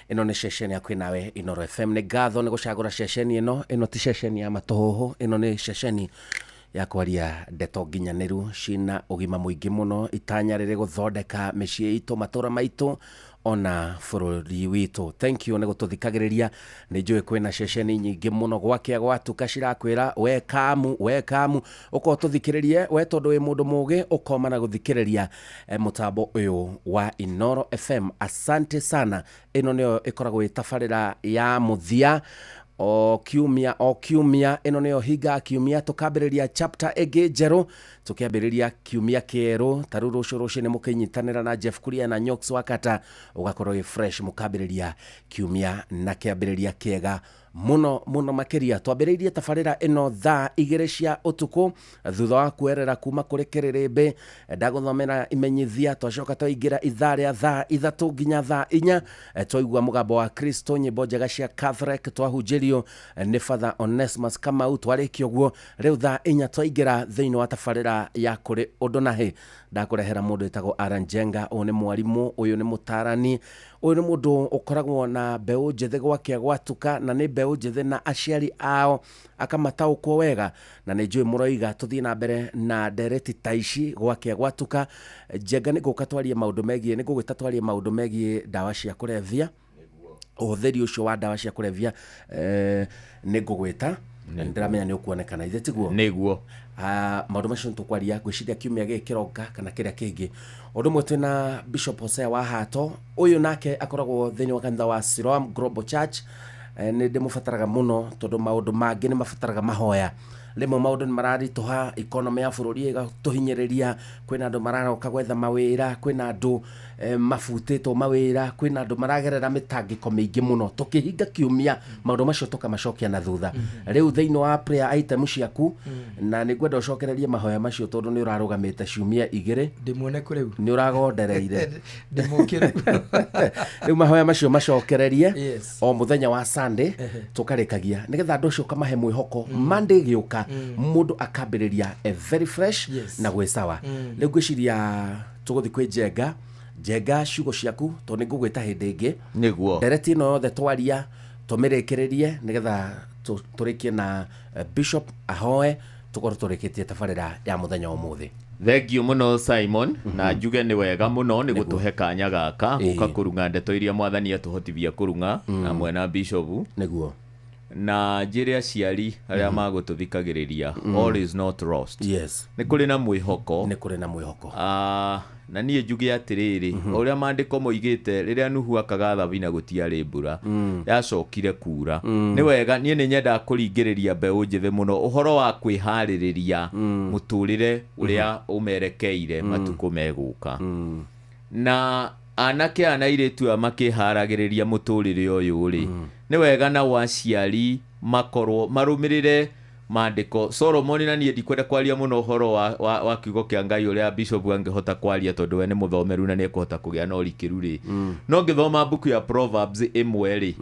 ĩno nĩ ceceni ya kwĩnawe Inooro FM. Nĩ ngatho nĩ gũcagũra ceceni ĩno. Ĩno ti ceceni ya matũhũhũ, ĩno nĩ ceceni ya kwaria ndeto nginyanĩru cina ũgima mũingĩ mũno itanya rĩrĩ gũthondeka mĩciĩ itũ matũra maitũ ona bũrũri witũ. Thank you nĩ gũtũthikagĩrĩria. Nĩ njũĩ kwĩna ceceni nyingĩ mũno gwakĩa gwatuka cirakwĩra we kamu we kamu ũkorwo tũthikĩrĩrie we tondũ wĩ mũndũ mũgĩ ũkoma na gũthikĩrĩria mũtambo ũyũ wa Inooro FM. Asante sana. Ĩno nĩyo ĩkoragwo ĩ tabarĩra ya mũthia o kiumia ĩno nĩyo hinga kiumia tũkambĩrĩria chapter ĩngĩ njerũ tũkĩambĩrĩria kiumia kĩerũ ta rĩu rũciũ rũcinĩ mũkĩnyitanĩra na Jeff Kuria na Nyox Wakata ũgakorwo wĩ fresh mũkambĩrĩria kiumia na kĩambĩrĩria kĩega mũno mũno makĩria. Twambĩrĩirie tabarĩra ĩno thaa 2 cia ũtukũ thutha wa kwerera kuma kũrĩ kĩrĩrĩmbĩ ndagũthomera imenyithia twacoka twaingĩra ithaa rĩa thaa 3 nginya thaa 4 twaigua mũgambo wa Kristo nyĩmbo njega cia Catholic twahunjĩrio nĩ Father Onesmus Kamau twarĩkia ũguo rĩu thaa 4 twaingĩra thĩinĩ wa tabarĩra ya kũrĩ ũndũ na hĩ ndakũrehera mũndũ wĩtagwo Aran Njenga. Ũyũ nĩ mwarimũ, ũyũ nĩ mũtarani, ũyũ nĩ mũndũ ũkoragwo na mbeũ njĩthĩ gwakĩa gwatuka na nĩ mbeũ mbeũ njĩthĩ na aciari ao akamataũkwo wega, na nĩ njũĩ mũroiga tũthiĩ na mbere na ndereti ta ici gwakĩa gwatuka. Njenga, nĩ ngũka twarie maũndũ megiĩ, nĩ ngũgwĩta twarie maũndũ megiĩ ndawa cia kũrebia, ũhũthĩri ũcio wa ndawa cia kũrebia. Nĩ ngũgwĩta na nĩ ndĩramenya nĩ ũkuonekana, ithe tiguo? Nĩguo. Maũndũ macio nĩ tũkwaria, ngwĩciria kiumia gĩkĩ kĩroka kana kĩrĩa kĩngĩ. Ũndũ ũmwe twĩna Bishop Hosea wa Hato, ũyũ nake akoragwo thĩinĩ wa kanitha wa Siloam Global Church. Nĩ ndĩmũbataraga mũno tondũ maũndũ mangĩ nĩ mabataraga mahoya. Rĩmwe maũndũ nĩ mararitũha, economy ya bũrũri ĩgatũhinyĩrĩria, kwĩna andũ mararoka gwetha mawĩra, kwĩna andũ mabutĩtwo mawĩra, kwĩna andũ maragerera mĩtangĩko mĩingĩ mũno. Tũkĩhinga kiumia maũndũ macio tũkamacokia na thutha. Rĩu thĩinĩ wa prayer item ciaku, na nĩ ngwenda ũcokererie mahoya macio tondũ nĩ ũrarũgamĩte ciumia igĩrĩ. Ndĩmuone kũ rĩu? Nĩ ũragondereire. Ndĩmũkĩru. Rĩu mahoya macio macokererie o mũthenya wa Sunday tũkarĩkagia, nĩgetha andũ acio ũkamahe mwĩhoko. Monday ĩgĩũka, mũndũ akambĩrĩria a very fresh na gwĩ sawa. Rĩu ngwĩciria tũgũthiĩ kwĩ Njenga. Njenga, ciugo ciaku, tondũ nĩ ngũgwĩta hĩndĩ ĩngĩ. Nĩguo. Ndereti ĩno yothe twaria tũmĩrĩkĩrĩrie, nĩgetha tũrĩkie na Bishop ahoe, tũkorwo tũrĩkĩtie tabarĩra ya mũthenya wa ũmũthĩ. Thank you mũno, Simon, na njuge nĩ wega mũno nĩ gũtũhe kanya gaka gũka kũrung'a ndeto iria Mwathani atũhotithia kũrung'a na mwena Bishop. Na njĩre aciari arĩa magũtũthikagĩrĩria, all is not lost. Nĩ kũrĩ na mwĩhoko. Nĩ kũrĩ na mwĩhoko. Ah, na niĩ njuge atĩrĩrĩ, o ũrĩa maandĩko moigĩte, rĩrĩa Nuhu akaga thabina gũtiarĩ mbura, yacokire kura. Nĩ wega, niĩ nĩ nyendaga kũringĩrĩria mbeũ njĩthĩ mũno ũhoro wa kwĩharĩrĩria mũtũrĩre ũrĩa ũmerekeire matukũ megũka. Na anake aya na airĩtu aya makĩharagĩrĩria mũtũrĩre ũyũ rĩ, nĩ wega nao aciari makorwo marũmĩrĩre maandĩko. Solomon, na niĩ ndikwenda kwaria mũno ũhoro wa kiugo kĩa Ngai ũrĩa Bishop angĩhota kwaria, tondũ we nĩ mũthomeru na nĩ ekũhota kũgĩa na ũrikĩru rĩ, no ngĩthoma mbuku ya Proverbs 1 rĩ,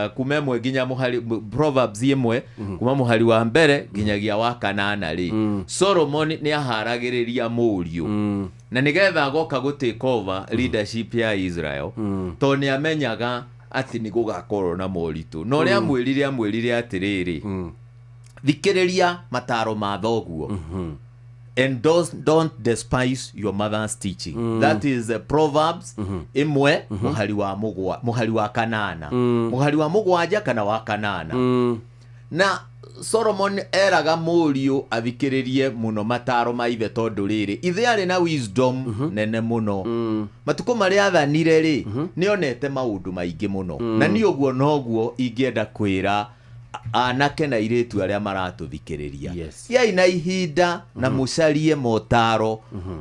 kuma 1 nginya mũhari, Proverbs 1 kuma mũhari wa mbere nginyagia wa kanana rĩ, Solomon nĩ aharagĩrĩria mũriũ na nĩgetha agoka gũ take over leadership ya Israel, tondũ nĩ amenyaga atĩ nĩ gũgakorwo na moritũ. Na ũrĩa amwĩrire atĩrĩrĩ, thikĩrĩria mataro ma thoguo and don't despise your mother's teaching. That is Proverbs 1, mũhari wa kanana, mũhari wa mũgwanja kana wa kanana. Na Solomon eraga mũriũ athikĩrĩrie mũno mataro ma ithe, tondũ rĩrĩ, ithe arĩ na wisdom nene mũno. Matukũ marĩa athanire rĩ, nĩonete maũndũ maingĩ mũno. Na niĩ ũguo noguo ingĩenda kwĩra anake na airĩtu arĩa maratũthikĩrĩria. Gĩai na ihinda na mũcarie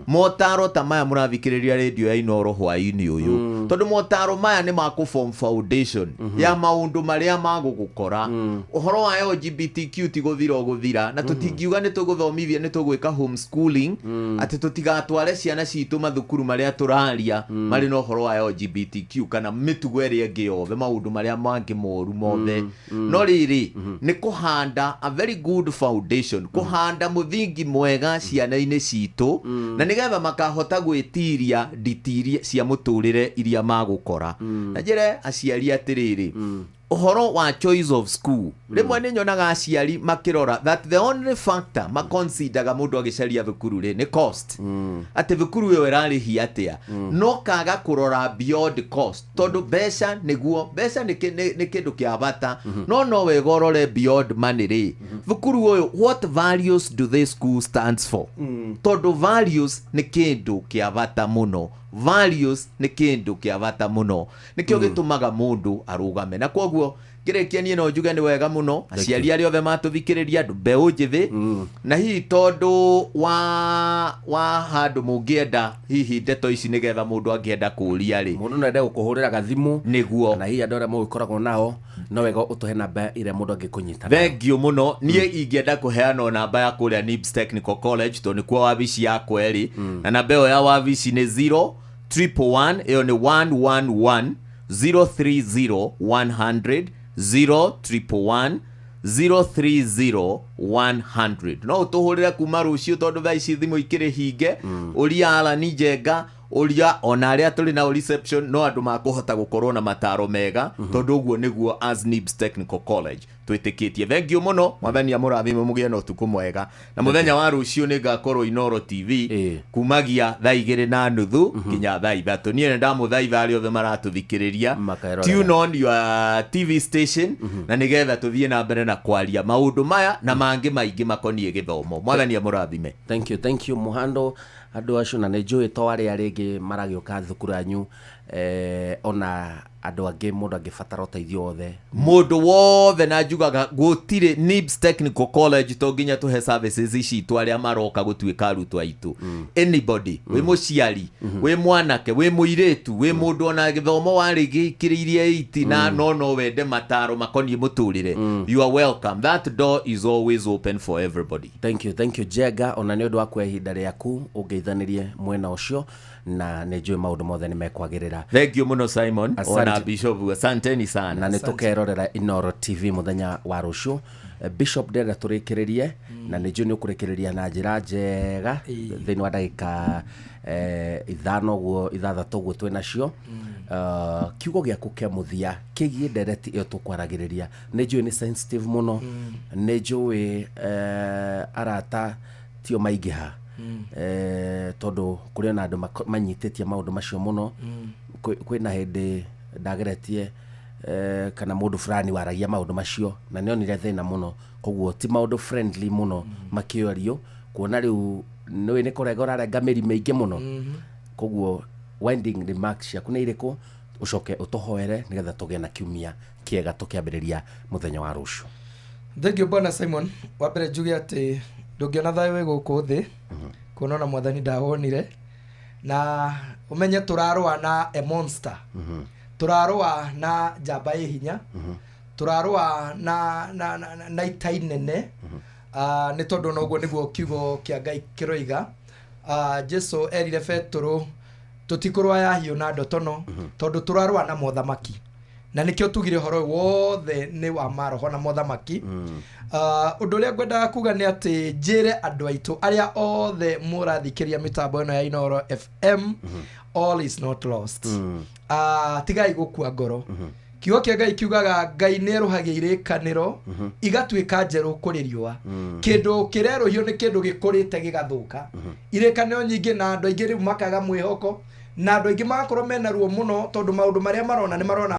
motaro ta maya mũrathikĩrĩria rĩndiũ ya Inooro hwaĩ-inĩ ũyũ, tondũ motaro maya nĩ ma kũ-form foundation ya maũndũ marĩa magũgũkora. Ũhoro wa LGBTQ ti gũthira ũgũthira, na tũtingiuga nĩ tũgũthomithia, nĩ tũgwĩka homeschooling, atĩ tũtigatware ciana citũ mathukuru marĩa tũraria marĩ na ũhoro wa LGBTQ kana mĩtugo ĩrĩa ĩngĩ yothe, maũndũ marĩa mangĩ moru mothe. No rĩrĩ, nĩ kũhanda a very good foundation, kũhanda mũthingi mwega ciana-inĩ citũ, na nĩgetha makahota gwĩtiria nditiria cia mũtũrĩre iria magũkora. Na njĩre aciari atĩrĩrĩ, ũhoro wa choice of school, rĩmwe nĩ nyonaga aciari makĩrora that the only factor maconsideraga mũndũ agĩcaria thukuru rĩ nĩ cost, atĩ thukuru ĩyo ĩrarĩhia atĩa, no kaga kũrora beyond cost, tondũ mbeca nĩguo mbeca nĩ kĩndũ kĩa bata, no wega ũrore beyond money rĩ, thukuru ũyũ, what values do this school stands for? Tondũ values nĩ kĩndũ kĩa bata mũno, values nĩ kĩndũ kĩa bata mũno, nĩkĩo gĩtũmaga mũndũ arũgame. Na koguo ngĩrĩkia, niĩ no njuge nĩ wega mũno aciari arĩa othe matũthikĩrĩria, andũ mbeũ njĩthĩ, na hihi tondũ wa handũ mũngĩenda hihi ndeto ici, nĩgetha mũndũ angĩenda kũũria rĩ, Mũndũ no ende gũkũhũrĩra gathimũ. Nĩguo. Na hihi andũ arĩa mũgĩkoragwo nao, no wega ũtũhe namba ĩrĩa mũndũ angĩkũnyita. Thank you mũno. Niĩ ingĩenda kũheana namba ya kũrĩa NIBS Technical College, tondũ nĩkuo wabici yakwa ĩrĩ, na namba ĩyo ya wabici nĩ 0 111, ĩyo nĩ 111 030 100, 0 111 030. 100. No ũtũhũrĩre kuma rũciũ tondũ thaa ici thimũ ikĩrĩ hinge. Ũria Alani Njenga, ũria ona arĩa tũrĩ nao reception, no andũ makũhota gũkorwo na mataro mega, tondũ ũguo nĩguo as NIBS Technical College twĩtĩkĩtie. Thank you mũno, mwathani amũrathime, mũgĩe na ũtukũ mwega. Na mũthenya wa rũciũ nĩ ngakorwo Inooro TV kumagia 2:30 nginya 3:00. Niĩ nĩ ndamũthaitha arĩa othe maratũthikĩrĩria, tune on your TV station, na nĩgetha tũthiĩ na mbere na kwaria maũndũ maya na mangĩ maingĩ makoniĩ gĩthomo. Mwathani amũrathime. Thank you, thank you Muhando. Andũ acio na nĩ njũĩ to arĩa rĩngĩ maragĩũka thukuru yanyu, ona andũ angĩ mũndũ angĩbatara ũteithio wothe, mũndũ wothe, na njugaga gũtirĩ NIBS Technical College to nginya tũhe services ici itũ arĩa maroka gũtuĩka arutwo aitũ. Anybody, wĩ mũciari, wĩ mwanake, wĩ mũirĩtu, wĩ mũndũ ona gĩthomo warĩgĩkĩrĩirie 8 na no wende mataro makoniĩ mũtũrĩre, you are welcome. That door is always open for everybody. Thank you, thank you Njenga, ona nĩ ũndũ wa kuoya ihinda rĩaku ũngeithanĩrie mwena ũcio, na nĩ njũĩ maũndũ mothe nĩ mekwagĩrĩra. Thank you mũno Simon, ona Bishop, asanteni sana. Na nĩ tũkerorera Inooro TV mũthenya wa rũciũ. Bishop ndĩrenda tũrĩkĩrĩrie, na nĩ njũĩ nĩ ũkũrĩkĩrĩria na njĩra njega thĩinĩ wa ndagĩka 5 ũguo 6 ũguo twĩ nacio. Kiugo gĩaku kĩa mũthia kĩgiĩ ndereti ĩyo tũkwaragĩrĩria, nĩ njũĩ nĩ sensitive mũno, nĩ njũĩ arata tio maingĩha, tondũ kũrĩ na andũ manyitĩtie maũndũ macio mũno. Kwĩna hĩndĩ ndageretie kana mũndũ fulani waragia maũndũ macio na nĩonire thĩna mũno, koguo ti maũndũ friendly mũno makĩario, kuona rĩu nĩũĩ nĩ kũrenga ũrarenga mĩri mĩingĩ mũno. Koguo winding remarks ciaku nĩ irĩkũ, ũcoke ũtũhoere nĩgetha tũgĩe na kiumia kĩega tũkĩambĩrĩria mũthenya wa rũciũ. Thank you bwana Simon. Wa mbere njuge atĩ ndũngĩona thayũ wĩ gũkũ thĩ, kuona ona mwathani ndawonire, na ũmenye tũrarũa na a monster, tũrarũa na njamba ĩ hinya, tũrarũa na ita inene, nĩ tondũ noguo nĩguo kiugo kĩa Ngai kĩroiga. Jesu erire Petero tũtikũrũa ya hiũ na ndotono, tondũ tũrarũa na mothamaki, na nĩkĩo tugire ũhoro wothe nĩ wa maroho na mothamaki. Ũndũ ũrĩa ngwendaga kuga nĩ atĩ njĩre andũ aitũ arĩa othe mũrathikĩria mĩtambo ĩno ya Inooro FM, all is not lost. Tigai gũkua ngoro. Kiugo kĩa Ngai kiugaga Ngai nĩ erũhagia irĩkanĩro igatuĩka njerũ kũrĩ riũa. Kĩndũ kĩrerũhio nĩ kĩndũ gĩkũrĩte gĩgathũka. Irĩkanĩro nyingĩ na andũ aingĩ rĩu makaga mwĩhoko, na andũ aingĩ magakorwo mena ruo mũno tondũ maũndũ marĩa marona nĩ marona